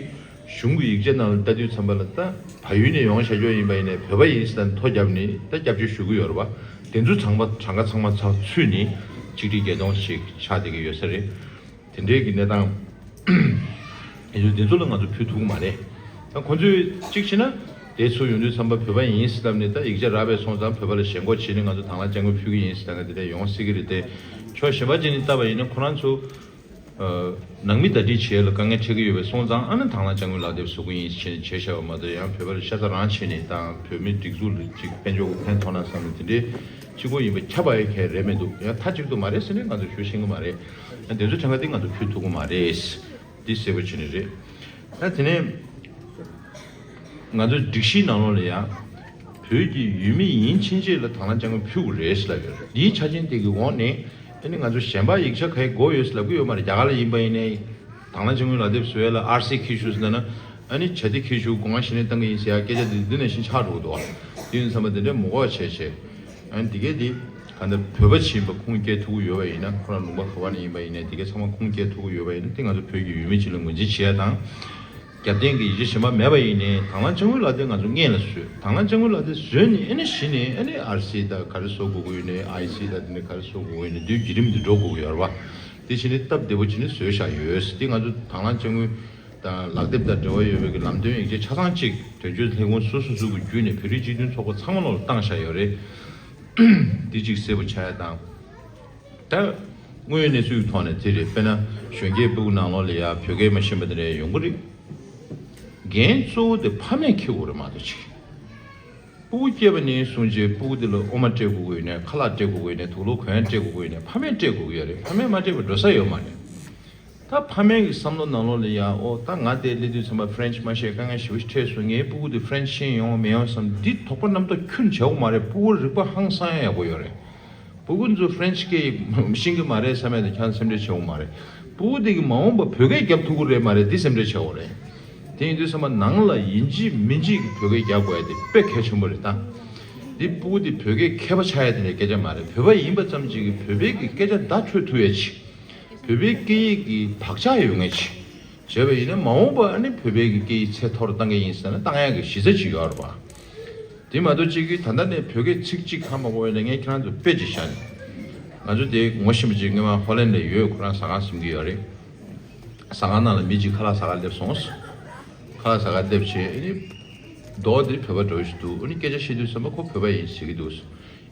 གཞུང་གི་ཡིག་ཆ་ནང་ལ་ལྟ་དུས་ཙམ་པ་ལ། ད་བལ་ཡུལ་ནས་ཡོང་བཞག་ཀྱོག་ཡིན་པ་ཡིན་ནའི་བོད་པ་ཡིན་ཟེར་ཐོ་བརྒྱབ་ནས་ད་སྐྱབས་བཅོལ་ཞུ་གི་ཡོད་རེད་པ། དེ་ཚོ་ཚང་མ་གྲངས་ཀ་ཚང་མ་ཚུར་ཚུད་ནས་གཅིག་ཁྲི་བརྒྱད་སྟོང་ཞིག་ཆགས་བསྡད་ཀྱི་ཡོད་ས་རེད། དེ་འདྲའི་གི་གནས་སྟངས་ཡིན་དུས་དེ་ཚོ་ལ་ང་ཚོ་ཕུལ་ཐུབ་ཀྱི་མ་རེད། ད་ཁོང་ཚོས་གཅིག་བྱས་ན་དེ་ཚུར་ཡོང་དུས་ཙམ་པ་བོད་པ་ཡིན་ཟེར་ལབ་ནས། ད་ཡིག་ཆ་རག་པའི་སོང་ཙང་བོད་པ་ལ་ཞེན་ཁོག་བྱས་ནས་ང་ཚོ་དང་བླངས་དཔྱ་དངུལ་ཕུལ་གྱི་ཡིན་ཟེར་ལབ་ནས་དེ་འདྲ་ཡོང་སྲིད་ཀྱི་རེད་དེ། ཕྱོགས་གཞན་པ་ཅིག་ནས་བལྟས་པ་ཡིན་ན་ཁོ་རང་ཚོ་ཨ་ནང་མི་ཟླ་སྒྲིལ་བྱེད་ཡ་ལ་དཀའ་ངལ་འཕྲད་ཀྱི་ཡོད་པའི་སོང་ཙང་། ཨ་ནི་དང་བླངས་དཔྱ་དངུལ་ལག་དེབ་བཟོ་གི་ཡིན་ཟེར་བྱས་བཞག་པ་མ་གཏོགས། ཡང་བོད་པ་ལ་ཤ་ཚ་རང་བྱས་ནས་དང་བོད་མི་སྒྲིག་འཛུགས་ལ་ཅིག་དཔལ་འབྱོར་གྱི་ཕན་ཐོགས་ན་བསམ་ནས་དེ་འདྲའི་གཅིག་པོ་ཡིན་པ་ཁྱབ་པ་ཡོད་མཁན་རེད་མི་འདུག་ཡང་མཐའ་གཅིག་ཏུ་མ་རེད་ཟེར་ནས་ང་ཚོ་ཞུ་ཤེས་ཀྱི་མ་རེད། ཡང་དེ་ཚོ་གྲངས་ཀ་དེ་ང་ཚོ་ཕུལ་ཐུབ་ཀྱི་མ་རེད། འདི་གསལ་པོ་བྱས་ནས་རེད། ད་དེ་ནས་ང་ཚོ་སྒྲིག་གཞིའི་ནང་ལོགས་ལ་ཡང་བོད་ཀྱི་ཡུལ་མི་ཡིན་ཕྱིན་ཆད་ལ་དང་བླངས་དཔྱ་དངུལ་ཕུལ་དགོས་རེད་ཟེར་ལབ་ཡོད་རེད། འདིའི་ཆ་རྐྱེན་དེ་གི་འོག་ནས་ཨ་ནི་ང་ཚོ་གཞན་པ་ཡིག་ཆ་ག་རེ་དགོས་ཡོད་ཟེར་ལབ་ཀྱི་ཡོད་མ་རེད། རྒྱ་གར་ལ་ཡིན་པ་ཡིན་ནའི་དང་བླངས་དཔྱ་དངུལ་ལག་དེབ་བཟོ་ཡ་ལ་ཨར་སི་འཁྱེར་ཤོག་ཟེར་ན། ཨ་ནི་བྱ་དེ་འཁྱེར་ཤོག་སྒོ་ང་གཞི་ནས་བཏང་གི་ཡིན་ཟེར་ཡ་སྐད་ཆ་དེ་འདི་ནང་བཞིན་ཆགས་འགྲོ་གི་འདུག་དེ་ཡིན་ཙམ་པ་དེ་འདྲའི་མི་དགོས་པ་བྱས་བྱས། ཨ་ནི་འདི་གས་འདི་གང་ལྟར་བོད་པ་ཅིག་ཡིན་པ་ཁུངས་སྐྱེལ་ཐུབ་ཀྱི་ཡོད་པ་ཡིན་ན། ཁོ་རང་ལུང་པ་ག་བ་ནས་ཡིན་པ་ཡིན་ནའི་འདི་གས་ཚང་མ་ཁུངས་སྐྱེལ་ཐུབ་ཀྱི་ཡོད་པ་ཡིན་ན། དེ་ང་ཚོ་བོད་ཀྱི་ཡུལ་མི་ཅིག་ལ་ངོས་འཛིན་བྱེད་ཡ་དང་། རྒྱབ་རྟེན་གྱི་ཡིག་ཆ་གཞན་པ་མེད་པ་ཡིན་ནའི་དང་བླངས་དཔྱ་དངུལ་ལག་དེབ་ང་ཚོ་སྔོན་ལ་བཟོས། དང་བླངས་དཔྱ་དངུལ་ལག་དེབ་བཟོས་ནས་ཨ་ནི་གཞི་ནས་ཨ་ནི་ཨར་སི་དང་ག་རེ་བཟོ་དགོས་ཀྱི་ཡོད་ནའི། ཨའི་སི་དང་དེ་ནས་ག་རེ་བཟོ་དགོས་ཀྱི་ཡོད་ནའི་དེའི་བརྒྱུད་རིམ་དེ་འགྲོ་དགོས་ཀྱི་ཡོད་རེད་པ། དེ་བྱས་ནས་སྟབས་བདེ་པོ་བྱས་ནས་བཟོས་བཞག་ཡོད། དེ་ང་ཚོ་དང་བླངས་དཔྱ་དངུལ་དང་ལག་དེབ་དང་འབྲེལ་བ་ཡོད་པའི་གི་ལམ་སྟོན་ཡིག་ཆ་ཆ་ཚང་གཅིག་དོན་གཅོད་ལས་ཁུངས་སོ་སོ་སོ་གི་བརྒྱུད་ནས་བོད་རིགས་སྤྱི་མཐུན་ཚོགས་པ་ཚང་མ་ལོག་ལ་བཏང་བཞག་ཡོད་རེད། འདི་གཅིག་གསལ་པོ་ཆགས་ཡ་དང་། ད་དངོས་ཡོད་གནས་ཚུལ་གྱི་ཐོག་ནས་དེ་རེད། དཔེར་ན་གཞོན་སྐྱེས་སྤུ་གུ་ནང་ལོགས་ལ་ཡ་བོད་སྐད་མ་ཤེས་པ་དེ་འདྲ་ཡོང་གི་རེད། འགན་གཙོ་བོ་དེ་ཕ་མས་འཁྱེར་དགོས་རེད་མ་གཏོགས་ཅིག་སྤུ་གུ་སྐྱེས་པ་ནས་བཟུང་བྱས་སྤུ་གུ་དེ་ལ་འོ་མ་སྤྲད་དགོས་ཀྱི་ཡོད་ནའི། ཁ་ལག་སྤྲད་དགོས་ཀྱི་ཡོད་ནའི། དུག་ལོག་གོན་ཡ་སྤྲད་དགོས་ཀྱི་ཡོད་ནའི། ཕ་མས་སྤྲད་དགོས་ཀྱི་ཡོད་རེད། ཕ་མས་མ་སྤྲད་པ་འགྲོ་ས་ཡོད་མ་རེད། ད་ཕ་མའི་གི་བསམ་བློ་ནང་ལོགས་ལ་ཡ། ཨོ་ད་ང་དེ་སླེབས་དུས་ཙམ་པ་ཧྥ་རན་ཆི་མ་ཤེས་དཀའ་ངལ་ཞེ་པོ་ཞིག་འཕྲད་སོང་། ངའི་སྤུ་གུ་དེ་ཧྥ་རན་ཆི་ཤེས་ཡོང་མི་ཡོང་བསམ། འདི་དོགས་པ་རྣམ་རྟོག་ཁྱོན་ནས་བྱེད་དགོས་མ་རེད། སྤུ་གུ་རིག་པ་ཧང་སང་ཡག་པོ་ཡོད་རེད། སྤུ་གུ་ཚོ་ཧྥ་རན་ཆི་སྐད་ཤེས་ཀྱི་མ་རེད་བསམ་ཡ་དེ་ཁྱོད་སེམས་ཁྲལ་བྱེད་དགོས་མ་རེད། སྤུ་གུ་དེ་གི་མ་འོངས་པ་བོད་སྐད་རྒྱབ་ཐུབ་ཀྱི་རེད་མ་རེད། འདི་སེམས་ཁྲལ་བྱེད་དགོས་རེད། དེ་ཡིན་དུས་ཙམ་པ་ནང་ལ་ཡིན་གཅིག་མིན་གཅིག་གི་བོད་སྐད་རྒྱག་དགོས་ཡ་དེ་དཔེ་གལ་ཆེན་པོ་རེད། ད་འདི་སྤུ་གུ་དེ་བོད་སྐད་མཁས་པ་ཆགས་ཡ་དེ་འདྲའི་སྐད་ཆ་མ་རེད། བོད་པ་ཡིན་པ་ཙམ་གཅིག་གིས་བོད་པའི་གི་སྐད་ཆ་བརྡ་འཕྲོད་ཐུབ་ཡ་ཅིག་བོད་པའི་སྐད་ཡིག་གི་བག་ཆགས་ཡོད་མཁན་ཅིག་བྱས་པ་ཡིན་ན། མ་འོངས་པ་ཨ་ནི་བོད་པའི་གི་སྐད་ཡིག་ཚད་མཐོ་རུ་བཏང་གི་ཡིན་ཟེར་ན་བཏང་ཡག་གི་གཞི་རྩ་ཅིག་ཡོད་རེད་པ། དེ་མ་གཏོགས་གཅིག་གིས་ད་ལྟ་ནས་བོད་སྐད་ཚིག་གཅིག་ཧ་མ་གོ་བ་ཡིན་ན། ངས་ཁྱེད་རང་ཚོ་དཔེ་ཅིག་བཞག་ནས། ང་ཚོ་དེ་ངོ་ཤེས་པ་ཅིག་སྔོན་མ་ཧོ་ལན་ལ་ཡོད། ཁོ་རང་ཟ་ཁང་ཟིན་གྱི་ཡོད་རེད། ཟ་ཁང་ནང་ལ་མི་གཅིག་ཁ་ལག་ཟ་གར་སླེབས་སོང་། ཁ་ལག་ཟ་གར་སླེབས་བྱས། ཨ་ནི་མདོག་དེ་བོད་པ་འདྲ་བོ་ཞིག་འདུག་ཨ་ནི་སྐད་ཆ་བཤད་དུས་ཙམ་པ་ཁོ་བོད་པ་ཡིན་ཟེར་གྱི་འདུག་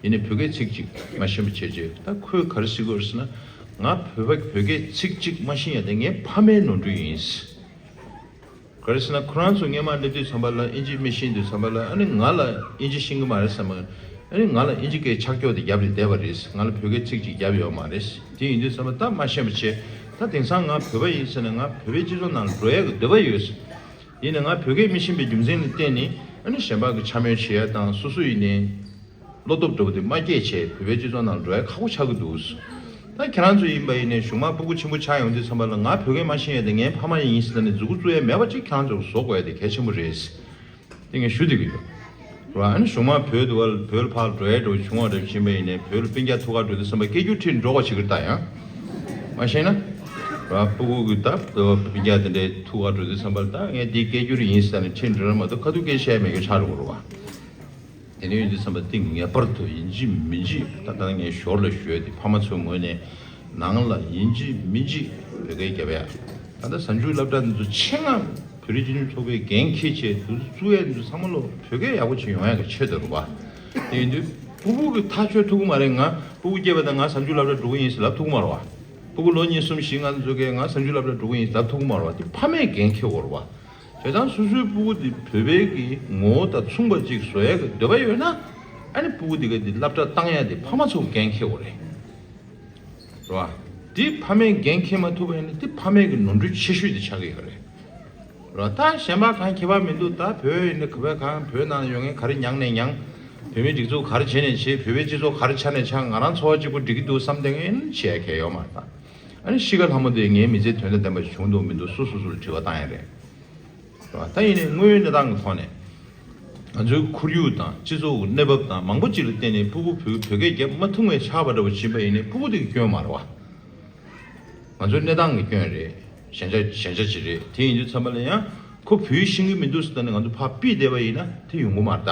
ཡིན་ནའི་བོད་སྐད་ཚིག་གཅིག་མ་ཤེས་པ་བྱས་བྱས། ད་ཁོས་ག་རེ་ཟེར་གྱི་ཡོད་རེད་ཟེར་ན། ང་བོད་པ་བོད་སྐད་ཚིག་གཅིག་མ་ཤེས་ཡ་དེ་ངའི་ཕ་མའི་ནོར་འཁྲུལ་ཡིན། ག་རེ་ཟེར་ན། ཁོ་རང་ཚོ་སྔོན་མ་སླེབས་དུས་ཙམ་པ་ལ་ཨིན་ཇི་མི་ཤེས་དུས་ཙམ་པ་ལ། ཨ་ནི་ང་ལ་ཨིན་ཇི་ཤེས་ཀྱི་མ་རེད་བསམ། ཨ་ནི་ང་ལ་ཨིན་ཇི་སྐད་ཆག་ཀྱོག་དེ་རྒྱབ་ནས་བསྡད་པ་རེད། ང་ལ་བོད་སྐད་ཚིག་གཅིག་རྒྱབ་ཡོད་མ་རེད། དེ་ཡིན་དུས་ཙམ་པ་ད་མ་ཤེས་པ་བྱས། ད་དེང་སང་ང་བོད་པ་ཡིན་ཟེར་ན། ང་བོད་པའི་སྤྱི་ཚོགས་ནང་འགྲོ་ཡག་གི་འདོད་པ་ཡོད། ཡིན་ནའི་ང་བོད་སྐད་མི་ཤེས་པའི་རྒྱུ་མཚན་ལ་བརྟེན་ནས། ཨ་ནི་གཞན་པ་གི་འཕྱ་སྨོད་བྱེད་ཡ་དང་། སོ་སོ་ཡིན་ནའི་བློ་སྟོབས་འདྲ་བོ་དེ་མ་སྐྱེས་བྱས་བོད་པའི་སྤྱི་ཚོགས་ནང་འགྲོ་ཡ་ཁག་པོ་ཆགས་ཀྱི་འདུག་ད་ཁྱེད་རང་ཚོ་ཡིན་པ་ཡིན་ནའི་གཞུག་མ་སྤུ་གུ་ཆེན་པོ་ཆགས་ཡོང་དུས་ཙམ་པ་ལ། ང་བོད་སྐད་མ་ཤེས་ཡ་དེ་ངའི་ཕ་མ་ཡིན་ཟེར་ནས་མཛུབ་གུ་བཙུགས་ཡ་མེད་པ་ཅིག་ཁྱེད་རང་ཚོས་བཟོ་དགོས་ཡ་དེ་གལ་ཆེན་པོ་རེད། དེ་ངས་ཞུ་བསྡད་ཀྱི་ཡོད། རེད་བ། ཨ་ནི་གཞུག་མ་བོད་དུ་བ་བོད་ལ་ཕར་འགྲོ་ཡ་འདྲ་བོ་བྱུང་བ་འདྲ་བོ་ཕྱིན་པ་ཡིན་ནའི། བོད་ལ་སྤུན་ཀྱག་ཐུག་ག་འགྲོ་དུས་ཙམ་པ་སྐད་སྒྱུར་ཁྲིད་འགྲོ་བ་བྱེད་ཀྱི་རེད་ད། ཡང་མ་ཤེས་ན། རེད་བ། སྤུ་གུ་གི་ད་སྤུན་ཀྱག་དེ་འདྲའི་ཐུག་ག་འགྲོ་དུས་ཙམ་པ་ལ། ད་ངས་འདི་སྐད་སྒྱུར་ཡིན་ཟེར་ནས་ཁྲིད་འགྲོ་ན་མ་གཏོགས་ཁ་ཐུག་སྐད་བཤད་མེད་རྒྱུ་ཆགས་འགྲོ་གི་རེད་བ། དེ་འདྲ་ཡིན་དུས་ཙམ་པ་འདི་ངེས་པར་དུ་ཡིན་གཅིག་མིན་གཅིག་ད་ལྟ་ངས་ཞོར་ལ་ཞུས་ཏེ། ཕ་མ་ཚོའི་ངོས་ནས་ནང་ལ་ཡིན་གཅིག་མིན་གཅིག་བོད་སྐད་རྒྱབ་ཡ། ད་ལྟ་གཟའ་མཇུག་སློབ་གྲྭ་འདི་ཚོ་ཆེད་མངགས་བོད་རིགས་སྤྱི་མཐུན་ཚོགས་པའི་འགན་འཁྱེར་བྱས་འདུ་འཛོམས་བཙུགས་ཡ་འདི་ཚོ་ཚང་མ་ལོ་བོད་སྐད་ཡག་པོ་ཅིག་ཡོང་ཡ་གི་ཆེད་དུ་རེད་བ། དེ་ཡིན་དུས་སྤུ་གུ་གི་ཐག་ཆོད་ཐུབ་ཀྱི་མ་རེད། ང་སྤུ་གུ་སྐྱེས་པ་དང་ང་གཟའ་མཇུག་སློབ་གྲྭ་འགྲོ་གི་ཡིན་ཟེར་ལབ་ཐུབ་ཀྱི་མ་རེད་བ། སྤུ་གུ་ལོ་གཉིས་གསུམ་བཞི་ལྔ་ཚོ་གིས་ང་གཟའ་མཇུག་སློབ་གྲྭ་འགྲོ་གི་ཡིན་ཟེར་ལབ་ཐུབ་ཀྱི་མ་རེད་བ། དེ་ཕ་མས་འགན་འཁྱེར་དགོས་རེད་བ། བྱས་ཙང་སོ་སོའི་སྤུ་གུ་དེ་བོད་པའི་གི་ངོ་བོ་དང་མཚུངས་པ་ཅིག་བཟོ་ཡ་གི་འདོད་པ་ཡོད་ན། ཨ་ནི་སྤུ་གུ་དེ་ག་དེ་སློབ་གྲྭ་བཏང་ཡ་དེ་ཕ་མ་ཚོ་འགན་འཁྱེར་དགོས་རེད། རེད་བ། དེ་ཕ་མས་འགན་འཁྱེར་མ་ཐུབ་པ་ཡིན་ན་དེ་ཕ་མའི་གི་ནོར་འཁྲུལ་ཆེ་ཤོས་དེ་ཆགས་ཀྱི་ཡོད་རེད། རེད་བ། ད་གཞན་པ་གང་ཁྱད་པར་མི་འདུག་ད་བོད་ཡིན་ན་ག་བ་གང་བོད་ནང་ཡོད་མཁན་ག་རེ་མྱངས་ནས་མྱངས། བོད་མིའི་སྒྲིག་འཛུགས་ག་རེ་བྱས་ནས་བྱས། བོད་པའི་སྤྱི་ཚོགས་ག་རེ་ཆགས་ནས་ཆགས། ང་རང་འཚོ་བ་གཅིག་པུ་འགྲིག་གི་འདུག་བསམ་བསྡད་མཁན་བྱེད་ཡ་གལ་ཡོད་མ་རེད་ད། ཨ་ནི་གཤིས་ཀ་ལྷ་མོ་དེ་ངའི་མི་ཚེ་དོན་དང་ལྡན་པ་ཞིག་བྱུང་འདུག་མི་འདུག་སོ་སོ་སོ་ལ་དྲི་བ་བཏང་ཡ་རེད། རེད་བ། ད་ཡིན་ནའི་དངོས་ཡོད་གནས་སྟངས་ཀྱི་ཐོག་ནས་ང་ཚོའི་ཁོར་ཡུག་དང་སྤྱི་ཚོགས་ཀྱི་གནས་བབ་དང་མང་པོ་ཅིག་ལ་བརྟེན་ནས་སྤུ་གུ་བོད་བོད་སྐད་རྒྱབ་མ་ཐུབ་མཁན་ཆགས་པ་འདྲ་བོ་ཕྱིན་པ་ཡིན་ནའི་སྤུ་གུ་དེ་གི་སྐྱོན་མ་རེད་བ། ང་ཚོའི་གནས་སྟངས་ཀྱི་སྐྱོན་རེད། ཞན་ཆ་ཞན་ཆ་ཅིག་རེད། དེ་ཡིན་དུས་ཙམ་པ་ལ་ཡང་ཁོ་བོད་ཡིག་ཤེས་ཀྱི་མི་འདུག་ཟེར་ད་ནི་ང་ཚོ་ཕར་ཕུད་བསྡད་པ་ཡིན་ན་དེ་ཡོང་གི་མ་རེད་ད།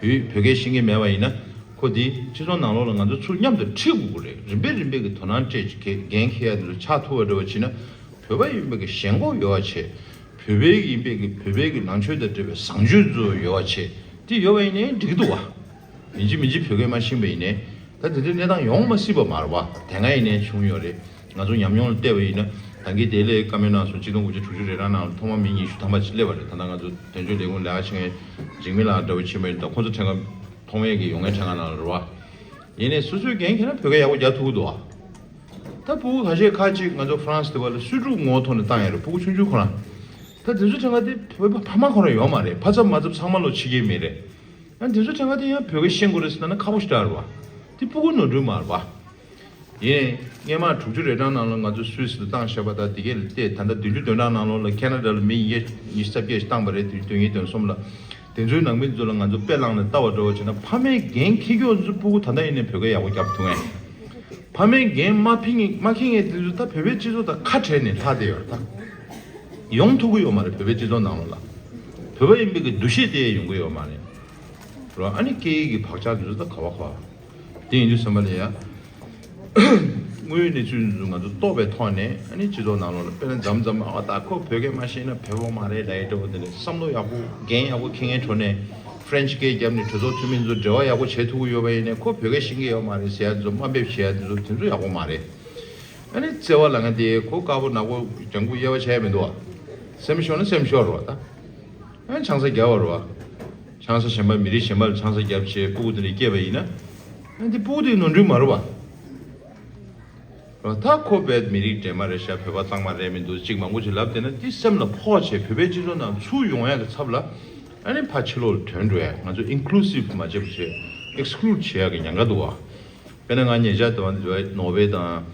བོད་བོད་སྐད་ཤེས་ཀྱི་མེད་པ་ཡིན་ན། ཁོ་དེ་སྤྱི་ཚོགས་ནང་ལོགས་ལ་ང་ཚོ་ཚུར་མཉམ་དུ་ཁྲིད་དགོས་ཀྱི་རེད། རིམ་པས་རིམ་པས་ཀྱི་དོ་སྣང་སྤྲད་ཅིག་འགན་འཁྱེར་ཡ་དེ་ཚོ་ཆགས་ཐུབ་པ་འདྲ་བོ་བྱས་ན། བོད་པ་ཡིན་པའི་གི་ཞེན་ཁོག་ཡོད་པ་བྱས། བོད་པའི་ཡིན་པའི་གི་བོད་པའི་གི་ནང་ཆོས་དང་འབྲེལ་བའི་བཟང་སྤྱོད་ཚོ་ཡོད་པ་བྱས། དེ་ཡོད་པ་ཡིན་ནའི་འགྲིག་གི་འདུག་བ། ཡིན་གཅིག་མིན་གཅིག་བོད་སྐད་མ་ཤེས་པ་ཡིན་ནའི། ད་དེ་འདྲའི་གནས་སྟངས་ཡོང་མ་སྲིད་པ་མ་རེད་བ། དེ་སྔ་ཡིན་ནའི་བྱུང་ཡོད་རེད། ང་ཚོ་ཉམས་མྱོང་ལ་བལྟས་པ་ཡིན་ན། ད་གིན་ལྡི་ལིར་བཀའ་མོལ་གནང་སོང་། ཆིག་སྟོང་དགུ་བརྒྱ་དྲུག་ཅུ་རེ་གྲངས་ནང་ལ་ཐོག་མ་མི་ཉི་ཤུ་ཐམ་པ་ཅིག་སླེབས་པ་རེད། ད་ལྟ་ང་ཚོ་དོན་གཅོད་ལས་ཁུངས་ལས་ཀ་བྱེད་མཁན་འཇིགས་མེད་ལགས་འདྲ་བོ་ཕྱིན་པ་ཡིན། ད་ཁོང་ཚོ་ཕྲན་ཁ་མཐོང་བའི་གི་ཡོང་མཁན་ཕྲན་ཁ་ནང་ལ་རེད་བ། ཡིན་ནའི་སོ་སོའི་འགན་འཁྱེར་ན་བོད་སྐད་ཡག་པོ་རྒྱག་ཐུབ་ཀྱི་འདུག་བ། ད་སྤུ་གུ་ཁ་ཤས་ཁ་ཅིག་ང་ཚོ་ཧྥ་རན་སི་དེ་བ་ལ་སུའི་ཀྲུའུ་ངོ་བོ་ཐོག་ནས་བཏང་ཡ་རེད། སྤུ་གུ་ཆུང་ཆུང་ཁོ་རང་། ད་དེ་ཚོ་ཕྲན་ཁ་དེ་བོད་པ་ཕ་མ་ཁོ་རང་ཡོད་མ་རེད། ཕ་ཚབ་མ་ཚབ་ཚང་མ་ལོ་ཕྱི་རྒྱལ་མི་རེད། ཡང་དེ་ཚོ་ཕྲན་ཁ་དེ་ཡང་བོད་སྐད་ཤེས་དགོས་རེད་ཟེར་ན་ཁག་པོ་ཞིག་རེད་བ། དེ་སྤུ་གུ་ནོར་འཁྲུལ་མ་རེད་བ། ཡིན། སྔོན་མ་དྲུག་ཅུ་རེ་གྲངས་ནང་ལ་ང་ཚོ་སུད་སི་ལ་བཏང་བཞག་པ་དང་། དེ་གས་ལ་བལྟས། ད་ལྟ་བདུན་ཅུ་དོན་གྲངས་ནང་ལོགས་ལ་ཁེ་ན་ཌ་ལ་མི་ཡས་ཉི་ཤུ་རྩ་བརྒྱད་ཞིག་བཏང་པ་རེད། དེ་དོན་གཉིས་དོན་གསུམ་ལ། དེ་ཚོའི་ནང་མི་ཚོ་ལ་ང་ཚོ་དཔེ་བླངས་ནས་ལྟ་བ་འདྲ་བོ་བྱས་ན། ཕ་མའི་འགན་འཁྱེར་མཁན་ཚོ་སྤུ་གུ་ད་ལྟ་ཡིན་ནའི་བོད་སྐད་ཡག་པོ་རྒྱབ་ཐུབ་མཁན། ཕ་མའི་འགན་མ་འཁྱེར་མཁན་མ་འཁྱེར་མཁན་དེ་ཚོ་ད་བོད་པའི་སྤྱི་ཚོགས་དང་ཁ་བྲལ་ནས་ལྷག་བསྡད་ཡོད་རེད་ད། ཡོང་ཐུབ་ཀྱི་ཡོད་མ་རེད། བོད་པའི་སྤྱི་ཚོགས་ནང་ལོགས་ལ། བོད་པ་ཡིན་པའི་གི་འདུ་ཤེས་དེ་ཡོང་གི་ཡོད་མ་རེད། རོ། ཨ་ནི་སྐད་ཡིག་གི་བག་ཆགས་འདི་ཚོ་ད་ག་བ་ག་བ། དེ་ཡིན་དུས་ཙམ་པ་ལ་ཡ། དངོས་ཡོད་གནས་ཚུལ་འདི་ཚོ་ང་ཚོ་རྟོགས་པའི་ཐོག་ནས། ཨ་ནི་སྤྱི་ཚོགས་ནང་ལོགས་ལ་དཔེར་ན་མཚམས་མཚམས་ཨ་ད་ཁོ་བོད་སྐད་མ་ཤེས་ན་བོད་པ་མ་རེད་ལབ་ཡ་འདྲ་བོ་དེ་འདྲ། བསམ་བློ་ཡག་པོ་འགན་ཡག་པོ་འཁྱེར་མཁན་ཁྲོད་ནས་ཧྥ་རན་ཆི་སྐད་རྒྱབ་ནས་གྲོས་ཚོགས་འཐུས་མི་ཚོ་འབྲེལ་བ་ཡག་པོ་བྱེད་ཐུབ་ཀྱི་ཡོད་པ་ཡིན་ནའི་ཁོ་བོད་སྐད་ཤེས་ཀྱི་ཡོད་མ་རེད་ཟེར་ཡ་དེ་ཚོ། དམའ་འབེབས་བྱེད་ཡ་དེ་ཚོ། དེ་ཚོ་ཡག་པོ་མ་རེད། ཨ་ནི་བརྩེ་བ་ལབ་མཁན་དེ་ཁོ་དཀར་པོ་ནག་པོ་ལྗང་ཁུ་གཡས་པ་ཆགས་ཡ་མི་འདུག་བ། སེམས་ཤོར་ན་སེམས་ཤོར་རོ་ད། ཨ་ནི་ཆང་ས་རྒྱབ་པ་རོ་བ། ཆང་ས་གཞན་པ་མི་རིགས་གཞན་པ་ལ་ཆང་ས་རྒྱབ་བྱས་སྤུ་གུ་དེ་འདྲ་སྐྱེས་པ་ཡིན་ན། ཨ་ནི་དེ་སྤུ་གུ་དེ་ནོར་འཁྲུལ་མ་རེད་བ། རོ། ད་ཁོ་བོད་མི་རིགས་འདྲེས་མ་རེད་ཤག་བོད་པ་གཙང་མ་རེད་མི་འདུག་ཅིག་མང་པོ་ཅིག་ལབ་བསྡད་ན། དེ་སེམས་ལ་ཕོག་བྱས་བོད་པའི་སྤྱི་ཚོགས་ནང་ཚུར་ཡོང་ཡ་གི་ཚབ་ལ། ཨ་ནི་ཕར་ཕྱི་ལོགས་ལ་ཐོན་འགྲོ་ཡ། ང་ཚོ་ཨིན་ཀུ་ལུ་སིབ་མ་བྱེད་པ་བྱས། ཨེག་སི་ཀུ་ལུཌ་བྱེད་ཡ་གི་ཉེན་ཁ་འདུག་བ། དཔེར་ན་ང་ཉེ་ཆར་དུ་བ་ནོར་ཝེ་དང་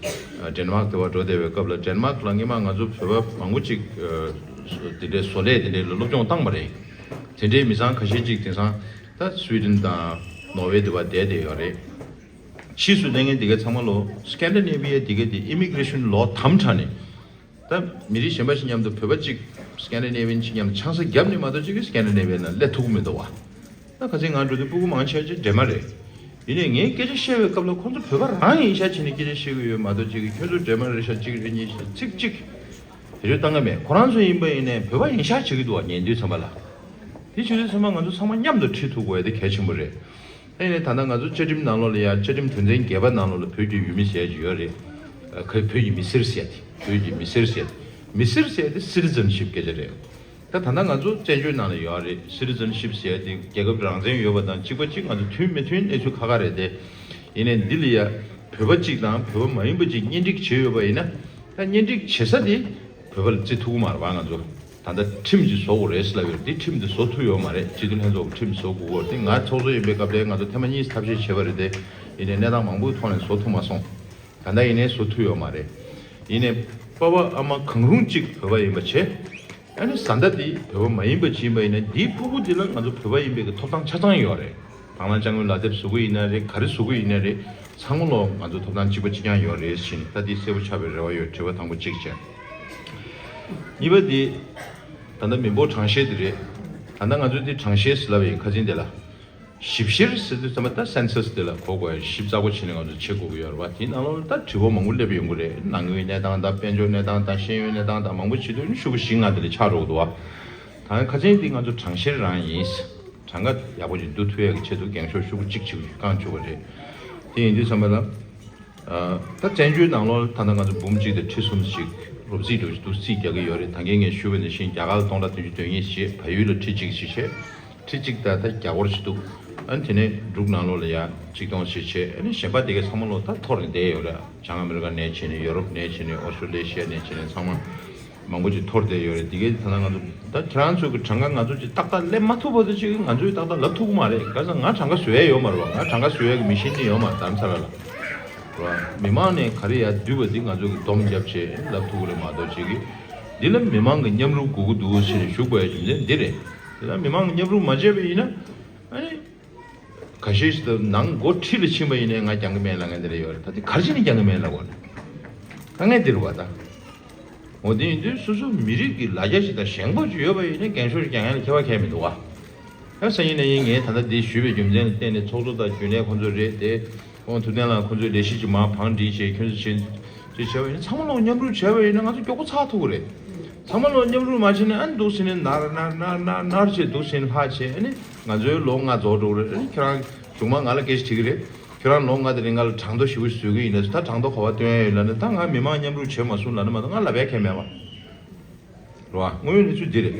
ཌེན་མཱག་དུ་བ་འགྲོ་བསྡད་པའི་སྐབས་ལ། ཌེན་མཱག་ལ་སྔོན་མ་ང་ཚོ་བོད་པ་མང་པོ་ཅིག་དེ་འདྲའི་བཟོ་ལས་དེ་འདྲའི་ལ་སློབ་སྦྱོང་བཏང་བ་རེད། དེ་འདྲའི་མི་ཚང་ཁ་ཤས་ཅིག་དེང་སང་ད་སུའི་ཌེན་དང་ནོར་ཝེ་དུ་བ་བསྡད་བསྡད་ཡོད་རེད། ཕྱིས་སུ་གནས་ངན་འདི་གའི་ཚང་མ་ལོ་སི་ཀན་ཌི་ནེ་བི་ཡ་འདི་གའི་དེ་ཨི་མི་གྷི་རེ་ཤན་ལོ་དམ་དྲགས་ནས། ད་མི་རིགས་གཞན་པ་ཞིག་མཉམ་དུ་བོད་པ་གཅིག་སི་ཀན་ཌི་ནེ་བི་ཡན་ཞིག་མཉམ་དུ་ཆང་ས་བརྒྱབ་ནས་མ་གཏོགས་གཅིག་གིས་སི་ཀན་ཌི་ནེ་བི་ཡ་ནང་སླེབས་ཐུབ་ཀྱི་མི་འདུག་བ། ད་ཁ་སང་ང་འགྲོ་དུས་སྤུ་གུ་མང་ཆེ་ཆེ་འདྲེས་མ་རེད། ཡིན་ནའི་ངས་སྐད་ཆ་བཤད་པའི་སྐབས་ལ་ཁོང་ཚོ་བོད་པ་རང་ཡིན་ཤག་བྱས་ནས་སྐད་ཆ་བཤད་ཀྱི་ཡོད་མ་གཏོགས་གཅིག་གིས་ཁྱོད་ཚོ་འདྲེས་མ་རེད་ཤག་གཅིག་རེད་གཉིས་ཤག་ཚིག་གཅིག་དེ་ཚོ་བཏང་གི་མེད། ཁོ་རང་ཚོ་ཡིན་པ་ཡིན་ནའི་བོད་པ་ཡིན་ཤག་བྱེད་ཀྱི་འདུག་བ། ཉན་དུས་ཙམ་པ་ལ། དེ་བྱེད་དུས་ཙམ་པ་ང་ཚོ་ཚང་མ་མཉམ་དུ་ཁྲིད་ཐུབ་དགོས་ཡ་དེ་གལ་ཆེན་པོ་རེད། ཨ་ནི་ད་ལྟ་ང་ཚོ་བཅའ་ཁྲིམས་ནང་ལོགས་ལ་ཡ་བཅའ་ཁྲིམས་དོན་ཚན་བརྒྱད་པ་ནང་ལོགས་ལ་བོད་ཀྱི་ཡུལ་མི་ཟེར་ཡ་ཅིག་ཡོད་རེད། ཨ་ཁ་བོད་ཀྱི་མི་སེར་ཟེར་ཡ་དེ། བོད་ཀྱི་མི་སེར་ཟེར་ཡ་དེ། མི་སེར་ཟེར་ཡ་དེ་སི་ཊི་ཛན་ཤིབ་སྐད་ཆ་རེད། ད་ད་ལྟ་ང་ཚོ་བཙན་བྱོལ་ནང་ལ་ཡོད་རེད། སི་ཊི་ཛན་ཤིབ་ཟེར་ཡ་དེ་རྒྱལ་ཁབ་རང་བཙན་ཡོད་པ་དང་གཅིག་པ་གཅིག་ང་ཚོ་མཐུན་མི་མཐུན་གནས་ཚུལ་ཁ་ཁ་རེད་དེ། ཡིན་ནའི་འདི་ལ་ཡ་བོད་པ་གཅིག་དང་བོད་པ་མ་ཡིན་པ་གཅིག་གཉེན་སྒྲིག་བྱས་ཡོད་པ་ཡིན་ན། ད་གཉེན་སྒྲིག་བྱེད་ས་དེ་བོད་པ་ལ་བརྩི་ཐུབ་ཀྱི་མ་རེད་བ། ང་ཚོ་ད་ལྟ་ཁྲིམས་ཅིག་བཟོ་དགོས་རེད་ཟེར་ལབ་ཡོད་རེད། འདི་ཁྲིམས་འདི་བཟོ་ཐུབ་ཡོད་མ་རེད། སྤྱི་འཐུས་ལྷན་ཚོགས་ཀྱི་ཁྲིམས་བཟོ་དགོས་ཀྱི་ཡོད་རེད། དེ་ང་ཚོགས་གཙོ་ཡིན་པའི་སྐབས་དེ་ང་ཚོ་ཐེངས་མ་གཉིས་ཐབས་ཤེས་བྱས་པ་རེད་དེ། ཡིན་ནའི་གནས་སྟངས་མང་པོའི་ཐོག་ནས་བཟོ་ཐུབ་མ་སོང་། ད་ལྟ་ཡིན་ནའི་བཟོ་ཐུབ་ཡོད་མ་རེད། ཡིན་ནའི་པ་ཕ་ཨ་མ་གང་རུང་གཅིག་བོད་པ་ཡིན་པ་བྱས། ཨ་ནི་བཟའ་ཟླ་དེ་བོད་པ་མ་ཡིན་པ་ཅིག་ཡིན་པ་ཡིན་ན་འདིའི་སྤུ་གུ་འདི་ལ་ང་ཚོ་བོད་པ་ཡིན་པའི་གི་ཐོབ་ཐང་ཆ་ཚང་ཡོད་རེད། དང་བླངས་དཔྱ་དངུལ་ལག་དེབ་བཟོ་གི་ཡིན་ན་རེད། ག་རེ་བཟོ་གི་ཡིན་ན་རེད། ཚང་མ་ལོ་ང་ཚོ་ཐོབ་ཐང་གཅིག་པ་གཅིག་རྐྱང་ཡོད་རེད་ཟེར་ནས་ད་འདི་གསལ་པོ་ཆགས་པའི་རེ་བ་ཡོད། དྲི་བ་དང་པོ་གཅིག་བྱས། གཉིས་པ་འདི་ད་ལྟ་མི་འབོར་གྲངས་བཤེར་འདི་རེད། ད་ལྟ་ང་ཚོ་འདི་གྲངས་བཤེར་ཟེར་ལབ་ཡིན་ཁ་སང་འདི་ལ། ཞིབ་བཤེར་ཟེར་དུས་ཙམ་པ་ད་སེན་སཱས་དེ་ལ་གོ་དགོས་ཡ། ཞིབ་ཚགས་པོ་བྱས་ནས་ང་ཚོ་བྱེད་དགོས་ཀྱི་ཡོད་རེད་བ། དེའི་ནང་ལོགས་ལ་ད་དྲི་བ་མང་པོ་སླེབས་ཡོང་གི་རེད། ནང་ཁུལ་གནས་སྟངས་དང་དཔལ་འབྱོར་གནས་སྟངས་དང་ཤེས་ཡོན་གནས་སྟངས་དང་མང་པོ་བྱེད་དུས་ནི་ཤོག་བུ་བཞི་ལྔ་དེ་ལ་ཆགས་འགྲོ་གི་འདུག་བ། ད་ཁ་སང་འདི་ང་ཚོ་གྲངས་བཤེར་རང་ཡིན། གྲངས་ཀ་ཡག་པོ་ཅིག་བསྡུ་ཐུབ་ཡ་གི་ཆེད་དུ་འགེངས་ཤོག་ཤོག་བུ་གཅིག་བྱེད་དགོས་རྐང་བཅུག་པ་རེད། དེ་ཡིན་དུས་ཙམ་པ་ལ། ད་བཙན་བྱོལ་ནང་ལོགས་ད་ལྟ་ང་ཚོ་འབུམ་གཅིག་དང་ཁྲི་གསུམ་ཞིག་རོབ་རྩིས་འགྲོ་ཞིག་འདུག་རྩིས་རྒྱག་གི་ཡོད་རེད། ད་གིན་ངས་ཞུས་པ་ནང་བཞིན་རྒྱ་གར་ལ་སྟོང་ཕྲག་བདུན་ཅུ་དོན་གཉིས་ཞེས་བལ་ཡུལ་ལ་ཁྲི་གཅིག་ཞིག་བྱས། ཁྲི་གཅིག་ད་ལྟ་བརྒྱ་སྐོར་ཞིག་འདུག་ཨ་ནི་དེ་ནས་འབྲུག་ནང་ལོགས་ལ་ཡང་ཆིག་སྟོང་ཞིག་བྱས། ཨ་ནི་གཞན་པ་དེ་གའི་ཚང་མ་ལོ་ད་འཐོར་ནས་བསྡད་ཡོད་རེད། བྱང་ཨ་མི་རི་ཀ་ནས་བྱས་ནས་ཡོ་རོབ་ནས་བྱས་ནས་ཨོ་སི་ཀྲོ་ལེ་ཤི་ཡ་ནས་བྱས་ནས་ཚང་མ། མང་པོ་ཅིག་འཐོར་བསྡད་ཡོད་རེད། དེ་གའི་ད་ལྟ་ང་ཚོ་ད་ཁྱེད་རང་ཚོ་གི་གྲངས་ཀ་ང་ཚོ་ཅིག་ཏག་ཏག་སླེབས་མ་ཐུབ་བར་དུ་ཅིག་ང་ཚོས་ཏག་ཏག་ལབ་ཐུབ་ཀྱི་མ་རེད། ག་ས་ང་གྲངས་ཀ་བཟོ་ཡ་ཡོད་མ་རེད་བ། ང་གྲངས་ཀ་བཟོ་ཡ་གི་མི་ཤེས་ནི་ཡོད་མ་རེད། དྷ་རམ་ས་ལ་ལ་རེད་བ། མི་མང་ནས་ག་རེ་ཡ་བསྡུས་པ་འདི་ང་ཚོ་གི་སྡོམ་བརྒྱབ་བྱས་ལབ་ཐུབ་ཀྱི་རེད་མ་གཏོགས་ཅིག་གི་འདི་ལ་མི་མང་གི་མཉམ་རུབ་དགོས་ཀྱི་འདུག་ཟེར་ནས་ཞུ་དགོས་ཡ་རྒྱུ་མཚན་འདི་རེད། དེ་ལ་མི་མང་གི་མཉམ་རུབ་མ་བྱས་པ་ཡིན་ན་ཨ་ནི། ཁ་ཤས་ཤིག་ཏུ་ནང་སྒོ་ཁྲི་ལ་ཕྱིན་པ་ཡིན་ནའི་ང་རྒྱང་གི་མེད་ལ་ངན་དེ་རེ་ཡོད་རེད། ད་དེ་གར་ཕྱིན་ནས་རྒྱང་གི་མེད་ལ་གོ་ནས་དཀའ་ངལ་དེ་རུ་བ་ད། འོ་དེ་ཡིན་དུས་སོ་སོ་མི་རིགས་ཀྱི་ལ་རྒྱ་ཞིག་དང་ཞེན་ཁོག་ཅིག་ཡོད་པ་ཡིན་ན་འགེངས་ཤོག་ཅིག་རྒྱང་ཡ་ལ་ཁྱད་པར་གང་ཡང་མི་འདུག་བ། ཡང་སང་ཉིན་གནངས་ཉིན་ངས་ད་ལྟ་འདི་ཞུས་པའི་རྒྱུ་མཚན་ལ་བརྟེན་ནས་ཚོགས་གཙོ་དང་རྒྱུན་ལས་ཁོང་ཚོ་རེད་དེ། ཁོང་ཐུབ་བསྟན་ལགས་ཁོང་ཚོས་ལས་གཞི་ཅིག་མར་བང་སྒྲིག་བྱས་ཁྱོད་ཚོ་བྱེད་ཅིག་བྱས་པ་ཡིན་ན་ཚང་མ་ལོག་མཉམ་རུབ་བྱས་པ་ཡིན་ན་ང་ཚོ་མགྱོགས་པོ་ཚར་ཐུབ་ཀྱི་རེད། ཚང་མ་ལོག་མཉམ་རུབ་མ་བྱས་ནས་ཨ་ནི་འདུག་ཟེར་ནས་ནར་ནར་ནར་ནར་ནར་བྱས་འདུག་ཟེར་ནས་ལྷག་བྱས། ཨ་ནི་ང་ཚོའི་ལོ་ལྔ་རྫོགས་འགྲོ་གི་རེད། ཨ་ནི་ཁྱོད་རང་གཞུག་མ་ང་ལ་སྐད་ཆ་དྲིས་ཀྱི་རེད། ཁྱོད་རང་ལོ་ལྔ་དེ་རིང་ང་ལ་གྲངས་ཐོ་ཞེ་པོ་བཟོ་གི་ཡིན་ན་ད་གྲངས་ཐོ་ག་པར་སྟོན་ཡ་ཡོད་ལབ་ན་ད་ང་མི་མང་མཉམ་རུབ་བྱས་མ་སོང་ལབ་ན་མ་གཏོགས་ང་ལབ་ཡ་གང་ཡང་མེད་པ། རེད་བ། དངོས་ཡོད་གནས་ཚུལ་འདི་རེད།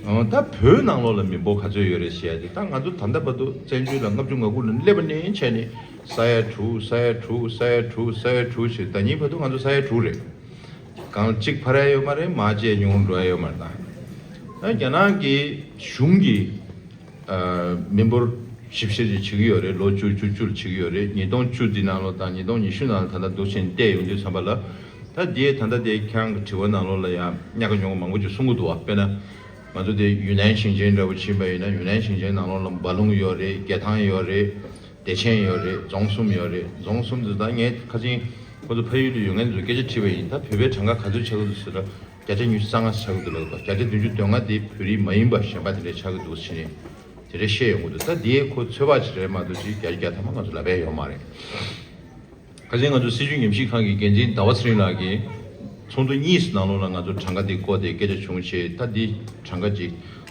ཨ་ད་བོད་ནང་ལོགས་ལ་མི་འབོར་ག་ཚོད་ཡོད་རེད་ཟེར་ཡ་དེ་ད་ང་ཚོ་ད་ལྟ་བར་དུ་བཙན་བྱོལ་ལ་ལྔ་བཅུ་ང་དགུ་ལ་སླེབས་པ་ནས་བྱས་ནས་ས་ཡ་དྲུག་ས་ཡ་དྲུག་ས་ཡ་དྲུག་ས་ཡ་དྲུག་ཞེས་ཟླ་ཉིན་བར་དུ་ང་ཚོ་ས་ཡ་དྲུག་རེད། གང་གཅིག་འཕར་ཡ་ཡོད་མ་རེད། མར་བཅས་ཉུང་རུ་འགྲོ་ཡ་ཡོད་མ་རེད། ད་ད་རྒྱ་ནག་གི་གཞུང་གིས་ཨ་མི་འབོར་ཞིབ་བཤེར་ཅིག་བྱེད་ཀྱི་ཡོད་རེད། ལོ་བཅུ་བཅུ་བཅུ་ལ་བྱེད་ཀྱི་ཡོད་རེད། ཉིས་སྟོང་བཅུ་འདི་ནང་ལོགས་དང་ཉིས་སྟོང་ཉི་ཤུ་ནང་ལ་ད་ལྟ་འདུག་བྱས་ནས་བལྟས་ཡོང་དུས་ཙམ་པ་ལ། ད་འདིའི་ད་ལྟ་དེ་ཁྱེད་རང་གི་དྲི་བ་ནང་ལོགས་ལ་ཡང་གཉའ་ཁ་ཉོ་མཁན་མང་པོ་ཅིག་གསུང་གི་འདུག་བ། དཔེར་ན། ང་ཚོ་དེ་ཡུན་ནན་ཞིང་ཆེན་འདྲ་པོ་ཕྱིན་པ་ཡིན་ན་ཡུན་ནན་ཞིང་ཆེན་ནང་ལོགས་ལ་འབའ་ལུང་ཡོད་རེད། རྒྱལ་ཐང་ཡོད་རེད། བདེ་ཆེན་ཡོད་རེད། རྫོང་གསུམ་ཡོད་རེད། རྫོང་གསུམ་དུ་ད་ངས་ཁ་སང་ཁོ་ཚོ་ཕ་ཡུལ་དུ་ཡོད་མཁན་ཚོ་སྐད་ཆ་དྲིས་པ་ཡིན། ད་བོད་པའི་གྲངས་ཀ་ག་ཚོད་ཆགས་ཀྱི་འདུག་ཟེར་ན་བརྒྱ་ཆ་ཉི་ཤུ་རྩ་ལྔ་ཆགས་ཀྱི་འདུག་ལབ་འདུག་བརྒྱ་ཆ་བདུན་ཅུ་དོན་ལྔ་དེ་བོད་རིགས་མ་ཡིན་པ་གཞན་པ་དེ་འདྲ་ཆགས་ཀྱི་འདུག་ཟེར་ནས་དེ་འདྲ་བཤད་ཡོང་གི་འདུག་ད་དེའི་ཁོ་ཚོད་དཔག་ཅིག་རེད་མ་གཏོགས་ཅིག་བརྒྱ་ཆ་བརྒྱ་ཐམ་པ་ང་ཚོ་ལབ་ཡ་ཡོད་མ་རེད། ཁ་སང་ང་ཚོ་སྲིད་བྱུས་ཉམས་ཞིབ་ཁང་གི་འགན་འཛིན་ཟླ་བ་ཚེ་རིང་ལགས་ཀྱིས་ཚོགས་འདུ་གཉིས་ནང་ལོགས་ལ་ང་ཚོ་གྲངས་ཀ་འདི་བཀོད་དེ་སྐད་ཆ་བྱུང་བྱས། ད་འདི་གྲངས་ཀ་ཅིག་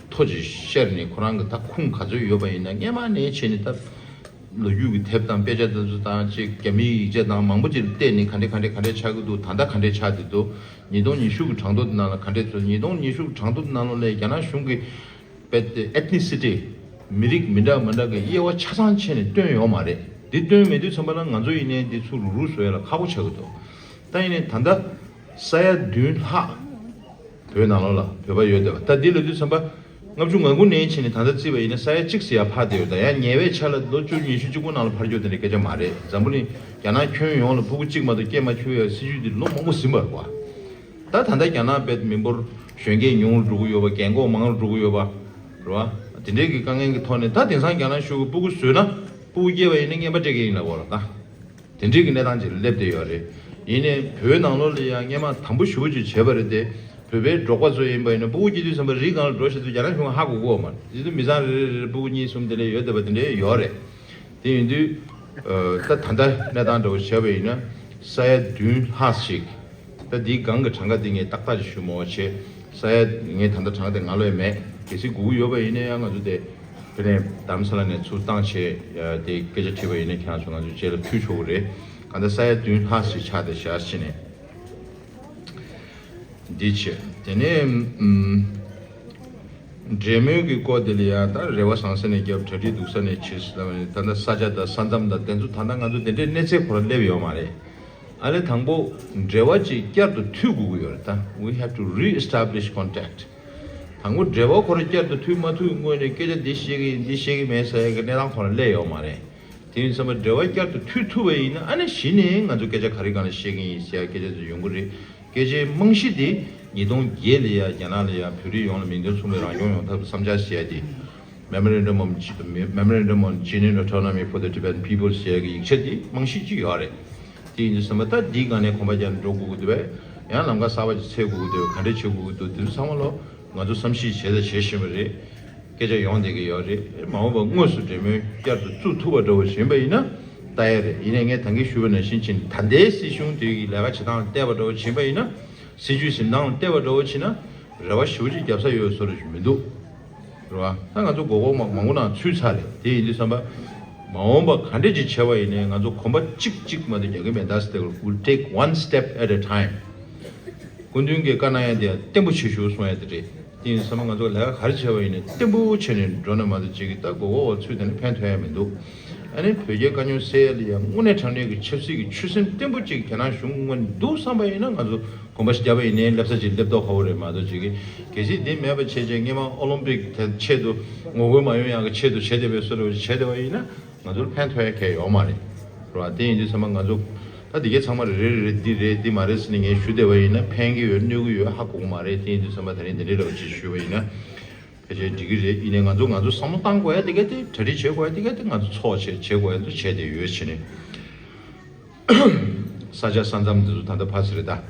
ཐོ་ཅིག་བཤེར་ནས་ཁོ་རང་གི་ད་ཁུངས་ག་ཚོད་ཡོད་པ་ཡིན་ན་སྔས་མ་ནས་བྱས་ནས་ད་ལོ་རྒྱུས་ཀྱི་དེབ་དང་དཔེ་ཆ་དེ་ཚོ་དང་ཅིག་རྒྱ་མིའི་ཡིག་ཆ་དང་མང་པོ་ཅིག་བལྟས་ནས་ག་འདྲས་ག་འདྲས་ག་འདྲས་ཆགས་ཀྱི་འདུག་ད་ལྟ་ག་འདྲས་ཆགས་བསྡད་འདུག་ཉིས་སྟོང་ཉི་ཤུ་གི་གྲངས་ཐོ་དེ་ནང་ལ་ག་འདྲས་ཚོད། ཉིས་སྟོང་ཉི་ཤུ་གི་གྲངས་ཐོ་དེ་ནང་ལོགས་ལ་རྒྱ་ནག་གཞུང་གིས་པད་ཨེཐ་ནི་སི་ཊི། མི་རིགས་མི་འདྲ་མི་འདྲ་གི་དབྱེ་བ་ཆ་ཚང་ཕྱེ་ནས་བཏོན་ཡོད་མ་རེད། འདི་བཏོན་མེད་དུས་ཙམ་པ་ལ་ང་ཚོ་ཡིན་ནའི་འདི་ཚུར་རུག་རུག་བཟོ་ཡ་ལ་ཁག་པོ་ཆགས་ཀྱི་འདུག་ད་ཡིན་ནའི་ད་ལྟ་ས་ཡ་བདུན་ལྷག་བོད་ནང་ལོགས་ལ་བོད་པ་ཡོད་བསྡད་པ། ད་འདི་ལབ་དུས་ཙམ་པ་ལྔ་བཅུ་ང་དགུ་ནས་བྱས་ནས་ད་ལྟ་བརྩིས་པ་ཡིན་ན་ས་ཡ་གཅིག་ཙམ་ཡར་འཕར་བསྡད་ཡོད། ད་ཡང་ཉེ་བའི་ཆར་ལ་ལོ་བཅུ་ཉི་ཤུ་གཅིག་པོ་ནང་ལ་འཕར་རྒྱུ་དེ་འདྲའི་སྐད་ཆ་མ་རེད། འཛམ་བུ་གླིང་རྒྱ་ནག་ཁྱོན་ཡོངས་ལ་ཕྲུ་གུ་གཅིག་མ་གཏོགས་སྐྱེས་མ་བཅུག་ཡ་སྲིད་བྱུས་འདི་ལོ་མང་པོ་ཟིན་པ་རེད་བ། ད་ད་ལྟ་རྒྱ་ནག་པའི་མི་འབོར་གཞོན་སྐྱེས་ཉུང་རུ་འགྲོ་གི་ཡོད་པ། རྒན་འཁོགས་མང་རུ་འགྲོ་གི་ཡོད་པ་རེད་བ། དེ་འདྲའི་གི་དཀའ་ངལ་གྱི་ཐོག་ནས་ད་དེང་སང་རྒྱ་ནག་གཞུང་གིས་སྤུ་གུ་བཟོས་ན་སྤུ་གུ་སྐྱེས་པ་ཡིན་ན་རྔན་པ་སྤྲད་ཀྱི་ཡིན་ལབ་པ་རེད་ད། དེ་འདྲའི་གི་གནས་སྟངས་ཅིག་ལ་སླེབས་བསྡད་ཡོད་རེད། ཡིན་ནའི་བོད་ནང་ལོགས་ལ་ཡང་སྔས་མ་དམ་པོ་ཞེ་པོ་ཅིག་བྱས་པ་རེད་དེ། བོད་པའི་འབྲོག་པ་ཚོ་ཡིན་པ་ཡིན་ན་སྤུ་གུ་སྐྱེ་དུས་ཙམ་པ་རི་སྒང་ལ་འགྲོ་བཞག་དུས་རྒྱ་ནག་གཞུང་ཧ་གོ་གི་ཡོད་མ་རེད། དེ་ཚོ་མི་ཚང་རེ་རེ་རེ་སྤུ་གུ་གཉིས་གསུམ་དེ་འདྲ་ཡོད་བསྡད་པ་དེ་འདྲ་ཡོད་རེད། དེ་ཡིན་དུས། ཨ། ད་ད་ལྟ་གནས་སྟངས་འདྲ་བོ་བྱས་པ་ཡིན་ན་ས་ཡ་བདུན་ལྷག་ཞིག་ད་འདིའི་སྒང་གི་གྲངས་ཀ་འདི་ངས་ཏག་ཏག་ཅིག་ཞུ་མ་བྱས། ས་ཡ་ངས་ད་ལྟ་གྲངས་ཀ་དེ་ང་ལོས་མེད། གལ་སྲིད་དགོས་ཀྱི་ཡོད་པ་ཡིན་ན་ཡང་ང་ཚོ་དེ་དཔེར་ན་རྡ་རམ་ས་ལ་ནས་ཚུར་བཏང་བྱས་དེ་སྐད་ཆ་དྲིས་པ་ཡིན་ན་ཁྱེད་རང་ཚོ་ང་ཚོའི་རྗེས་ལ་ཕུལ་ཆོག་གི་རེད། གང་ལྟར་ས་ཡ་བདུན་ལྷག་ཞིག་ཆགས་བསྡད་བཞག་ཕྱི་ནས། འདི་བྱས། དེ་ནས་ཨུམ། འབྲེལ་མོལ་གྱི་སྐོར་དེ་ལ་ཡང་ད་རེ་བ་བཟང་ས་ནས་བརྒྱབ། གྲ་སྒྲིག་སྡུག་ས་ནས་བྱེད་ཟེར་ལབ་ནས། ད་ལྟ་ས་ཆ་དང་ས་མཚམས་དང་དེ་ཚོ་ད་ལྟ་ང་ཚོ་དེ་འདྲའི་གནས་ཚད་ཁོ་རང་སླེབས་ཡོད་མ་རེད། ཨ་ནི་དང་པོ་འབྲེལ་བ་ཅིག་བསྐྱར་དུ་མཐུད་དགོས་ཀྱི་ཡོད་རེད་ད། We have to re-establish contact. དང་པོ་འབྲེལ་བ་ཁོ་རང་བསྐྱར་དུ་མཐུད་མ་མཐུད་སྔོན་ནས་སྐད་ཆ་འདི་བཤད་ཀྱི་ཡིན་འདི་བཤད་ཀྱི་མེད་ཟེར་ཡ་གི་གནས་སྟངས་ཁོ་རང་སླེབས་ཡོད་མ་རེད། དེ་ཡིན་ཙང་འབྲེལ་བ་བསྐྱར་དུ་མཐུད་ཐུབ་པ་ཡིན་ན་ཨ་ནི་གཞི་ནས་ང་ཚོ་སྐད་ཆ་ག་རེ་སྒང་ལ་བཤད་ཀྱི་ཡིན་ཟེར་ཡ་སྐད་ཆ་ཚོ་ཡོང་གི་རེད། སྐད་ཆའི་རྨང་གཞི་དེ་ཉིས་སྟོང་བརྒྱད་ལ་ཡ་རྒྱ་ནག་ལ་ཡ་བོད་རིགས་ཡོངས་ལ་མིང་དོན་མཚུངས་པའི་རང་སྐྱོང་ཡོང་ཐབས་བསམ་འཆར་ཟེར་ཡ་དེ། Memorandum of Memorandum on Genuine Autonomy for the Tibetan People ཟེར་ཡ་གི་ཡིག་ཆ་དེ་རྨང་གཞི་གཅིག་ཡོད་རེད། དེ་ཡིན་དུས་ཙམ་པ་ད་འདིའི་སྒང་ནས་གོམ་པ་རྒྱག་ནས་འགྲོ་དགོས་ཀྱི་འདུག་བས། ཡང་ལམ་ཁ་གསར་པ་ཅིག་འཚོལ་དགོས་ཀྱི་འདུག་བས། ག་འདྲས་བྱེད་དགོས་ཀྱི་འདུག་དེ་ཚོ་ཚང་མ་ལོ་ང་ཚོ་བསམ་གཞིག་བྱས་དང་བྱེད་བཞིན་པ་རེད། སྐད་ཆ་ཡོང་བསྡད་ཀྱི་ཡོད་རེད། མ་འོངས་པ་དངོས་སུ་འབྲེལ་མོལ་བསྐྱར་དུ་བཙུགས་ཐུབ་པ་འདྲ་བོ་ཡིན་པ་ཡིན་ན་ལྟ་ཡ་རེད། ཡིན་ནའི་ངས་ད་གིན་ཞུས་པ་ནང་བཞིན་བྱས་ནས་ད་ལྟའི་སྲིད་གཞུང་དེ་གི་ལས་ཀ་བྱེད་སྟངས་ལ་བལྟས་པ་འདྲ་བོ་བྱས་པ་ཡིན་ན། སྲིད་ཇུས་འཛིན་སྟངས་ལ་བལྟས་པ་འདྲ་བོ་བྱས་ན་རེ་བ་ཞེ་པོ་ཅིག་རྒྱབ་ས་ཡོད་བཟོ་འདྲ་ཞིག་མི་འདུག་རེད་བ། ད་ང་ཚོ་མགོ་སྐོར་མ་མང་པོ་ནང་ཚུད་ཚར་རེད། དེ་ཡིན་དུས་ཙམ་པ་མ་འོངས་པ་ག་འདྲས་ཅིག་བྱས་པ་ཡིན་ནའི་ང་ཚོ་གོམ་པ་གཅིག་གཅིག་མ་གཏོགས་རྒྱག་གི་མེད་ད་ཟེར་ཏེ། We'll take one step at a time. སྐུ་མདུན་གྱིས་བཀའ་གནང་ཡ་དེ་ཡང་བརྟན་པོ་བྱེད་ཤོག་གསུང་ཡ་དེ་རེད། དེ་ཡིན་ཙང་ང་ཚོ་ལས་ཀ་ག་རེ་བྱས་པ་ཡིན་ནའི་བརྟན་པོ་བྱས་ནས་འགྲོ་ན་མ་གཏོགས་ཅིག་གིས་ད་མགོ་སྐོར་འོག་ཚུད་དེ་ནི་ཕན་ཐོགས་ཡ་མི་འདུག་ཨ་ནི་བོད་རྒྱའི་དཀའ་རྙོག་སེལ་ཡ་ལ་ཡང་དངོས་གནས་དྲང་གནས་ཀྱི་ཆབ་སྲིད་ཀྱི་ཆོད་སེམས་བརྟན་པོ་ཅིག་རྒྱ་ནག་གཞུང་ངོས་ནས་འདུག་བསམ་པ་ཡིན་ན་ང་ཚོ་གོམ་པ་ཞིག་བརྒྱབ་པ་ཡིན་ནའི་སླེབས་ས་ཅིག་སླེབས་མདོག་ཁ་པོ་རེད་མ་གཏོགས་ཅིག་གིས། གལ་སྲིད་འདི་མེད་པ་བྱས་བྱས་སྔས་མ་ཨོ་ལིམ་པིག་དེ་ཆེད་དུ་ངོ་རྒོལ་མ་ཡོང་ཡག་གི་ཆེད་དུ་བྱས་བསྡད་པའི་བཟོ་འདྲ་བྱས་བསྡད་པ་ཡིན་ན། ང་ཚོར་ཕན་ཐོགས་ཡ་གང་ཡང་ཡོད་མ་རེད། རེད་བ། དེ་ཡིན་དུས་ཚང་མ་ང་ཚོ་ད་འདི་གའི་ཚང་མ་རེ་རེ་རེ་རེ་འདི་རེད་འདི་མ་རེད་ཟེར་ནས་ངས་ཞུ་བསྡད་པ་ཡིན་ན་ཕན་གྱི་ཡོད་གནོད་ཀྱི་ཡོད་ཧ་གོ་གི་མ་རེད། དེ་ཡིན་དུས་ཚང་མ་ད་རིང་འདི་འདྲའི་འདྲ་བ་ཅིག་ཞུས་པ་ཡིན་ན་ཕལ་ཆེར་འགྲིག་གི་རེད། ཡིན་ནའི་ང་ཚོ་ང་ཚོ་བསམ་བློ་བཏང་དགོས་ཡ་དེ་ག་དེ་གྲ་སྒྲིག་བྱེད་དགོས་ཡ་དེ་ག་དེ་ང་ཚོ་ཚོགས་བྱས་བྱེད་དགོས་ཡ་ཚོ་བྱས་བསྡད་ཡོད་བྱས་ནས། ས་ཆ་ས་མཚམས་འདི་ཚོ་ད་ལྟ་ཕར་ཚུར་རེད་ད།